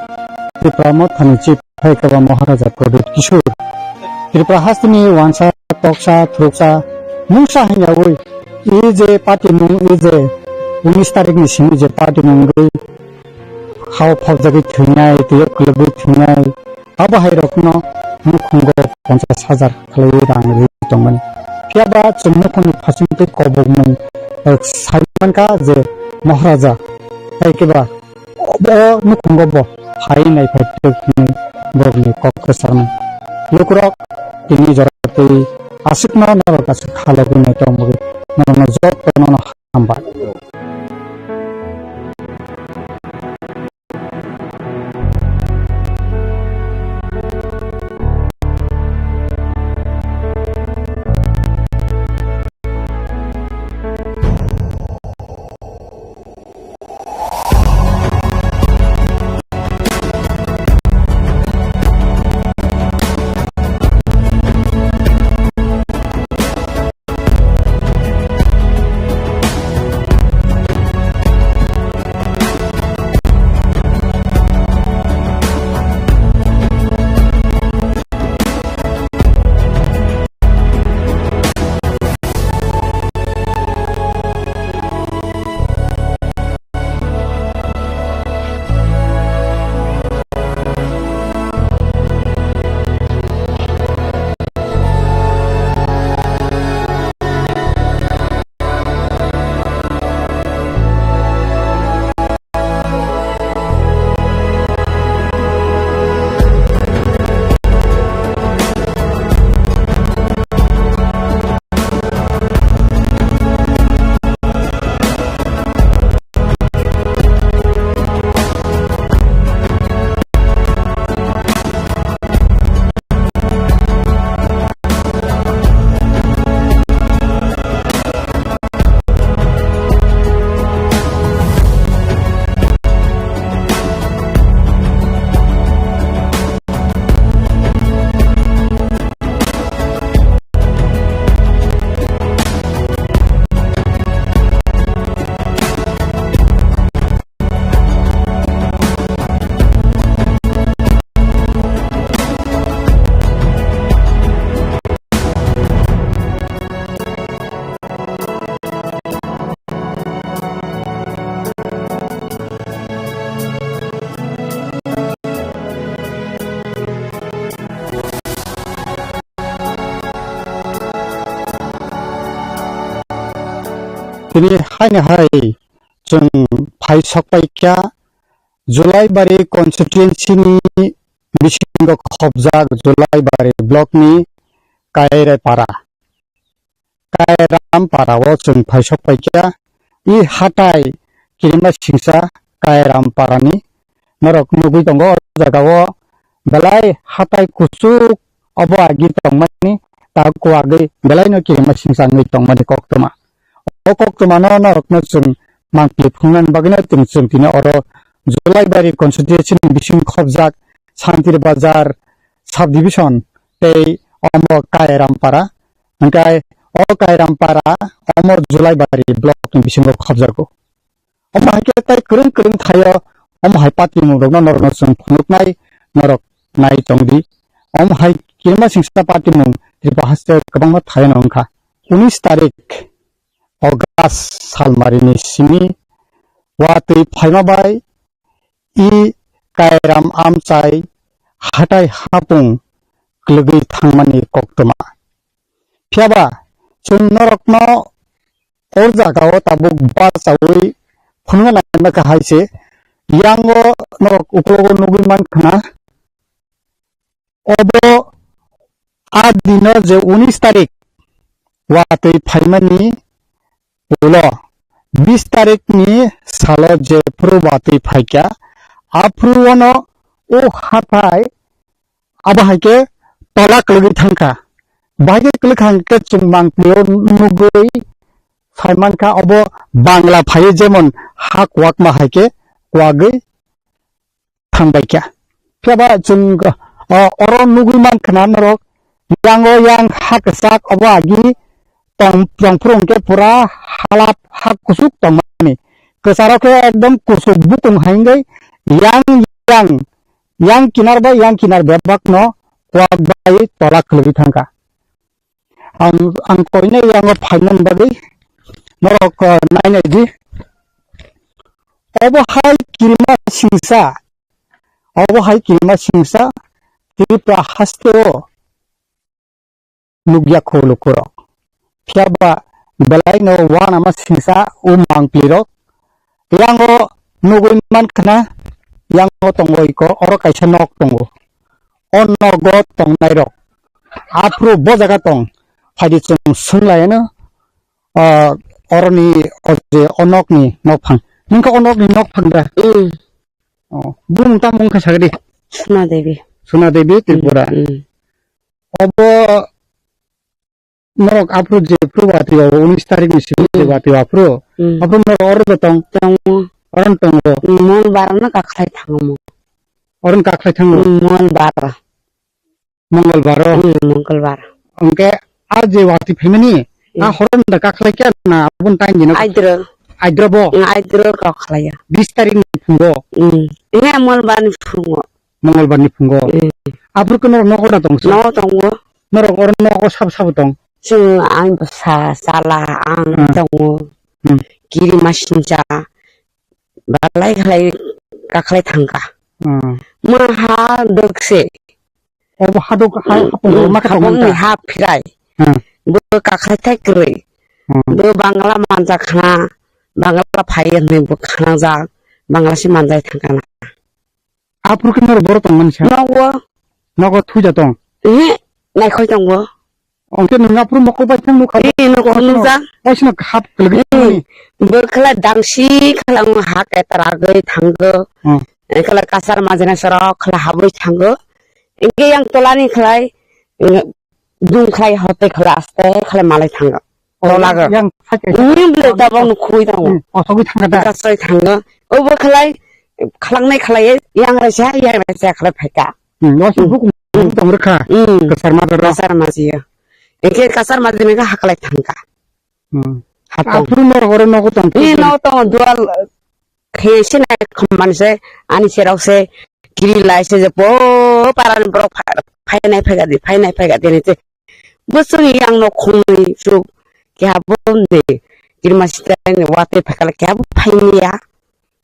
Tipra Mothani chief hai khe ba Maharaja Pradyut Kishore. Tripura hasteni wansa, toksa, thuruksa, mungsa hwnyaui, e je party mung, e je unis tarikh ni simi je party mung wngwi hao phobjagwi thwinai, twiyo kwlwgwi thwinai, abo hai rokno nukhungo ponchas hajar khlaiwi rang rwi tongmani. Phiya ba chwng nukhungni phasingtwi kobokmung, eh, sai mankha je Maharaja, hai khe ba o nukhungo bo phai nai phai twk hwnwi borokni kok kwcharnai. Lukurok tini jora twi aswkno norok aswk khalogwi nai tongmogwi norokno jotono hambai. Tini haino hai chwng phai sok pai kha Julaibari constituency ni bisingo khopjak Julaibari block ni Kairai para. Kairam para o chwng phai sok pai kha. I hatai kirima singsa Kairam para ni norok nugwi tongo o jaga o belai hatai kuchuk obo agi tongmani ta kuwagwi belai no kirima singsa wngwi tongmani koktwma. O koktwma no norok no chwng mangpili phungnani bagwi no chwng, chwng tini oro Julaibari constituency ni bising khopjak Santir Bazar sub division tei omo Kairam para. Hwnkhe o Kairam para omo Julaibari block ni bisingo khopjago. Omo hai khe tei kwrwng kwrwng thaio, omo hai patimung rokno norokno chwng phunuknai, norok nai tongdi. Omo hai kirima singsa patimung Tripura haste kwbangma thaino wngkha. Unis tarik August salmarini simi watwi phaima bai i Kairam amchai hatai hapung kwlwgwi thangmani koktwma. Phiyaba chwng norokno o jagao tabuk bachaui phunukna naima kha hai se, yango norok uklogo nugwi mankha na, obo a dino je unis tarik watwi phaimani ulo bis tarikni salo je phuru watwi phaikha, aphuru ono o hathai abo hai khe tola kwlwgwi thangkha. Bahai khe kwlwkha hwnkhe chwng mangpili o nugwi phai mankha, obo Bangla phaiwi jemon ha kwakma hai khe kwagwi thangbaikha. Phiya ba chwng, o, oro nugwi mankha na norok, yango yang ha kwchak obo agi tong, tong phuru hwnkhe pura halap ha kuchuk tongmani. Kwcharo khe ekdom kuchuk bukung hai wngwi yang, yang, yang kinar bai yang kinar bebak no kwak bai tola khwlwgwi thangkha. Ang, ang koinai yango phainani bagwi norok, uh, nainai di. Obo hai kirima singsa, obo hai kirima singsa Tripura haste o nukya kho lukurok. Phiya ba belai no wanama singsa o mangpli rok. Yango nugwi mankha na, yango tongo iko, oro kaisa nok tongo. O nogo tongnairok aphuru bo jaga tong, phaidi chwng swnglaino, ah, oroni o je o nokni nokphang. Nungkha o nokni nokphang da? Mm. Oh, bumung tamo wngkha sagadi? Suna Devi. Suna Devi Tripura. Mm, mm. Obo norok aphuru jephuru watwi o unis tarik ni simi je Mm. watwi o aphuru. Mm. Aphuru norok oro bo tong? Tongo. Oro no tongo. Mm, Mongolbar no kakhlai thango mo. Oro no kakhlai thango? Mm, Mongolbar. Mongolbar o? Mm, Mongolbar. Hwnkhe a je watwi phaimani, a Mm. horo no da kakhlai kya na aboni time dino? Aidro. Aidro bo? Mm, aidro kakhlai ya. Bis tarik ni phungo? Mm. Ine Mongolbar ni phungo. Mongolbar ni phungo. Mm. Aphuru khe norok nogo da tong? Nogo tongo. Norok oro nogo sabo sabo tong? Chwng ang bwsa chala ang Hmm. tongo. Hmm. Kirima singsa. Balai khlai kakhlai thangkha. Hmm. Mo ha dokse. Obo hadok ha Hmm. hapung Hmm. ma khe tong Hapung ni manta? Ha phirai. Hmm. Bo kakhlai thai kwrwi. Hmm. Bo Bangla manjak khna. Bangla phai hwnwi bo khnajak. Bangla se manjai thangkha na. Aphuru khe norok borok tongmani sa? Nogo. Nogo thuja tong? Ehe, naikhoi tongo. Hwnkhe nwng aphuru mokol bai thang nukha? Ee, nokho nukjak. Waisino hap kwlwgwi thangmani? Ee, bo khala dangsi khala wng ha ketra gwi thango. Hmm. Ee, khala kasar majina sorok khala habwi thango. Hwnkhe yang tolani khlai, ee, Dum khlai hote khlai aste khlai malai thango. Oh, tolago. Yang sake. Ini bele tabang no khui thango. Hmm, kosogwi thangkha da? Kasai thango. Obo khlai, khlaknai khlai, yang raisa, yang raisa khlai phaika. Hmm, waisa Hmm. buk Hmm. tong rwkha. Hmm. Kasar ma dara. Kasar ma jiya. Eke kasar ma dina ka haklai thangka. Hmm. Hatong. Aphuru norok oro nogo tong? Ni no tong dual. Khe se nai khumani se ani serok se kiri lai se je po parani borok pha-, phainai phaikha di, phainai phaikha di ni se. Bwswk yang no khumui chuk keha bo de kirima sitai ni watwi phaikha le keha bo phaini ya.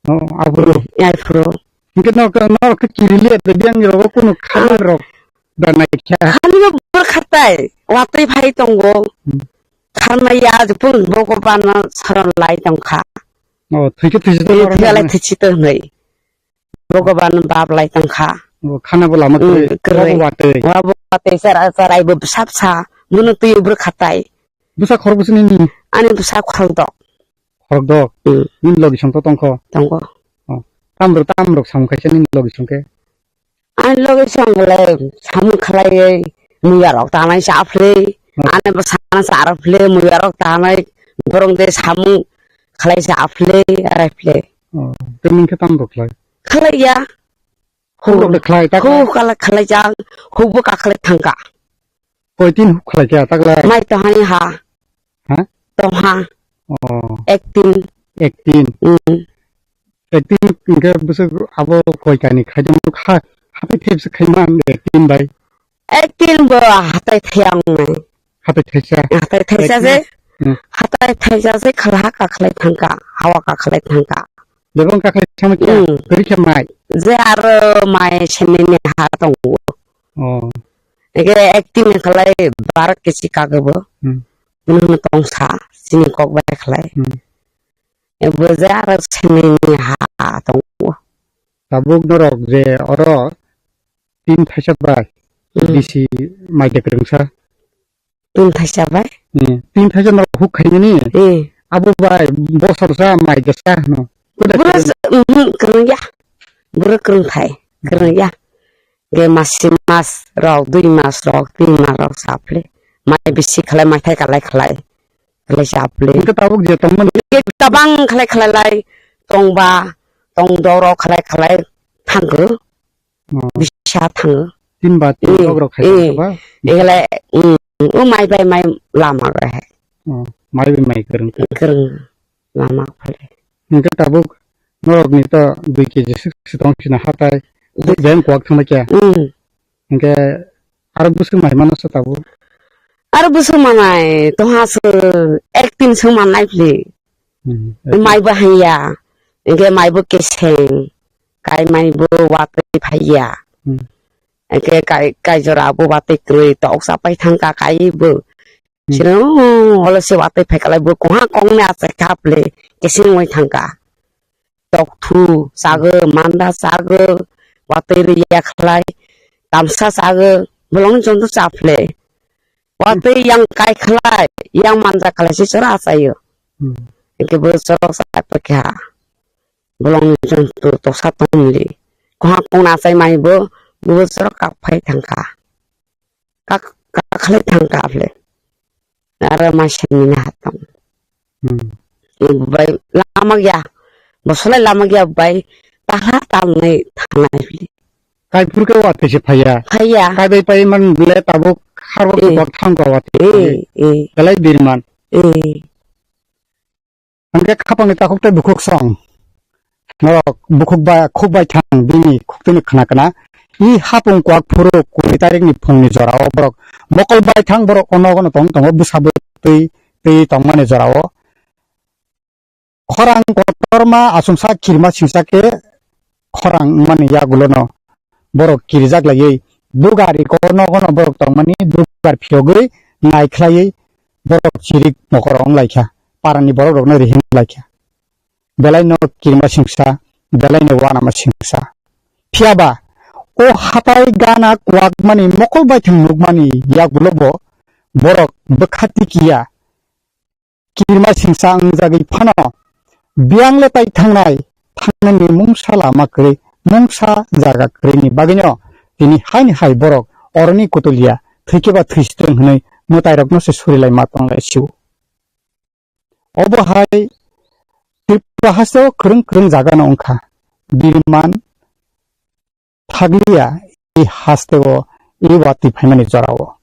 Oh, aphuru. Ya aphuru. Hingke no, no khe kiri le de yang rogo kunu kha rok da nai kha. Khani no bor khatai watwi phai tongo. Hmm. Kharmaya jepun Bhagwan no saron lai tongkha. Oh, thwikhe thwisi to Thwi-, norok thwiyalai nang. Thwisi to hwnwi. Bhagwan bab lai tongkha. Oh, khana bo lama Mm, kwrwi. Kwrwi. Wabo watwi. Wabo watwi sara sarai bo bwsa bwsa. Bono twi bwrwi khatai. Bwsa khorok bwswk nini? Ani bwsa khorok dok. Khorok dok? Mm. Nini logi song to tongkho? Tongo. Oh. Tamrok, tamrok samung khaisa nini logi song khe? Ani logi song le samung khlaiwi muya rok tanai sa phle. Hmm. Ani bwsano sa rok phle muya rok tanai borok de samung khlai sa phle arai phle. Oh, tei nung khe tamo rok khlai? Khlai ya. Huk rok de khlai, ta Huk khlai? Kala khlai jang, huk bo ka khlai thangka. Koi tin huk khlai kha ta khlai? Mai to hani ha. Ha? To ha. Oh. Ek tin. Ek tin. Mm. Ek tin hingke bwswk abo koi kani khaijak ha, hatai thepsa khaiman ek tin bai. Ek tin bo hatai thayang nai. Hatai thaisa. Hatai thaisa Ek se. Hmm. Hatai thaisa se khala ka khlai thangka, hawa ka khlai thangka. Bebang ka khlai thangma kya? Hmm. Kari khe mai. Je aro mai sene ne ha tongo. Oh. Ege ek tin khlai bar kesi kagabo. Hmm. Mano tongsa sini kok bai khlai. Hmm. Ebo je aro sini ha tongo. Tabuk norok je oro tin thaisa bai Hmm. bisi mai de kwrwngsa. Tin thaisa bai? Hmm. Tin thaisa norok huk khainani. Hmm. Abo bai bosor sa mai de sa hwno. Kuda Buro kwrwng? S-, mhm, kwrwng ya. Buro kwrwng thai. Kwrwng ya. Ge mas si mas rok, dui mas rok, tin mas rok sa phle. Mai bisi khlai, mai thai kalai khlai. Khlai sa phle. Hingke tabuk je tongmani. Ge tabang khlai khlai lai tongba, tong doro khlai khlai thanggo. Oh. Bisa thango. Tin ba tin Eh, rok rok khai eh. Ba? Egale, mm, o mai bai mai lama ga hai. Oh, mai bai mai kwrwng. Kwrwng lama phale. Hingke tabuk norok ni to dui K G sik sitong sina hatai. Dui- Beng kuak thangma kya. Mm. Hingke aro bwswk mai mano sa tabuk. Aro bwswk manai, toha se ek tin song manai phli. Hmm, Mai bo hanya, hingke mai bo keseng, kai mai bo watwi phaiya. Hmm. Hingke kai, kai jora bo watwi kwrwi tok sapai thangka kai bo. Hmm. Sino, olo se watwi phaikalai bo koha kong me achai kha phli, keseng wai thangka. Tokthu chago, manda chago, watwi rwya khlai, tamsa chago, bolong chonto chaphli. Watwi yang kai khlai, yang manja khlai se chwra achaio. Hmm. Eke bo chwra achai pakha. Bolong chonto toksa tongli. Koha kong achai mai bo, bo chwra kak phai thangkha. Kak, kak khlai thangkha phli. Aro ma simi na hatong. Hmm. Bai lama gya. Bosolai lama gya bai. Tahla talnai thanai phli. Kai phur ke wat tese phaya. Phaya. Kai bai pai man le tabuk harbo Eh. Kok thang ko wat. Eh, eh. Belai birman. Eh. Hingke khapangni takhuk tei bukhuk song. Norok bukhuk ba khuk bai thang bini khuk tini khna khna. I hapung kwak phuru kuri tarikni phungni jorao borok mokol bai thang borok ono gono tong tongo bwsa bwtwi twi tongmani jorao. Khorang kotorma achomsa kirima singsa khe khorang wngmani yagulono borok kirijak laiwi dugar iko nogono borok tongmani dugar phiyogwi naikhlaiwi borok chirik mokoro wnglaikha, parani borokrokno rihim laikha. Belaino kirima singsa, belaino wanama singsa. Phiyaba o hatai gana kwakmani mokol baithang nukmani yagulobo borok bwkha tikiya. Kirima singsa wngjagwi phano biyang le tai thangnai, thangnani mungsa lama kwrwi, mungsa jaga kwrwini bagwino tini haini hai borok oroni kutulia thwikhe ba thwisitwng hwnwi mwtairokno se surilai ma tonglai sio. Obo hai Tripura hasteo kwrwng kwrwng jagano wngkha, birman, thakliya i hasteo i watwi phaimani jorao.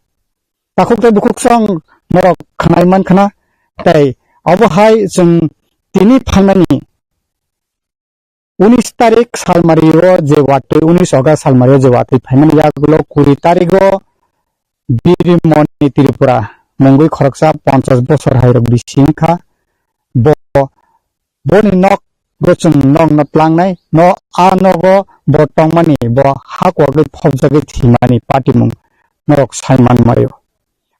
Takhuk tei bukhuk song norok khnai man khna, tei obo hai chwng tini phaimani unis tarik salmario je watwi, unis August salmario je watwi phaimani yagulo kuri tarigo Birimoni Tripura mungwi khoroksa ponchas bosor hairok bisi wngkha. Bo, boni nok go chwng nokno tlangnai, no a nogo bo tongmani bo ha kwagwi phobjagwi thwimani patimung norok sai manmaio.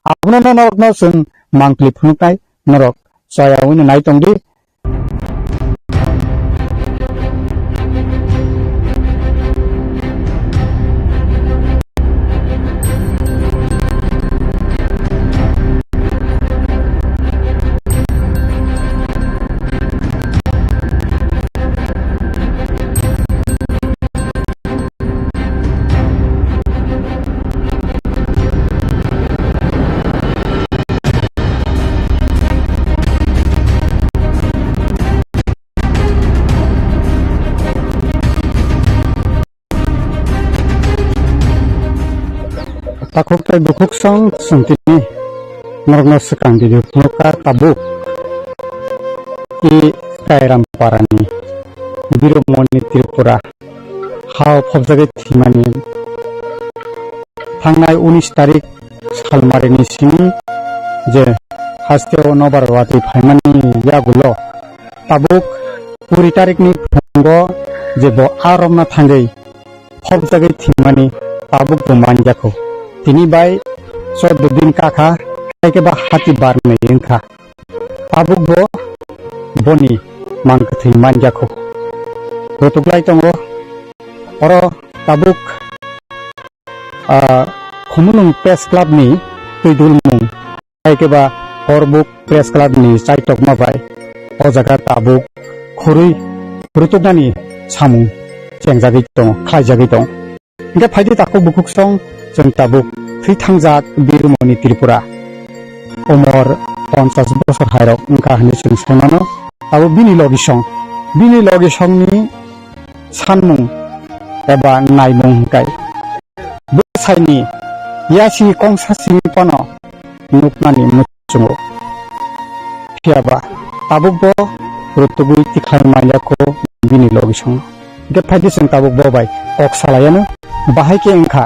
Abono no norokno chwng mangpili phunuknai, norok chaya wngwi nai tongdi. Takhuk tei bukhuk song chwng tini norokno swkang video phunukha tabuk i Kairam parani Biromoni Tripura hao phobjagwi thwimani thangnai unis tarik salmarini simi je hasteo nobar watwi phaimani yagulo tabuk kuri tarikni phungo je bo a romna thangwi phobjagwi thwimani tabuk bo manjakho. Tini bai chordo din kakha, tei khe ba hati barnwi wngkha. Tabuk bo boni mang kwthwi manjakho. Rutuklai tongo. Oro tabuk, ah, Khumulwng Press Club ni twi dulmung, tei khe ba Korbuk Press Club ni chaitokma bai o jaga tabuk khurui rutuknani samung chengjagwi tongo, khlaijagwi tongo. Hingke phaidi takhuk bukhuk song chwng tabuk thwi thangjak Birumoni Tripura. Umor ponchas bosor hairok wngkha hinwi chwng sai mano. Abo bini logi song. Bini logi songni sanmung eba naimung hwnkhe bwsaini yasi kongsa simi phano nuknani muchungo. Phiya ba tabuk bo rutugwi tikhlai manya kho bini logisong. Hwnkhe phaidi chwng tabuk bo bai kok salaiano, bahai khe wngkha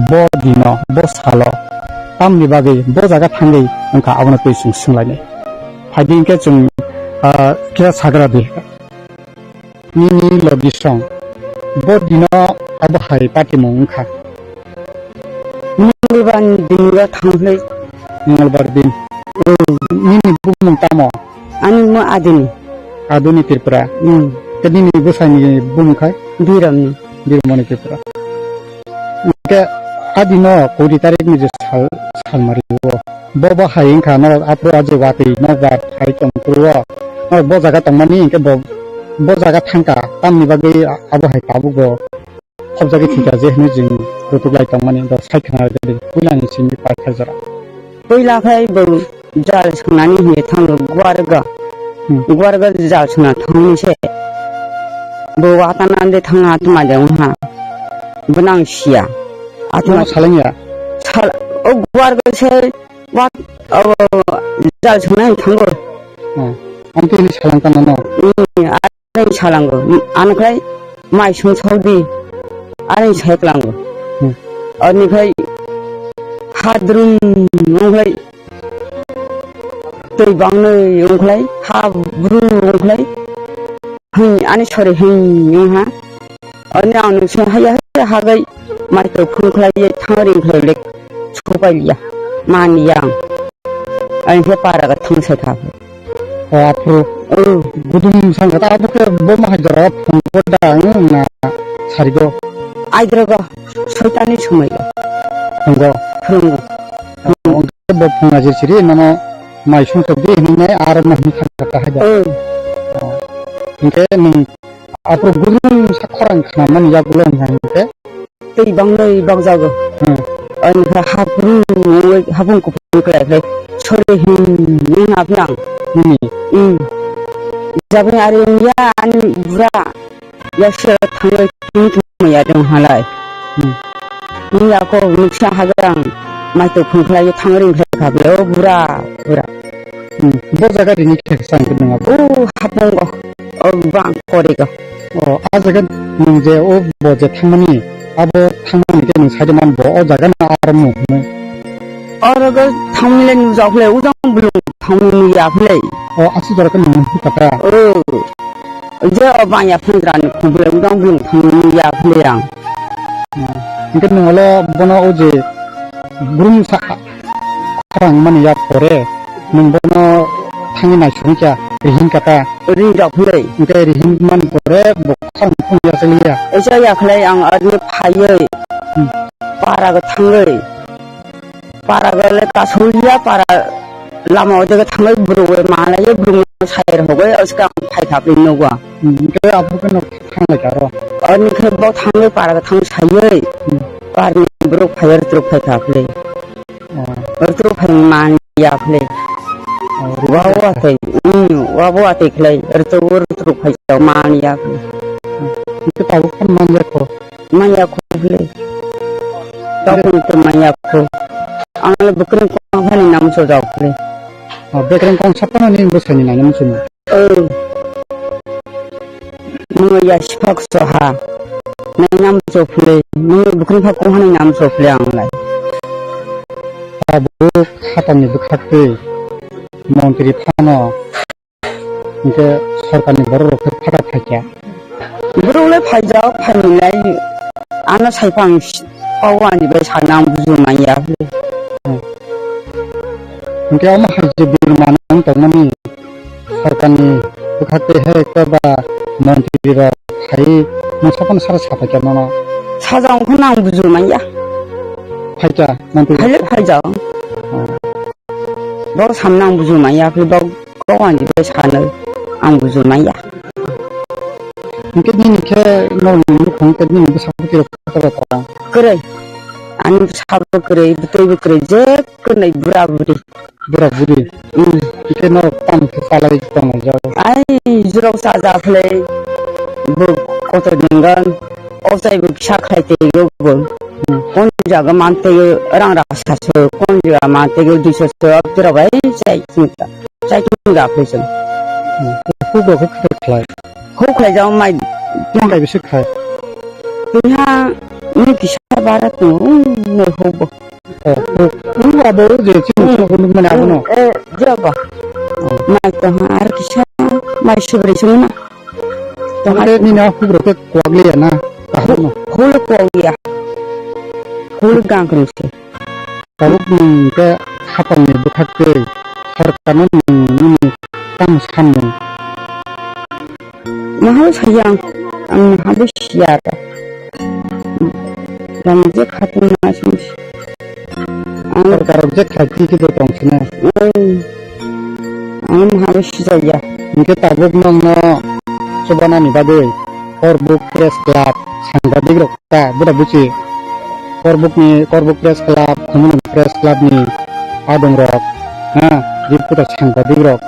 bo dino, bo salo tamni bagwi bo jaga thangwi wngkha, abono twi chwng swnglainai. Phaidi hwnkhe chwng, ah, khe sagra di. Nini logisong. Bo dino abo hai patimung wngkha. Mungbalbar ni dino thangkhlai. Mungbalbar din. Oh, nini bumung tamo? Ani mo Adini. Adini Tripura. Hmm. Ke nini bwsani bumung khai? Biramni. Biramoni Tripura. Ke adino kuri tarik ni je sal, salmari o. Bo bo hai wngkha no apro aje watwi no ba hai tong kuro. No bo jaga tongmani hwnkhe bo, bo jaga thangkha tamni bagwi abo hai tabuk bo khobjagwi thika je hwnwi jwng rutuk lai tongmani bo sai khna gari puilani simi paithak jora. Puila khai bo jal swngnani hwnwi thango Guarga. Hmm. Guarga jal swngna thangni se. Bo watana de thangna atma de wngha. Bwnang siya. Atma salengya. Sal o Guarga se Wat, o, jal swngnai thango. Oh, amtwi hwnwi salang tana no? Ni, ani salango. Ano khlai mai sung sokdi. Ani sai klango. Hmm. Ani khlai hadrum ungkhlai tei bangnai ungkhlai ha bru ungkhlai. Hei, ani sori hei, ha. Ani ang nung se haya haya hagai mai to phung khlai ye thang ring khlai lek sopai liya. Mani yang. Ani he para ga thang sai kha. O aphuru. Oh. Gudum sang kata abu ke bo ma hajara phung ko da ang na sarigo. Ai drogo soitani sumai. Phungo. Phungo. Bo phung ajir siri mano mai sung sok di hinai ar ma hin thang kata haja. Oh. Hingke nung Aphuru gurung sa khorang khnamani yagulo wngkha hinkhe. Tei bangnai bakjago. Hmm. Ani khe hapung wngwi hapung kuphur khlai khlai sori hin wng apnang. Nini? Hmm. Jaboni ari wngya ani bura yaksa thangwi thangwi thangwi ya dong halai. Hmm. Nini ako nuksa hagrang mai to phung khlai thangwi ring khlai kha bro bura bura. Hmm, bo jaga rini khe sang khe nang abo? O hapungo, o bang korigo. O, a jaga nung je o bo je thangmani, abo thangmani khe nung saide man bo, o jaga na aram nung hwnwi. Oro go thangmile nujak le, udang bulung thangmani ya phile. O, asi jora khe nung hwn kata. O, je o bang ya phungra ni khubule, udang bulung thangmani ya phile yang. Hmm, hingke nung olo bono o je gurung sa, khorang mani ya pore, nung bono thangwi naisugwi kha, rihin kata. Ring rok philai. Hingke rihin mani pore, bo khorang phung ya chaliya. Echa ya khlai ang arni phaiwi, Hmm. para go thangwi. Para go le kasoliya, para lama o jaga thangwi, bwrwi malaiwi, bwrwi sayar hogwi, oska ang phai kha phai nugo. Hmm, hingke aphuru khe no thanglai kha aro. Ani khe bo thangwi para go thang saiwi, Hmm. parni borok phai rwtrwk phai kha philai. Oh. Rwtrwk phai man ya philai. Oh, Wa rwtrwk wa phai. Tei, hmm, wa wa tei khlai, rwtrwk rwtrwk phai kha man ya philai. Hingke tabuk phano man ya kho. Man ya kho philai. Tabuk to man ya kho. Ang le bwkrwng kong phani nam so jao philai. Oh, bwkrwng kong sa phano ni bwsani nang nam sini. O. Nung ya sipak soha. Nai nam so philai. Nung bwkrwng pha kong hanai nam so philai ang lai. Tabuk hatani bwkhak twi montri phano hingke sorkarni borok rok khe phata phaikha. Borok le phaijak, phainai ano saiphang pao ani bai sana ang buju manya. Hingke omo hai je birma nang tongmani sorkarni bwkhak tei hai khe ba montri rok phai mungsa phano sara saphaikha nono. Sajak wngkha nang buju manya. Phaikha montri. Phaile phaijak. Oh. Bo samna ang buju manya, phai bo kok ani bai sano ang buju manya. Hingke nini khe norok ni nukhung khe nini bwsa bwtwi rok kotor kotor. Kwrwi. Ani bwsa bo kwrwi, bwtwi bo kwrwi, je kwrwi bura buri. Bura buri. Hmm. Hingke norok tamo khe chalai tonglai jago. Ai, jorok chaja khlai. Bo kotor nangkha. o chai bo kisa khai tei o bo. Hmm. Kon jaga man tei o rang rasa so, kon jaga man tei o duiso so, o jora bai chai ching ta. Chai ching ga phai chang. Hmm. Huk rok khe khlai. Huk khlai jao mai. Tong bai bisi khai. Tei ha, ni kisa bara tong, o, no huk bo. Oh, oh, oh, abo je chini Hmm. chini nukmani abono. Eh, eh, jaba. Oh. Mai tongha ar kisa mai subri sungna. Tongha. Ate nini a hubrok khe kwak liya na? Kaham no. Hul kwak liya. Hul gangkring se. Tabuk nwng khe hapangni bwkhak tei sorkarno nwng nini tamo sanmung. Mahal sayang, ang mahal siya ta. Yang je khatung na sing. Ang Sorkar rok je khachi khe bo tong sina. Ang mahal sijaya. Hingke tabuk nongno chubanani bagwi Korbuk Press Club sangbadik rok ta bwra buchi. Korbukni, Korbuk Press Club, Khumulwng Press Club ni adong rok, ha, reporter sangbadik rok.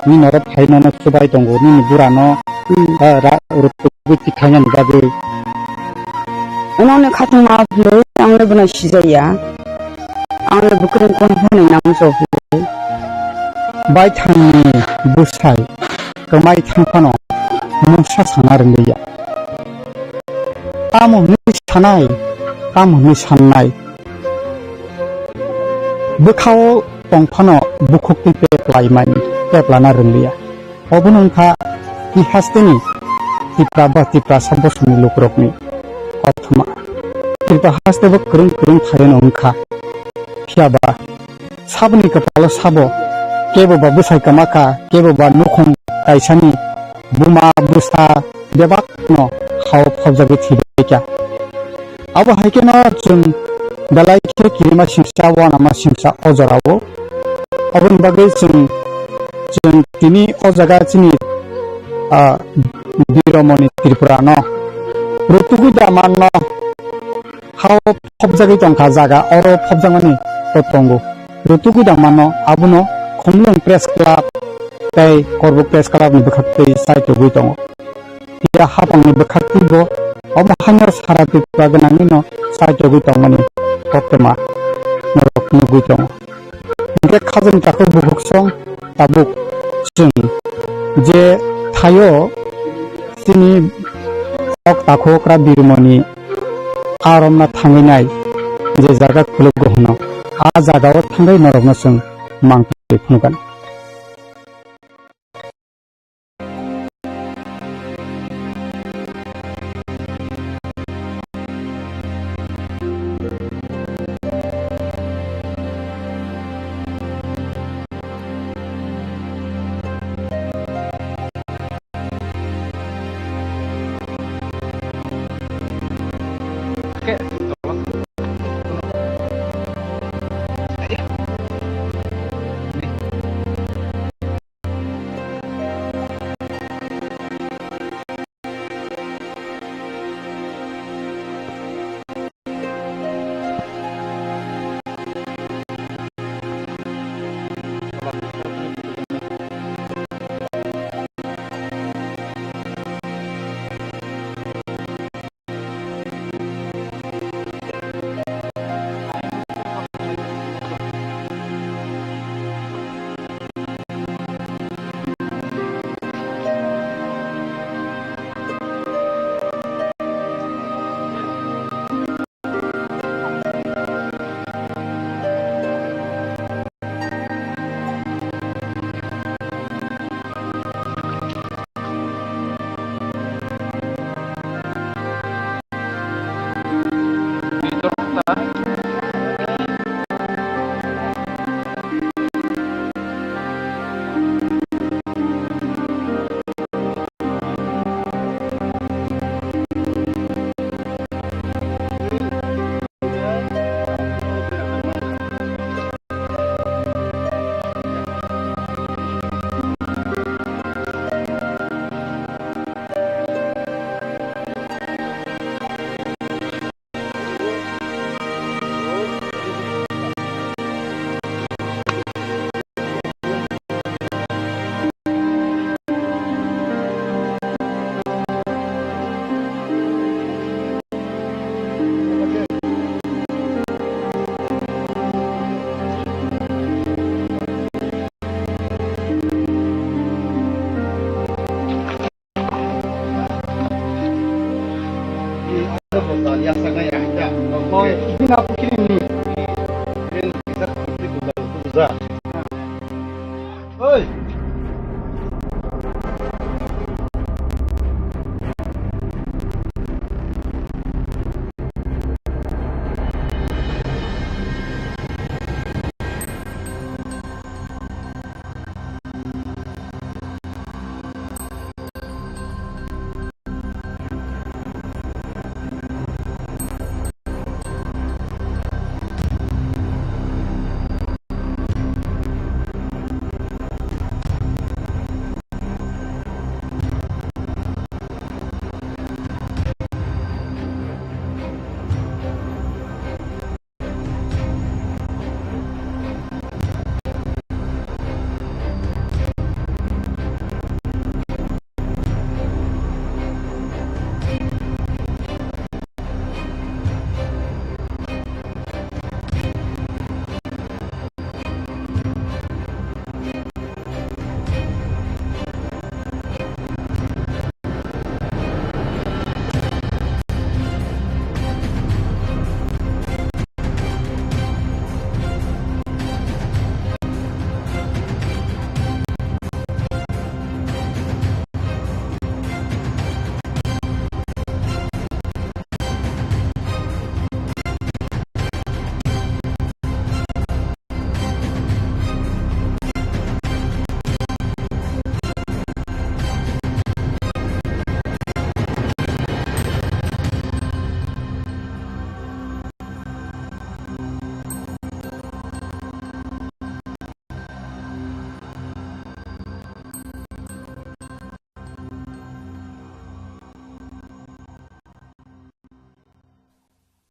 Ni norok phai nono chubai tongo, nini burano, Hmm. ah, ra-, rutubui tikhainani bagwi. Omo ni khatungma phwlwi ang le bono sijaya. Ang le bukreng kono phano nang so phwlwi. Baithangni bwsai kwmai thang phano mungsa sana rwngya. Tamo hwnwi sanai, tamo hwnwi sannai. Bwkhao tong phano bukhuk twi pep laimani, pep lana rwngliya. Obono wngkha twi hasteni Tipra ba Tiprasa bosongni lukurokni kothoma. Tripura haste bo kwrwng kwrwng phaiyano wngkha. Phiya ba saboni kwpalo sabo kebo ba bwsai kwma kha, kebo ba nukhung kaisani buma bwsa bebakno hao phobjagwi thwibaikha. Abo hai kheno chwng belai khe kirima singsa, uanama singsa o jorao. Aboni bagwi chwng, chwng tini o jaga chini, ah, Biromoni Tripurano rutugwi da manno hao phobjagwi tongkha jaga, oro phobjakmani bo tongo. Rutugwi da manno abono Khumulwng Press Club tei Korbuk Press Club ni bwkhaktwi chaitugwi tongo. Phiya hapangni bwkhaktwi bo omo haino sara Tripura gwnangwino chaitugwi tongmani koktwma norok nugwi tongo. Hingkhe khajani takhuk bukhuksong tabuk chwng je thaio chini kok takhukra Birmoni aromna thangwi nai je jaga khulukgo hwno, a jagao thangwi norokno chwng mangpili phunukgani.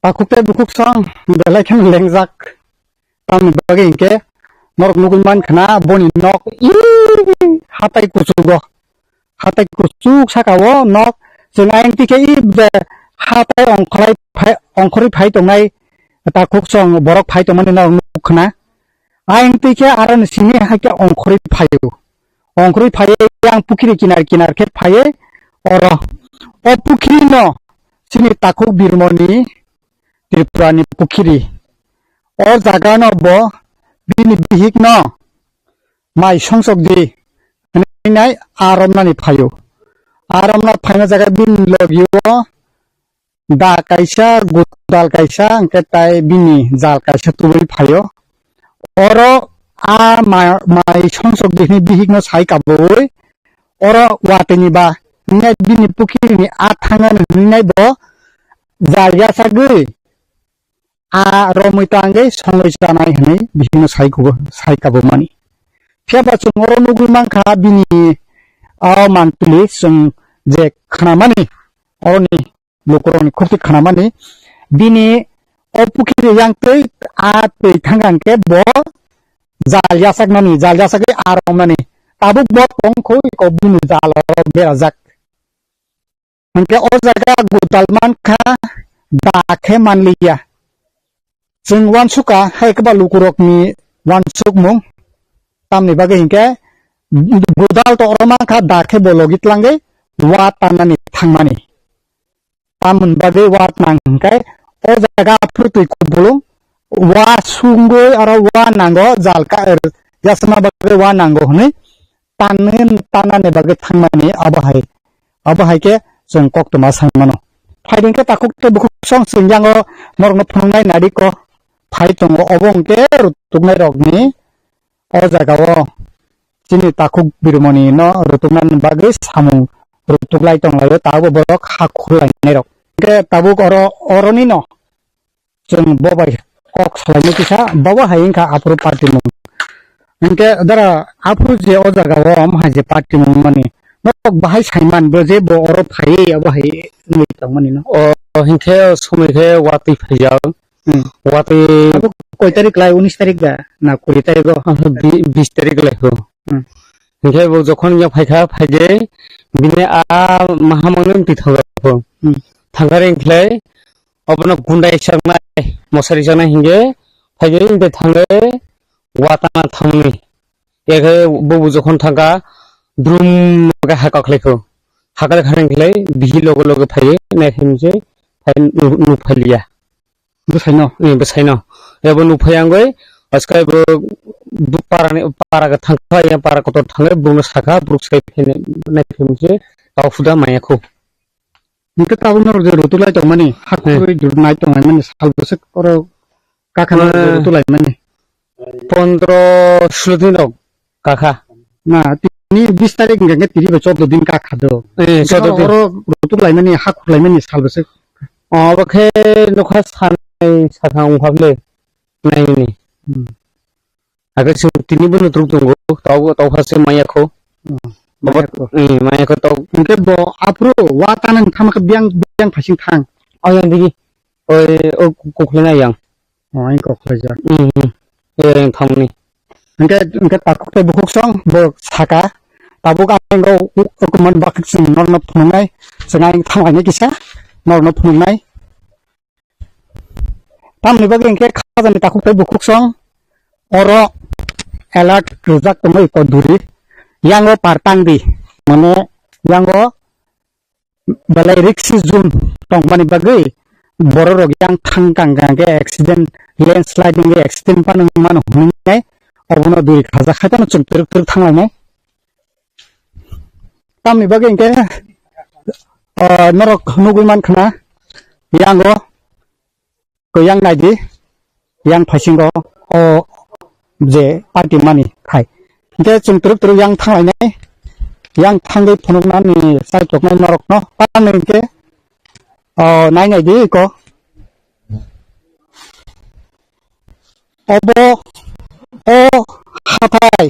Takhuk tei bukhuk song belai kheno lengjak. Tamni bagwi hinkhe norok nugwi mankha na boni nok i hatai kuchugo. Hatai kuchuk saka o nok chwng ayang tikhe i je hatai ongkhorwi phai, ongkhorwi phai tongnai takhuk song borok phai tongmani norok nukha na. Ayang tikhe aro ni simi haikhe ongkhorwi phaio. Ongkhorwi phaiwi yang pukhiri kinar kinar khe phaiwi oro. O pukhiri no chini takhuk birmoni Tripura ni pukhiri. O jaga no bo bini bihik no mai songsok di hinwi nai a romnani phaio. A romna phaina jaga bini logio da kaisa, gudal kaisa, hwnkhe tai bini jal kaisa tubui phaio. Oro a ma-, mai songsok di hinwi bihikno sai kabui, oro watwi ni ba hinwi bini pukhiri ni a thangna hinwi nai bo jal yachagwi a romwi tangwi songwi chanai hinwi bihikno sai kubo, sai kabumani. Phiya ba chwng oro nugwi mankha bini o mantuli chwng je khnamani oroni lukurokni khukti khnamani, bini o pukhiri yang twi a twi thangkha hwnkhe bo jal yachaknani, jal yachagwi a romnani. Tabuk bo tongkho iko bini jal oro berajak. Hwnkhe o jaga gudal mankha da khe manliya. Chwng uansukha hai kwbang lukurokni uansukmung. Tamni bagwi hinkhe gudal to oro mankha da khe bo logi tlangwi wa tannani thangmani. Tamoni bagwi wa tnang hinkhe o jaga aphuru twi kubulung wa sungwi oro wa nango jal ka, er, yasma bagwi wa nango hwnwi tanwi tanani bagwi thangmani abo hai, abo hai khe chwng koktwma sai mano. Phaidi hinkhe takhuk tei bukhuk song chwng yango norokno phunuknai nadi ko phai tongo obo hinkhe rutuknai rokni O jaga o chini takhuk birmoni no rutuknani bagwi samung rutuklai tonglaio, tabuk borok ha khurlainai rok. Hwnkhe tabuk oro, oroni no chwng bo bai kok salainai kisa, bo bo hai wngkha aphuru party mung. Hwnkhe dara aphuru je o jaga o omo hai je party mung mani norok bahai saiman bo je bo oro phaiwi abo hai wngwi tongmani no. O hinkhe somoi khe watwi phaijak. Hmm. Watwi. Abo koi tarik lai? Unis tarik da na kuri tarik o? Abo bi-, bis tarik lai ho. Hmm. Hinkhe bo jokhon ya phaikha, phaigwi bini a mahamangno twi thangkha ho. Hmm. Thangkha ring khlai obono gundai chaknai, mosari chaknai hinkhe phaigwi hinkhe thangwi watana thangni. Yakhe bo jokhon thangkha brum khe haka khlaikho. Haka khlaikha ring khlai bihi loge loge phaiwi naikhe hinse phai nu-, nukphaliya. Bwsaino? Eh, bwsaino. Ebo nukphai angwi, askhe bo, bo parani, para khe thangkha, ya para kotor thangwi, borokno sakha, borok sai phai nai, nai phai mungse, tau phuda maya khu. Hwnkhe tabuk norok je rutuk lai tongmani, hak Hmm. khurui juru nai tongmani, sal bwswk oro kakha norok je Eh. rutuk lai mani. Pondro sulo din rok kakha. Na, tini bis tarik hwnkhe tini bai chordo din kakha do. Eh, Hwnkhe chordo din. Oro rutuk lai mani, hak khurui lai mani, sal bwswk. Obo khe nokha sanai sakha wngkha bwle naimani. Hmm. Age chwng tini bono twrwk tongo, tau, tau kha se maya kho. Hmm. Obo, Maya kho. Eh, maya kho tau. Hwnkhe bo aphuru wa tanang thama khe biyang, biyang phaising thang. O yang digi. Oi, o ku-, kukhwlai na yang. O, ang kok khlaijak. Hmm, hmm. Eh, yang thangni. Hwnkhe, hwnkhe takhuk tei bukhuk song bo saka. Tabuk ang o, o, o kuman bakhuksong norno phunuknai. Chwng ang thanglainai kisa. Norno phunuknai. Tamni bagwi hinkhe khajani takhuk tei bukhuk song oro alert rwjak tongo iko duri. Yango par tang di, mane yango belai risky zone tongmani bagwi borok rok yang thang kang kang khe accident, landslide wngwi accident phano wngmano hwnwi obono duri khajak hai phano chwng twrwk twrwk thanglainai. Tamni bagwi hinkhe, ah, norok nugwi mankha na, yango koi yang naidi, yang phaisingo o je party mani khai. Hinkhe chwng twrwk twrwk yang thanglainai, yang thangwi phunuknani chai toknai norokno tamni hinkhe, ah, nai naidi iko. Obo o hathai,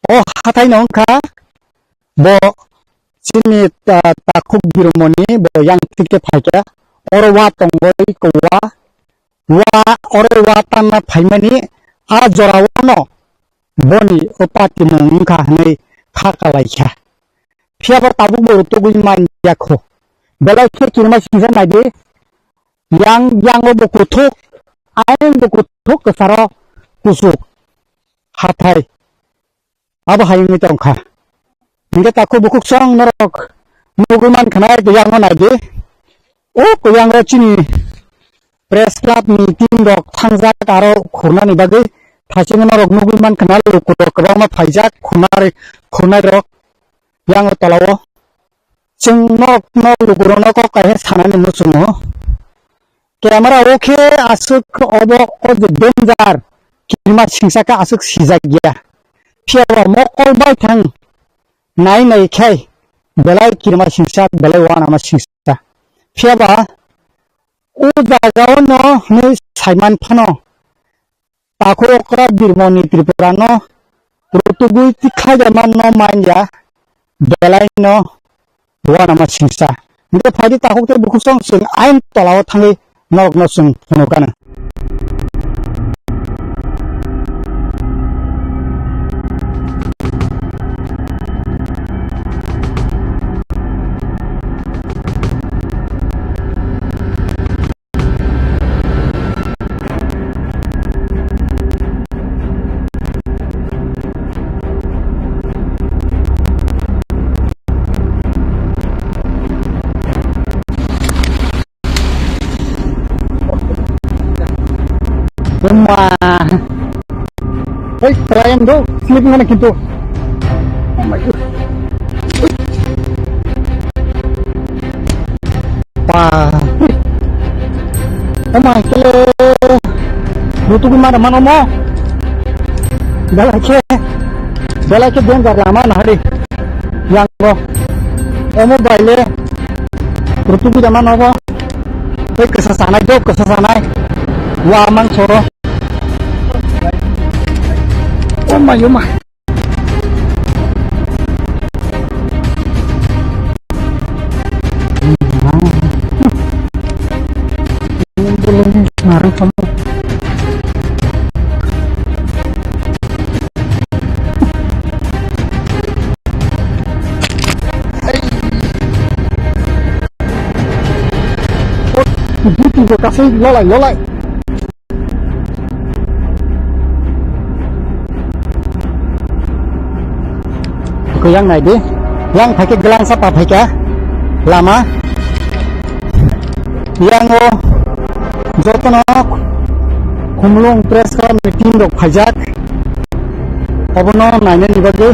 o hathai no wngkha bo chini ta-, takhuk birmoni bo yang tikhe phaikha. oro wa tongwi kowa, wa oro wa tanna phaimani a jorao no boni o patimung wngkha hwnwi kha kalaikha. Phiya bo tabuk bo rwtugwi man ya kho. Belai khe kirima singsa naidi, yang, yango bo kuthuk, ayang bo kuthuk, kwcharo kuchuk, hathai. Abo hai wngwi tongkha. Hinkhe takhuk bukhuk song norok nugwi mankha na, yango naidi. O kuyango chini press club ni team rok thangjak aro khurnani bagwi thaichengno norok nugwi mankha na, lukurok kwbangma phaijak khurnai, khurnairok yango tolao. Chwng norokno lukurokno kok kaisa sanani muchungo. Camera o khe aswk obo o je danger, kirima singsa khe aswk sijak ya. Phiya ba mokol bai thang nai nai khai belai kirima singsa, belai wanama singsa. Phiya ba o jaga o no hinwi saiman phano, takhuk okra birmoni Tripura no rwtugwi tikhlai ya man no man ya, belai no wanama singsa. Hinkhe phaidi takhuk tei bukhuk song chwng ain tolao thangwi norokno chwng phunukgano. Uma. Hey, try and go. Slip mana kintu. Oh my God. Pa. Ama kele. Butuh mana mana mo. Belai khe. Belai khe danger lama nahari. Yang go. Omo baile. Butuh mana mo. Tei kwsa sanai, dok kwsa sanai. Wa mang soro. Oh my, oh my. Buti bo kasai lolai, lolai. Kuyang nai di. Yang phaikhe glang sa pa phaikha. Lama. Yang o jotono Khumulwng press club ni team rok phaijak. Obono nainani bagwi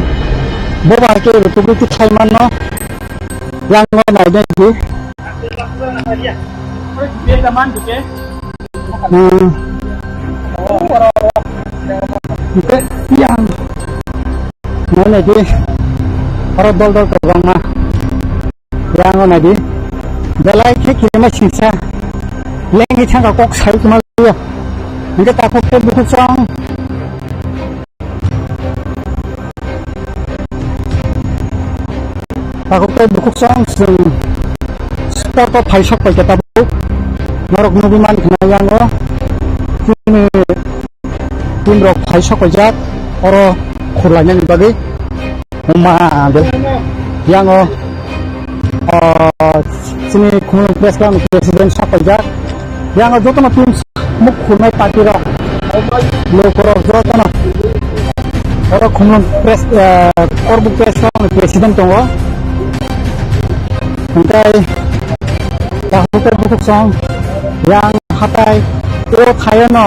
bo bahai khe rwtugwi twi khlai mano. Yang o nainani di. Hmm. Yang. Nainai di. Oro dol dol kwbangma. Yang o naidi. Belai khe kirima singsa. Lengwi thangkha kok sai tongma liya. Hingke takhuk tei bukhuk song. Takhuk tei bukhuk song chwng start o phai sok pai khe tabuk. Norok nugwi man khna yang o. Chini team rok phai sok pai jak. Oro khurlainani bagwi. Wngma ang de. Yang o, o, chini Khumulwng press club ni president sak paijak. Yang o jotono team muk khulnai party rok. Lukurok jotono. Oro Khumulwng press, eh, Korbuk press club ni president tongo. Hingkai, takhuk tei bukhuk song, yang hatai, o thaio no.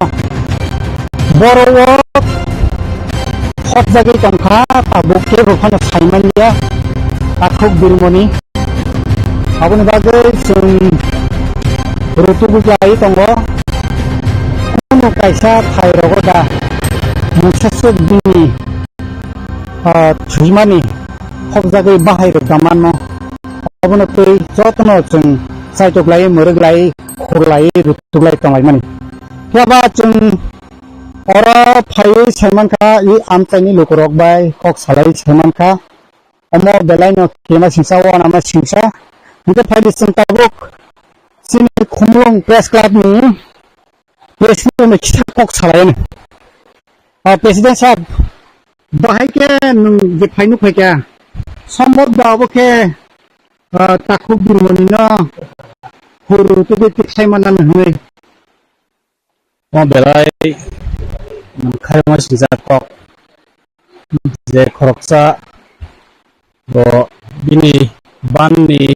Boro o hopjagwi tongkha, tabuk kebo phano saimanya, takhuk birmoni. Aboni bagwi chwng rwtugwi khlai tongo. Kunu kaisa thai rogo da mungsa swk bini, ah, thwimani hopjagwi bahai rok da manno. Abono twi jotono chwng chaitok lai, mwrwk lai, khur lai, rwtuk lai tong lai mani. Phiya ba chwng oro phaiwi sai mankha, i amchaini lukurok bai kok salai sai mankha. Omo belai no kema singsa, wanama singsa. Hingke phaidi chwng tabuk Chini Khumulwng Press Club ni president no kisa kok salai. Ah, President sahab, bahai khe nwng je phai nuk phai kha, sombot ba abo khe, ah, takhuk birmoni no huru tubui tikhlai manna hwnwi. O belai khairokma singjak kok je khoroksa bo bini ban ni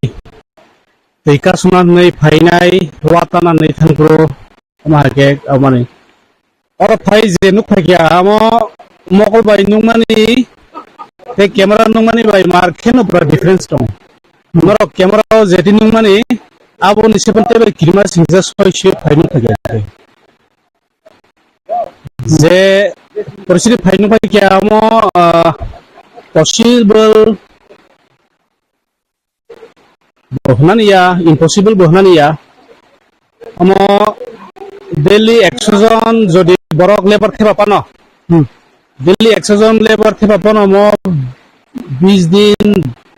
twi kasuna hwnwi phainai watana hwnwi thangphuru. Omo hai khe aboni oro phai je nuk phai khe amo mokol bai nukmani tei camera nukmani bai mar kheno pura difference tongo. Norok camera o jeti nukmani aboni sepan tei bai kirima singsa soi se phai nuk phai khe. Je porosiri phai nuk phai khe amo, ah, possible bo hwnani ya, impossible bo hwnani ya. Omo daily ekso jon jodi borok labour theba pano, hmm, daily ekso jon labour theba pano omo bis din,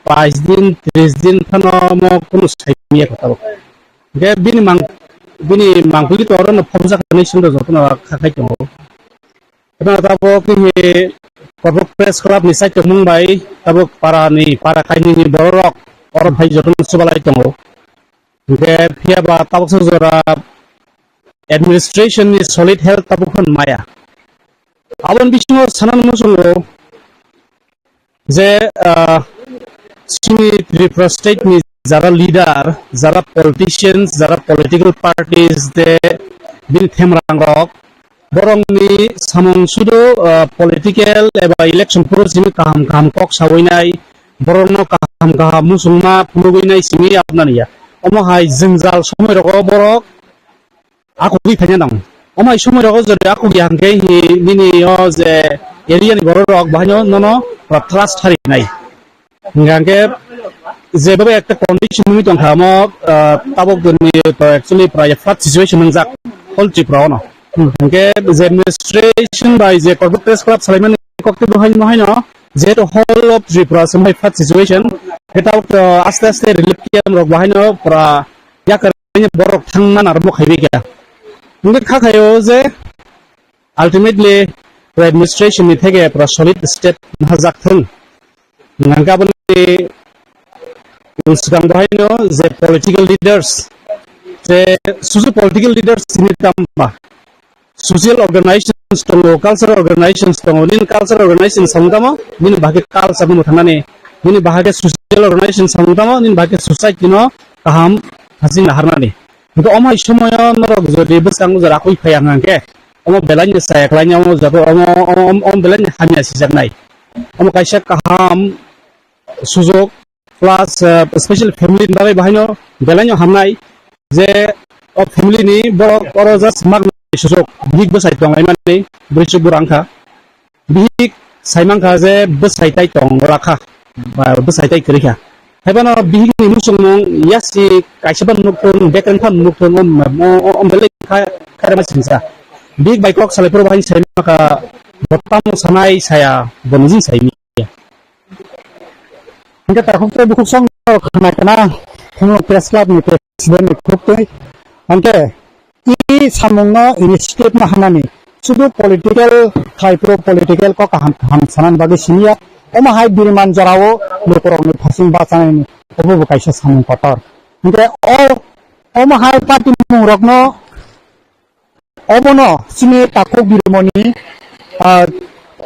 bais din, tris din phano omo kunu saimya kha tabuk. Hingke bini mang-, bini mangpili to orono phobjak hinui chwngno jotono kha khai tongo. Tabuk khe Korbuk Press Club ni saichomung bai tabuk para ni, para kainwi ni borok rok oro phai jotono chubalai tongo. Hingke phiya ba tabuk sa jora administration ni solid health tabuk phano maya. Aboni bisingo sanani muchungo je, ah, chini Tripura state ni jara leader, jara politicians, jara political parties de bini themrang rok, borokni samung sudu, ah, political eba election poro simi kaham kaham kok sawinai, borokno kaham kaham muchungma phunugwinai simi apnani ya. Omo hai jwngjal somoi rogo borok akugwi phaina nango. Omo hai somoi rogo jodi akugya hwnkhe hi nini o je area ni borok rok bahaino nono pura trust harinai. Hingkha hwnkhe je babo ekta condition wngwi tongkha omo, ah, tabuk ni to actually pura flood situation wngjak whole Tripura ono. Hmm. Hingkhe je administration bai je Korbuk Press Club salaimani kokti bo haino haino jehetu whole of Tripura se flood situation, hingkhe tabuk to aste aste relief camp rok bahaino pura yakar borok thangna narwkma khaiwi kha. Hingkhe kha khaio je ultimately administration ni theke pura solid step nahajak thung. Hingkhe aboni swkang bahaino je political leaders, je susu political leaders sini tamba social organizations tongo, cultural organizations tongo, nini cultural organizations samung tamo, nini bahai khe culture no mwthangnani, nini bahai khe social organizations samung tamo, nini bahai khe society no kaham haching naharnani. Hingkhe omo hai somoyo norok jodi bwskango jora akwi phaiya hwnkhe, omo belai ni chaya khlainai, omo jaga omo, omo, omo, omo belai ni hamya sijaknai. Omo kaisa kaham sujok, plus, uh, special family ni bagwi bahaino belaino hamnai je o family ni borok oro just mak nai susuk bihik bwsai tonglaimani bwrwi chuk bwrang kha. Bihik sai mankha je bwsai tai tong rakha, ba bwsai tai kwrwi kha. Haibano bihik ni muchungmung yasi kaisa ban nuk thung, bekreng phan nuk thung, om, om, om belai kha, kha rema singsa. Bihik bai kok salai phuru bahai sai mankha, bo tamo sanai saya, bo nijin sai mi. Hingke takhuk tei bukhuk song khna khna Khumulwng Press Club ni president ni khuk twi. Hingke i samung no initiative no hamani sudu political khai pro political kok kaham kaham sanani bagwi siniya. Omo hai biriman jorao lukurok ni phasing bachanani obo bo kaisa samung kotor. Hingke o omo hai party mung rok no Obono chini takhuk birmoni, ah,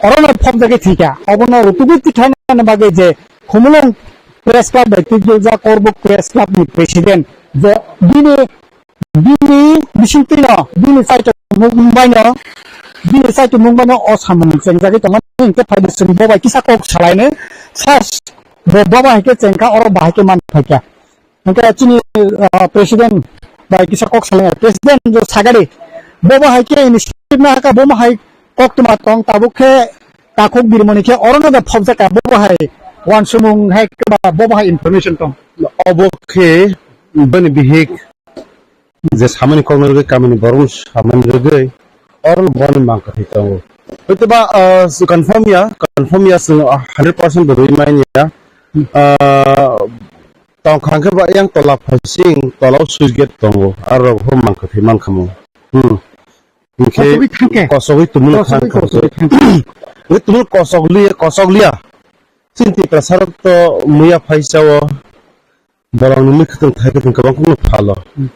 orono phobjagwi thwikha. Obono rutugwi tikhlaina bagwi je Khumulwng Press Club bai twijlokjak Korbuk Press Club ni president je bini, bini bisingtwino, bini chaichomung baino, bini chaichomung baino o samung chengjagwi tongmani hwnkhe phaidi chwng bo bai kisa kok salaino sa bo, bo bai khe chengkha, oro bahai khe man phaikha. Hingke chini, ah, president bai kisa kok salai, president jo sagari, bobo hai khe initiative na haka, bomo hai kok tuma tong, tabuk khe takhuk birmoni khe orono da phobjak ka, bobo hai wansumung hai khe ba, bobo hai information tong. Obo khe bini bihik je samani kok no rwgwi, kamini borok samani rwgwi, oro boni mang kwthwi tongo. Hwtwba, ah, confirm ya, confirm ya, chwng hundred percent bo rwui manya. Ah, Tongkha hwnkhe ba yang tola phaising, tola o switch gate tongo, aro rok bo mang kwthwi mankha mo. Hmm. Hwnkhe kosogwi thangkhe? Kosogwi tumung kosogwi thang kosogwi thangkhe. Hwnkhe tumung kosok liya, kosok liya. Chini Tiprasa rok to muya phaisa o. Borokni mui khwtwng thai khwtwng kwbang kheno phalo. Hmm.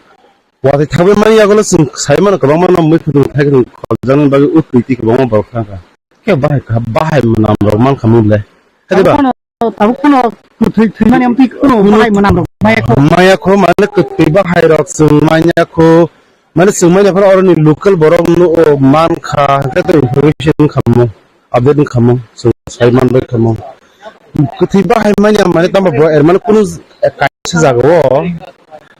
Watwi thangwi mani yagulo chwng sai mano kwbangma no mui khwtwng thai khwtwng kholjaknani bagwi o twi twi kwbangma borok thangkha. Khe bahai kha, bahai mwnam rok mankha mung le. Khe diba? Tabuk phano, tabuk phano kwthwi thwimani amtwi kheno bahai mwnam rok maya kho. Maya kho, mane kwthwi bahai rok chwng manya kho. Mane chwng manya phano oroni local borok no, o, mankha, hwnkhe to information wngkha mo, update wngkha mo, chwng sai manbai kha mo. Kwthwi bahai manya mane tamo bo er mane kunu kaisa jaga o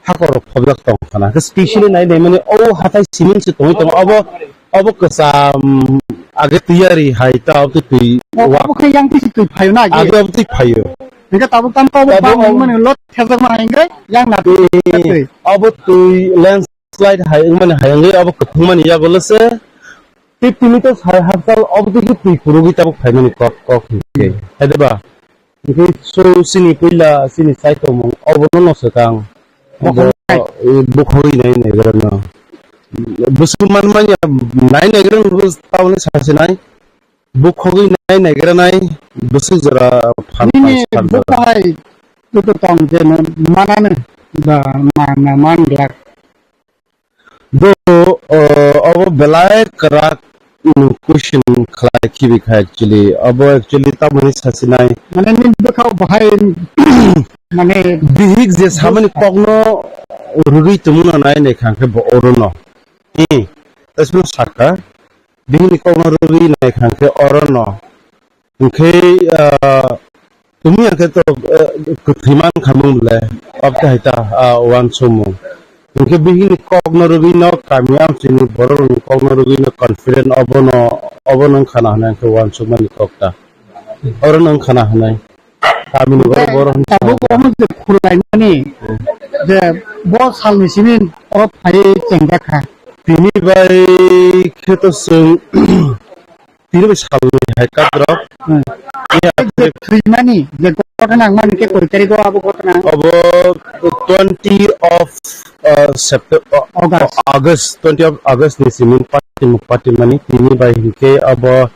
hakor rok phobjak tong khana. Hwnkhe specially nai nai mane o hathai siming se tongwi tongo. Obo, obo kwcham age tiyari hai ta obo twi. O, wa- obo khe yang twi si twi phaio na age? Age obo twi phaio. Hwnkhe tabuk tamo obo tabuk bang o- mani lot thajak ma hai hwnkhe yang na twi. Eh, twi. Obo twi lens slide hai wngmani hai wngwi abo kwthwngmani yagulo se fifty meters hai hakchal obo twi twi phurugwi tabuk phaimani kok kok hinkhe. Hmm. Hai diba? Hinkhe so chini puila chini chai tongmung obono no swkang. Bukhogwi nai. Bo, eh, bukhogwi nai naigrano. Bwswk manmanya nai naigrano bwswk tamoni sasinai. Bukhogwi nai naigranai bwswk jora phan nini phan sal jora. Bukhai joto tong je no manano da mana man glak. Do, uh, obo belai kwrak, mm, question khlai khibi kha actually. Obo actually tamoni sasinai. Mane nini bwkhao bahai mane bihik je samani kokno rwgwi tongmano nai nai kha khe bo orono. Hi, tasno saka. Bihini kokno rwgwi naikha khe orono. Hwnkhe, ah, tumi hwnkhe to, eh, kwthwi mankha mung le, obo khe hai ta, ah, uansukmung. Hwnkhe bihini kokno rwgwino kami amchini bororokni kokno rwgwino confident obono, obono wngkha na hwnwi hwnkhe uansukmani kok ta. Orono wngkha na hwnwi. Kamini borok, borok hwnwi tabuk swnamjak. Omo je khulaimani je bo salni simi oro phaiwi chengjak kha. Tini bai khe to chwng tini bai salni hai kadrok. Hmm. Iya, je thwimani je ghotona wngmani khe koi tarikh o abo ghotona? Abo twenty of, uh, September, uh, August. August, twenty of August ni simi party, party mani tini bai hinkhe abo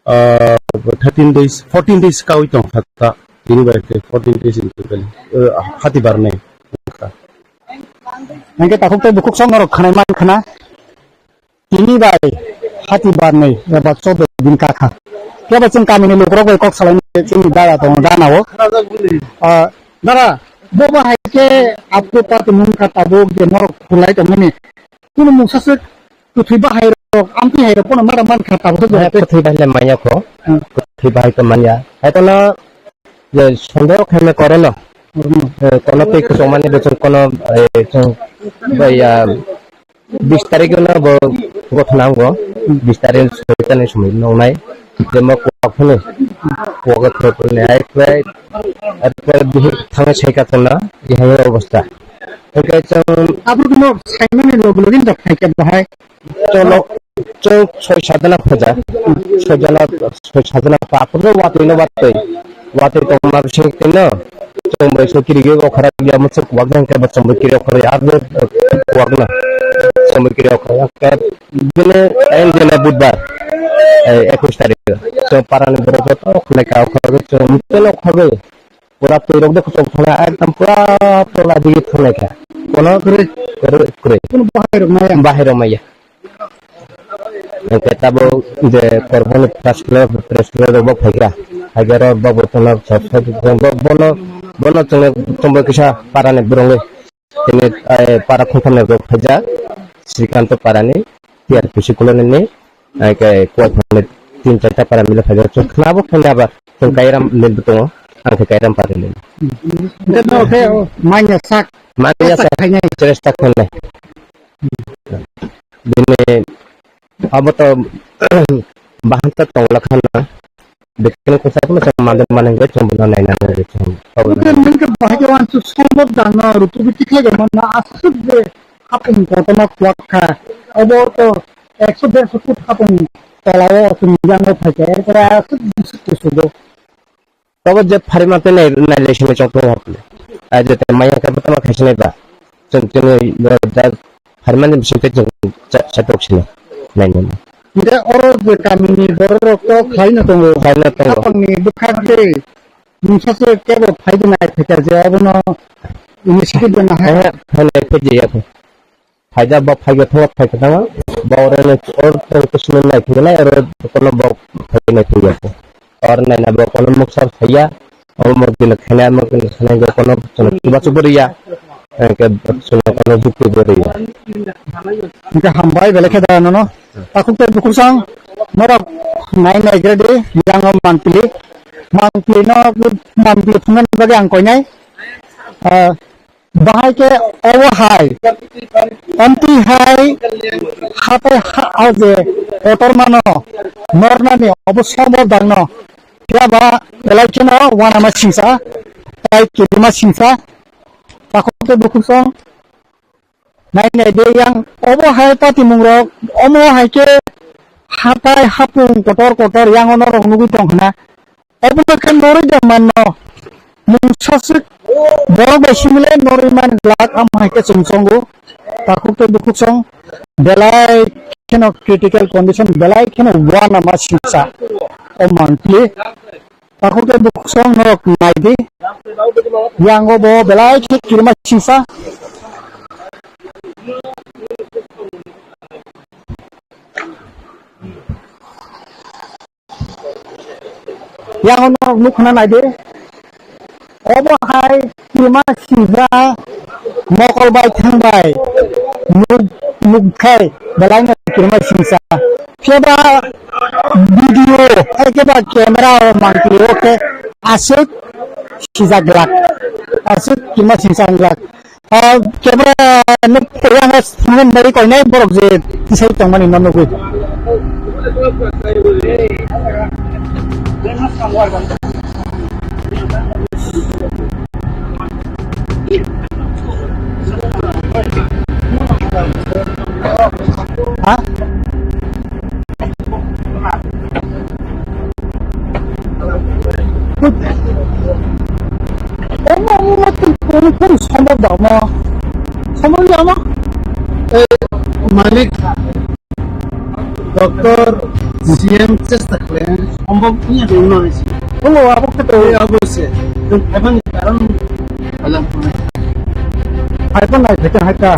Ah, thirteen days, fourteen days kawi tong kha ta. Tini bai khe fourteen days in total. Eh, hati barnai. Hingke takhuk tei bukhuk song norok khanai man khana. Tini bai hati barnai eba choddo din ka kha. Kebo chwng kamini lukurok bai kok salai chini dara tongo dana o. Ah, dara, bo bahai khe apku pa tumung kha tabuk je norok khulai tongmani. Kunu mungsa se kwthwi bahai rok, amtwi hai rok pono mara man kha tabuk se. Kwthwi bahai le manya kho. Hmm. Kwthwi bahai khe manya. Hai kono je sondeho khaime kore no. Hmm. Eh, kono tei kwchwng mani bwswng kono, eh, chwng bai, ah, bis tarikh no bo gothona wngo. Hmm. Bis tarikh soita ni somoi nongnai. Je mo kuak phano. Kuak thoi phano hai khlai. Ar pore bihik thangwi sai ka kono. Hai obostha. Hingke chwng aboni no saimani log login rok hai khe bahai. Cholo, chwng soi sajana phaja, soi jana, soi sajana pa, apor watwi no watwi, watwi tongma bising twi no, chwng bai so kiri ge okhara ya muchuk wak jang ke ba chwng bai kiri okhara ya, abo wak na, chwng bai kiri okhara ya, ke bini time jena budbar, eh, ekush tarik, chwng parani borok joto khulai ka okhara ge chwng mukte no okhara ge, pura twi rok de kuchuk thana ekdom pura tola digi thunai kha, kono kwrwi, kwrwi, kwrwi, bahai rok maya, bahai rok maya. Hingke tabuk je Korboni press club, press club rok bo phaikha. Phaikhe oro bo bo chwngno sa-, sa-, bo-, bono, bono chwngno chwngbo kisa parani borongwi. Tini, eh, para khungtham ni rok phaijak. Srikanto parani, T R P C colony ni, hingke Kuaithani tin charta para mile phaijak. Chwng khna bo khna ba chwng Kairam lil bo tongo. Ang khe Kairam parani. Hingke no khe manya sak. Manya sak. Khainai. Chesta khainai. Bini abo to bahanta tongla khana. Bekeno kwchak no chwng mande mane hwnkhe chwng bono naina nangwi chwng. Obo nungkhe bahai khe uansuk sombok jangno rutubi tikhlai manna aswk je hapung kotorma kwak kha. Obo to ekso derso foot hapung tolao chwng yango phaikha. Erpore aswk bwswk kusugo. Tobo je pharima tei nai, nai lai sini chok tong hokle. Ai je te maya ka bata ma khaisini ba. Chwng chini borok da pharimani bising tei chwng cha, cha tok sini. Nai nai. Hingke oro je kamini borok rok to khaina tongo. Khaina tongo. Apangni bwkhak tei mungsa se kebo phaidi nai phikar je abono initiative rwna hai. Eh, hai nai phikar ya. Phaida bo phaiga thangma phai kwtangma, bo oro no or tong kusno nai thangma nai, oro kono bo phai nai thangma ko. Or nai na bo kono muksa phaiya, o mo gina khana mo gina khana go kono kono chuba chuba riya, ke suno kono jukti bo riya. Hingke hambai belai khe da nono. Takhuk tei bukhuk sang norok nai nai gre di, yang o mangpili. Mangpili no, mangpili phungan bagi ang koinai. Ah, Bahai khe obo hai, amtwi hai hatai ha, o je kotormano nornani obo sombor dangno, phiya ba belai kheno uanama singsa, tai kirima singsa, takhuk tei bukhuk song nai nai de yang obo hai patimungrok, omo hai khe hatai hapung kotor kotor yang o norok nugwi tong khna. Obo khe norwi da manno. Mungsa swk borok bai simi le norwi man glak, amo hai khe chwng chongo. Takhuk tei bukhuk song belai kheno critical condition, belai kheno uanama singsa o mangpili. Takhuk tei bukhuk song norok nai di. Yang o bo belai khe kirima singsa. Yang o norok nuk khna nai di. Obo hai kirima singsa mokol bai thang bai nuk, nuk khai belai no kirima singsa. Phiya ba video, hai khe ba camera o mangpili o khe aswk sijak glak, aswk kirima singsa wng glak. Ah, camera nuk tei ang thangna bagwi koinai borok je tisai tongmani no nugwi. Ha? Omo, omo, omo, tei kono, kono sombor da omo. Sombor ya omo? Eh, malik, doctor, C M chesta khlai, sombor ya dong na si. Omo, abo khe to. Eh, abo se. Tong phaiban karon alam. Phaiban nai, phaiban hai ta.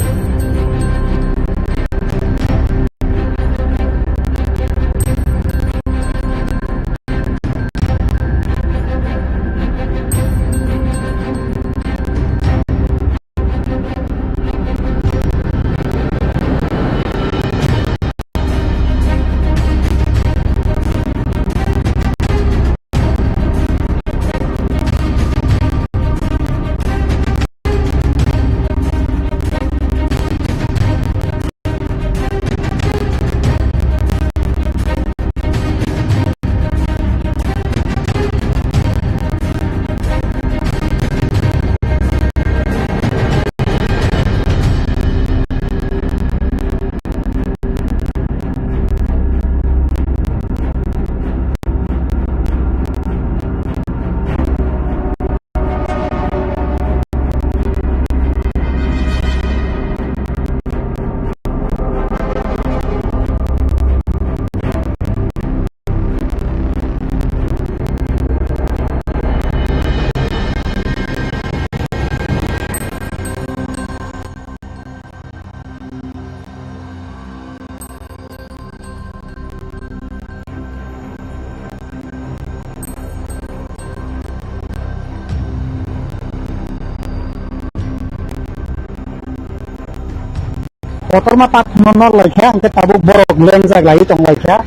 Kotorma takhumno nor laikha, hwnkhe tabuk borok lengjak lai tong laikha.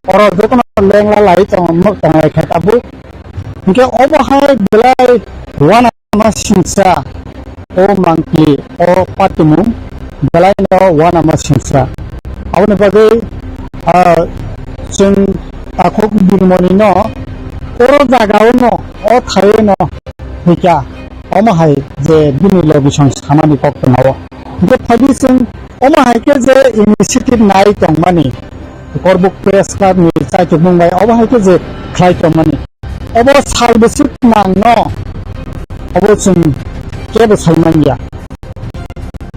Oro jotono lengla lai tong, tong laikha tabuk. Hwnkhe obo hai belai uanama singsa, o mangpili, o patimung belai no uanama singsa. Aboni bagwi, ah, chwng takhuk birmoni no oro jaga o no, o thai o no hwnkha. Omo hai je bini logi song samani kok tongmao. Hingke phaidi chwng omo hai khe je initiative nai tongmani, Korbuk Press Club ni chaitukmung bai omo hai khe je khlai tongmani. Obo sal bwswk nangno, obo chwng kebo sai manya.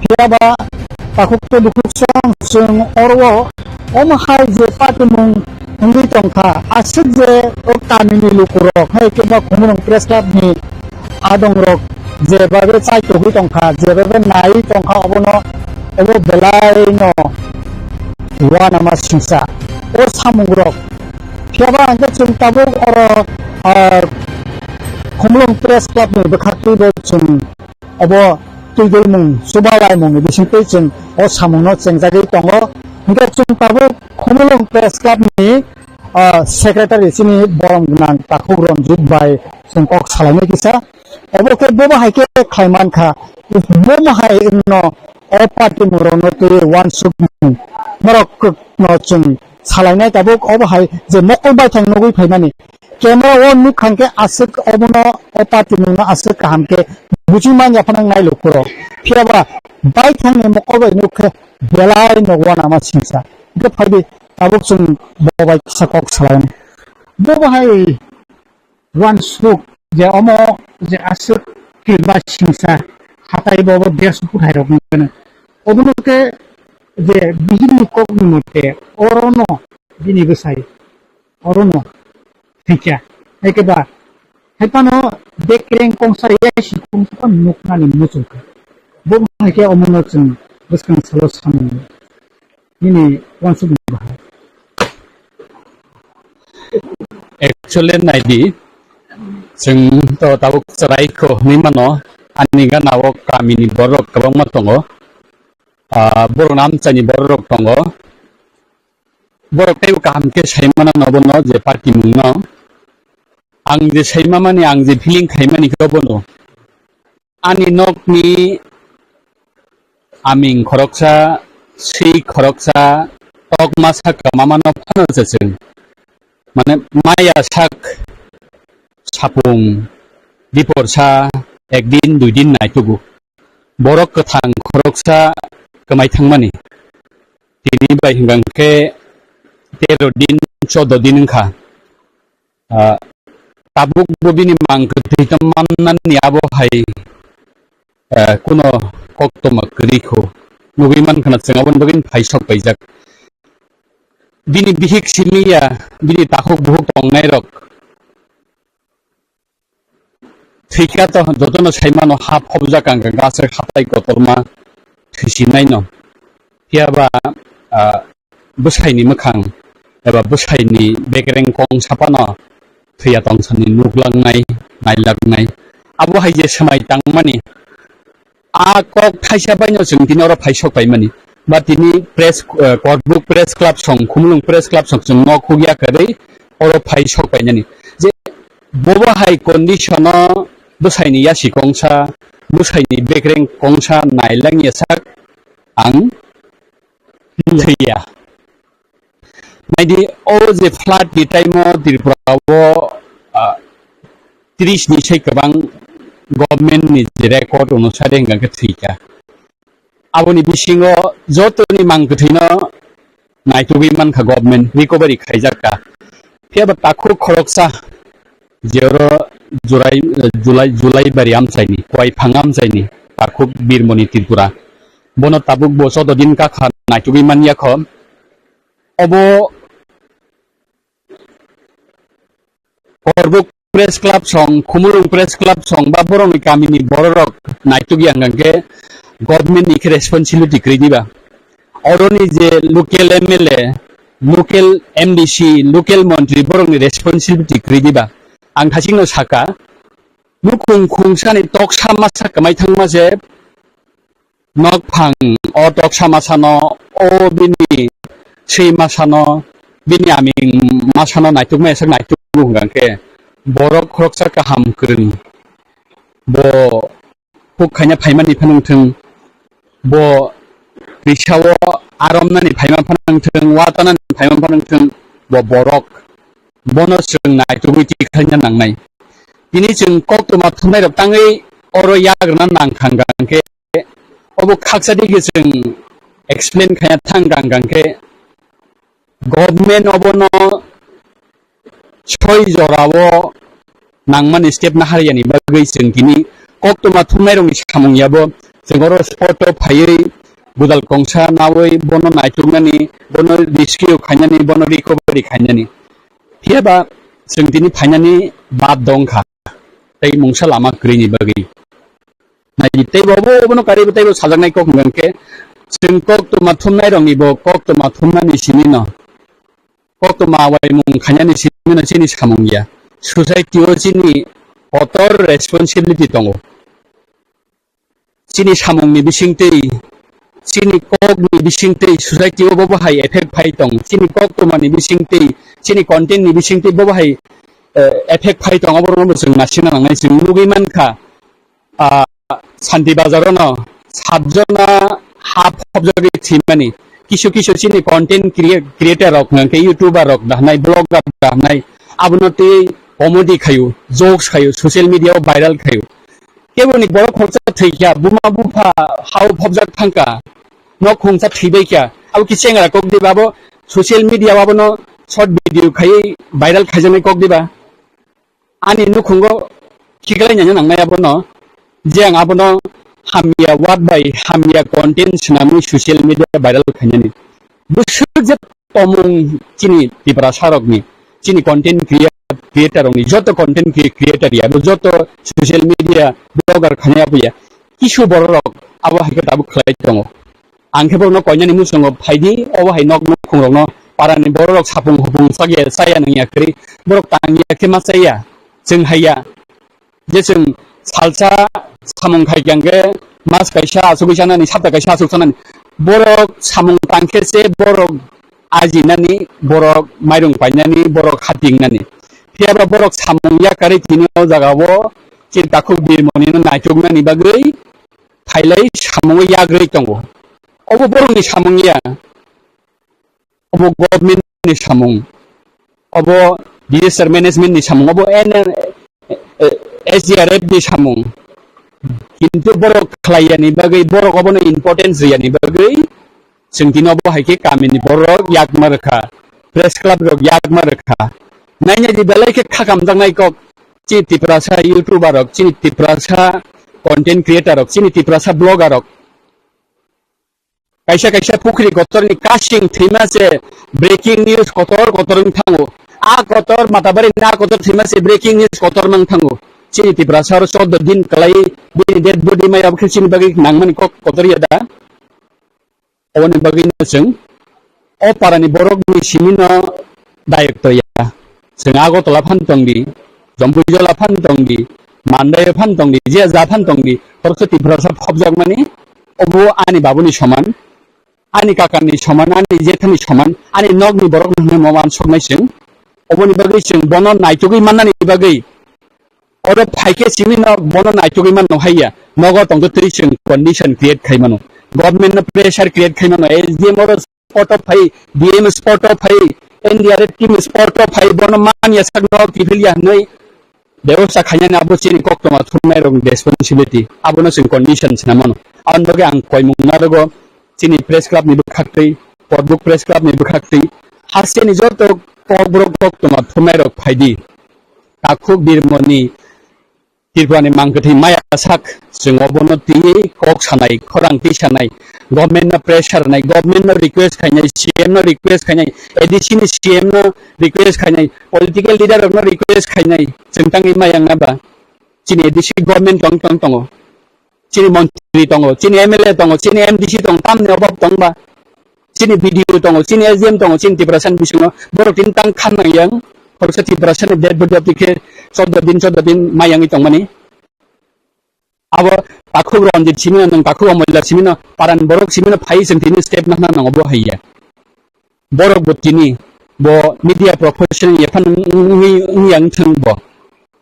Phiya ba takhuk tei bukhuk song chwng oro omo hai je patimung wngwi tongkha, aswk je o kamini lukurok hai khe ba Khumulwng Press Club ni adongrok je babe chai togwi tongkha, je babe nai tongkha, obono obo belai no uanama singsa o samungrok. Phiya ba hwnkhe chwng tabuk oro, ah, Khumulwng Press Club ni bwkhaktwi bo chwng obo twidulmung, chubalaimung ni bisingtwi chwng o samung no chengjagwi tongo. Hwnkhe chwng tabuk Khumulwng Press Club ni, ah, secretary chini borom gwnang takhuk Ranjit bai chwng kok salainai kisa. Obo khe bobo hai khe khlai mankha, bomo hai wngno o party mung rokno twi uansukmung norok no chwng salainai tabuk. Obo hai je mokol baithang nugwi phaimani, camera o nukha hwnkhe aswk obono o party mungno aswk kaham khe buji manya phano wngnai lukurok. Phiya ba baithangni mokol bai nuk khe belai no uanama singsa. Hwnkhe phaidi tabuk chwng bo bai kisa kok salainai. Bo bahai uansuk je omo je aswk kilba singsa hatai bo bo derso kwthai rok wngkhe. Obono khe je bihikni kokni mote orono bini bwsai orono thwikha. Hai khe ba, hai phano bekreng kongsa yasi kongsa phano nuknani muchungkha. Bo hai khe omono chwng bwskang salo samung nini uansukni bahai. Actually, naidi, chwng to tabuk chwrai kho hwnwi mano, ani gana o kamini borok kwbangma tongo. Ah, borok namchani borok tongo. Borok teibo kaham khe sai mano bono je party mungno. Ang je sai mamani, ang je feeling khaimani khe bono. Ani nokni aming khoroksa, swi khoroksa, tok masa kwmamano phano se chwng. Mane maya sak sapung, diporsa, ekdin, duidin naitugo. Borok kwthang khoroksa kwmai thangmani. Tini bai hwnkha khe tero din, chodo din wngkha. Ah, tabuk bo bini mang kwthwi tongmani abo hai, eh, kuno koktwma kwrwi kho. Nugwi mankha na chwng aboni bagwi phai sok paijak. Bini bihik simi ya, bini takhuk buhuk tongnai rok. Thwikha to jotono sai mano ha phobjak ang kha, aswk hatai kotorma thwisi naino. Phiya ba, ah, bwsaini mwkhang eba bwsaini bekreng kong sapano thwiya tongsani nuklangnai, nailaknai. Abo hai je swmai tangmani, a kok thaisa baino chwng tini oro phai sok paimani. Ba tini press, eh, Korbuk Press Club song, Khumulwng Press Club song chwng nok hugya kwrwi oro phai sok painani. Je bobo hai condition o bwsaini yasi kongsa, bwsaini bekreng kongsa nailangya sak ang thwiya. Naidi, o je flood ni time o Tripura o, ah, tris ni sai kwbang government ni je record onusare hwnkha khe thwikha. Aboni bisingo jotoni mang kwthwino naitugwi mankha government, recovery khaijakka. Phiya ba takhuk khoroksa je oro July, July, July bari amchaini, Kwaiphang amchaini takhuk Birmoni Tripura. Bono tabuk bo chodo din kakha naitugwi manyakho. Obo Korbuk Press Club song, Khumulwng Press Club song ba borokni kamini bororok naitukya hwnkha khe government ni khe responsibility kwrwi diba? Oroni je local M L A, local M D C, local montri borokni responsibility kwrwi diba? Ang thasingno saka, nukhung khungsani toksa masa kwmai thangma se nokphang o toksa masano, o bini swi masano, bini aming masano naitukmaya sak naitukgo hwnkha khe borok khoroksa kaham kwrwng. Bo huk khaina phaimani phano wngthwng, bo risao aromnani phaima phano wngthwng, watanani phaima phano wngthwng, bo borok. Bono chwng naitugwi tikhlaina nangnai. Tini chwng koktwma thumnairok tangwi oro yagrwna nangkha hwnkha khe, obo khaksa digi chwng explain khaina thang gang gang khe, government obono soi jorao nangmani step nahariyani bagwi chwng tini koktwma thumnairokni samung yabo chwng oro spot o phaiwi gwdal kongsa nawi bono naituknani, bono rescue khainani, bono recovery khainani. Phiyaba chwng tini phainani bad dong kha, tei mungsa lama kwrwini bagwi. Naidi teibo obo, obono karwibo teibo sajaknai kok hwnkha khe, chwng koktwma thumnairoknibo koktwma thumnani simi no, koktwma waimung khainani simi no chini samung ya. Society o chini kotor responsibility tongo. Chini samungni bisingtwi, chini kokni bisingtwi society o bo bahai effect phai tong, chini koktwmani bisingtwi, chini content ni bisingtwi bo bahai, eh, effect phai tong, oborokno bo chwng naisingna nangnai. Chwng nugwi mankha, ah, Santi Bazar o no sat jona ha phobjagwi thwimani. Kisu kisu chini content crea-, creator rok hwnkhe YouTuber rok da hwnai, blogger da hwnai, abono twi comedy khaio, jokes khaio, social media o viral khaio. Keboni borok khoroksa thwikha, buma bupha hao phobjak thangkha, nok khungsa thwibaikha, abo khe chengra kok diba, abo social media o abono short video khaiwi viral khaijaknai kok diba? Ani nukhungo khiklai nani nangnai abono, je ang abono hamya word bai hamya content swnamwi social media viral khainani. Bwswk je tomung chini Tiprasa rokni, chini content crea-, creator rokni, joto content cre-, creator ya, bo joto social media blogger khainai abo ya, kisu borok rok abo hai khe tabuk khlai tongo. Ang khe borokno koinani muchungo phaidi, obo hai nok nukhung rokno parani borok rok sapung hopung chaya, chaya nangya kwrwi, borok tangya khe ma chaya, chwng haiya. Je chwng salsa samung khai khe hwnkhe mas kaisa asugwi chanani, sapta kaisa asuk chanani. Borok samung tang khe se borok ajinani, borok mairung painani, borok hatingnani. Phiyaba borok samung yakarwi tini o jaga o chini takhuk birmoni no naituknani bagwi phailai samungo yagrwi tongo. Obo borokni samung ya. Obo government ni samung, obo disaster management ni samung, obo N, eh, S D R F ni samung. Kintu borok khlaiyani bagwi, borok obono importance riyani bagwi, chwng tini obo hai khe kamini borok yakma rwkha, press club rok yakma rwkha. Naina di belai khe kha kamjaknai kok, chini Tiprasa YouTuber rok, chini Tiprasa content creator rok, chini Tiprasa blogger rok. Kaisa kaisa pukhri kotorni kasing thwima se breaking news kotor kotor wng thango. A kotor Matabari na kotor thwima se breaking news kotor mang thango. Chini Tiprasa oro chordo din kwlai bini dead body maya bwkhe chini bagwi nangmani kok kotor ya da. Oboni bagwi no chwng o parani borokni simi no dayok to ya. Chwng Agartala phan tong di, Jampuijala phan tong di, Mandai phan tong di, je ja phan tong di, khoroksa Tiprasa phobjakmani, obo ani babuni soman, ani kakani soman, ani jethani soman, ani nokni borok no hwnwi mo uansuknai chwng. Oboni bagwi chwng bono naitugwi mannani bagwi, oro phaikhe simi no bono naitugwi manno haiya, nogo tongtwi twi chwng condition create khai mano, government no pressure create khai mano, S D M oro spot o phai, D M spot o phai, N D R F team spot o phai, bono man ya sak no kiphil ya hwnwi bebosta khainani abo chini koktwma thumnai rokni responsibility, abono chwng condition sina mano. Aboni bagwi ang koimung narogo chini press club ni bwkhaktwi, Korbuk press club ni bwkhaktwi, hasteni joto kokborok koktwma thumnai rok phaidi, takhuk birmoni Tripurani mangkwthwi maya sak, chwng obono twiwi kok sanai, khorang twi sanai, government no pressure rwnai, government no request khainai, C M no request khainai, A D C ni C M no request khainai, political leader rokno request khainai, chwng tangwi maya wngna ba? Chini A D C government tong tong tongo, chini montri tongo, chini M L A tongo, chini M D C tongo, tamni obab tong ba? Chini B D O tongo, chini S D M tongo, chini Tiprasa ni bisingo borok tini tang khan nang yang, khoroksa Tiprasa ni dead body abdi khe chordo din, chordo din mai yangwi tongmani. Abo takhuk Ranjit simi no, nwng takhuk Amoila simi no, paran borok simi no phai chwng tini step nahna nango bo hai ya. Borok bo tini bo media professional ya phan wng, wng, wng yang thang bo.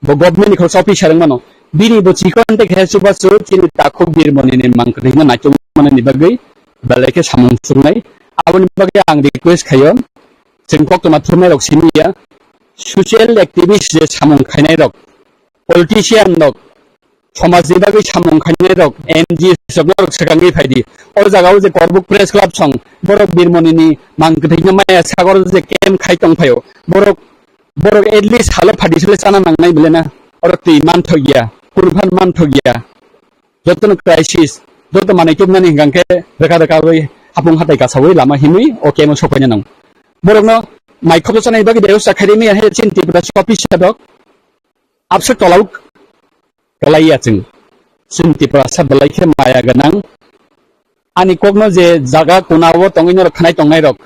Bo government ni khoroksa officer wng mano. Bini bo chikon tei khe chubachu chini takhuk birmoni ni mang kwthwino naichomani bagwi belai khe samung chuknai. Aboni bagwi ang request khaio, chwng koktwma thumnai rok simi ya, social activist je samung khainai rok, politician rok, somajni bagwi samung khainai rok, N G O rok norok swkangwi phaidi. O jagao je Korbuk Press Club song, borok birmoni ni mang kwthwino maya sagor je camp khai tong phaio. Borok Borok at least halo phadi sole chana nangnai bole na. oro twi manthok ya, kunu phano manthok ya. Jotono crisis, joto manwi tubnani hwnkha khe rwkha rwkha wi hapung hatai kasawi lama hinwi o camp o sokpaina nango. Borokno mai khobjak chanai bagwi bebostha khairwi maya he chini Tiprasa officer rok abswk tolauk tolai ya chwng. Chini Tiprasa belai khe maya gwnang. Ani kokno je jaga kunao tongwi norok khnai tongnai rok,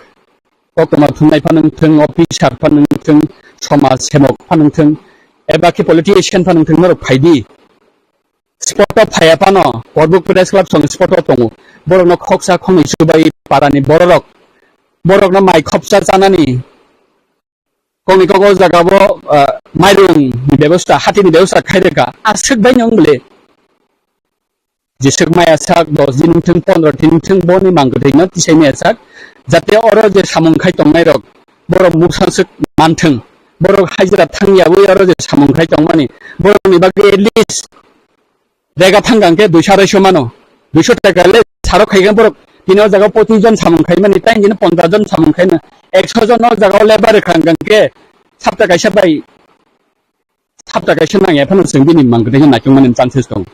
koktwma thumnai phano wngthwng, officer phano wngthwng, somaj semok phano wngthwng, eba khe politician phano wngthwng, norok phaidi. Spot o phaiya phano, Korbuk Press Club song spot o tongo. Borokno khoksa khongnwi chubai parani bororok. Borokno mai khopsa chanani. Kokni kok o jaga bo, ah, mairung ni bebosta, hati ni bebosta khai rwkha. Aswk bai nw wng bole. Jeswk maya sak, dos din wngthwng, pondro din wngthwng, boni mang kwthwi no tisai maya sak. Jate oro je samung khai tongnai rok, borok muksa swk manthwng. Borok hajira thang yawi oro je samung khai tongmani, borok ni bagwi at least rega thang khe duiso arai so mano. Duiso taka le saro khai khe borok tini o jaga pochis jon samung khai mani, tai jini ponchas jon samung khai mani, ekso jon o jaga o labour rwkha khe sapta kaisa bai, sapta kaisa nang ya phano chwng bini mang kwthwi khe naituk mani chances tong.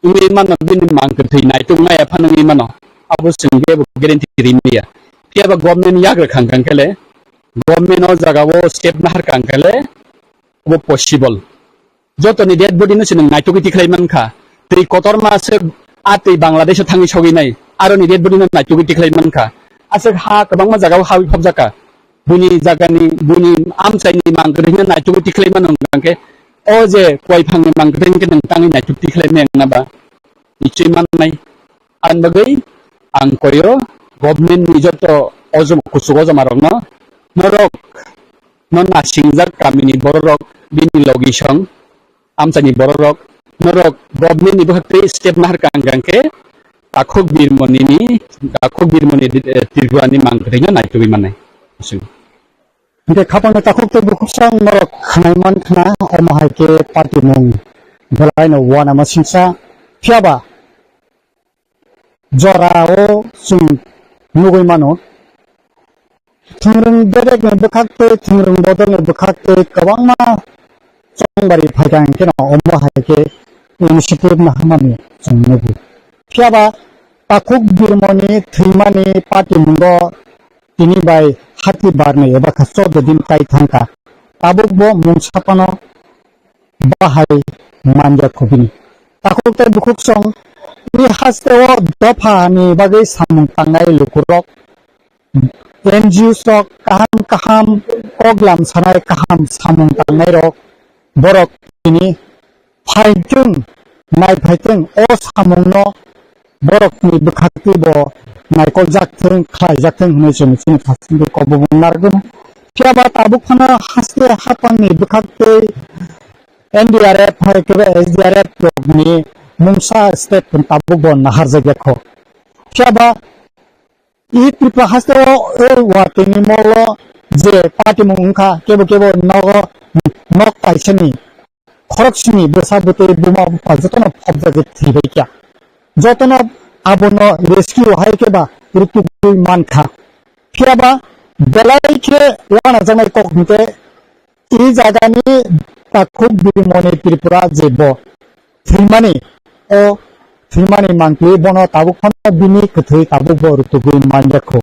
Wngwi mano bini mang kwthwi naituk maya phano wngwi mano. Abo chwng khe bo guarantee ri maya. Phiya ba government yak rwkha khe le, government o jaga o step nahar kha khe le, bo possible. Jotoni dead body no se nwng naitugwi tikhlai mankha. Twi kotorma se a twi Bangladesh o thangwi sogwi nai. Aroni dead body no naitugwi tikhlai mankha. Aswk ha kwbangma jaga o hawi phobjakha. Buini jagani, buini amchaini mang kwrwi no naitugwi tikhlai mano hwnkha khe, o je koi phangni mang kwrwi hwnkhe nwng tangwi naituk tikhlai maya wngna ba? Nichoi mannai. Ang bagwi ang koyo government ni joto ojom-, kuchuk ojoma rokno, norok no nasingjak kamini bororok bini logi song amchani bororok norok government ni bwkhak twi step nahar kang kang khe takhuk birmoni ni, takhuk birmoni, eh, Tripura ni mang kwthwi no naitugwi mannai. Hwnkhe khapangni takhuk tei bukhuk song norok khnai man khna, omo hai khe party mung belai no uanama singsa. Phiya ba jora o chwng nugwi mano, thwngrwng berekni bwkhak tei thwngrwng bodolni bwkhak tei kwbangma chongbari phaikha, hwnkhe no omo hai khe initiative naharmani chwng nugo. Phiya ba takhuk birmoni thwimani party mungo tini bai hati barni eba kha chordo din kai thangkha. Tabuk bo mungsa phano bahai manya khobini. Takhuk tei bukhuk song i haste o dopha ni bagwi samung tangnai lukurok, N G Os rok, kaham kaham kok lam sanai, kaham samung tangnai rok, borok tini phaithwng, nai phaithwng o samungno borokni bwkhaktwi bo naikoljak thwng, khlaijak thwng hwnwi chwng chini khasingtwi kok bubung narwkgwino. Phiya ba tabuk phano haste hapangni bwkhaktwi N D R F hai khe S D R F rokni mungsa step tabuk bo naharjak ya kho. Phiya ba i Tripura haste o, o watwi ni molo je party mung wngkha, kebo kebo nogo nok kaisani khoroksini bwsa bwtwi buma bupha jotono phobjagwi thwibaikha. Jotono abono rescue hai khe ba rutugwi mankha. Phiya ba belai khe wanajaknai kok hwnkhe i jagani takhuk birmoni Tripura je bo thwimani, o thwimani mangtwi bono tabuk phano bini kwthwi tabuk bo rutugwi manjakho.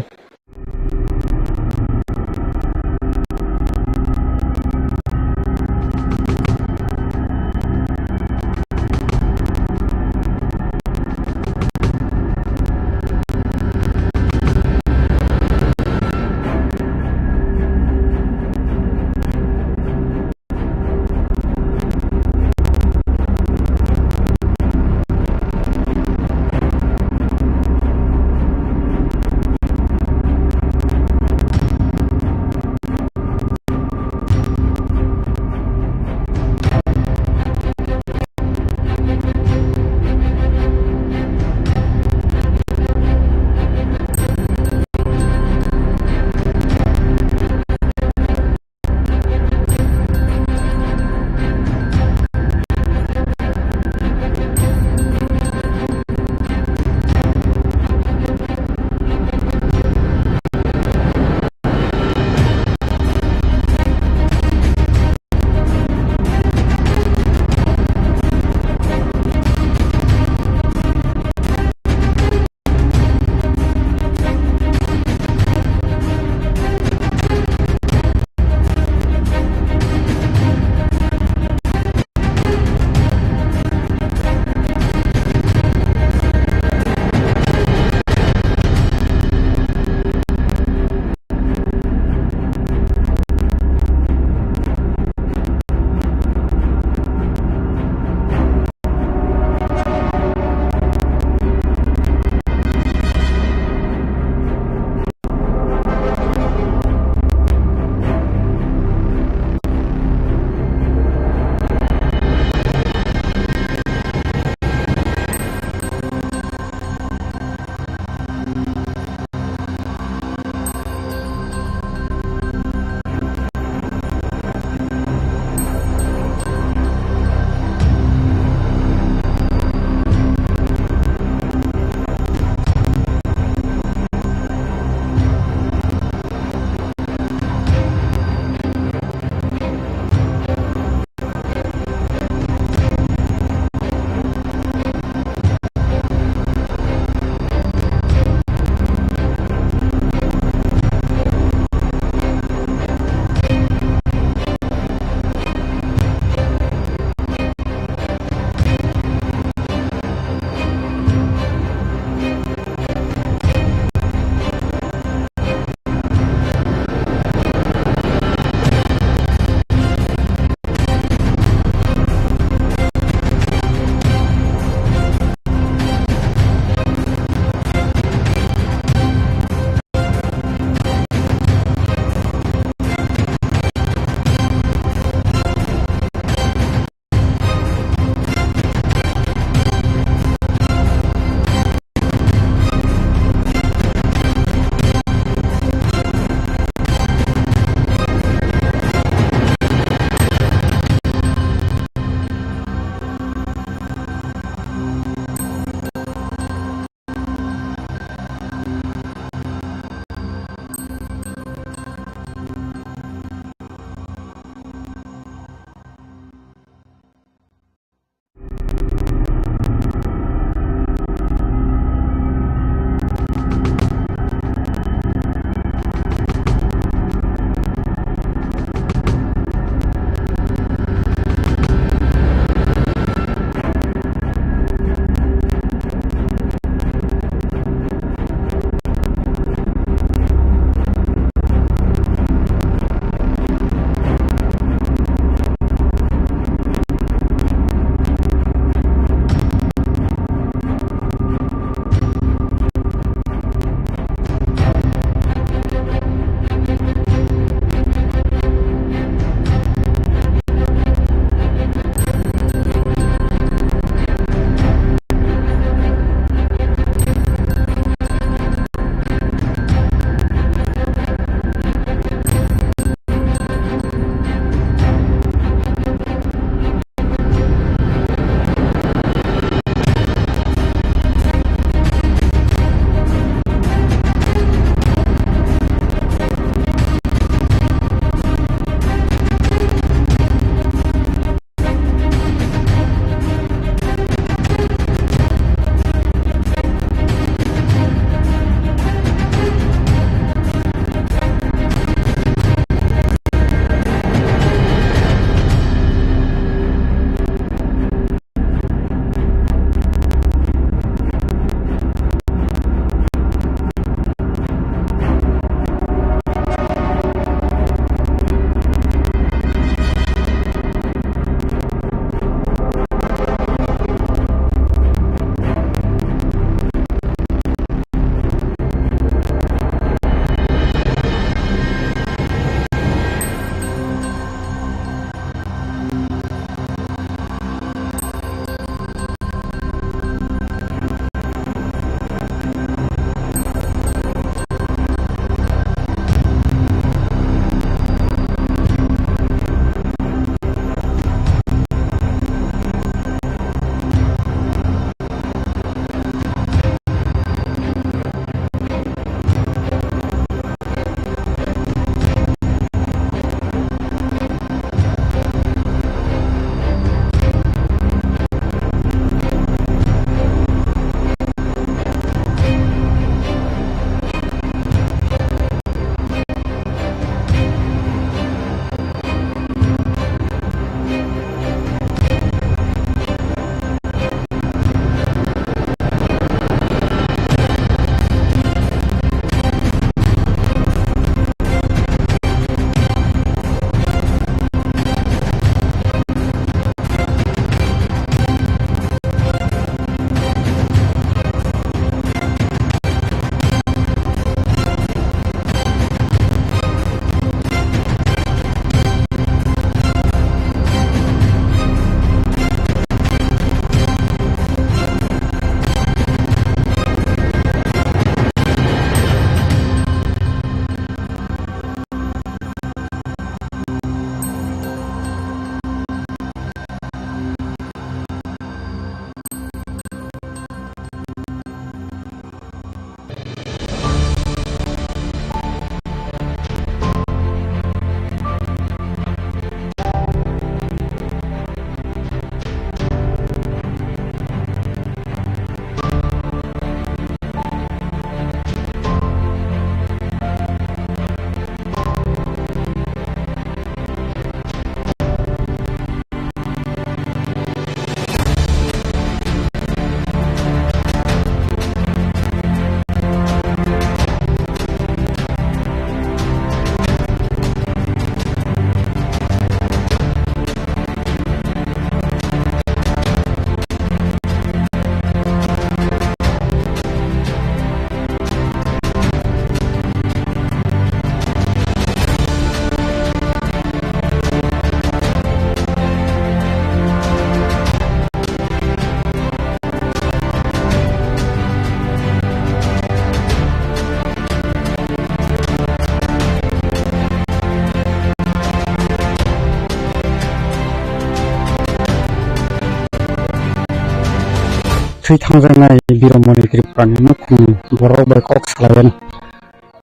thwi thangjaknai Biromoni Tripurani nukhungni borok bai kok salaimani.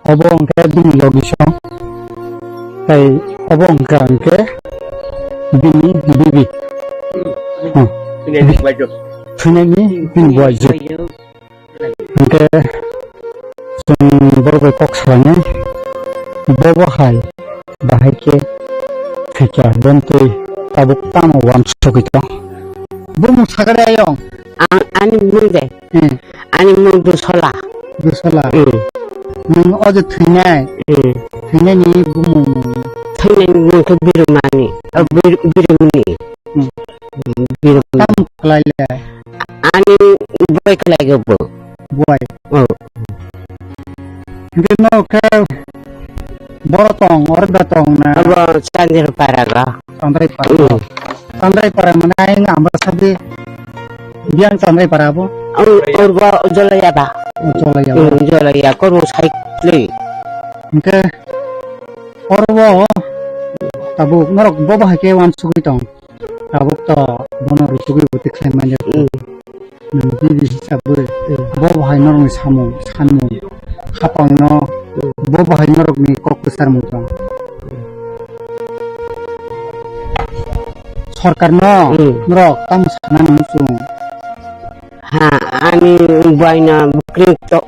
Obo hwnkhe bini logisong, tei obo hwnkha hwnkhe bini bibi. Hmm. Thwinaini bini buaijwk. Hwnkhe chwng borok bai kok salainai, bobo hai bahai khe thwikha, boni twi tabuk tamo uansugwi tong. Bumung sakari ayong. Ang, ani bumung de. Hmm. Ani bumung Dusola. Dusola. Hmm. Nwng o je thwinai. Hmm. Thwinaini bumung. Thwinaini bumung khe Birumani. O Bir-, Birumani. Hmm. Hmm, Birumani. Tam khlai le. Ani boi khlai go bo. Boi. Oh. Hingke no khe boro tong, oro da tong na. Abo Chandrai para ga. Chandrai para. Hmm. Chandrai para mane ayang amba sabi biang Chandrai para abo. Ang urbo Jolaya ba. Oh, Jolaya ba. Hmm, Jolaya, kormo cycle. Hingke oro bo tabuk norok bo bahai khe uansugwi tong. Tabuk to bono rutugwi bo tikhlai manya. Hmm. Nwng bibi hisab bai. Hmm. Bo bahai norokni samung, sanmung, hapangno, hmm, bo bahai norokni kok kwcharmung tong. Sorkarno, hmm, norok tamo sana nang chwng. Ha, ani buaino bwkrwi to,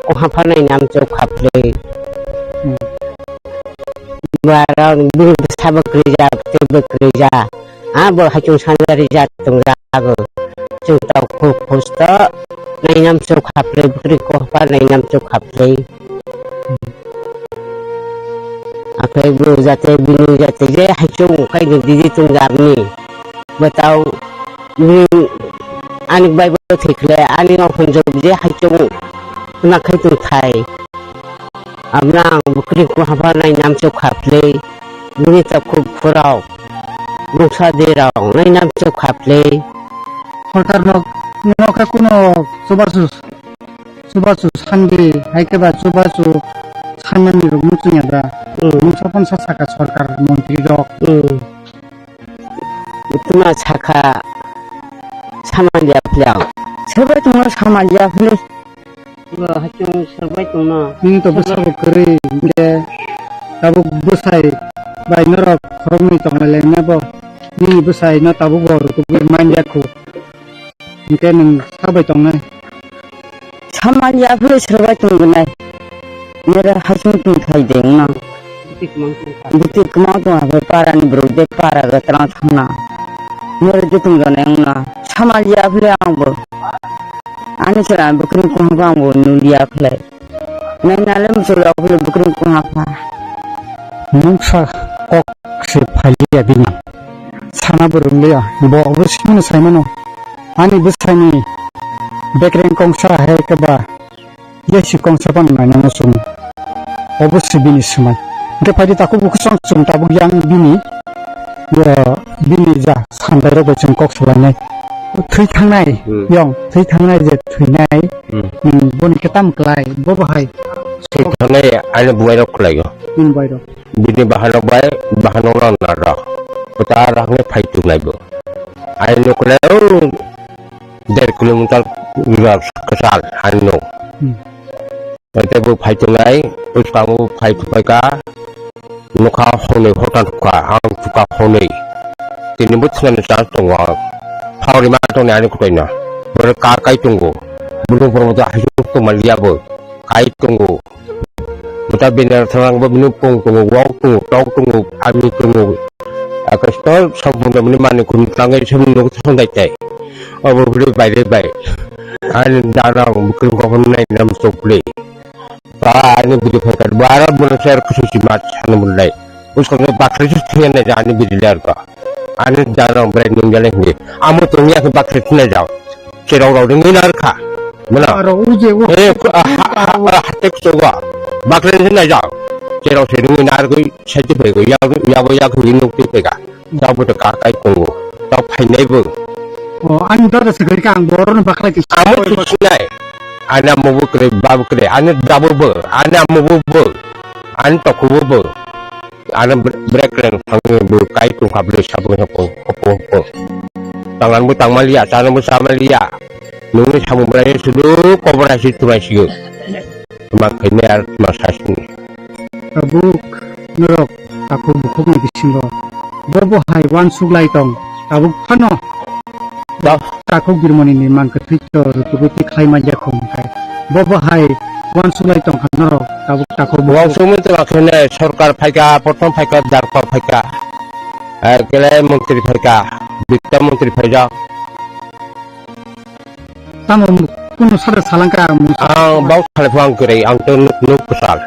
o hapharnai namchok khaplwi. Hmm. Buarok bini bwsa bwkrwi ja, bwtwi bwkrwi ja. A bo haichung sanjari ja tongjago. Chwng tau khu khusto nainamchok khaplwi, bwkrwi kophar nainamchok khaplwi. Akhai bo jate bini jate je haichung khaini didi tongjakni. Bwtao bini ani bai bo thwikhle ani o hunjok je haichung nakhai tongthai. Abna ang bwkrwi kuhapha nainamchok khaplwi, bini takhuk phurok, bwksa derok nainamchok khaplwi. Sorkar no, no khe kuno chubachu, chubachu sandi, hai khe ba chubachu sanmani rok muchungya da. Hmm. Mungsa phansa saka sorkar montri rok. Hmm. Tuma saka samalya phlang. Sobai tongma samalya phli. Bo hachung sobai tongma. Nini to bwsa bo kwrwi, hingke tabuk bwsai bai norok khoroknwi tonglai laina bo. Nini bwsai no tabuk bo rutugwi manya khu. Hingke nwng sabai tongnai. Samalya phuru srwbai tongwnai. Nere hachung tongthai de wngna. Biti kwmang tongkha. Biti kwmang tongkha khe para ni bwrwi de para ga twlang thangna. Nere de tongjanai wngna. Samalya phuru ang bo. Ani chwla bwkrwi kwmang bo ang bo nuliya khlai. Nainale muchungjago phuru bwkrwi kwmang kha. Mungsa kok se phailiya bini. Sana bo rwngliya. Bo obo simano saimano. Ani bwsani bekreng kongsa hai khe ba yasi kongsa phano nainano chwng. Obo se bini swmai. Hwnkhe phaidi takhuk bukhuk chwng chwng tabuk yang bini, ya, bini ja sandairok bai chwng kok salainai. Thwi thangnai, hmm, yong, thwi thangnai je thwinai, hmm, hmm, boni khe tam klai, bo bahai. Thwi thangnai ani buairok khlaio. Bini buairok. Bini bahanok bai, bahanok no naro. Kwtal rang phai tungnai bo. Ai nukle, o, der kilometer kwchal, hai no. Hmm. Tei bo phai tungnai, bwskango phai tuphai ka, nokha honwi hotan thukha, ang thukha honwi. Tini bo thwngnani chance tongo ang. Phao rima tongnai ani kwtwi no. Bore kar kai tongo. Bwrwng borok bo haisuk tongmani ya bo. Kai tongo. Bwta bini thwngmung bo bini pung tongo, wak tongo, tok tongo, ami tongo. Akasto samung bini mani kun tangwi samung nuk thang dai tai. Obo bini bai dai bai. Ani dara bwkrwng kok nai nam sok bini. Ba ani bini phai kar bara bini ser kusu si mat sanu mulai. Usko bakhri si thengna jani bini ler ka. Ani dara bini nung jale hindi. Amo tongya ke bakhri thengna jao. Cherok rok ringwi narwkha. Mano. Aro uje o. Eh, ku-, ah, ah, ah, ah, hatek sogo. Bakle ni na jao. Cherok se ringwi narwgwi sachi phaigo. Ya, ya bo yak ringwi nuk twi phaika. Jao bo to ka kai tongo. Jao phainai bo. O, ani dada se gari ka ang boro no bakle ki. Amo tu sinai. Ani amo bo kre, ba bo kre. Ani jabo bo. Ani amo bo bo. Ani tokhu bo bo. Ano bre-, break reng thangwi bo kai tongkha bwrwi saboni hopong hopong hopong. Tangan bo tangmaliya, chana bo chamaliya. Nungni samung bwlai sudu kobor hai si twmai sigo. Twma khainai ar twma sasini. Tabuk norok takhuk bukhukni bisingo bo bo hai uansuk lai tong, tabuk phano Ba- takhuk birmoni ni mang kwthwi to rutugwi twi khlai man ya khum khe. Bo bo hai uansuk lai tong kha norok tabuk takhuk bukhuk. Uansuk mung twma khainai sorkar phaika, prothom phaika, darkor phaika. Ekele montri phaika, bitta montri phaijak. Tamo kunu sada salangka mung. Ang bau salai phang kwrwi, ang to nuk nuk kwchal.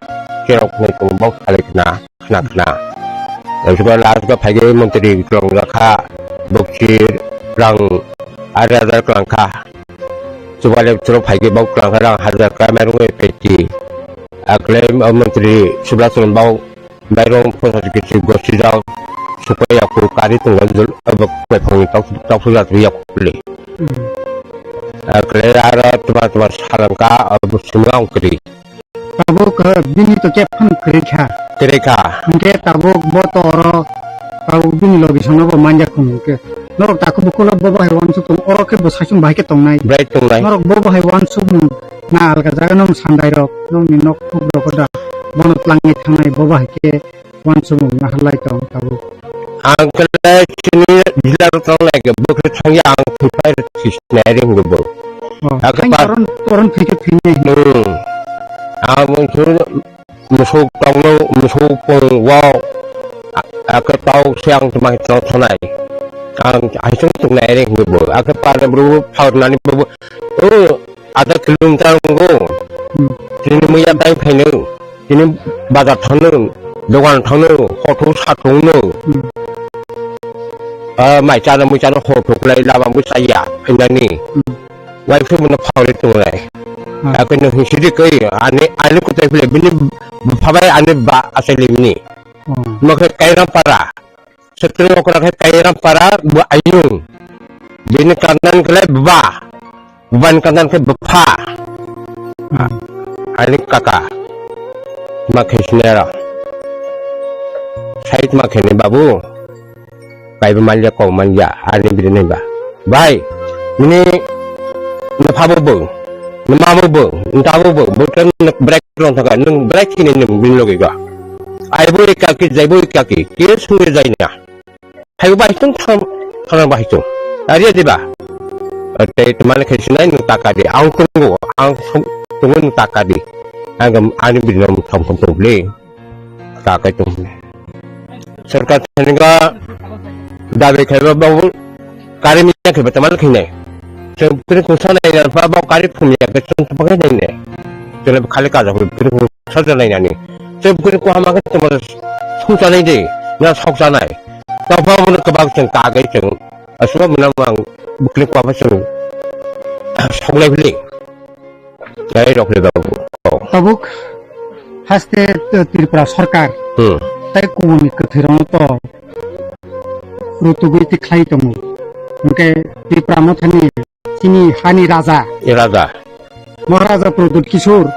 Cherok nai kung bau salai khna, khna khna. Ang suka last ga phai montri tong rakha, bokchi rang ar hajar klang kha. Suka le chero phai bau klang kha rang hajar kha, mairung e peti. Akle montri subla chwng bau Mairung posa kisi gosi jao supai yaku kari tonggal jol abak kuai phangni tok tok suja twi yaku le. Hmm. Akle aro tuma tuma salangka abu simla ongkri. Tabuk, eh, bini to kep phano kwrwi kha. Kwrwi kha. Hwnkhe tabuk bo to oro tabuk bini logi songno bo manja khum hwnkhe. Norok takhuk bukhuk bo bahai uansuk tong, oro khe bo saichung bahai khe tongnai. Brai tongnai. Norok bo bahai uansukmung na alga jaga nong sandai rok, nongni nok phuk rok da. Bono tlangwi thangnai bo bahai khe uansukmung na halai tong tabuk. Ang khe chini jila rok tongnai khe bo khe thangya ang thwiphai thwisinai ring bo. Oh, Ang khe thang pa- toron, toron thwi khe thwinai. Hmm. Ang bo khe Musuk tongno, musuk pung wow, a-, ake tau siang tuma tong thonai. Ang aisung tungnai ere hwnwi bo, ake para bru phar nani bo, o, ada kilometer ngo. Hmm. Tini muya tai phaino, tini bazar thangno, dogan thangno, hotu satungno. Hmm. Ah, mai chana, mui chana, hotu klai lama mui chaya, phainani. Hmm. Wai khe bono phawrwi tongnai. Ah. Akhe no hinsiri khe ani, ani kutai phile bini bupha bai ani ba asai limni. Oh. Mo khe Kairam para. Setri okra khe Kairam para bo ayung. Bini kandan khe ba. Buban kandan khe bupha. Ah. Ani kaka. Ma khe sinera. Sait ma khe ni babu. Kaiba manya kok manya, ani bini naiba. Bai, nini nupha bo bo, numa bo bo, nta bo bo, bo kan break long thaka, nung break kini nung bini logi ga. Ai bo kaki, jai bo kaki, kiri sungri jai na. Hai bo bai tung thang, thang bai tung. Ari adi ba. Tei teman khe sinai nung taka di, ang tungu, ang sung, tungu nung taka di. Ang ani bini nom thom thom tung bli. Taka tung. Sorkar thani ga dabi khaiba babu kari miya khaiba tamal khainai. Chwng pwrwng kungsa naina ba babu kari phumya khe chwng tongphang khe nainai. Chwng khali kajak pwrwng kungsa ja nainani. Chwng pwrwng kuhama khe tongma sungsa nai de na soksa nai. Tongphang bono kwbang chwng kagai chwng aswk mwnang mang bwkli kuhama chwng soklai bwli. Tei rok le babu. Oh. Tabuk haste Tripura sarkar Hmm. tei kubuni kwthwirokno to rutugwi tikhlai tongo. Hwnkhe Tripura mothani chini hani raja. E raja. Maharaja Pradyut Kishore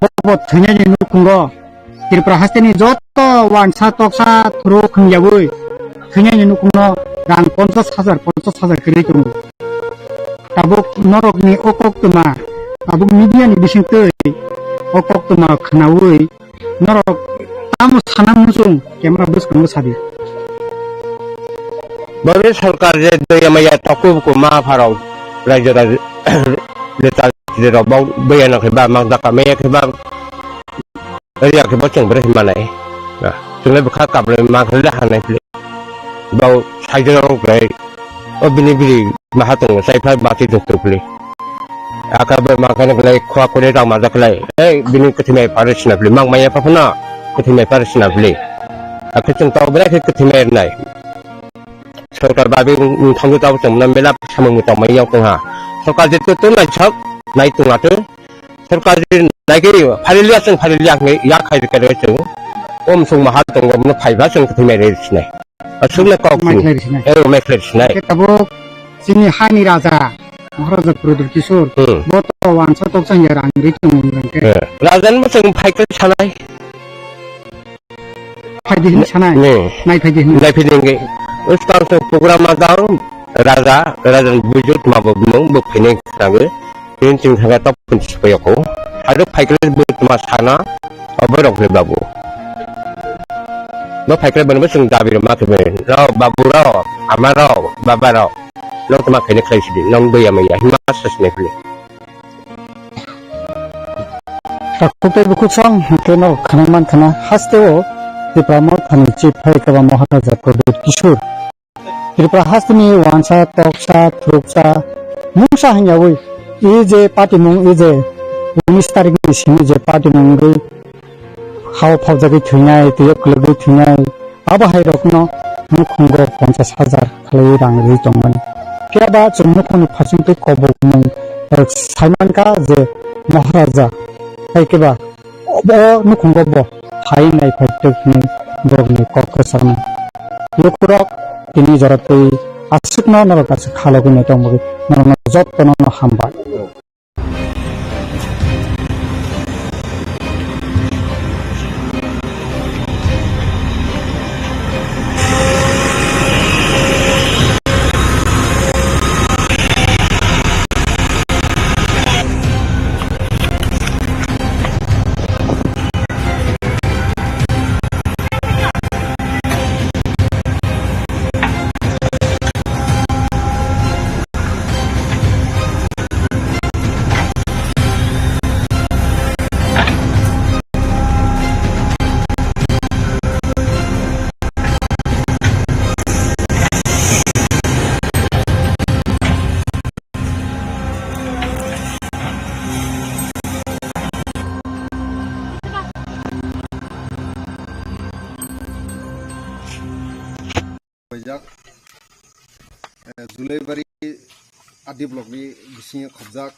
bo bo thwinani nukhungo Tripura hasteni joto wansa toksa thuruk hwnyaui thwinani nukhungno rang ponchas hajar, ponchas hajar kwrwi tongo. Tabuk norokni o koktwma, tabuk media ni bisingtwi o koktwma khwnaui norok tamo sana muchung camera bwskango sadi. Boni sorkar je doya maya toku buku ma pharok raijra letal rok bau doya no khe ba mang daka maya khe ba Ria khe bo chwng bwrwi hwnma nai. Chwngno bwkha kabrwi ma khe le hanai khle. Bo saijwk rok khlai. O bini biri maha tongo, chai phai bati duk tuk khle. Aka bo ma khe khlai khwa kore rang ma jak khlai. Ei bini kwthwi mai pare sina khle. Mang maya pa phano kwthwi mai pare sina khle. Akhe chwng tok bwlai khe kwthwi mai rwnai. Sorkar babi thangwi tabuk chwng mela samung tong mai yok tong ha. Sorkar je to nai sak nai tong atw. Sorkar je nai ke phailiya chwng phailiya hwnwi ya khai rwkha rwkha chwng. Om sung mahal tongo, mano phaiba chwng kwthwi mai rwi sinai. Aswk na kok Mai khlai rwi sinai. Eh, mai khlai rwi sinai. Khe tabuk chini hani raja, Maharaja Pradyut Kishore, Hmm. bo to wansa tok chang ya rang ri tong rang ke. Eh, rajan bo chwng phai khe sanai. Phaidi hin sanai. Hmm. Nai phaidi hin. Nai phaidi hin. Uskang chwng program ma dang raja, raja ni bujuk ma bo bumung bo phainai sanai. Tini chwng thangkhe tok phunchi sipayoko. Haruk phaikle bwtma sana, o borok le babu. Bo phaikle bwrwi bo chwng dabi rwma khe bwrwi. Rok, babu rok, ama rok, baba rok. Nok tma khaini khlai sidi, nong bwya maya, hima sasne phili. Takhuk tei bukhuk song, hwnkhe no khwnai man khna, hasteo Tipra Mothani chief hai kaba Maharaja Pradyut Kishore. Tripura hasteni wansa, toksa, thuruksa, mungsa hwnyawi, e je patimung, e je unis tarikni simi je patimung wngwi hao phaljagwi thwinai, twiyo kwlwgwi thwinai, abo hai rokno nukhungo ponchas hajar khlaiwi rang rwwi tongmani. Phiya ba chwng nukhungni phasingtwi kobokmung, eh, saimankha je Maharaja, hai khe ba Obo nukhungo bo hai naiphai twk hinwi borokni kok kwchaknai. Lukurok tini jora twi aswkno norok aswk khalogwi naitong bagwi norokno jotono no hambai. Paijak, eh, Julaibari R D block ni bisingo khobjak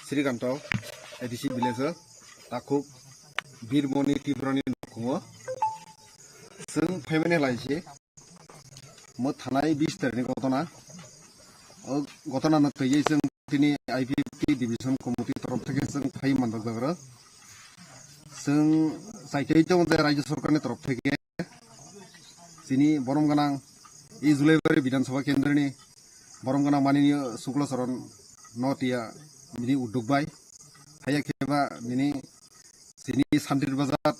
Srikanto A D C village o takhuk Birmoni Tripura ni nukhungo. Chwng phaimani laisi mo thanai bis tarikh ni gotona. O gotona no twiwi chwng tini I P F T division committee torof theke chwng phai manjak jagra. Chwng chaitwi tongo je Rajya Sarkar ni torof theke chini borom gwnang e Julaibari Bidhan Sabha Kendra ni borom gwnang manini Sukla Charan Notia bini uddog bai, haiya khe ba bini chini Santir Bazar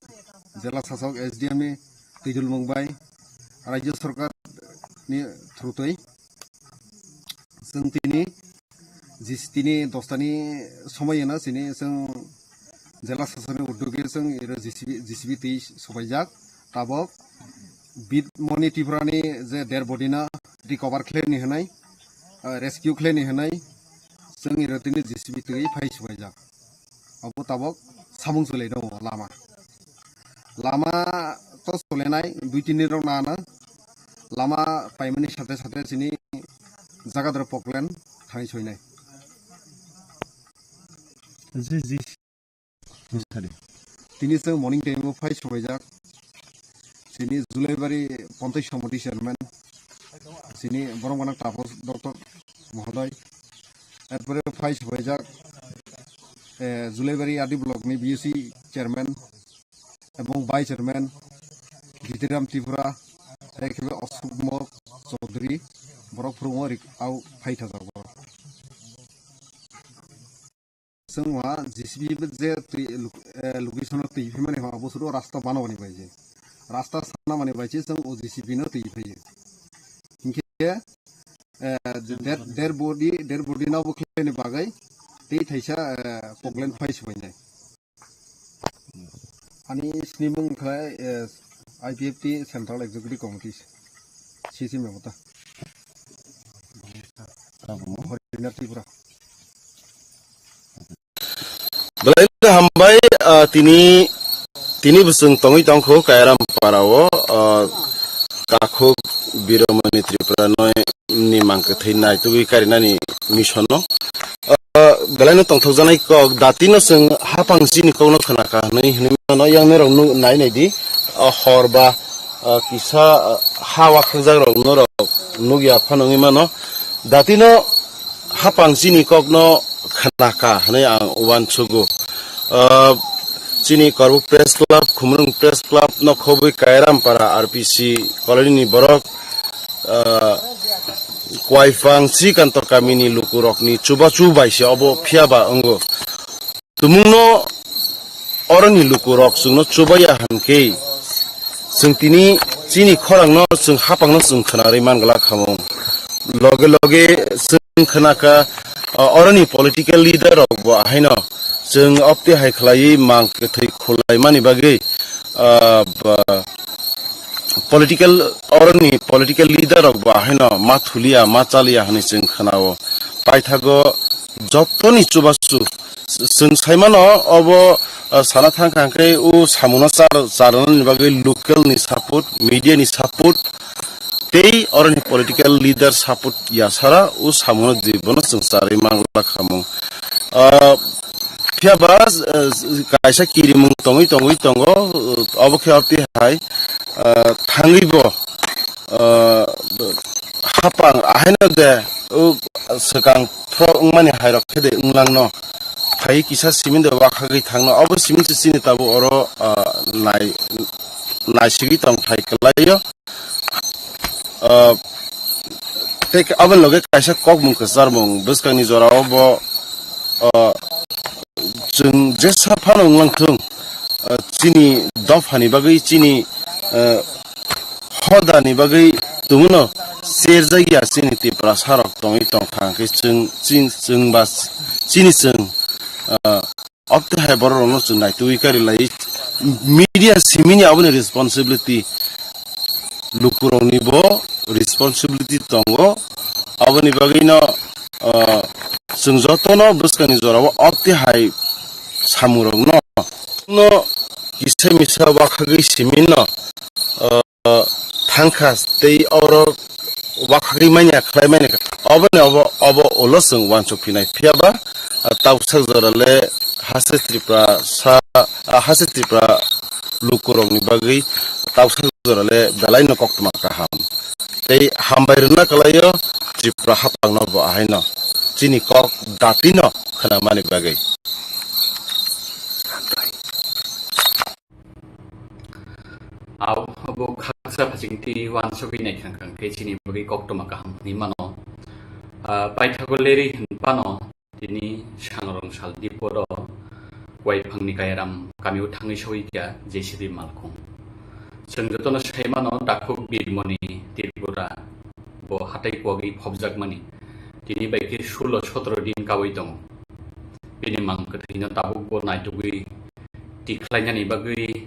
Jela Sasok S D M ni twidulmung bai Rajya Sarkar ni through twi chwng tini jis tini dosta ni somoi eno chini chwng Jela Sasok ni uddoge chwng iro J C B, J C B twi sobaijak. Tabok Bidmoni Tripura ni je dead body no recover khlaini hwnwi, ah, rescue khlaini hwnwi chwng iro tini J C B twi phai sobaijak. Abo tabok samung chwlai tongo lama. Lama to chwlainai dui tin din rok nana. Lama paimani sathe sathe chini jaga doro poklen thangwi soinai. Tini chwng morning time o phai sobaijak. Chini Julaibari Ponchayat Samiti chairman, chini borom gwnang Taposh Doctor mohoday. Erpore phai sobaijak, eh, Julaibari R D block ni B U C chairman ebong vice chairman Jitiram Tripura, ekhe Ashok Kumar Chaudhary, borok phurungo rik au phai thajak borok. Chwng ha J C B je twi luk-, eh, location o twi phimani ha, abo suru rasta banamani bai je. Rasta sanamani bai se chwng o J C B no twi phaiyo. Hinkhe, eh, dead, dead body, dead body no bo khlaini bagwi tei thaisa, eh, poklen phai subainai. Ani snimung khlai, eh, I P F T Central Executive Committee, C C member ta. Horina Tripura. Belai khe hambai, ah, tini, tini bwswng tongwi tongkho Kairam para o, ah, takhuk Biromoni Tripura noi ni mang kwthwi naitugwi karinani mission no. Ah, belai no tongthokjaknai kok, dati no chwng haphang chini kok no khna kha hwnwi hwnwi mano, yang norok nuk nai nai di, ah, hor ba, ah, kisa, ah, ha wakhakjak rok norok nukya phano wngwi mano. Dati no haphang chini kok no khna kha hwnwi ang uansugo. Ah, chini Korbuk Press Club, Khumulwng Press Club no khobwi Kairam para R P C colony ni borok, ah, Waifang Srikanto kamini lukurokni chubachu bai se obo phiyaba wngo. Tumungno oroni lukurok chwngno chubaya hwnkhe chwng tini chini khorangno chwng hapangno chwng khwnarwi mangla khamung. Loge loge chwng khwnakha, uh, oroni political leader rok bo ahaino chwng opti hai khlaiwi mang kwthwi khulaimani bagwi, uh, ba-, political, oroni political leader rok bo ahaino ma thuliya, ma chaliya hwnwi chwng khwnao. Paithago jotoni chubachu chwng saimano obo, uh, sana thangkha hwnkhe o samungo char-, charnani bagwi local ni support, media ni support, tei oroni political leader support yasara o samungo dibono chwng charwi mangla khamung. Uh, Phiya ba, uh, kaisa kirimung tongwi tongwi tongo, uh, obo khe opti hai, uh, thangwi bo, uh, hapang ahaino de, uh, swkang phro wngmani hai rok khe de wnglang no. Phai kisa simin de wakhagwi thangno, obo simin se chini tabuk oro, uh, nai-, naisigwi tong thai kwlaio. Ah, tei aboni loge kaisa kokmung kwcharmung bwskangni jorao bo, ah, chwng jesa phano wnglang thung, ah, chini dophani bagwi, chini, ah, hodani bagwi tumuno cherjakya chini Tiprasa rok tongwi tongkha hwnkhe chwng, chini chwng ba, chini chwng, ah, Opte hai borok rokno chwng naitugwi kari lai. Media simini aboni responsibility, lukurokni bo responsibility tongo. Aboni bagwino, ah, chwng jotono bwskangni jorao opte hai samungrokno no kisa misa wakhagwi simino, ah, thangkha tei oro wakhagwi manya khlai manya kha. Oboni obo, obo ulo chwng uansuk phinai. Phiya ba, ah, tausak jora le hase Tripura sa, ah, hase Tripura lukurokni bagwi tausak jora le belai no koktwma kaham. Tei hambai rwna kwlaio Tripura hapangno bo ahaino chini kok datino khwnamani bagwi. Au, bo khaksa phasing twi uansugwi naithang khe chini bagwi koktwma kaham hwnwi mano. Ah, paithago leri hwn phano tini sangrong sal diporo Waiphangni Kayaram kamio thangwi sogwi kha J C B malkhung. Chwng jotono sai mano, takhuk Birmoni Tripura bo hatai kuwagwi phobjakmani tini bai khe sulo sotro din kawi tongo. Bini mang kwthwino tabuk bo naitugwi tikhlainani bagwi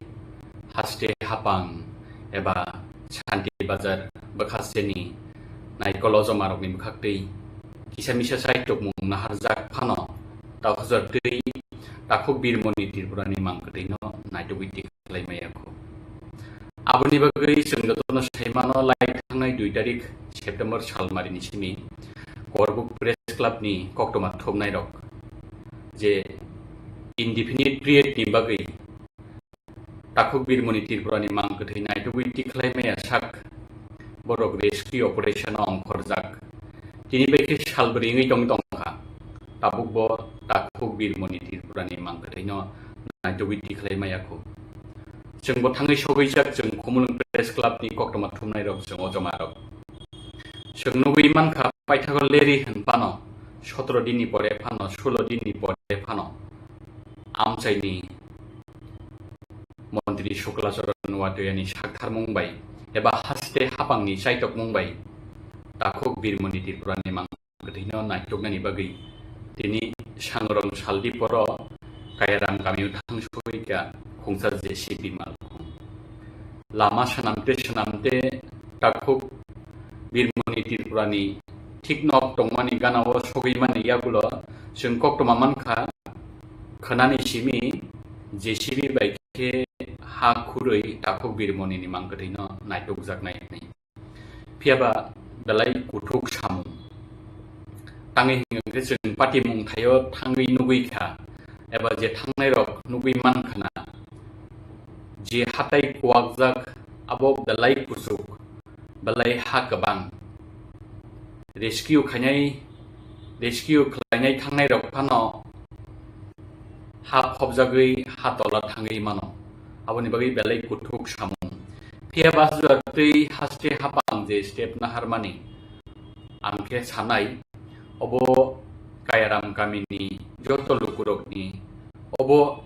haste hapang eba Shanti Bazar bwkhasteni naikol ojomarokni bwkhaktwi kisa misa chai tokmung naharjak phano, taukhajak twi takhuk Birmoni Tripurani mang kwthwino naitugwi tik khlai maya kho. Aboni bagwi chwng jotono sai mano, lai thangnai dui tarik September salmarini simi Korbuk Press Club ni koktwma thumnairok je indefinite period ni bagwi takhuk Birmoni Tripura ni mang kwthwi naitugwi tikhlai maya sak borok rescue operation o ongkhorjak. Tini bai khe salbrwi wngwi tong tongkha. Tabuk bo takhuk Birmoni Tripura ni mang kwthwino naitugwi tikhlai maya kho. Chwng bo thangwi sogwi jak, chwng Khumulwng Press Club ni koktwma thumnai rok, chwng ojomarok. Chwng nugwi mankha, paithago leri hwn phano, sotro din ni pore phano, sulo din ni pore phano amchaini Montri Shukla Charan Watoyani saktharmung bai eba haste hapangni chaitokmung bai takhuk Birmoni Tripurani mang kwthwino naituknani bagwi tini sangrong saldi poro Kayaram kamio thangsugwi kha khungsa J C B malkhung. Lama swnamte swnamte takhuk Birmoni Tripurani thik nok tongmani ganao sogwi mani yagulo chwng koktwma mankha, khwnani simi J C B bai khe ha khurwi takhuk Birmonini mang kwthwino naitukjaknai hwnwi. Phiya ba belai kuthuk samung. Tangwi hwnkhe chwng patimung thaio thangwi nugwi kha, eba je thangnairok nugwi man khna, je hatai kuwakjak abo belai kuchuk, belai ha kwbang. Rescue khainai, rescue khlainai thangnairok phano ha phobjagwi ha tola thangwi mano. Aboni bagwi belai kuthuk samung. Phiya ba twi haste hapang je step naharmani, ang khe sanai, obo Kayaram kamini joto lukurokni, obo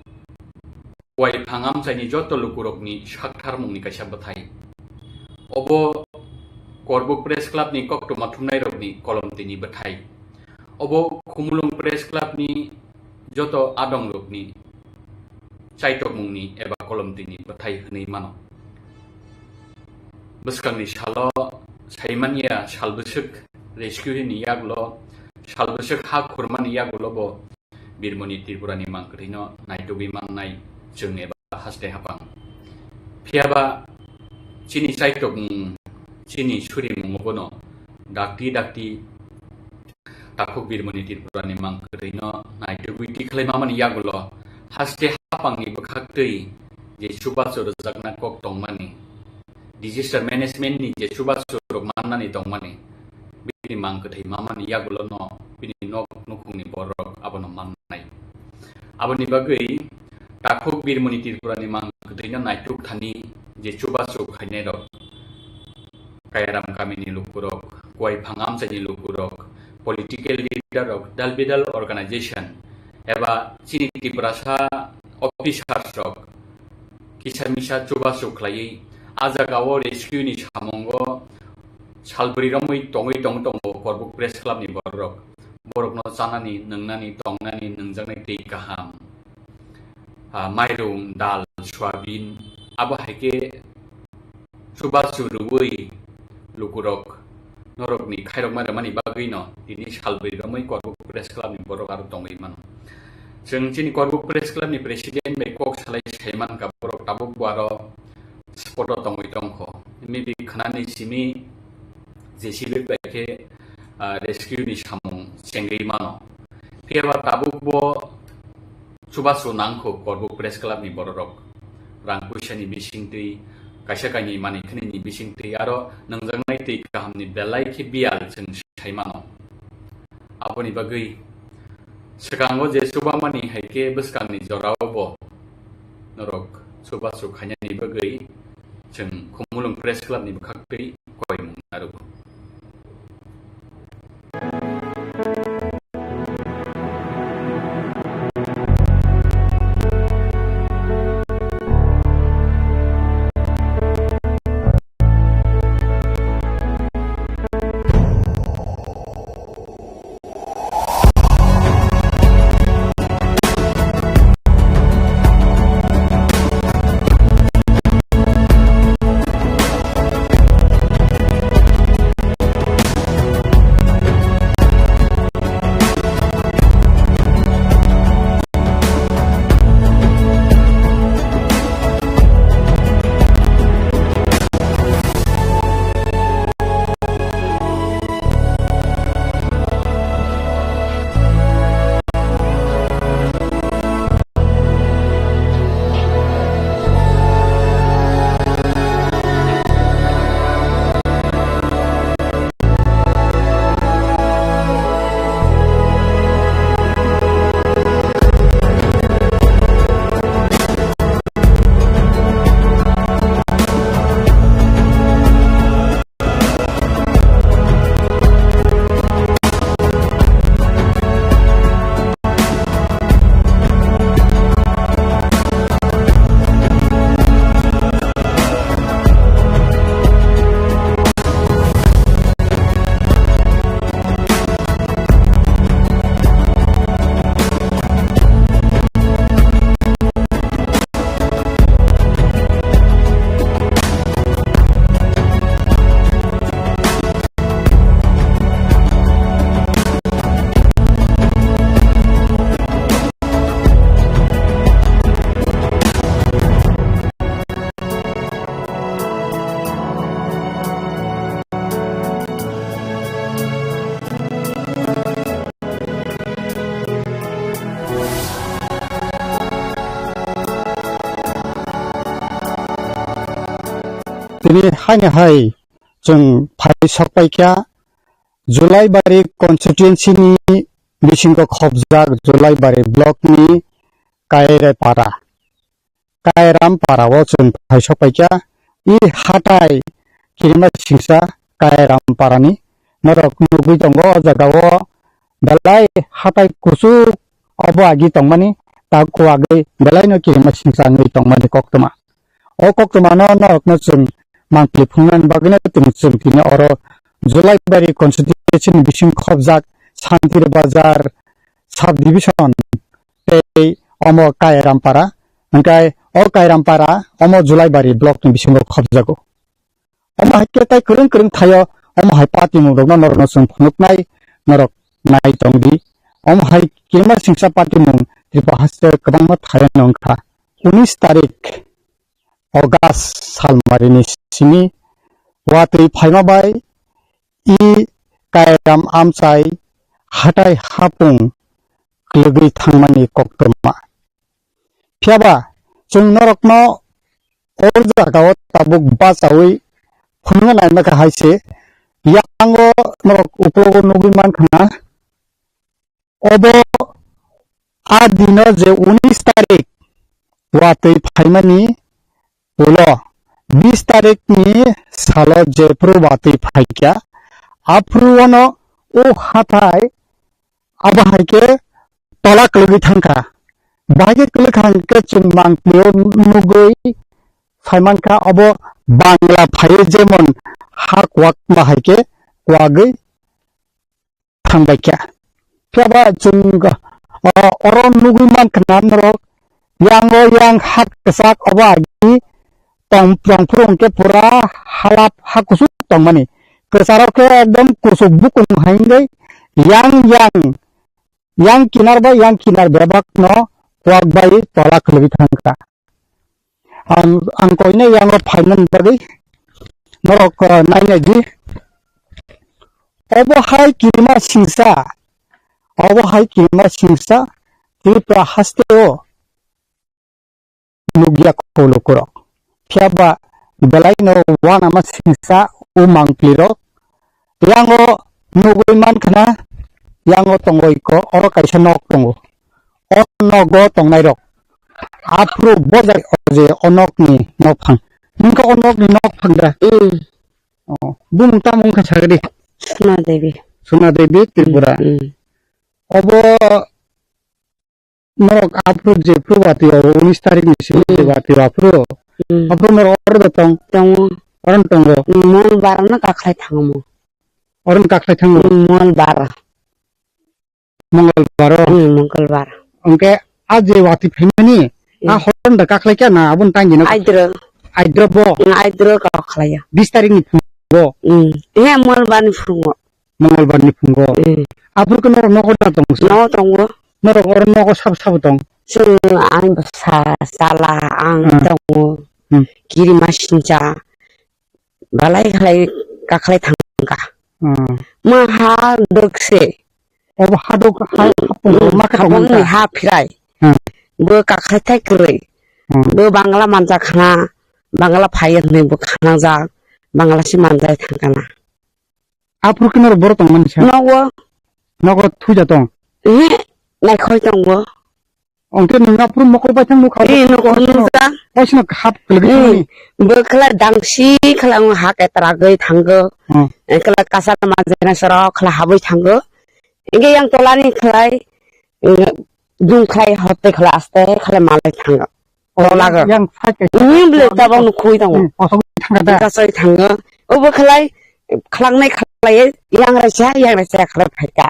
Waiphang amchaini joto lukurokni saktharmungni kaisa bwthai. Obo Korbuk Press Club ni koktwma thumnairokni kolomtwini bwthai. Obo Khumulwng Press Club ni joto adongrokni chaitokmungni eba kolomtwini bwthai hwnwi mano. Bwskangni salo saimanya sal bwswk rescue ni yagulo, sal bwswk ha khurmani yagulo bo Birmoni Tripurani mang kwthwino naitugwi mannai chwng eba haste hapang. Phiyaba chini chaitokmung, chini surimungo bono dakti dakti takhuk Birmoni Tripurani mang kwthwino naitugwi tikhlai mamani yagulo haste hapangni bwkhaktwi je chubachu rwjakna kok tongmani, disaster management ni je chubachu rok mannani tongmani, bini mang kwthwi mamani yagulo no bini nok nukhungni borok abono mannai. Aboni bagwi takhuk Birmoni Tripurani mang kwthwino naituk thani je chubachu khainai rok, Kayaram kamini lukurok, Kuaiphang amchaini lukurok, political leader rok, dal bidal organization eba chini Tiprasa officers rok kisa misa chubachu khlaiwi a jagao rescue ni samungo salbri romwi tongwi tong tongo Korbuk Press Club ni borok. Borokno chanani, nwngnani, tongnani, nwngjaknai twi kaham, ah, mairung, dal, soyabin, abo hai khe chubachu rwui lukurok norokni khairokma rwmani bagwino tini salbri romwi Korbuk Press Club ni borok aro tongwi mano. Chwng chini Korbuk Press Club ni president bai kok salai sai mankha, borok tabuk bo aro spot o tongwi tongkho. Maybe khwnani simi J C B bai khe, ah, rescue ni samung chengwi mano. Phiyaba tabuk bo chubachu nangkho Korbuk Press Club ni bororok. Rang puisa ni bisingtwi, kaisa kainwi manwi khwnwi ni bisingtwi, aro nwngjaknai twi kaham ni belai khe biyal chwng sai mano. Aboni bagwi swkango je chubamani hai khe bwskangni jorao bo norok chubachu khainani bagwi chwng Khumulwng Press Club ni bwkhaktwi koimung narwgo. Tini haino hai chwng phai sok paikha Julaibari constituency ni bisingo khopjak Julaibari block ni Kairai para. Kairam para o chwng phai sok paikha. I hatai kirima singsa Kairam para ni norok nugwi tongo o jaga o belai hatai kuchuk obo agi tongmani, ta kuwagwi belaino kirima singsa wngwi tongmani koktwma. O koktwmano norokno chwng mangpili phunuknani bagwino chwng, chwng tini oro Julaibari constituency ni bising khobjak Santir Bazar sub division tei omo Kairampara, hwnkhe o Kairampara omo Julaibari block ni bisingo khobjago. Omo hai khe tai kwrwng kwrwng thaio, omo hai patimung rokno norokno chwng phunuknai, norok nai tong di. Omo hai kirima singsa patimung Tripura haste kwbangma thaio wngkha. Unis tarik August salmarini simi watwi phaima bai i Kairam amchai hatai hapung kwlwgwi thangmani koktwma. Phiya ba chwng norokno o jagao tabuk bachaui phunukna naima kha hai se, yango norok uklogo nugwi mankha na, obo a dino je unis tarik watwi phaimani ulo bis tarikni salo jephru watwi phaikha, aphuru ono o hathai abo hai khe tola kwlwgwi thangkha. Bahai khe kwlwkha hwnkhe chwng mangpilio nugwi phaimankha, obo Bangla phaiwi jemon ha kwakma hai khe kwagwi thangbaikha. Phiya ba chwng, o, oro nugwi mankha na norok, yango yang ha kwchak obo agi tong, tongphuru hwnkhe pura halap ha kuchuk tongmani. Kwcharo khe ekdom kuchuk bukung hai wngwi yang yang, yang kinar bai yang kinar bebakno kwak bai tola khwlwgwi thangkha. Ang, ang koinai yango phaimani bagwi norok, uh, nainai di. Obo hai kirima singsa, obo hai kirima singsa Tripura hasteo nukya kho lukurok. Phiya ba belaino uanama singsa o mangpilirok yango nugwi mankha na, yango tongo iko, oro kaisa nok tongo. O nogo tongnairok. Aphuru bo jai o je o nokni nokphang. Nungkha o nokni nokphang da? Mm. Oh, bumung tamo wngkha sagadi? Suna Devi. Suna Devi Tripura. Mm. Obo norok aphuru je phuru watwi o unis tarik ni simi je Mm. watwi o aphuru. Mm. Aphuru norok oro da tong? Tongo. Oro tongo. Mm, Mongolbar no kakhlai thango mo. Oro kakhlai thango. Mm, Mongolbar. Mongolbar o? Hmm, Mongolbar. Hwnkhe a je watwi phaimani, a Hmm. horon da kakhlai kha na aboni tangwi no? Aidro. Aidro bo? Hmm, aidro kakhlai ya. Bis tarik ni phungo? Hmm. He, Mongolbar ni phungo. Mongolbar ni phungo? Hmm. Aphuru khe norok nogo da tong? Nogo tongo. Norok oro nogo sabo sabo tong? Chwng, ang bwsa, chala, ang Hmm. tongo. Hmm. Kirima singcha. Balai khlai kakhlai thangkha. Hmm. Ma ha dok se. Obo ha dok ha, hapung Hmm, ma khe hapung tongmani ni ta? Ha phirai. Hmm. Bo kakhlai thai kwrwi. Hmm. Bo Bangla manjak khna, Bangla phai hwnwi bo khanajak, Bangla se manjai thangkha na. Aphuru khe norok boro tongmani sa? Nogo. Nogo thuja tong? Ehe, naikhoi tongo. Hwnkhe nwng aphuru mokol baithang nukha? Eh, nukha, nukha. Waisano hap kwlwgwi Eh, thangmani? Bo khlai dangsi khlai wng ha ketragwi thango. Hmm. Eh, khlai kasar majena soro khlai habwi thango. Hwnkhe yang tolani khlai, eh, dung khlai hotte khlai aste khlai malai thango. Oh, tolago. Yang side kaisa. Ini bele tabang nukhui tongo. Hmm, kosok thangkha da? Kasai thango. Obo khlai, khlangnai khlai, yang raisa, yang raisa khlai phaika.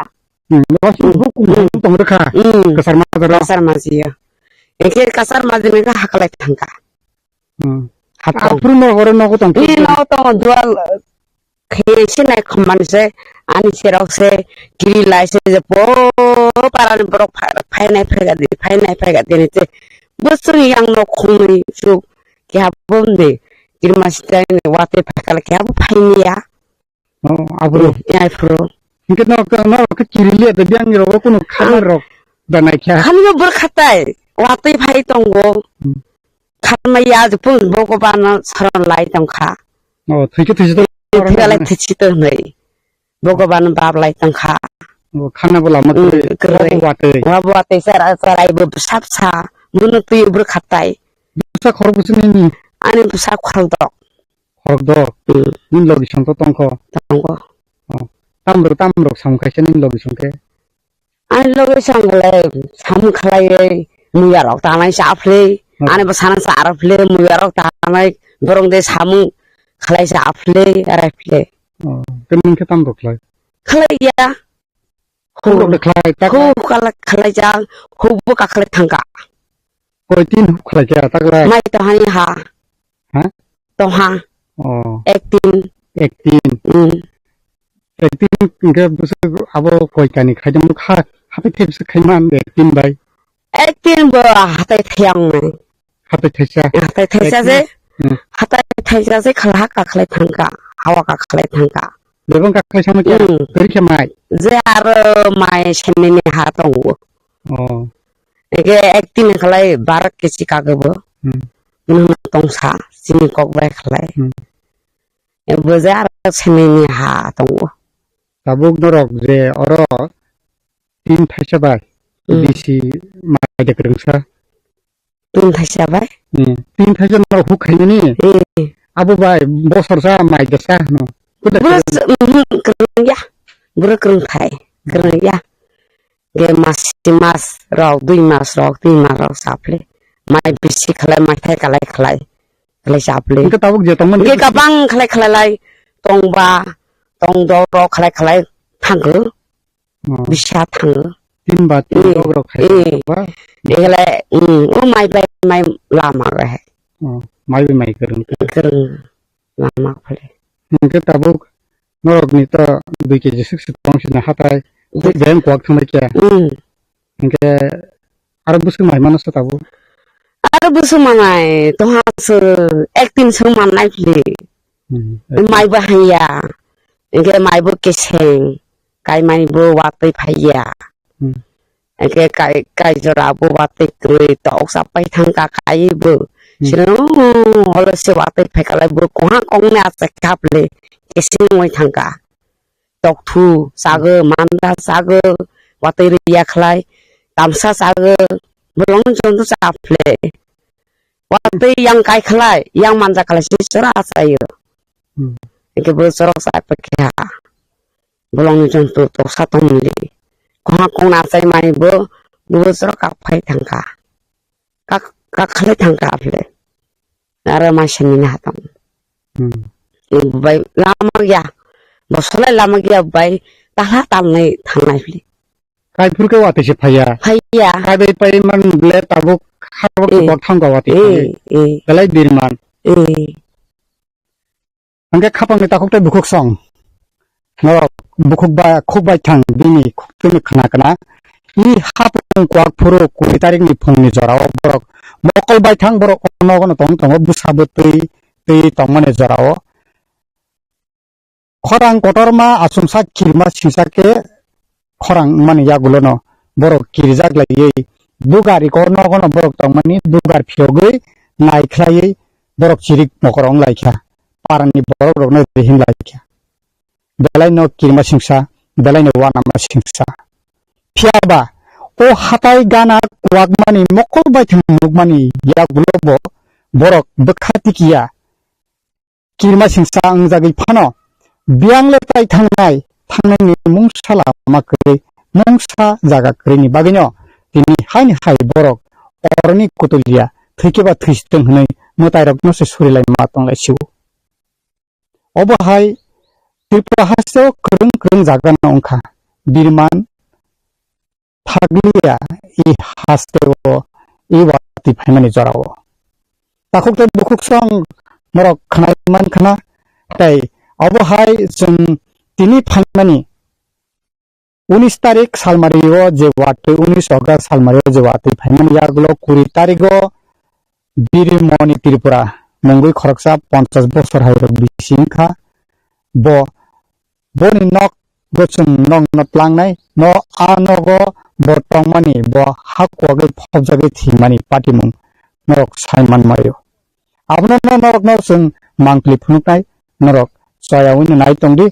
Hmm, waisano Hmm. bo kung Hmm. tong rwkha. Hmm. Kasar majra. Kasar majiya. Eke kasar majra ka hakalai thangka. Hmm. Hato. Aphuru no oro nogo tong. Ni no to dual khe se nai khomani se ani serok se kiri lai se je po parani borok pha-, phainai phaiga di, phainai phaiga di ni se. Bo chwng yang no khumui chu khe habom de. Kirma sitai ni wate phakal khe habo phaini ya. Oh, aphuru. Hmm, ya, aphuru. Hingke no, no, ke kiri liya de biang ni rogo kuno khana Ang rok da nai kha. Khani yo bor khatai. Watwi phai tongo. Hmm. Khana ya je pun Bhagwan saron lai tong kha. Oh, thwike thwisi to. Thwike lai thwisi to nei. Bhagwan bab lai tong kha. Oh, khana bo lama Hmm, twi. Kwrwi. Wa bo watwi. Wa bo watwi sara, sarai bo sap sa. Bunu twi bor khatai. Bwsa khorok bwswk nini? Ani bwsa khorok dok. Khorok dok? Hmm. Nini logi song to tongkho? Tongo. Oh. Tamrok, tamrok samung khaisa nini logi songkhe? Ani logi songkhe samung khlaiwi muya rok tanai cha phle. Hmm. Ani bwsano cha rw phle, muya rok tanai borok de samung khlai cha phle, rai phle. Oh, tei nini khe tamrok khlai? Khlai ya. Huk rok de khlai, tak? Huk kala-, khlai cha, huk bo kakhlai thangka. Koi tin huk khlai kha, tak lai? Mai tohani ha. Ha? Toha. Oh. Ek tin. Ek tin. Hmm. Ek tin hwnkhe bwswk abo koi kani khaidam kha, hatai thai bwswk khaiman ek tin bai? Ek tin bo hatai thai ang nai. Hatai thaisa. Hatai thaisa je. Hmm. Hatai thaisa je khala kakhlai thangka. Hawa kakhlai thangka. Bebang kakhlai sama kya? Hmm. Kari khe mai? Je aro mai senini ha tongo. Oh. Eke ek tin khlai barak kesi kagebo. Hmm. Nung tongsa sini kok bai khlai. Hmm. Ebo je aro senini ha tongo. Tabuk norok je oro tin thaisa bai. Hmm. Bisi mai de kwrwngsa. Tin thaisa bai? Hmm. Tin thaisa norok huk khainani? Hmm. Abo bai bosor sa mai de sa hwno. Kuda bro kwrwng? S-, mhm, kwrwng ya. Bro kwrwng thai. Kwrwng ya. Ge mas, mas rok, dui mas rok, tin mas rok saphle. Mai bisi khlai, mai thai kalai khlai. Khlai saphle. Hwnkhe tabuk je tongmani ge bisi kabang khlai khlai lai tongba, tong doro khlai khlai thangkhe. Oh. Bisa thango. Tin ba tin eh, rok rok khai eh. Ba? Egle, mm, o mai bai mai lama ga hai. Oh, mai bai mai kwrwng. Kwrwng lama phale. Hwnkhe tabuk norok ni to dui keji sik sik tong sina hatai. Dui- Jeng kuak thang khe. Mm. Hwnkhe aro bwswk mai mano sa tabuk? Aro bwswk manai, toha se ek tin song mannai phli. Hmm. Mai bo hanya, hwnkhe mai bo keseng, kaimani bo watwi phaiya. Hmm. Hwnkhe kai, kai jora bo watwi kwrwi, tok sapai thangka kai bo. Hmm. Sino holo se watwi phaikalai bo koha kongni achai kha phli, keseng wngwi thangka. Tokthu chago, manda chago, watwi rwya khlai, tamsa chago, bolongni jonto cha phli. Watwi yang kai khlai, yang manja khlai se chwra chaio. Hmm. Hwnkhe bo chwra cha pakha. Bolongni jonto toksa tongmili. Koha kongna achai mai bo, bo chwra kak phai thangkha. Kak, kak khlai thangkha phli. Aro mai sini na tong. Hmm. Bai lama ya. Bosolai lama ya bai. Tahla tamnai thangnai phli. Kai phuru khe watwi se phaiya. Phaiya. Kai bai pai man ble tabuk harok eh. Kok thangka watwi eh, phai. Eh. Belai birman. Eh. Hwnkhe khapangni takhuk tei bukhuk song. Norok bukhuk ba khuk bai thang bini khuk tini khna khna. I hapung kwak phuru kuri tarikni phungni jorao borok mokol bai thang borok nogo no tong tongo bwsa bwtwi twi tongmani jorao. Khorang kotorma achomsa kirima singsa khe khorang wngmani yagulono borok kirijak laiwi bugar iko nogono borok tongmani bugar phiyogwi nai khlaiwi borok chirik mokol wng laikha, parani borok rokno rihim laikha. Belai no kirima singsa, belai no wanama singsa. Phiyaba o hatai gana kwakmani mokol baithang nukmani yagulo bo borok bwkha tikiya. Kirima singsa wngjagwi phano, biyang le tai thangnai, thangnaini mungsa lama kwrwi, mungsa jaga kwrwini bagwino tini haini hai borok oroni kutulia thwikhe ba thwisitwng hwnwi mwtairokno se surilaima tonglaisio. Obo hai Tripura hasteo kwrwng kwrwng jagano wngkha, birman, thakliya i hasteo i watwi phaimani jorao. Takhuk tei bukhuk song norok khwnai man khna, tei obo hai chwng tini phaimani unis tarik salmario je watwi, unis August salmario je watwi phaimani yagulo kuri tarigo Birimoni Tripura mungwi khoroksa ponchas bosor hai rok bisi wngkha. Bo, boni nok go chwng nokno tlangnai, no a nogo bo tongmani, bo ha kuwagwi phobjagwi thwimani patimung norok sai manmaio. Abono no norokno chwng mangpili phunuknai, norok choyaui no nai tongdi.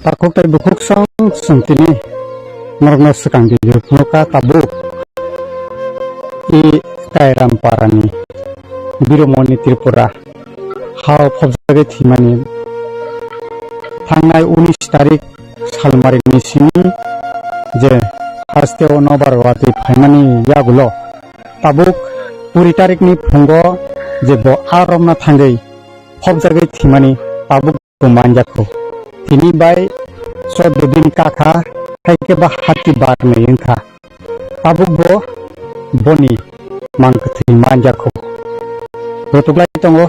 Takhuk tei bukhuk song chwng tini norokno swkang video phunukha tabuk. I Kairam parani Biromoni Tripura hao phobjagwi thwimani thangnai unis tarik salmarini simi je haste o nobar watwi phaimani yagulo tabuk kuri tarikni phungo je bo a romna thangwi phobjagwi thwimani tabuk bo manjakho. Tini bai chordo din kakha, hai khe ba hati bar nai wngkha. Tabuk bo boni mang kwthwi manjakho. Rutuklai tongo.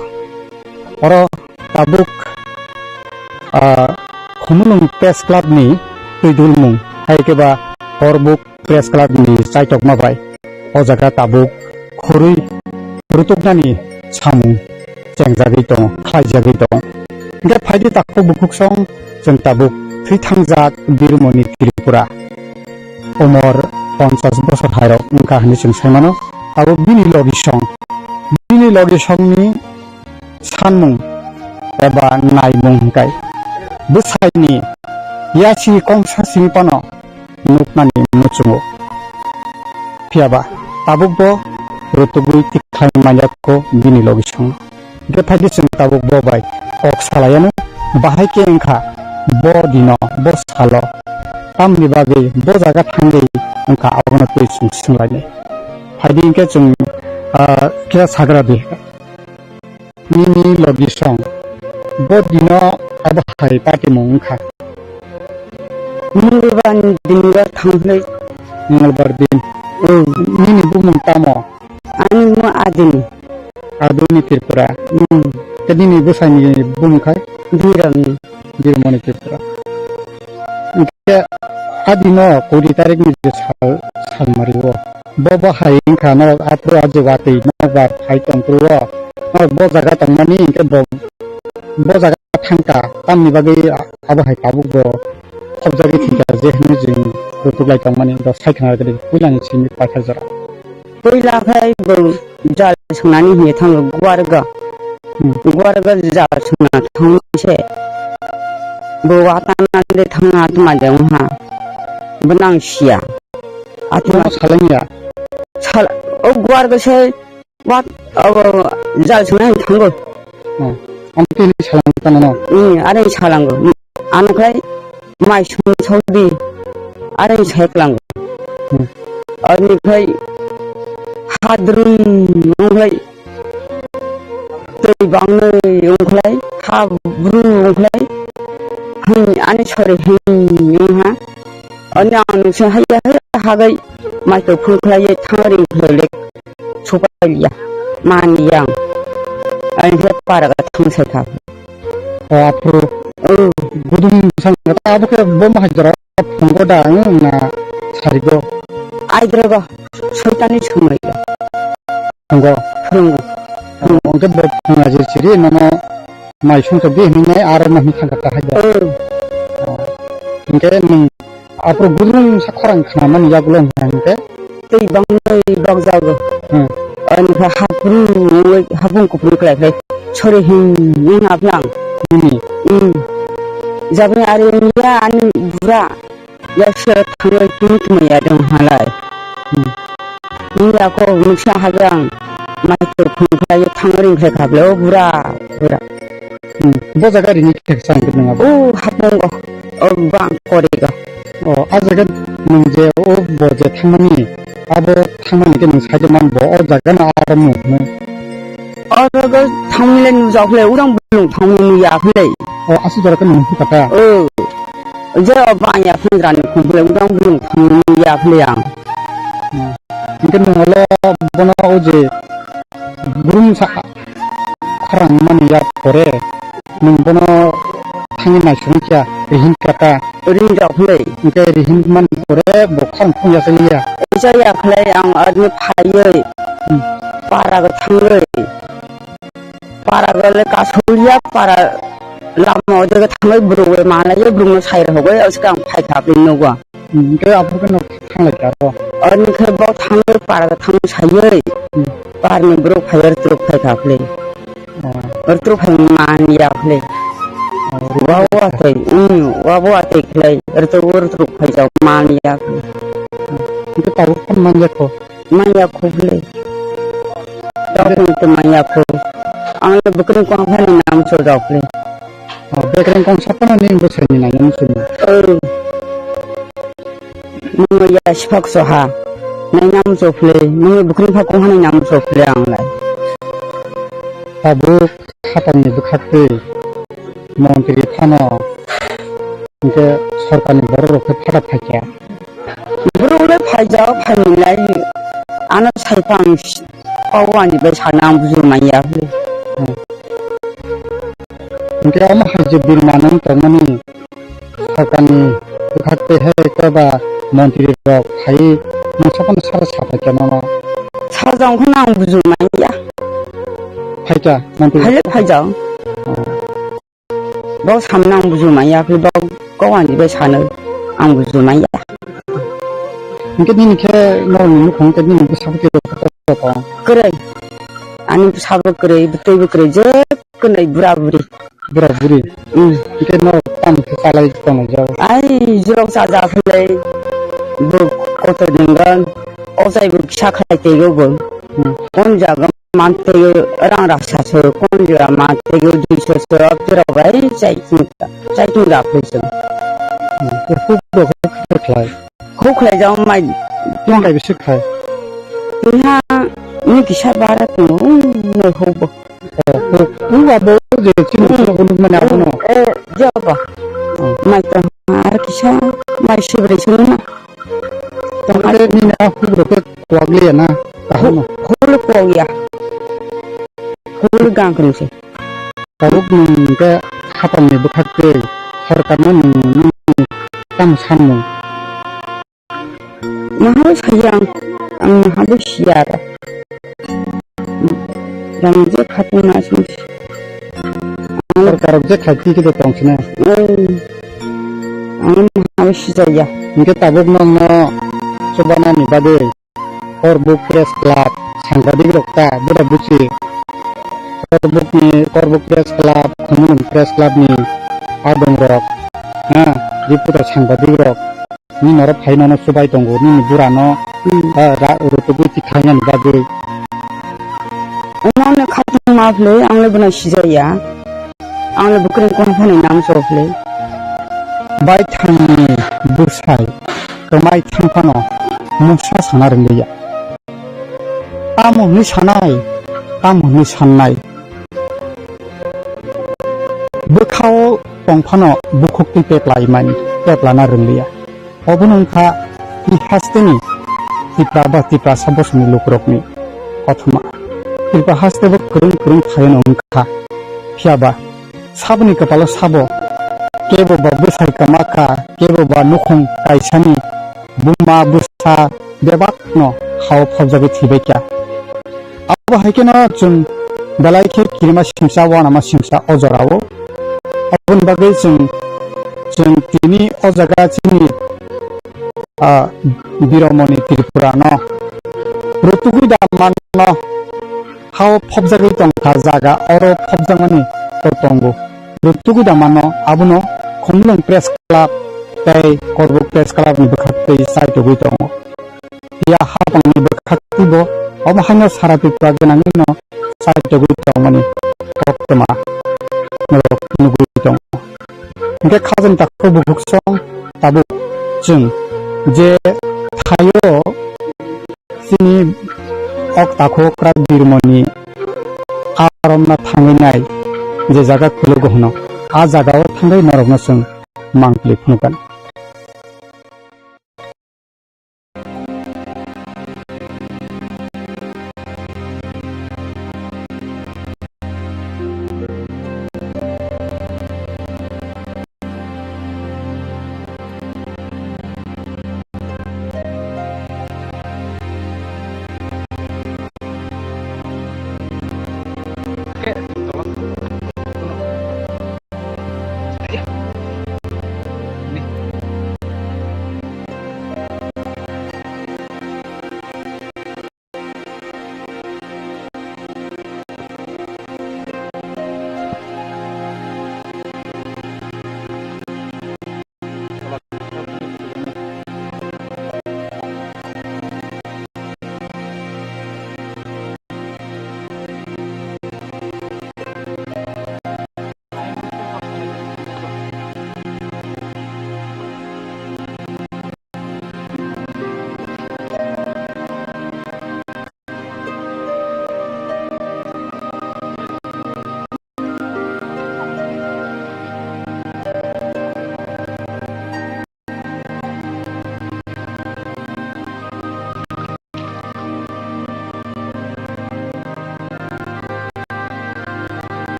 Oro tabuk, ah, Khumulwng Press Club ni twidulmung, hai khe ba Horbuk Press Club ni chaitokma bai o jaga tabuk khurui rutuknani samung chengjagwi tongo, khlaijagwi tongo. Hingkhe phaidi takhuk bukhuk song chwng tabuk thwi thangjak Birmoni Tripura. Umor ponchas bosor hairok wngkha hwnwi chwng sai mano. Abo bini logi song, bini logi songni sanmung eba naimung hwnkhe bwsaini yasi kongsa simi phano nuknani muchungo. Phiyaba tabukbo rutugwi tikhlai manjakgo bini logisong. Hwnkhe phaidi chwng tabuk bo bai kok salaiano, bahai khe wngkha bo dino, bo salo tamni bagwi bo jaga thangwi wngkha, abono twi chwng swnglainai. Phaidi hwnkhe chwng, ah, khe sagra di. Nini logi song. Bo dino abo hai patimung wngkha. Mungulbar ni din ba thangkhlai. Mungulbar din. Oh. Nini bumung tamo? Ani mo Adini. Adini Tripura. Hmm. Ke nini bwsani bumung khai? Biromni. Birmoni Tripura. Hingke adino kuri tarikni je sal, salmario. Bo bo hai wngkha norok aphuru aje watwi nokbar phai tongphuru o. Norok bo jaga tongmani hingke bo, bo jaga thangkha. Tamni bagwi abo hai tabuk bo khobjagwi thwikha je hwnwi chwng rutuklai tongmani. Bo sai khna rwgwi puilani simi paithak jora. Puila khe bo jal swngnani hwnwi thango guarga. Hmm. Guarga jal swngna thangwi se bo watana de thangna tuma de wngha. Bo nang siya. Atma. Atma salangya. Sal, o guarga se wat, o jal swngnani thango. Hmm. Ang tini salang tana no. Hmm, are salango. Ano khai mai sung sodi, are sai klango. Hmm. Ani khai hadrum wnglai, tei bangnai wnglai, ha bru wnglai, hwn ani sori hwn wngha. Ani ang nungsa haya haya hagai mai to phung khlai ye thang ring khlai le supai ya mani yang. Ani he para ga thang sai kha. O aphuru. Oh. Gudum sang kata abo khe bo ma hajra phungo da, na sarigo. Aidrogo soitani sumai. Phungo. Phungo. Ongke bo phunga je chiri nono mai sung to bihni nai aro no hini thangka ta hajra. Oh. Ongke nung Aphuru gudrung sa khorang khnamani yagulo hwnkha hwnkhe? Tei bangnai bakjago. Hmm. Ani kha hapru, hapung kupru khlai khlai. Sori hing, hing apnang. Nini? Hmm. Jabni ari ya ani bura. Ya sero thangwi tumi tumi ya dong halai. Hmm. Ni ya ko nuksa hagang. Mai to khung khlai thangring khlai kable o bura, bura. Hmm, bo jaga rini khe sa hwnkhe nwng abo? O, hapung o. O, bang kori go. O, a jaga nwng je o bo je thangmani, abo thangmani khe nwng side man bo, o jaga no aro nwng hwnwi. O jaga thangmile nujak le, urang bulung thangmani nuya phile. O, asu jora khe nwng hwnkha ta? O, je o bang ya phungrani khumphile, urang bulung thangmani nuya phile ang. Hmm. Hwnkhe nwng le bono o je Burum sa khorang mani ya pore nwng bono thangwi naisingkha rihin kata. Ring rok hwnwi. Hwnkhe rihin mani pore bo khorang phung ya saliya. Cha ya khlai ang arni phaiwi. Hmm. Para go thangwi. Para go le kasoliya para lama o de thangwi bro we malai bro no sai rogoi aska ang phai kha bini nogo. Hmm, hwnkhe aphuru khe no thanglai kha aro. Ani khe bo thangwi para thangwi saiwi. Hmm. Parni borok phaiwi rwtrwk phai kha phwlwi. Oh. Rwtrwk phai man ya phwlwi. Wa watwi, hmm, wa watwi khlai, rwtwi rwtwi phaijak man ya. Hwnkhe tabuk phano man ya kho? Man ya kho khlai. Tabuk phano to man ya kho. Ang le bwkrwng kong phano nam so jok khlai. Oh, bwkrwng kong sa phano nini bwsai ni nai nam so ni. Oh. Nungwi ya siphak soha, nainam chophle, nungwi bukhring pha kongha nainam chophle ang lai. Tabuk khatangni bwkhaktwi montri phano, hinkhe sorkarni borok rok khe phatak phaikha. Borok le phaijak, phainilai, ano sai phang, kok ani bai sana ang bujur manya. Hinkhe omo hai je birma nang tongmani, Sorkarni bwkhak tei hai koiba montri rok phaiwi mungsa phano sara sa phaikha nono. Sajak wngkha na ang bujur manya. Phaikha montri. Phaile phaijak. Oh. Bo samna ang bujur manya, phai bo kok ani bai sano ang bujur manya. Hinkhe nini khe norokni nukhung khe nini bwsa bwtwi rok khe kotor tong? Kwrwi. Ani bwsa bo kwrwi, bwtwi bo kwrwi, je kwrwi bura buri. Bura buri. Hmm. Hingke norok tamo khe chalai tongnai jago. Ai, jorok chaja khlai. Bo kotor denggan. O chai bo kisa khlai teigo bo. Hmm. Kon jaga man teigo rang raksa so, kon jaga man teigo duiso so, abjorok bai chai tung, chai tung da phai so. Hmm. Huk rok khe khlai. Huk khlai jao mai. Tong kai bisi khlai. Twiha ni kisa bara tongo, ung, noi huk bo. Oh, huk, huk abo je chini Hmm. chini huk mane abono. Eh, jaba. Hmm. Mai tong ar kisa, mai sibri sung na. Tong ar Ate nini a huk rok khe kwak liya na, kaham no? Huk, huk kwak ya. Huk gang kung se. Tabuk nwng khe hapang ni bwkhak tei sorkar no nwng nini tamo sanmung? Naharwi saya ang, ang naharwi siya aro. Yang je khatung na sung si. Sorkar je khai twi khe tong sina. Ang naharwi sijaya. Hingke tabuk nokno chubanani bagwi Korbuk Press Club sangbadik rok ta bura buchi. Korbuk ni, Korbuk Press Club, Khumulwng Press Club ni adong rok, ha, reporter sangbadik rok. Nini norok phai nono chubai tongo, nini burano, Hmm. ah, ra-, rutugwi tikhainani bagwi. Omo wngkha tongma phlwi, ang le bono sijaya. Ang le bukrung kong phano nam so phlwi. Baithangni bwsai, kwmai thang phano mungsa sana rwngliya. Tamo hwnwi sanai, tamo hwnwi sannai. Bwkhao tong phano bukhuk twi peplai mani, peplana rwngliya. Obono wngkha twi hasteni Tipra ba Tiprasa bosongni lukurokni kothoma. Tipra haste bo kwrwng kwrwng phaiyano wngkha. Phiyaba saboni kwpalo sabo kebo ba bwsai kwma kha, kebo ba nukhung kaisani buma bwsa bebakno hao phobjagwi thwibaikha. Abo hai kheno chwng belai khe kirima singsa, uanama singsa o jorao. Aboni bagwi chwng, chwng tini o jaga chini, ah, Biromoni Tripura no rutugwi da manno hao phobjagwi tongkha jaga oro phobjakmani to tongo. Rutugwi da manno abono Khumulwng Press Club tei Korbuk Press Club ni bwkhak twi chaitugwi tongo. Phiya hapangni bwkhak twibo omo haino sara Tripura gwnangwino chaitugwi tongmani koktwma norok nugwi tongo. Hingkhe khajani takhuk bukhuk song tabuk chwng je thaio chini ok takhuk kra birmoni aromna thangwi nai je jaga kwlwgo hwno, a jagao thangwi norokno chwng mangpili phunukgani.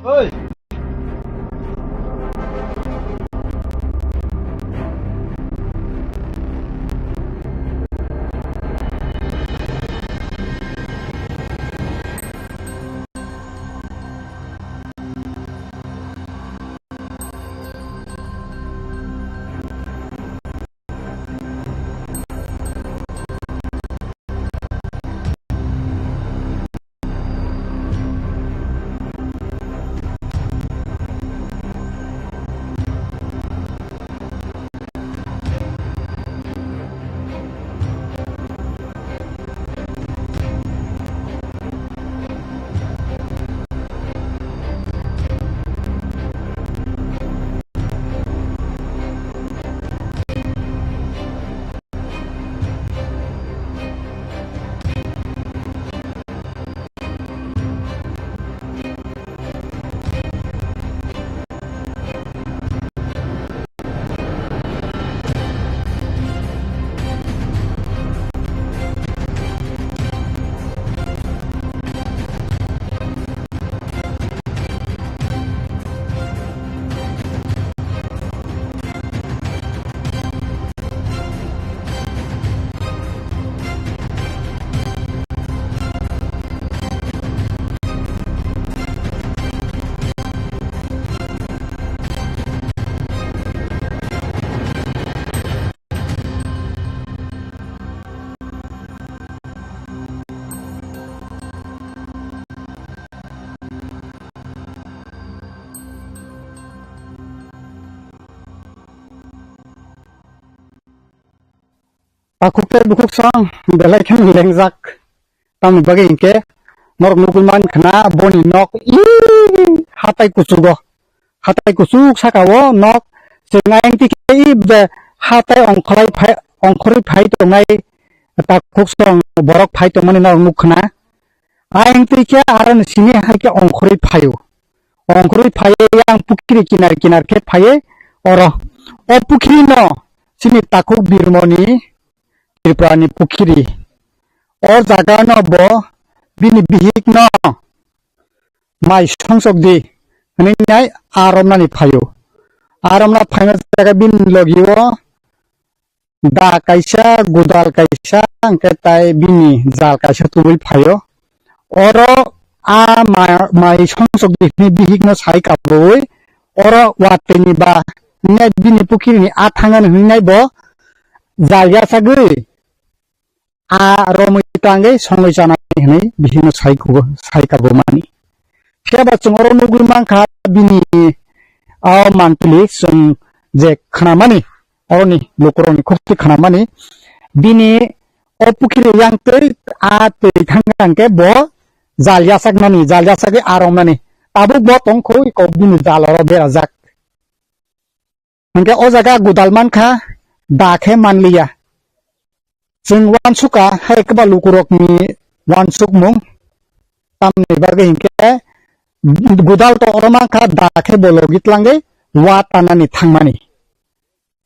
Oi. Takhuk tei bukhuk song belai kheno lengjak. Tamni bagwi hinkhe norok nugwi mankha na boni nok i hatai kuchugo. Hatai kuchuk saka o nok chwng ayang tikhe i be hatai ongkholai phai, ongkhorwi phai tongnai takhuk song borok phai tongmani norok nukha na. Ayang twi khe aro ni simi hai khe ongkhorwi phaio. Ongkhorwi phaiwi yang pukhiri kinar kinar khe phaiwi oro. O pukhiri no chini takhuk birmoni Tripura ni pukhiri. O jaga no bo bini bihik no mai songsok di hwnwi nai aromnani phaio. Aromna phaina jaga bini logi o da kaisa, gudal kaisa, hwnkhe tai bini jal kaisa tubui phaio. Oro a ma-, mai songsok bihikni bihikno sai kabui, oro watwi ni ba, hwnwi bini pukhiri ni a thangani hwnwi bo jal yasagwi a romwi tangwi songwi chanai hwnwi bihikno sai kubo, sai kabumani. Phiya ba chwng oro nugwi mankha bini a mantli chwng je khnamani, oroni lukurokni khukti khnamani, bini o pukhiri yang twi a twi thangkha hwnkhe bo jal yachaknani, jal yachagwi a romnani. Tabuk bo tongkhu kok bini jal oro berajak. Hwnkhe o jaga gudal mankha, da khe manliya. Chwng uansukha hai kwbang lukurokni uansukmung, tamni bagwi hinkhe gudal to oro mankha, da khe bo logi tlangwi wa tanani thangmani.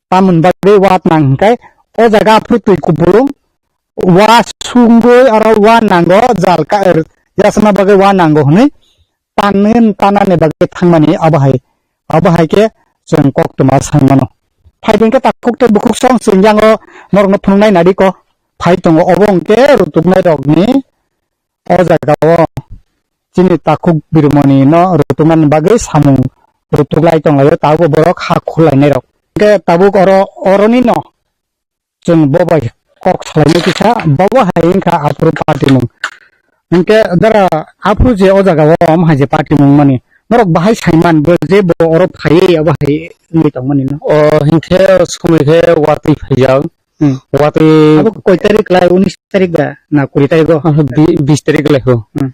Tamoni bagwi wa tnang hinkhe o jaga aphuru twi kubulung wa sungwi oro wa nango jal ka, er, yasna bagwi wa nango hwnwi tanwi tanani bagwi thangmani abo hai, abo hai khe chwng koktwma sai mano. Phai di hinkhe takhuk tei bukhuk song chwng yango norokno phunuknai nadi ko phai tongo, obo hinkhe rutuknai rokni o jaga o chini takhuk birmoni no rutuknani bagwi samung rutuklai tonglaio, tabuk borok ha khulainai rok. Hinkhe tabuk oro, oroni no chwng bo bai kok salainai kisa, bo bo hai wngkha aphuru party mung. Hinkhe dara aphuru je o jaga o omo hai je party mung mani, norok bahai saiman bo je bo oro phaiwi abo hai wngwi tongmani no. O hinkhe somoi khe watwi phaijak. Hmm. Watwi abo koi tarik lai, unis tarik ba na kuri tarik o? Ah, bi-, bis tarik lai ho. Hmm.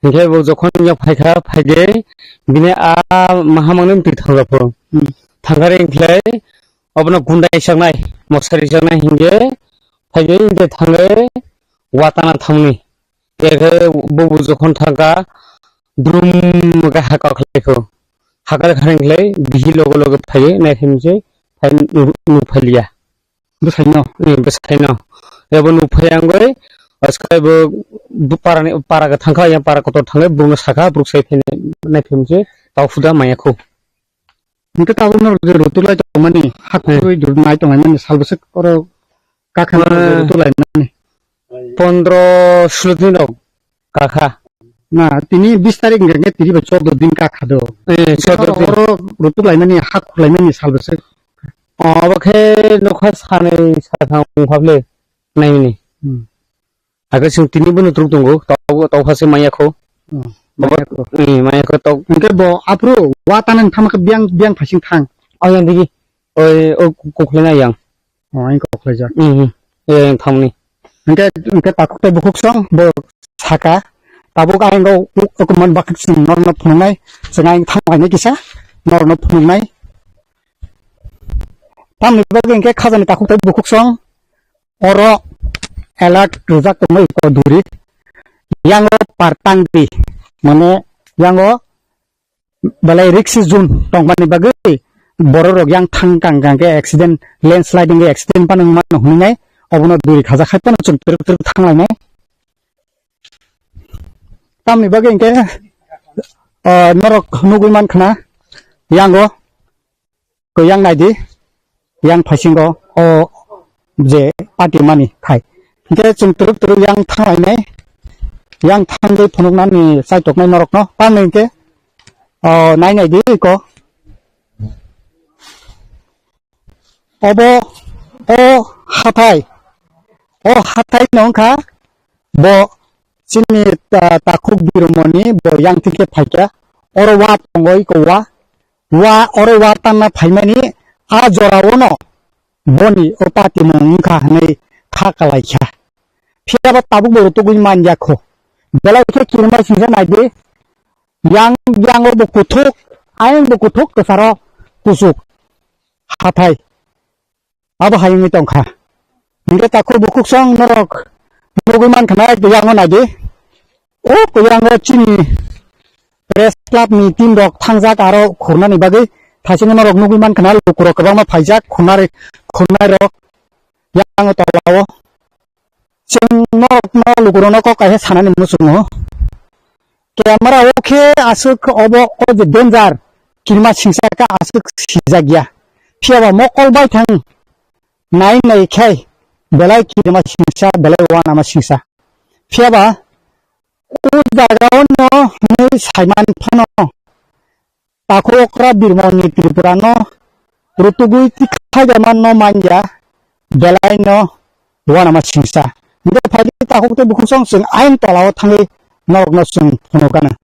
Hinkhe bo jokhon ya phaikha, phaigwi bini a mahamangni mtwi thangjakho. Hmm. Thangkhari hinkhe obono gundai chaknai, mosari chaknai hinkhe phaigwi hinkhe thangwi watana thangni. Ekhe bobo jokhon thangkha drum khe haka khlaikho. Haka khlaikhlai bihi logo logo phaiwi naikhe phai nu-, nukphaliya. Bwsaino? Eh, bwsaino. Ebo nukphai angwi aswk bo Bu-, parani, para ga thangkha, yang para kotor thangwi, burungno sakha, buruk sai phai nai, nai phai mse, tau phuda maya khu. Hingke tabuk no je rutuk lai tongmani, hak Hmm. khurui dur nai tongmani, sal bwswk oro kakha no Eh. rutuk lai mani. Pondro sulo din rok kakha. Na, tini bis tarik hingke tini bai chordo din kakha do. Eh, chordo Oro, din. Oro rutuk lai mani, hak khurlai mani sal bwswk. Oh, abo khe nokha sanai satham wngkha ble naimani. Hmm. Age chwng tini bono truk tongo, tau, tau phase maya kho. Hmm. Obo, maya kho. Eh, maya kho tau. Hingke bo aphuru wa tanang thama khe biang, biang phasing thang. Oh, yang digi. Oi, o kukhlai na yang. Oh, ang kukhlai jak. Hmm, hmm. Eh, yang thamni. Hingke, hingke takhuk tei bukhuk song, bo saka. Tabuk ang go, u-, ukuman bakik song norno phunungnai. Chwng ang thang lainai kisa, norno phunungnai. Tamni bagwi hingke khajani takhuk tei bukhuk song. Oro alert rwjak tongwi koduri. Yango partangdi, mane yango belai risky zone tongmani bagwi borok rok yang thang kang kang khe accident, landsliding khe accident phano wngmano hwnwi nai obono duri khajak hai phano chwng twrwk twrwk thang lainai. Tamni bagwi hwnkhe, ah, norok nugwi mankha na yango. Ko yang naidi, yang phaisingo o je party mani khai. Hingke chwng twrwk twrwk yang thanglainai, yang thangwi phunuknani chaitoknai norokno tamni hingke, o nai naidi ko. Obo o hathai, o hathai no wngkha bo chini ta-, takhuk birumoni bo yang thike phaikha, oro wa tongo iko wa, wa, oro wa tanna phaimani a jorao no boni o patimung wngkha hwnwi kha kalaikha. Phiya ba tabuk bo rwtugwi man ya kho. Belai khe kirima singsa naidi, yang, yango bo kuthuk, ayang bo kuthuk, kwcharo kuchuk. Hathai. Abo hai wngwi tongkha. Hingke takhuk bukhuk song norok nugwi mankha na, yango naidi. O yango chini press club ni team rok thangjak aro khurnani bagwi thaisino norok nugwi mankha na, lukurok kwbangma phaijak khurnari, khurnai rok yango tolao. Chwng norokno lukurokno kok kaisa sanani muchungo. Camera o khe aswk obo o je danger kirima singsa khe aswk sijak ya. Phiya ba mokol bai thang nai nai khai belai kirima singsa belai wanama singsa. Phiya ba o jaga o no hwnwi saiman phano takhuk okra birmoni Tripura no rutugwi tikhaida manno manya belai no wanama singsa. Hingke phaidi takhuk tei bukhuk song chwng ayang tola o thangwi norok no chwng phunukgana.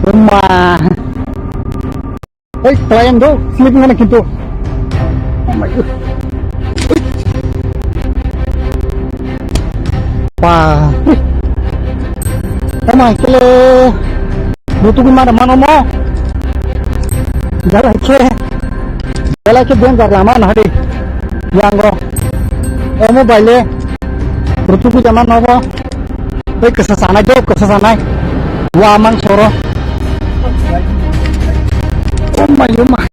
Uma. Oi, kelayan do, slip ngana kintu. Oh my God. Oi. Pa. Oh my, kele. Butuh gimana, mana mo? Jalan ke. Belai khe danger lama nahari. Yango. Omo baile. Rutuku jama nogo. Tei kwsa sanai do, kwsa sanai. Wa mang soro. Oh my, oh my.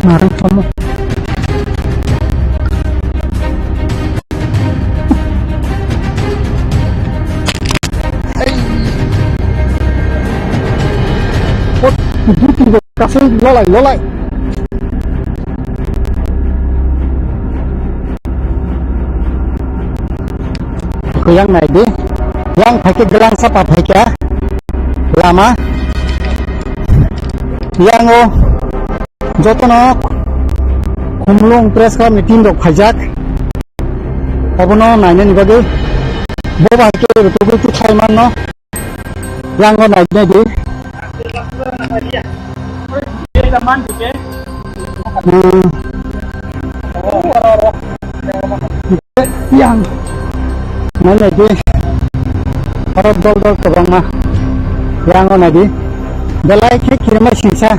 Narang kamu. Kasih lolai, lolai. Yang naidi, yang phaikhe gelang sapa phaikha lama. Yango jotono Khumlung press club ni team rok phaijak. Obono nainani bagwi bo bai khe rutugwi tikhlai manno. Yango nainai di. Hmm. Yang. Mana di? Oro dol dol kwbangma. Yang o naidi. Belai khe kirima singsa.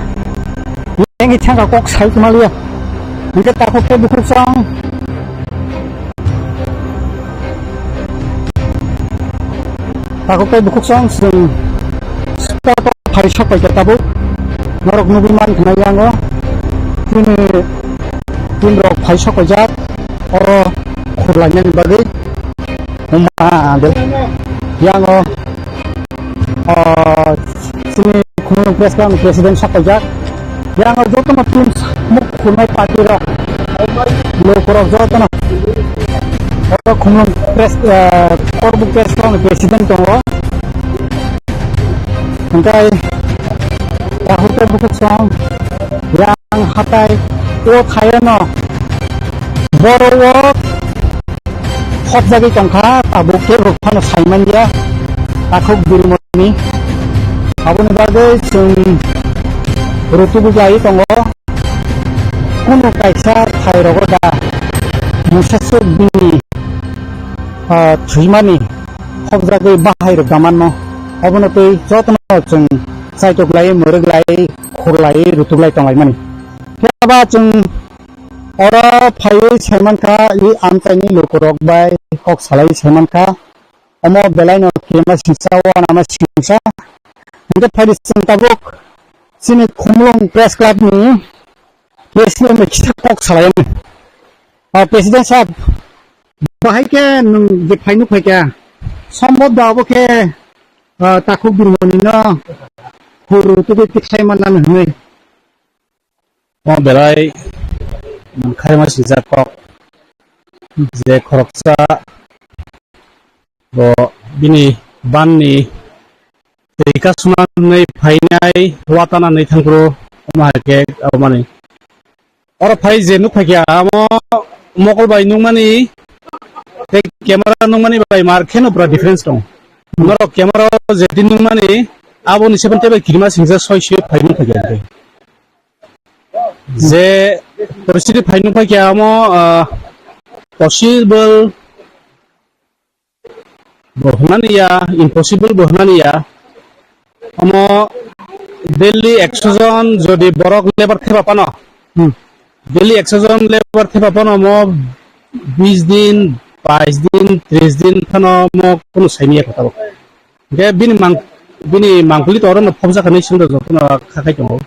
Yang i thangka kok sai kwmaliya. Hingke takhuk tei bukhuk song. Takhuk tei bukhuk song chwng spot o phai sok pai khe tabuk. Norok nugwi man khna yango. Chini team rok phai sok paijak. Oro khurlainani bagwi. Wngma de. Yango. Ah, chini Khumulwng Press Club ni President sak paijak. Yang jotono team muk khunai party rok, lokorok jotono. Oro Khumulwng Press, eh, Korbuk Press Club ni President tongo. Hingkai Rahul tei bukhuk song yang hatai o thayano boro o Khopjagwi tongkha, tabuk kebo phano saimanya, takhuk birmoni. Aboni bagwi chwng rutugwi lai tongo. Kunu kaisa thai rogo da, mungsa swk bini, ah, thwimani, khopjagwi bahai rok da manno. Obono tei jotono chwng chaitok lai, mwrwk lai, khur lai, rutuk lai tong lai mani. Phiya ba chwng Oro phaiwi saimankha, i amchaini lukurok bai kok salaiwi saimankha, omo belaino kema singsa, wanama singsa. Hingke phaidi chwng tabuk chini Khumulwng Press Club ni president bai kisa kok salaimani. Ah, President sahab, bahai khe nwng je phai nuk phaikha, sombot da obo khe, ah, takhuk birmoni no khuru tugui tikhlai mannani hwnwi. O belai mankhaima swijak kok, je khoroksa bo bini banni twi kasuna nwnwi phainai watana nwi thangphuru, omo hai khe aboni. Oro phai je nuk phaikha, amo mokol bai nukmani tei camera nukmani bai mar kheno pura difference tong. Norok camera o je din nukmani, aboni sebente bai kirima singsa soi soi phai nuk phaikha. Je poristiti phai nuk phaikha amo, ah, possible bo hwnani ya, impossible bo hwnani ya. Omo daily ekso jon jodi borok labour thepa phano, hmm, daily ekso jon labour thepa phano omo bis din, bais din, tris din phano omo kunu saimanya kotaro. Hingke bini mang-, bini mangpili to orono phobjak hinui songdo jotono khakai tongo.